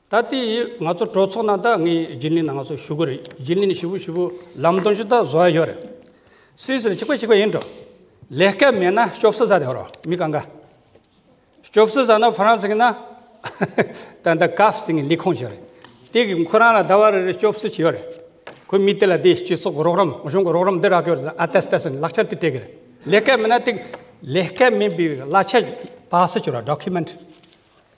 ད་ལྟའི་ང་ཚོ་གྲོས་ཚོགས་ནང་ད་ངས་རྒྱུན་ལས་ནང་ང་ཚོ་ཞུ་གི་རེད། རྒྱུན་ལས་ནས་ཞུ་བོ་ཞུ་བོ་ལམ་སྟོན་ཞུ་ད་བཟོ་ཡ་ཡོད་རེད། སུད་སིར་གཅིག་པ་གཅིག་པ་ཡིན་འགྲོ། ལས་ཀ་མེད་ན་སྐྱོབ་གསོ་ཟ་དེ་ཡོད་རོ་མི་གང་ག་སྐྱོབ་གསོ་ཟ་ན་ཧྥ་རན་སི་གི་ན་ད་ད་ཀབ་སི་ངི་ལས་ཁུངས་ཞིག་རེད། དེ་གི་ཁོ་རང་ལ་ཟླ་བ་རེ་རེ་སྐྱོབ་གསོ་བྱེད་ཡོད་རེད། ཁོ་མི་དེ་ལ་དེ་སྤྱི་ཚོགས་ཀྱི་རོགས་རམ་གཞུང་གི་རོགས་རམ་འདི་རག་གི་ཡོད་རེད། ཨ་ཏ་སི་ཏ་སི་ལག་ཆ་དེ་སྤྲད་གི་རེད། ལས་ཀ་མེད་ན་དེ་ལས་ཀ་མེད་པའི་གླ་ཆ་པ་སི་ཅིག་ར་ཌོ་ཀུ་མེན་ཊི།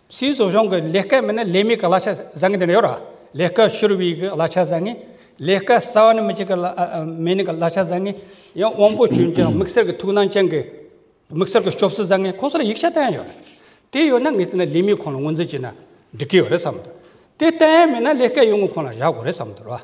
སུད་སི་གཞུང་གི་ལས་ཀ་མེད་ན་ལས་མེད་ཀྱི་གླ་ཆ་ཟ་ངེས་དེ་འདྲ་ཡོད་ར། ལས་ཀ་ཤོར་བའི་གི་གླ་ཆ་ཟ་ངེས། ལས་ཀ་རྩ་བ་ནས་མི་བྱེད་ཀྱི་གླ་ཨ་ཨ་མེད་ནི་གི་གླ་ཆ་ཟ་ངེས། ཡང་དབང་པོ་སྐྱོན་ཅན་དམིགས་བསལ་གྱི་ཐུགས་སྣང་ཅན་གྱི་དམིགས་བསལ་གྱི་སྐྱོབ་གསོ་ཟ་ངེས་ཁོང་ཚོ་ལ་ཡིག་ཆ་བསྟན་ཡོད་རེད། དེ་ཡོད་ན་ངས་བལྟས་ན་ལས་མེད་ཁོང་ལ་ངོས་འཛིན་བྱས་ན་འགྲིག་གི་ཡོད་རེད་བསམ་འདུག་དེ་བསྟན་ཡ་མེད་ན་ལས་ཀ་ཡོང་ངོ་ཁོང་ལ་བཞག་དགོས་རེད་བསམ་འདུག་ར།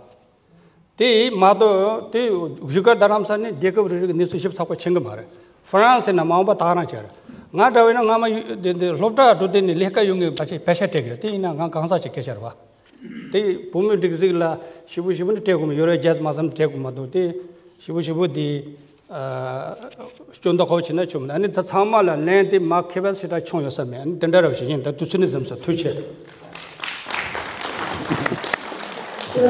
དེ་མ་གཏོགས་དེ་བཞུགས་སྒར་རྡ་རམ་ས་ནས་རྒྱལ་ཁབ་རེ་རེ་གི་གནས་ཚུལ་ཞིབ་ཚགས་པོ་མཁྱེན་གི་མ་རེད། ཧྥ་རན་སི་ན་མ་འོངས་པ་ད་ག་རང་བྱས་རེད། ང་འདྲ་བས་ན་སྔ་མ་ཡུ་དེ་དེ་སློབ་གྲྭ་འགྲོ་དུས་ནས་ལས་ཀ་ཡོང་གི་བ་ཆེ་པེ་ཤ་སྤྲད་གི་ཡོད། དེ་ཡིན་ན་ང་གང་ཟག་ཅིག་སྐད་ཆ་རེད་བ། དེ་བུ་མོའི་སྒྲིག་གཟིགས་ལ་ཞིབ་པོ་ཞིབ་པོ་ནི་སྤྲད་དགོས་མ་ཡོད་རེད། རྒྱ་མ་བསམ་སྤྲད་དགོས་མ་འདུག་དེ་ཞིབ་པོ་ཞིབ་པོ་དེ་སྐྱོན་ད་གོ་བྱེད་ན་ཆོག་མ་རེད། ཨ་ནི་ད་ཚང་མ་ལ་ལན་དེ་མ་ཁེ་བ་ཞེ་དྲག་བྱུང་ཡོད་ས་མེད། ཨ་ནི་དེ་འདྲ་རབ་ཞིག་ཡིན། ད་དུས་ཚོད་ནི་ཟིན་སོང་། ཐུགས་རྗེ་ཆེ།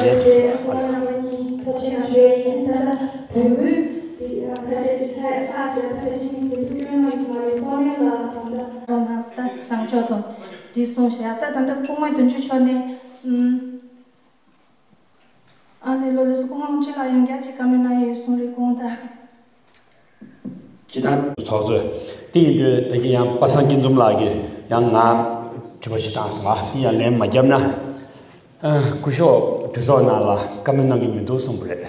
རོ་ནས་ད་བྱང་ཕྱོགས་དང་དེ་གསུངས་བྱས། ད་ད་ལྟ་སྐུ་ངོ་དོན་གཅོད་མཆོག་ནས་ཨ་ནི་ལོ་ལས་སུ་སྐུ་ངོ་སྤྱི་ལ་ཡང་བསྐྱར་ཅིག་བཀའ་མོལ་གནང་ཡ་ཡོད་གསུངས་རེད། དགོངས་དག་སྤྱི་བཏང་ཚོགས་གཙོས། དེ་ཡིན་དུས་ད་གིན་ཡང་པ་སངས་སྐྱིད་འཛོམས་ལགས་ཀྱིས་ཡང་ང་དྲི་བ་ཞིག་བཏང་སོང་ང་། དེ་ཡང་ལན་མ་བརྒྱབ་ན། ཨ། སྐུ་ཞབས་གྲོས་ཚོགས་ནང་ལ་བཀའ་མོལ་གནང་གི་མི་འདུག་གསུངས་པ་རེད།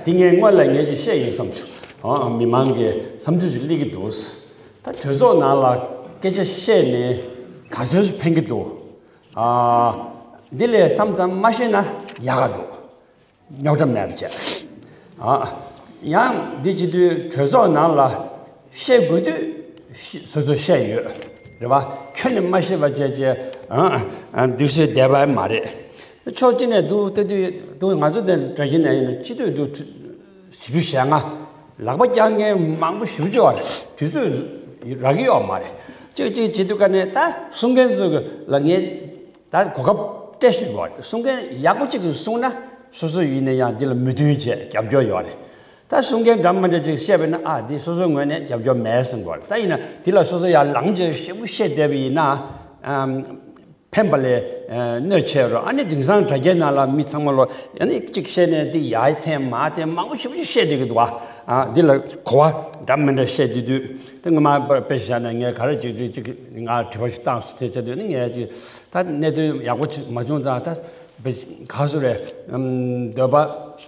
དེ་ངས་སྔོན་ལ་ངས་ཅིག་བཤད་ཡིན་བསམ་བྱུང་། ཨ། མི་མང་གི་བསམ་ཚུལ་ཞིག་སླེབས་ཀྱི་འདུག་ད་གྲོས་ཚོགས་ནང་ལ་སྐད་ཆ་བཤད་ནས་ག་ཚོད་ཞིག་ཕན་གྱི་འདུག་ཨ། འདི་ལས་མཚམས་མཚམས་མ་བཤད་ན་ཡག་ག་འདུག་རྙོག་དྲ་མེད་པ་བྱས། ཨ། ཡང་འདི་བྱེད་དུས་གྲོས་ཚོགས་ནང་ལ་བཤད་དགོས་དུས་སོ་སོ་བཤད་ཡོད་རེད་བ། ཁྱོན་ནས་མ་བཤད་པ་བྱས་བྱས། ཨ། ཨ། འདུག་སེ་བསྡད་པ་མ་རེད། ཕྱོགས་གཅིག་ནས་འདུག་ལྟ་དུས་འདུག་ང་ཚོ་དེ་འདྲ་བཞིན་ནས་ཡིན་ན་སྤྱི་འཐུས་འདུག་བཞི་བཅུ་ཞེ་ལྔ། ལག་པ་བརྐྱང་མཁན་མང་པོ་ཞེ་པོ་ཅིག་ཡོད་རེད། དུས་ཚོད་རག་གི་ཡོད་མ་རེད། གཅིག་གཅིག་བྱེད་དུས་ཀ་ནས་ད་གསུང་མཁན་ཚོ་ལ་ངས་ད་གོ་སྐབས་སྤྲད་བཞིན་པ་རེད། གསུང་མཁན་ཡག་པོ་གཅིག་གིས་གསུངས་ན་སོ་སོ་ཡིན་ན་ཡང་འདི་ལ་མོས་མཐུན་བྱས་རྒྱབ་སྐྱོར་ཡོད་རེད། ད་གསུང་མཁན་འདྲ་མི་འདྲ་ཅིག་བཤད་པ་ཡིན་ན་ཨ་འདི་སོ་སོའི་ངོས་ནས་རྒྱབ་སྐྱོར་མེད་གསུང་དགོས་རེད། ད་ཡིན་ན་འདི་ལ་སོ་སོ་ཡར་ལངས་བྱས་ཞེ་པོ་བཤད་བསྡད་པ་ཡིན་ན། ཨམ། ཕན་པ་ལས་གནོད་ཆེ་རུ་ཨ་ནི་དེང་སང་དྲ་རྒྱའི་ནང་ལ་མི་ཚང་མ་ལོ་ཨ་ནི་གཅིག་བཤད་ནས་འདི་ཡར་འཐེན་མར་འཐེན་མང་པོ་ཞེ་པོ་ཅིག་བཤད་བསྡད་ཀྱི་འདུག་བ། ཨ་འདི་ལ་གོ་བ་འདྲ་མི་འདྲ་བཤད་བསྡད་དུས་དེ་ངོ་མ་དཔེ་བཞག་ན་ངས་ག་རེ་ཅིག་ཅིག་ཅིག་ང་དྲི་བ་ཞིག་བཏང་སོང་། དེ་བྱས་དུས་ནི་ངས་ཅིག་ད་གནད་དོན་ཡག་པོ་ཅིག་མ་བྱུང་ཙང་ད་དཔེ་ག་སུ་རེད། ཨམ་འདོད་པ་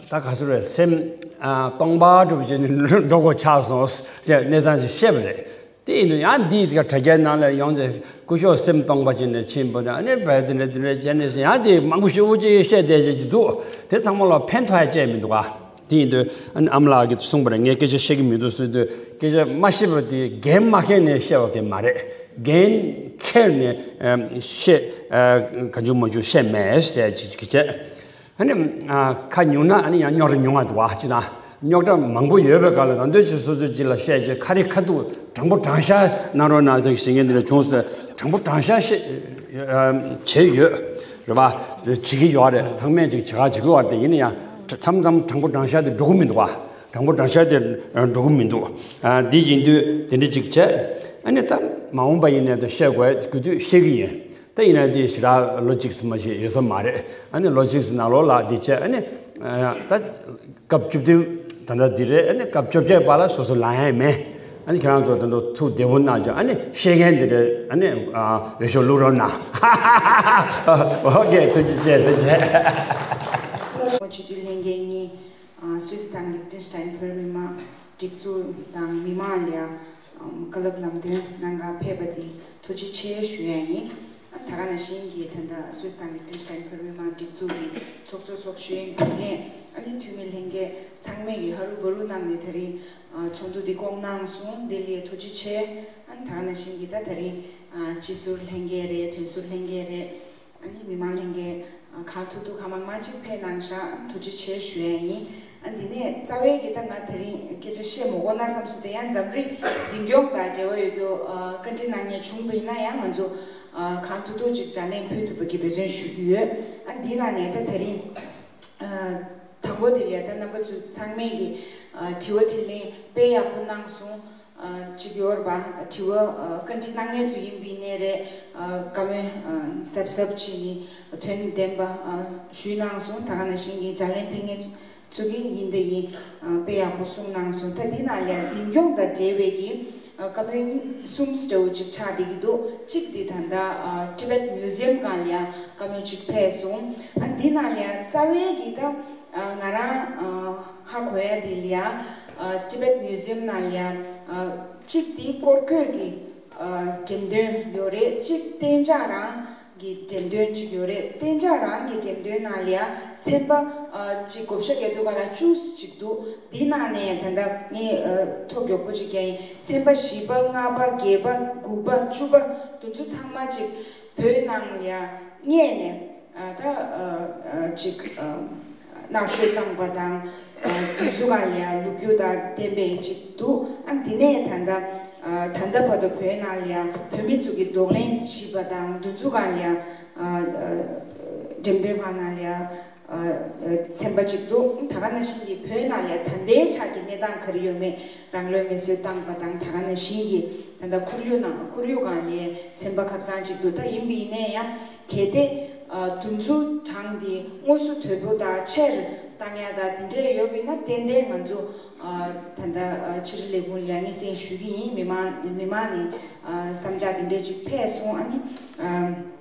ད་ག་སུ་རེད། སེམས་ཨ་སྟོང་པ་གྲུབ་བྱས་ནས་འགྲོ་དགོས་ཆགས་སོང་ཞེས་གནས་ཚང་ཞིག་བཤད་པ་རེད། དེ་ཡིན་དུས་ཡང་འདིའི་དྲ་རྒྱའི་ནང་ལ་ཡོང་ཚེ་སྐུ་ཞབས་སེམས་སྟོང་པ་ཅན་ནས་ཕྱིན་པ་དང་ཨ་ནི་བས་དེ་འདྲ་དེ་འདྲ་བྱས་ནས་ཡང་དེ་མང་པོ་ཞེ་པོ་ཅིག་བཤད་བསྡད་ཀྱི་འདུག་དེ་ཚང་མ་ལ་ཕན་ཐོགས་ཡ་ཅིག་མི་འདུག་ག་དེ་ཡིན་དུས་ཨ་ནི་ཨ་མ་ལགས་ཀྱིས་གསུངས་པ་རེད། ངས་སྐད་ཆ་བཤད་ཀྱི་མི་འདུག་ཟེར་དུས་སྐད་ཆ་མ་བཤད་པ་དེ་འགན་མ་འཁྱེར་ནས་བཤད་པ་གི་མ་རེད། འགན་འཁྱེར་ནས་ཨ་བཤད་ཨ་གང་བྱུང་མང་བྱུང་བཤད་མེད་ཟེར་ཅིག་བྱས། ཨ་ནི་ཨ་ཁ་ཉུང་ན་ཨ་ནི་ཡང་རྙོག་དྲ་ཉུང་བ་འདུག་བ། ཅི་ན་རྙོག་དྲ་མང་པོ་ཡོད་པའི་སྐབས་ལ་ད་འདོད་ཆེ་སོ་སོ་ཅི་ལ་བཤད་ཅེས་ཁ་རི་ཁ་ཐུག་དྲང་པོ་དྲང་བཞག་གནང་རོགས་གནང་ཟེར་ཞེས་ངས་འདི་ལ་བྱུང་སོང་། དྲང་པོ་དྲང་བཞག་བཤད་ཨ་བྱས་ཡོད་རེད་བ། བྱེད་ཀྱི་ཡོད་རེད། ཚང་མས་ཅིག་བྱེད་ག་བྱེད་ཀྱི་ཡོད་རེད། དེ་ཡིན་ན་ཡང་མཚམས་མཚམས་དྲང་པོ་དྲང་བཞག་དེ་འགྲོ་གི་མི་འདུག་བ། དྲང་པོ་དྲང་བཞག་དེ་འགྲོ་གི་མི་འདུག་ཨ་འདི་ཡིན་དུས་དེ་འདྲ་ཅིག་བྱས་ཨ་ནི་ད་མ་འོངས་པ་ཡིན་ནའི་ད་བཤད་དགོས་དགོས་དུས་བཤད་ཀྱི་ཡིན། ད་ཡིན་ན་དེ་ཞེ་དྲག་ལོ་གཅིག་ཙམ་མ་ཞིག་ཡོད་ས་མ་རེད། ཨ་ནི་ལོ་གཅིག་ཙམ་ནང་ལོགས་ལ་དེ་བྱས་ཨ་ནི་ད་སྐབས་བཅུ་བདུན་ད་ལྟ་འདི་རེད། ཨ་ནི་སྐབས་བཅོ་བརྒྱད་བར་ལ་སོ་སོ་ལངས་ཡ་མེད། ཨ་ནི་ཁྱེད་རང་ཚོ་ད་དུང་ཐུགས་བདེ་པོ་གནང་བྱས་ཨ་ནི་བཤད་མཁན་འདི་རེད། ཨ་ནི་འོས་ཤོག་བླུག་རོགས་གནང་། ཨོ་ཀེ། ཐུགས་རྗེ་ཆེ། ཐུགས་རྗེ་ཆེ། ལོ་སྤྱི་འཐུས་ལྷན་རྒྱས་གཉིས། ཨ་སུད་སི་དང་ལིག་ཏེན་སི་ཊེན་བོད་མི་མང་སྒྲིག་འཛུགས་དང་མི་མང་ལ་ཨམ་བཀའ་སློབ་ལམ་སྟོན་གནང་ག་ཕེབས་པ་དེ་ཐུགས་རྗེ་ཆེ་ཞུ་ཡ་ཡིན། ཨ་ད་ག་ནང་བཞིན་གྱི་ད་ལྟ་སུད་སི་དང་ལིག་ཏེན་སི་ཊེན་བོད་མི་མང་སྒྲིག་འཛུགས་ཀྱི་ཚོགས་གཙོ་ཚོགས་གཞོན་རྒྱུན་ལས་ཨ་ནི་འཐུས་མི་ལྷན་རྒྱས་ཚང་མས་ཀྱི་ཧ་རུ་བ་རུ་གནང་ནས་དེ་རིང་ཨ་ཚོགས་འདུ་འདི་བསྐོང་གནང་སོང་། འདི་ལ་ཐུགས་རྗེ་ཆེ། ཨ་ད་ག་ནང་བཞིན་གྱི་ད་དེ་རིང་ཨ་སྤྱི་ཟུར་ལྷན་རྒྱས་རེད། དོན་ཟུར་ལྷན་རྒྱས་རེད། ཨ་ནི་མི་མང་ལྷན་རྒྱས་ཨ་གང་ཐུབ་ཐུབ་གང་མང་མང་ཅིག་ཕེབས་གནང་ཤག་ཨ་ཐུགས་རྗེ་ཆེ་ཞུ་ཡ་ཡིན། ཨ་འདི་ནས་རྩ་བའི་གི་ད་ང་དེ་རིང་སྐད་ཆ་བཤད་མི་དགོས་ན་བསམ་སོང་། དེ་ཡང་འཛམ་གླིང་འཛིན་སྐྱོང་དང་འབྲེལ་བ་ཡོད་རྒྱུ་ཨ་བཀའ་འདྲི་གནང་མཁན་བྱུང་བ་ཡིན་ན་ཡང་ང་ཚོ་ཨ་གང་ཐུབ་ཐུབ་ཅིག་ལྗགས་ལན་ཕུལ་ཐུབ་པ་གི་འབད་བརྩོན་ཞུ་གི་ཡོད། ཨ་འདི་ནང་ནས་ད་དེ་རིང་ཨ་དང་པོ་དེ་ལ་ད་རྣམ་པ་ཚོ་ཚང་མས་གི་ཨ་དྲི་བ་དྲིས་ལན་དཔེ་ཡག་པོ་གནང་སོང་། ཨ་གཅིག་ཡོད་རེད་པ། དྲི་བ་ཨ་བཀའ་འདྲི་གནང་མཁན་ཚོ་ཡིན་པ་ཡིན་ནའི་རེད། ཨ་བཀའ་མོལ་ཨ་གཟབ་གཟབ་བྱས་ནས་དོན་ལྡན་པ་ཨ་ཞུས་གནང་སོང་། ད་ག་ནང་བཞིན་གྱི་ལྗགས་ལན་ཕུལ་མཁན་ཚོ་གི་ཡིན་ད་ཡིན་ཨ་དཔེ་ཡག་པོ་གསུངས་གནང་སོང་། ད་འདི་ནང་ལ་འཛིན་སྐྱོང་དང་འབྲེལ་བའི་གི་ཨ་བཀའ་མོལ་གསུམ་འདྲ་བོ་ཅིག་ཆགས་བསྡད་ཀྱི་འདུག་གཅིག་འདི་ད་ལྟ་ཨ་Tibet Museum་སྒང་ལ་ཡང་བཀའ་མོལ་ཅིག་ཕེབས་སོང་། ཨ་འདི་ནང་ལ་ཡང་རྩ་བའི་གི་ད་ཨ་ང་རང་ཨ་ཧ་གོ་ཡ་དེ་ལ་ཡ་ཨ་Tibet Museum་ནང་ལ་ཡ་ཨ་གཅིག་དེ་སྐོར་སྐྱོད་ཀྱི་ཨ་འགྲེམས་སྟོན་ཡོད་རེད། གཅིག་གཏན་འཇགས་རང་གི་འགྲེམས་སྟོན་ཅིག་ཡོད་རེད། གཏན་འཇགས་རང་གི་འགྲེམས་སྟོན་ནང་ལ་ཡ་ཚན་པ་ཨ་གཅིག་བགོ་བཤའ་རྒྱག་དུས་སྒང་ལ་བཅུ་ཅིག་འདུག་འདི་ནང་ནས་ད་ལྟ་ངས་ཨ་ཐོ་མགྱོགས་པོ་ཅིག་རྒྱག་ཡིན། ཚན་པ་བཞི་པ་ལྔ་པ་བརྒྱད་པ་དགུ་པ་བཅུ་པ་འདི་ཚོ་ཚང་མ་ཅིག་བོད་ནང་ལ་ཡ་སྔས་ནས། ཨ་ད་ཨ་ཨ་ཅིག་ཨ་མནར་གཅོད་བཏང་པ་དང་ཨ་དེ་ཚོ་སྒང་ལ་ཡ་ལོ་རྒྱུས་དང་ལྡན་པའི་ཅིག་འདུག་ཨ་འདི་ནས་ད་ལྟ་ཨ་ད་ལྟ་བར་དུ་བོད་ནང་ལ་ཡ་བོད་མི་ཚོ་གི་གདོང་ལེན་བྱས་པ་དང་དེ་ཚོ་སྒང་ལ་ཡ་ཨ་ཨ་འགྲེམས་སྟོན་ཁང་ནང་ལ་ཡ་ཨ་ཨ་ཚན་པ་ཅིག་འདུག་ད་ག་ནང་བཞིན་གྱི་བོད་ནང་ལ་ཡ་ད་ལྟའི་ཆ་གི་གནས་སྟངས་ག་རེ་ཡོད་མེད་རང་ལུས་མེར་སྲེག་བཏང་པ་དང་། ད་ག་ནང་བཞིན་གྱི་ད་ལྟ་ཁོར་ཡུག་ནང་ཁོར་ཡུག་སྒང་ལ་ཡ་ཚན་པ་ཁ་སང་ཅིག་འདུག་ད་ཡིན་པ་ཡིན་ནའི་ཡང་གལ་ཏེ། ཨ་དེ་ཚོ་གྲངས་དེ་དངོས་སུ་དོད་པོ་དང་ཆེར་བཏང་ཡ་དང་དེ་འདྲས་ཡོད་པ་ཡིན་ན་ཏན་ཏན་ང་ཚོ་ཨ་ད་ལྟ་ཨ་ཕྱི་དྲིལ་ལས་ཁུངས་ལ་ཡ་སྙན་སེང་ཞུ་གི་ཡིན། མི་མང་མི་མང་ནས་ཨ་བསམ་འཆར་དེ་འདྲས་ཅིག་ཕེབས་སོང་། ཨ་ནི་ཨ་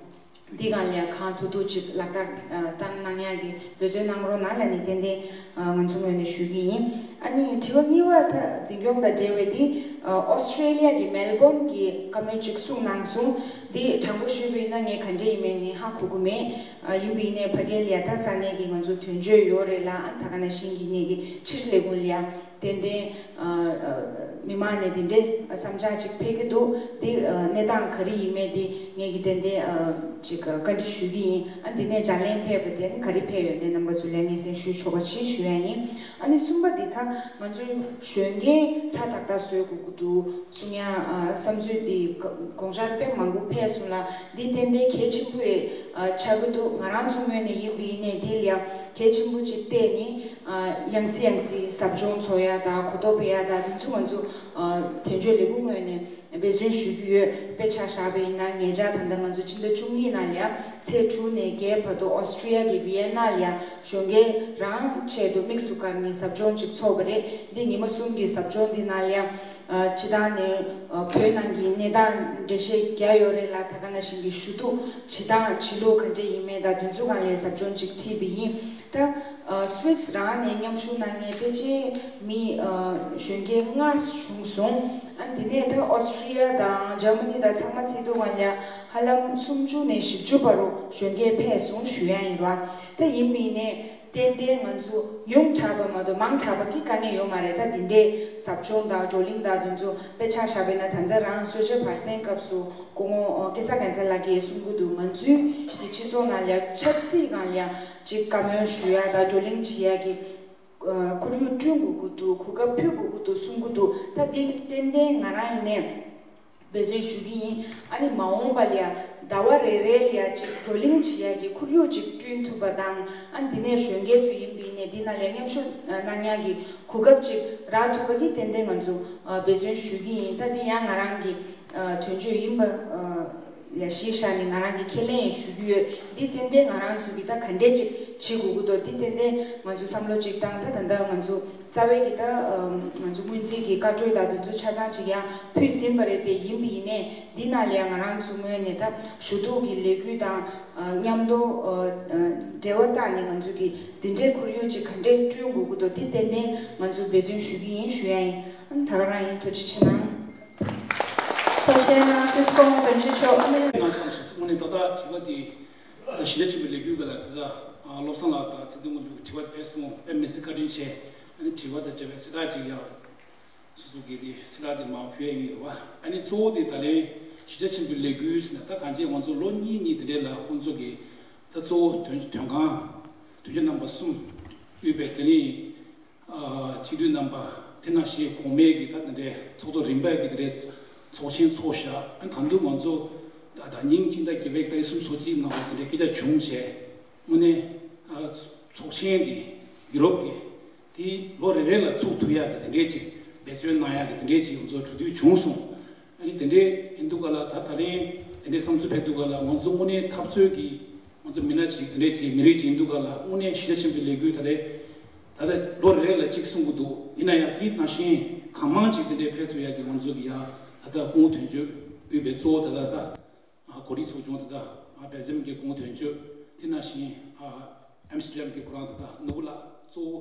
འདི་སྒང་ལ་ཡ་གང་ཐུབ་ཐུབ་ཅིག་ལག་བསྟར་ཨ་བཏང་གནང་ཡ་གི་འབད་བརྩོན་གནང་རོགས་གནང་ལབ་ནས་ཏན་ཏན་ཨ་ང་ཚོ་ངོས་ནས་ཞུ་གི་ཡིན། ཨ་ནི་དྲི་བ་གཉིས་པ་ད་འཛིན་སྐྱོང་དང་འབྲེལ་བའི་དེ་ཨ་ཨོ་སི་ཀྲེ་ལི་ཡ་གི་མེལ་བོན་གྱི་བཀའ་མོལ་ཅིག་གསུངས་གནང་སོང་། འདི་དྲང་པོ་ཞུས་པ་ཡིན་ན་ངས་ག་འདྲས་ཡིན་མིན་ངས་ཧ་གོ་གི་མེད། ཨ་ཡིན་པ་ཡིན་ནའི་ཕ་གི་ལ་ཡ་ད་ས་གནས་ཀྱི་ང་ཚོ་དོན་གཅོད་ཡོད་རེད་ལ། ཨ་ད་ག་ནང་བཞིན་གྱི་ངེད་ཀྱི་ཕྱི་དྲིལ་ལས་ཁུངས་ལ་ཡ་ཏན་ཏན་ཨ་ མི་མང་ནས་འདི་འདྲའི་བསམ་འཆར་ཅིག་ཕེབས་ཀྱི་འདུག་འདི་གནས་སྟངས་ག་རེ་ཡིན་མིན་འདི་ངེད་ཀྱིས་ཏན་ཏན་ཅིག་བཀའ་འདྲི་ཞུ་གི་ཡིན། ཨ་འདི་ནས་ལྗགས་ལན་ཕེབས་པ་དེ་ནི་ག་རེ་ཕེབས་ཡོད་དེ་རྣམ་པ་ཚོ་ལ་སྙན་སེང་ཞུ་ཆོག་པ་ཅིག་ཞུ་ཡ་ཡིན། ཨ་ནི་གསུམ་པ་འདི་ད་ང་ཚོའི་གཞོན་སྐྱེས་ཧྲ་ཐག་ཐག་བཟོ་དགོས་ཀྱི་འདུག་གསུང་ཡ་བསམ་ཚུལ་འདི་དགོངས་འཆར་དཔེ་མང་པོ་ཕེབས་སོང་ལ་འདི་ཏན་ཏན་གལ་ཆེན་པོ་ཆགས་ཀྱི་འདུག་ང་རང་ཚོ་ངོས་ནས་ཡིན་པ་ཡིན་ནའི་འདི་ལ་ཡ་གལ་ཆེན་པོ་ཅིག་བལྟས་ནས་ཡང་སེ་ཡང་སེ་ཟབ་སྦྱོང་ཚོགས་ཡ་དང་གོ་རྟོགས་སྤེལ་ཡ་དང་འདི་ཚོ་ང་ཚོ་དོན་གཅོད་ལས་ཁུངས་ངོས་ནས་འབད་བརྩོན་ཞུ་གི་ཡོད། དཔེ་ཆ་བཞག་པ་ཡིན་ན་ཉེ་ཆར་ད་ལྟ་ང་ཚོ་ཕྱི་ཟླ་བཅུ་གཉིས་ནང་ལ་ཡ་ཚེས་དྲུག་ནས་བརྒྱད་བར་དུ་ཨོ་སི་ཀྲི་ཡ་གི་ཝི་ཡེན་ན་ལ་ཡ་གཞོན་སྐྱེས་རང་ཆེད་དུ་དམིགས་སུ་བཀར་ནས་ཟབ་སྦྱོང་ཅིག་ཚོགས་པ་རེད། འདི་ཉི་མ་གསུམ་གྱི་ཟབ་སྦྱོང་འདི་ནང་ལ་ཡ་སྤྱི་བཏང་ནས་བོད་ནང་གི་གནས་སྟངས་འགྲེལ་བཤད་རྒྱག་ཡོད་རེད་ལ་ད་ག་ནང་བཞིན་གྱི་ཞུ་གཏུག་བྱེད་སྟངས་བྱེད་ལུགས་ག་འདྲས་ཡིན་མིན་དང་དེ་ཚོའི་སྒང་ལ་ཟབ་སྦྱོང་ཅིག་ཁྲིད་པ་ཡིན། ད་སུད་སི་རང་ནས་མཉམ་ཞུགས་གནང་མཁན་ཕལ་ཆེར་མི་གཞོན་སྐྱེས་ལྔ་བྱུང་སོང་། ཨ་དེ་ནས་ད་ཨོ་སི་ཀྲི་ཡ་དང་འཇར་མ་ནི་དང་ཚང་མ་བརྩིས་དུས་སྒང་ལ་ཧ་ལམ་སུམ་ཅུ་ནས་བཞི་བཅུ་བར་དུ་གཞོན་སྐྱེས་ཕེབས་སོང་ཞུ་ཡ་ཡིན་ར། ད་ཡིན་པ་ཡིན་ནའི་ཏན་ཏན་ང་ཚོ་ཉུང་དྲགས་པ་མ་གཏོགས་མང་དྲགས་པ་གི་དཀའ་གནད་ཡོད་མ་རེད། ད་དེ་འདྲའི་ཟབ་སྦྱོང་དང་བགྲོ་གླེང་དང་དེ་ཚོ་དཔེ་ཆ་བཞག་པ་ཡིན་ན་ད་ལྟ་རང་གསོལ་ཇ་བར་གསེང་སྐབས་སུ་སྐུ་ངོ་སྐལ་བཟང་རྒྱལ་མཚན་ལགས་ཀྱིས་གསུང་གི་འདུག་ང་ཚོའི་གི་སྤྱི་ཚོགས་ནང་ལ་ཆབ་སྲིད་སྒང་ལ་ཅིག་བཀའ་མོལ་ཞུ་ཡ་དང་བགྲོ་གླེང་བྱེད་ཡ་གི་ཁོར་ཡུག་བསྐྲུན་དགོས་ཀྱི་འདུག་གོ་སྐབས་ཕུལ་དགོས་ཀྱི་འདུག་གསུང་གི་འདུག་ད་འདི་ཏན་ཏན་ང་རང་ཡིན་ནའི་འབད་བརྩོན་ཞུ་གི་ཡིན། ཨ་ནི་མ་འོངས་པ་ལ་ཡ་ཟླ་བ་རེ་རེ་ལ་ཡ་ཅིག་བགྲོ་གླེང་བྱེད་ཡ་གི་ཁོར་ཡུག་ཅིག་བསྐྲུན་ཐུབ་པ་དང་ཨ་ནི་འདི་ནས་གཞོན་སྐྱེས་ཚོ་ཡིན་པ་ཡིན་ནའི་འདི་ནང་ལ་མཉམ་ཞུགས་གནང་ཡ་གི་གོ་སྐབས་ཅིག་རག་ཐུབ་པ་གི་ཏན་ཏན་ང་ཚོ་འབད་བརྩོན་ཞུ་གི་ཡིན། ད་འདི་ཡང་ང་རང་གི་དོན་གཅོད་ཡིན་པ་ལ་གཞི་བཞག་ནས་ང་རང་གི་ཁས་ལེན་ཞུ་གི་ཡོད། འདི་ཏན་ཏན་ང་རང་ཚོ་གི་ད་ག་འདྲས་ཅིག་བྱེད་དགོས་ཀྱི་འདུག་འདི་ཏན་ཏན་ང་ཚོ་བསམ་བློ་ཅིག་བཏང་ད་ད་ལྟ་ང་ཚོ་རྩ་བའི་གི་ད་ང་ཚོ་སྔོན་རྩིས་ཀྱི་བཀའ་འཁྲོལ་དང་དེ་ཚོ་ཆ་ཚང་ཅིག་ཡང་ཕུལ་ཟིན་པ་རེད། དེ་ཡིན་པ་ཡིན་ནའི་འདི་ནང་ལ་ཡང་ང་རང་ཚོ་ངོས་ནས་ད་ཞུ་གཏུག་གི་ལས་འགུལ་དང་མཉམ་དུ་འབྲེལ་བ་བཏགས་ནས་ང་ཚོ་གི་འདི་འདྲའི་ཁོར་ཡུག་ཅིག་ག་འདྲས་བསྐྲུན་དགོས་ཀྱི་འདུག་འདི་ཏན་ཏན་ང་ཚོ་འབད་བརྩོན་ཞུ་གི་ཡིན་ཞུ་ཡ་ཡིན། ད་ག་རང་ཡིན། ཐུགས་རྗེ་ཆེ་གནང་། ཐུགས་རྗེ་གནང་། སུད་སི་སྐུ་ངོ་དོན་གཅོད་མཆོག་ཨ་ནི། ང་བསམ་སོང་། དངོས་གནས་ད་ལྟ་དྲི་བ་འདི་ད་ཞི་བདེ་ཆེན་པོའི་ལས་འགུལ་སྒང་ལ་ད་ལྟ་བློ་བཟང་ལགས་དང་ཚེ་བརྟན་དངོས་གྲུབ་ཀྱི་དྲི་བ་དེ་ཕེབས་སོང་། དཔེ་མི་སྲིད་བཀའ་དྲིན་ཆེ། ཨ་ནི་དྲི་བ་དང་འབྲེལ་བའི་གསལ་བསྒྲགས་ཅིག་ཡང་སོ་སོ་གིས་དེ་གསལ་བསྒྲགས་དེ་མར་ཕུལ་ཡ་ཡིན་རེད་བ། ཨ་ནི་གཙོ་བོ་དེ་ད་ལན་ཞི་བདེ་ཆེན་པོའི་ལས་འགུལ་ཟེར་ན་ད་གང་ཅི་ང་ཚོ་ལོ་གཉིས་གཉིས་དེ་འདྲའི་ལ་ཁོང་ཚོ་གིས་ད་གཙོ་བོ་དོན་དོན་ཁང་དོན་གཅོད་རྣམ་པ་གསུམ་དབུས་པའི་དེ་ནི་སྤྱི་འཐུས་རྣམ་པ་དེ་ནང་བཞིན་གོང་མའི་གི་ད་དེ་འདྲའི་ཚོགས་གཙོ་རིམ་པས་གི་དེ་འདྲའི་ཚོགས་ཆེན་ཚོགས་བཞག་ཨ་ད་དུང་ང་ཚོ་ད་ད་ཉིན་སྤྱི་ཟླ་བརྒྱད་པའི་ཏ་རིག་སུམ་ཅུ་སོ་གཅིག་ནང་ལ་དེ་འདྲའི་སྐད་ཆ་བྱུང་བྱས། དངོས་གནས་ཚོགས་ཆེན་འདི་ཡུ་རོབ་ཀྱི་དེ་ལོ་རེ་རེ་ལ་ཚུགས་ཐུབ་ཡག་གི་དེ་འདྲའི་ཅིག་འབད་བརྩོན་གནང་ཡག་གི་དེ་འདྲའི་ཅིག་ང་ཚོ་གྲོས་བསྡུར་བྱུང་སོང་། ཨ་ནི་དེ་འདྲའི་ཡིན་དུས་ག་ལ་ད་ད་རིང་དེ་འདྲའི་བསམ་ཚུལ་ཕེབས་དུས་ག་ལ་ང་ཚོ་དངོས་གནས་འཐབ་རྩོད་ཀྱི་ང་ཚོ་མི་སྣ་ཅིག་དེ་འདྲའི་ཅིག་མི་རིགས་ཅིག་ཡིན་དུས་ག་ལ་དངོས་གནས་ཞི་བདེ་ཆེན་པོའི་ལས་འགུལ་ད་ལས་ད་ལྟ་ལོ་རེ་རེ་ལ་གཅིག་གསུང་གི་འདུག་ཡིན་ན་ཡང་དེ་ནང་བཞིན་གང་མང་ཅིག་དེ་འདྲའི་ཕེབས་ཐུབ་ཡག་གི་ང་ཚོ་གི་ཡ་ད་ལྟ་སྐུ་ངོ་དོན་གཅོད་དབུས་པའི་གཙོ་བོ་ད་ལྟ་ད། གོ་སྒྲིག་ཚོགས་ཆུང་དེ་དག་སྦེལ་ཇམ་གྱི་སྐུ་ངོ་དོན་གཅོད། དེ་ནང་བཞིན་ཨམ་སི་ཊར་ཌམ་གྱི་ཁོ་རང་དེ་དག་ནོར་བུ་ལགས་གཙོ་བོ་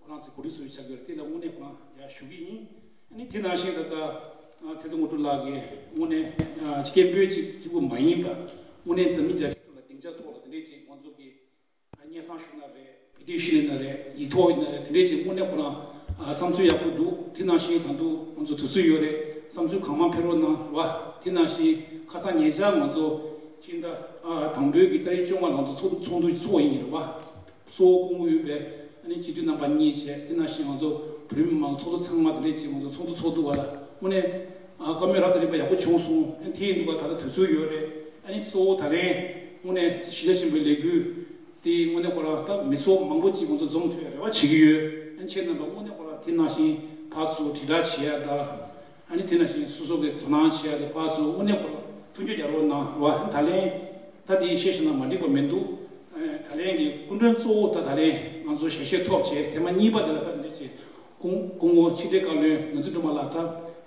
ཁོ་རང་ཚོའི་གོ་སྒྲིག་ཚོགས་ཆུང་ཆགས་ཀྱི་ཡོད་རེད། དེ་ལ་དངོས་གནས་ཁོ་རང་ཡར་ཞུ་གི་ཡིན། ཨ་ནི་དེ་ནང་བཞིན་ད་ལྟ་ཚེ་བརྟན་དངོས་གྲུབ་ལགས་ཀྱིས་དངོས་གནས་སྐད་འབོད་ཅིག་གཅིག་པུ་མ་ཡིན་པ་དངོས་གནས་འཛམ་གླིང་རྒྱལ་སྤྱིའི་ཐོག་ལ་སྡིངས་ཆ་ཐོག་ལ་དེ་འདྲས་ཅིག་ང་ཚོ་གི་སྙན་སེང་ཞུ་ན་རེད། པེ་ཊི་ཤན་ཡིན་ན་རེད། ཡིག་ཐོག་ཡིན་ན་རེད། དེ་འདྲས་ཅིག་དངོས་གནས་ཁོ་རང་བསམ་ཚུལ་ཡག་པོ་འདུག་དེ་ནང་བཞིན་ད་དུང་ང་ཚོ་དུས་ཚོད་ཡོད་རེད། བསམ་ཚུལ་གང་མང་ཕེབས་རོགས་གནང་རོགས། དེ་ནང་བཞིན་ཁ་སང་ཉེ་ཆར་ང་ཚོ་སྤྱི་ཟླ་དང་པོའི་གི་ཏ་རིག་བཅོ་ལྔ་ལ་ང་ཚོ་ཚོགས་འདུ་ཚོགས་ཡིན་རེད་བ། གཙོ་བོ་སྐུ་ངོ་དབུས་པའི་ཨ་ནི་སྤྱི་འཐུས་རྣམ་པ་གཉིས་བྱས། དེ་ནང་བཞིན་ང་ཚོ་བོད་མི་མང་ཚོགས་འདུ་ཚང་མ་དེ་འདྲས་ཅིག་ང་ཚོ་ཚོགས་འདུ་ཚོགས་འདུ་བ་ལ་དངོས་གནས་བཀའ་མོལ་རབ་དང་རིམ་པ་ཡག་པོ་བྱུང་སོང་། ཨ་ནི་དེ་ཡིན་དུས་བ་ད་ལྟ་དུས་ཚོད་ཡོད་རེད། ཨ་ནི་གཙོ་བོ་ད་ལན་དངོས་གནས་ཞི་བདེ་ཆེན་པོའི་ལས་འགུལ་དེ་དངོས་གནས་ཁོ་རང་ད་མི་ཚོགས་མང་པོ་ཅིག་ང་ཚོ་འཛོམས་ཐུབ་ཡ་རེ་བ་བྱེད་ཀྱི་ཡོད། ཨ་ནི་ཁྱེད་རྣམ་པ་དངོས་གནས་ཁོ་རང་དེ་ནང་བཞིན་ཕར་ཚུར་དྲིལ་བསྒྲགས་བྱེད་ཡ་དང་། ཨ་ནི་དེ་ནང་བཞིན་སོ་སོ་གི་དོ་སྣང་བྱེད་ཡ་དང་ཕར་ཚུར་དངོས་གནས་ཁོ་རང་མཐུན་འགྱུར་རྒྱག་རོགས་གནང་རོགས། ད་ལན་ད་དེ་བཤད་བཤད་ན་མ་འགྲིག་པ་མི་འདུག་ད་ལན་གྱི་སྐུ་མགྲོན་གཙོ་བོ་ད་ད་ལན་ང་ཚོ་ཞལ་བཞེས་ཐོབ་བྱས་ཐེངས་མ་གཉིས་པ་དེ་ལ་ད་དེ་འདྲ་བྱས། སྐུ་སྐུ་ངོ་ཕྱི་དྲིལ་བཀའ་བློན་ནོར་འཛིན་སྒྲོལ་མ་ལགས་ད་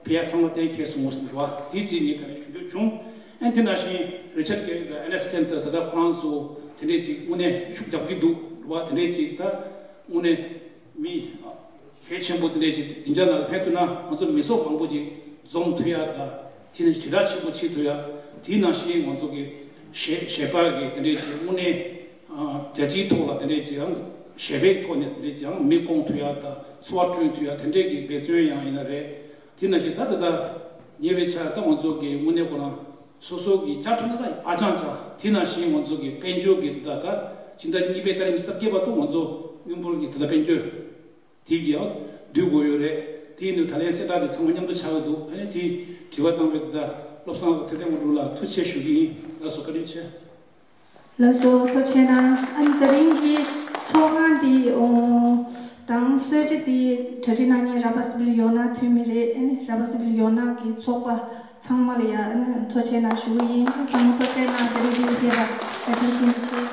ཕེབས་ཡ་ཚང་མ་གཏན་འཁེལ་སོང་ཟེར་བ་དེ་གཅིག་ངས་ད་རེས་ཞུ་འདོད་བྱུང་། ཨ་ནི་དེ་ནང་བཞིན་རི་ཆར་ཌ་གེ་རི་དང་ཨེ་ལེགས་ཁེན་ཊར་ད་ལྟ་ཁོ་རང་ཚོ་དེ་འདྲས་ཅིག་དངོས་གནས་ཤུགས་རྒྱབ་ཀྱི་འདུག་བ། དེ་འདྲས་ཅིག་ད་དངོས་གནས་མི་གལ་ཆེན་པོ་དེ་འདྲས་ཅིག་སྡིངས་ཆ་ནང་ལ་ཕེབས་ཐུབ་ན་ང་ཚོ་མི་ཚོགས་མང་པོ་ཅིག་འཛོམས་ཐུབ་ཡ་ད་དེ་ནང་བཞིན་དྲིལ་བསྒྲགས་ཆེན་པོ་བྱེད་ཐུབ་ཡ། དེ་ནང་བཞིན་ང་ཚོ་གི་གཞས་གཞས་པ་གི་དེ་འདྲས་ཅིག་དངོས་གནས་རྒྱལ་སྤྱིའི་ཐོག་ལ་དེ་འདྲས་ཅིག་ཡང་གཞས་པའི་ཐོག་ནས་དེ་འདྲས་ཅིག་ཡང་མིང་སྐོང་ཐུབ་ཡ་དང་ཚོར་བ་བསྐྲུན་ཐུབ་ཡ་དེ་འདྲས་ཀྱི་འབད་བརྩོན་ཡང་ཡིན་ན་རེད། དེ་ནང་བཞིན་ད་ལྟ་ད་ཉེ་བའི་ཆར་ད་ང་ཚོ་གི་དངོས་གནས་ཁོ་རང་སོ་སོ་གི་བཅའ་ཁྲིམས་ནང་ད་ཨ་ཅང་ཅང་དེ་ནང་བཞིན་ང་ཚོ་གི་དཔལ་འབྱོར་གི་དེ་ད་ད་སྤྱི་ཟླ་གཉིས་པའི་ཏ་རིག་ཉི་ཤུ་རྩ་བརྒྱད་བར་དུ་ང་ཚོ་དངུལ་འབོར་གི་དེ་ད་དཔལ་འབྱོར་དེ་གི་ཡང་བསྡུ་དགོས་ཡོད་རེད། དེ་ཡིན་དུས་ད་ལན་གསལ་བསྒྲགས་དེ་ཚང་མ་མཉམ་དུ་ཆགས་ཀྱི་འདུག་ཨ་ནི་དེ་དྲི་བ་བཏང་བའི་དེ་ད་བློ་བཟང་ཚེ་བརྟན་དབང་འདུས་ལགས་ཐུགས་རྗེ་ཆེ་ཞུ་གི་ཡིན། ལགས་སོ། བཀའ་དྲིན་ཆེ། ལགས་སོ། ཐུགས་རྗེ་ཆེ་གནང་། ཨ་ནི་ད་རིང་གི་ཚོགས་ཁང་འདི་ཨོ་དང་གསོལ་ཇ་འདི་གྲ་སྒྲིག་གནང་མཁན་ར་བ་སི་བི་ལི་ཡོ་ན་འཐུས་མི་རེད། ཨ་ནི་ར་བ་སི་བི་ལི་ཡོ་ན་གི་ཚོགས་པ་ཚང་མ་ལ་ཡ་ཨ་ནི་ཐུགས་རྗེ་ཆེ་གནང་ཞུ་གི་ཡིན། ཚང་མ་ཐུགས་རྗེ་ཆེ་གནང་། ད་རིང་འདི་ལ་ཕེབས་པ་བཀའ་དྲིན་ཆེན་པོ་ཆེ།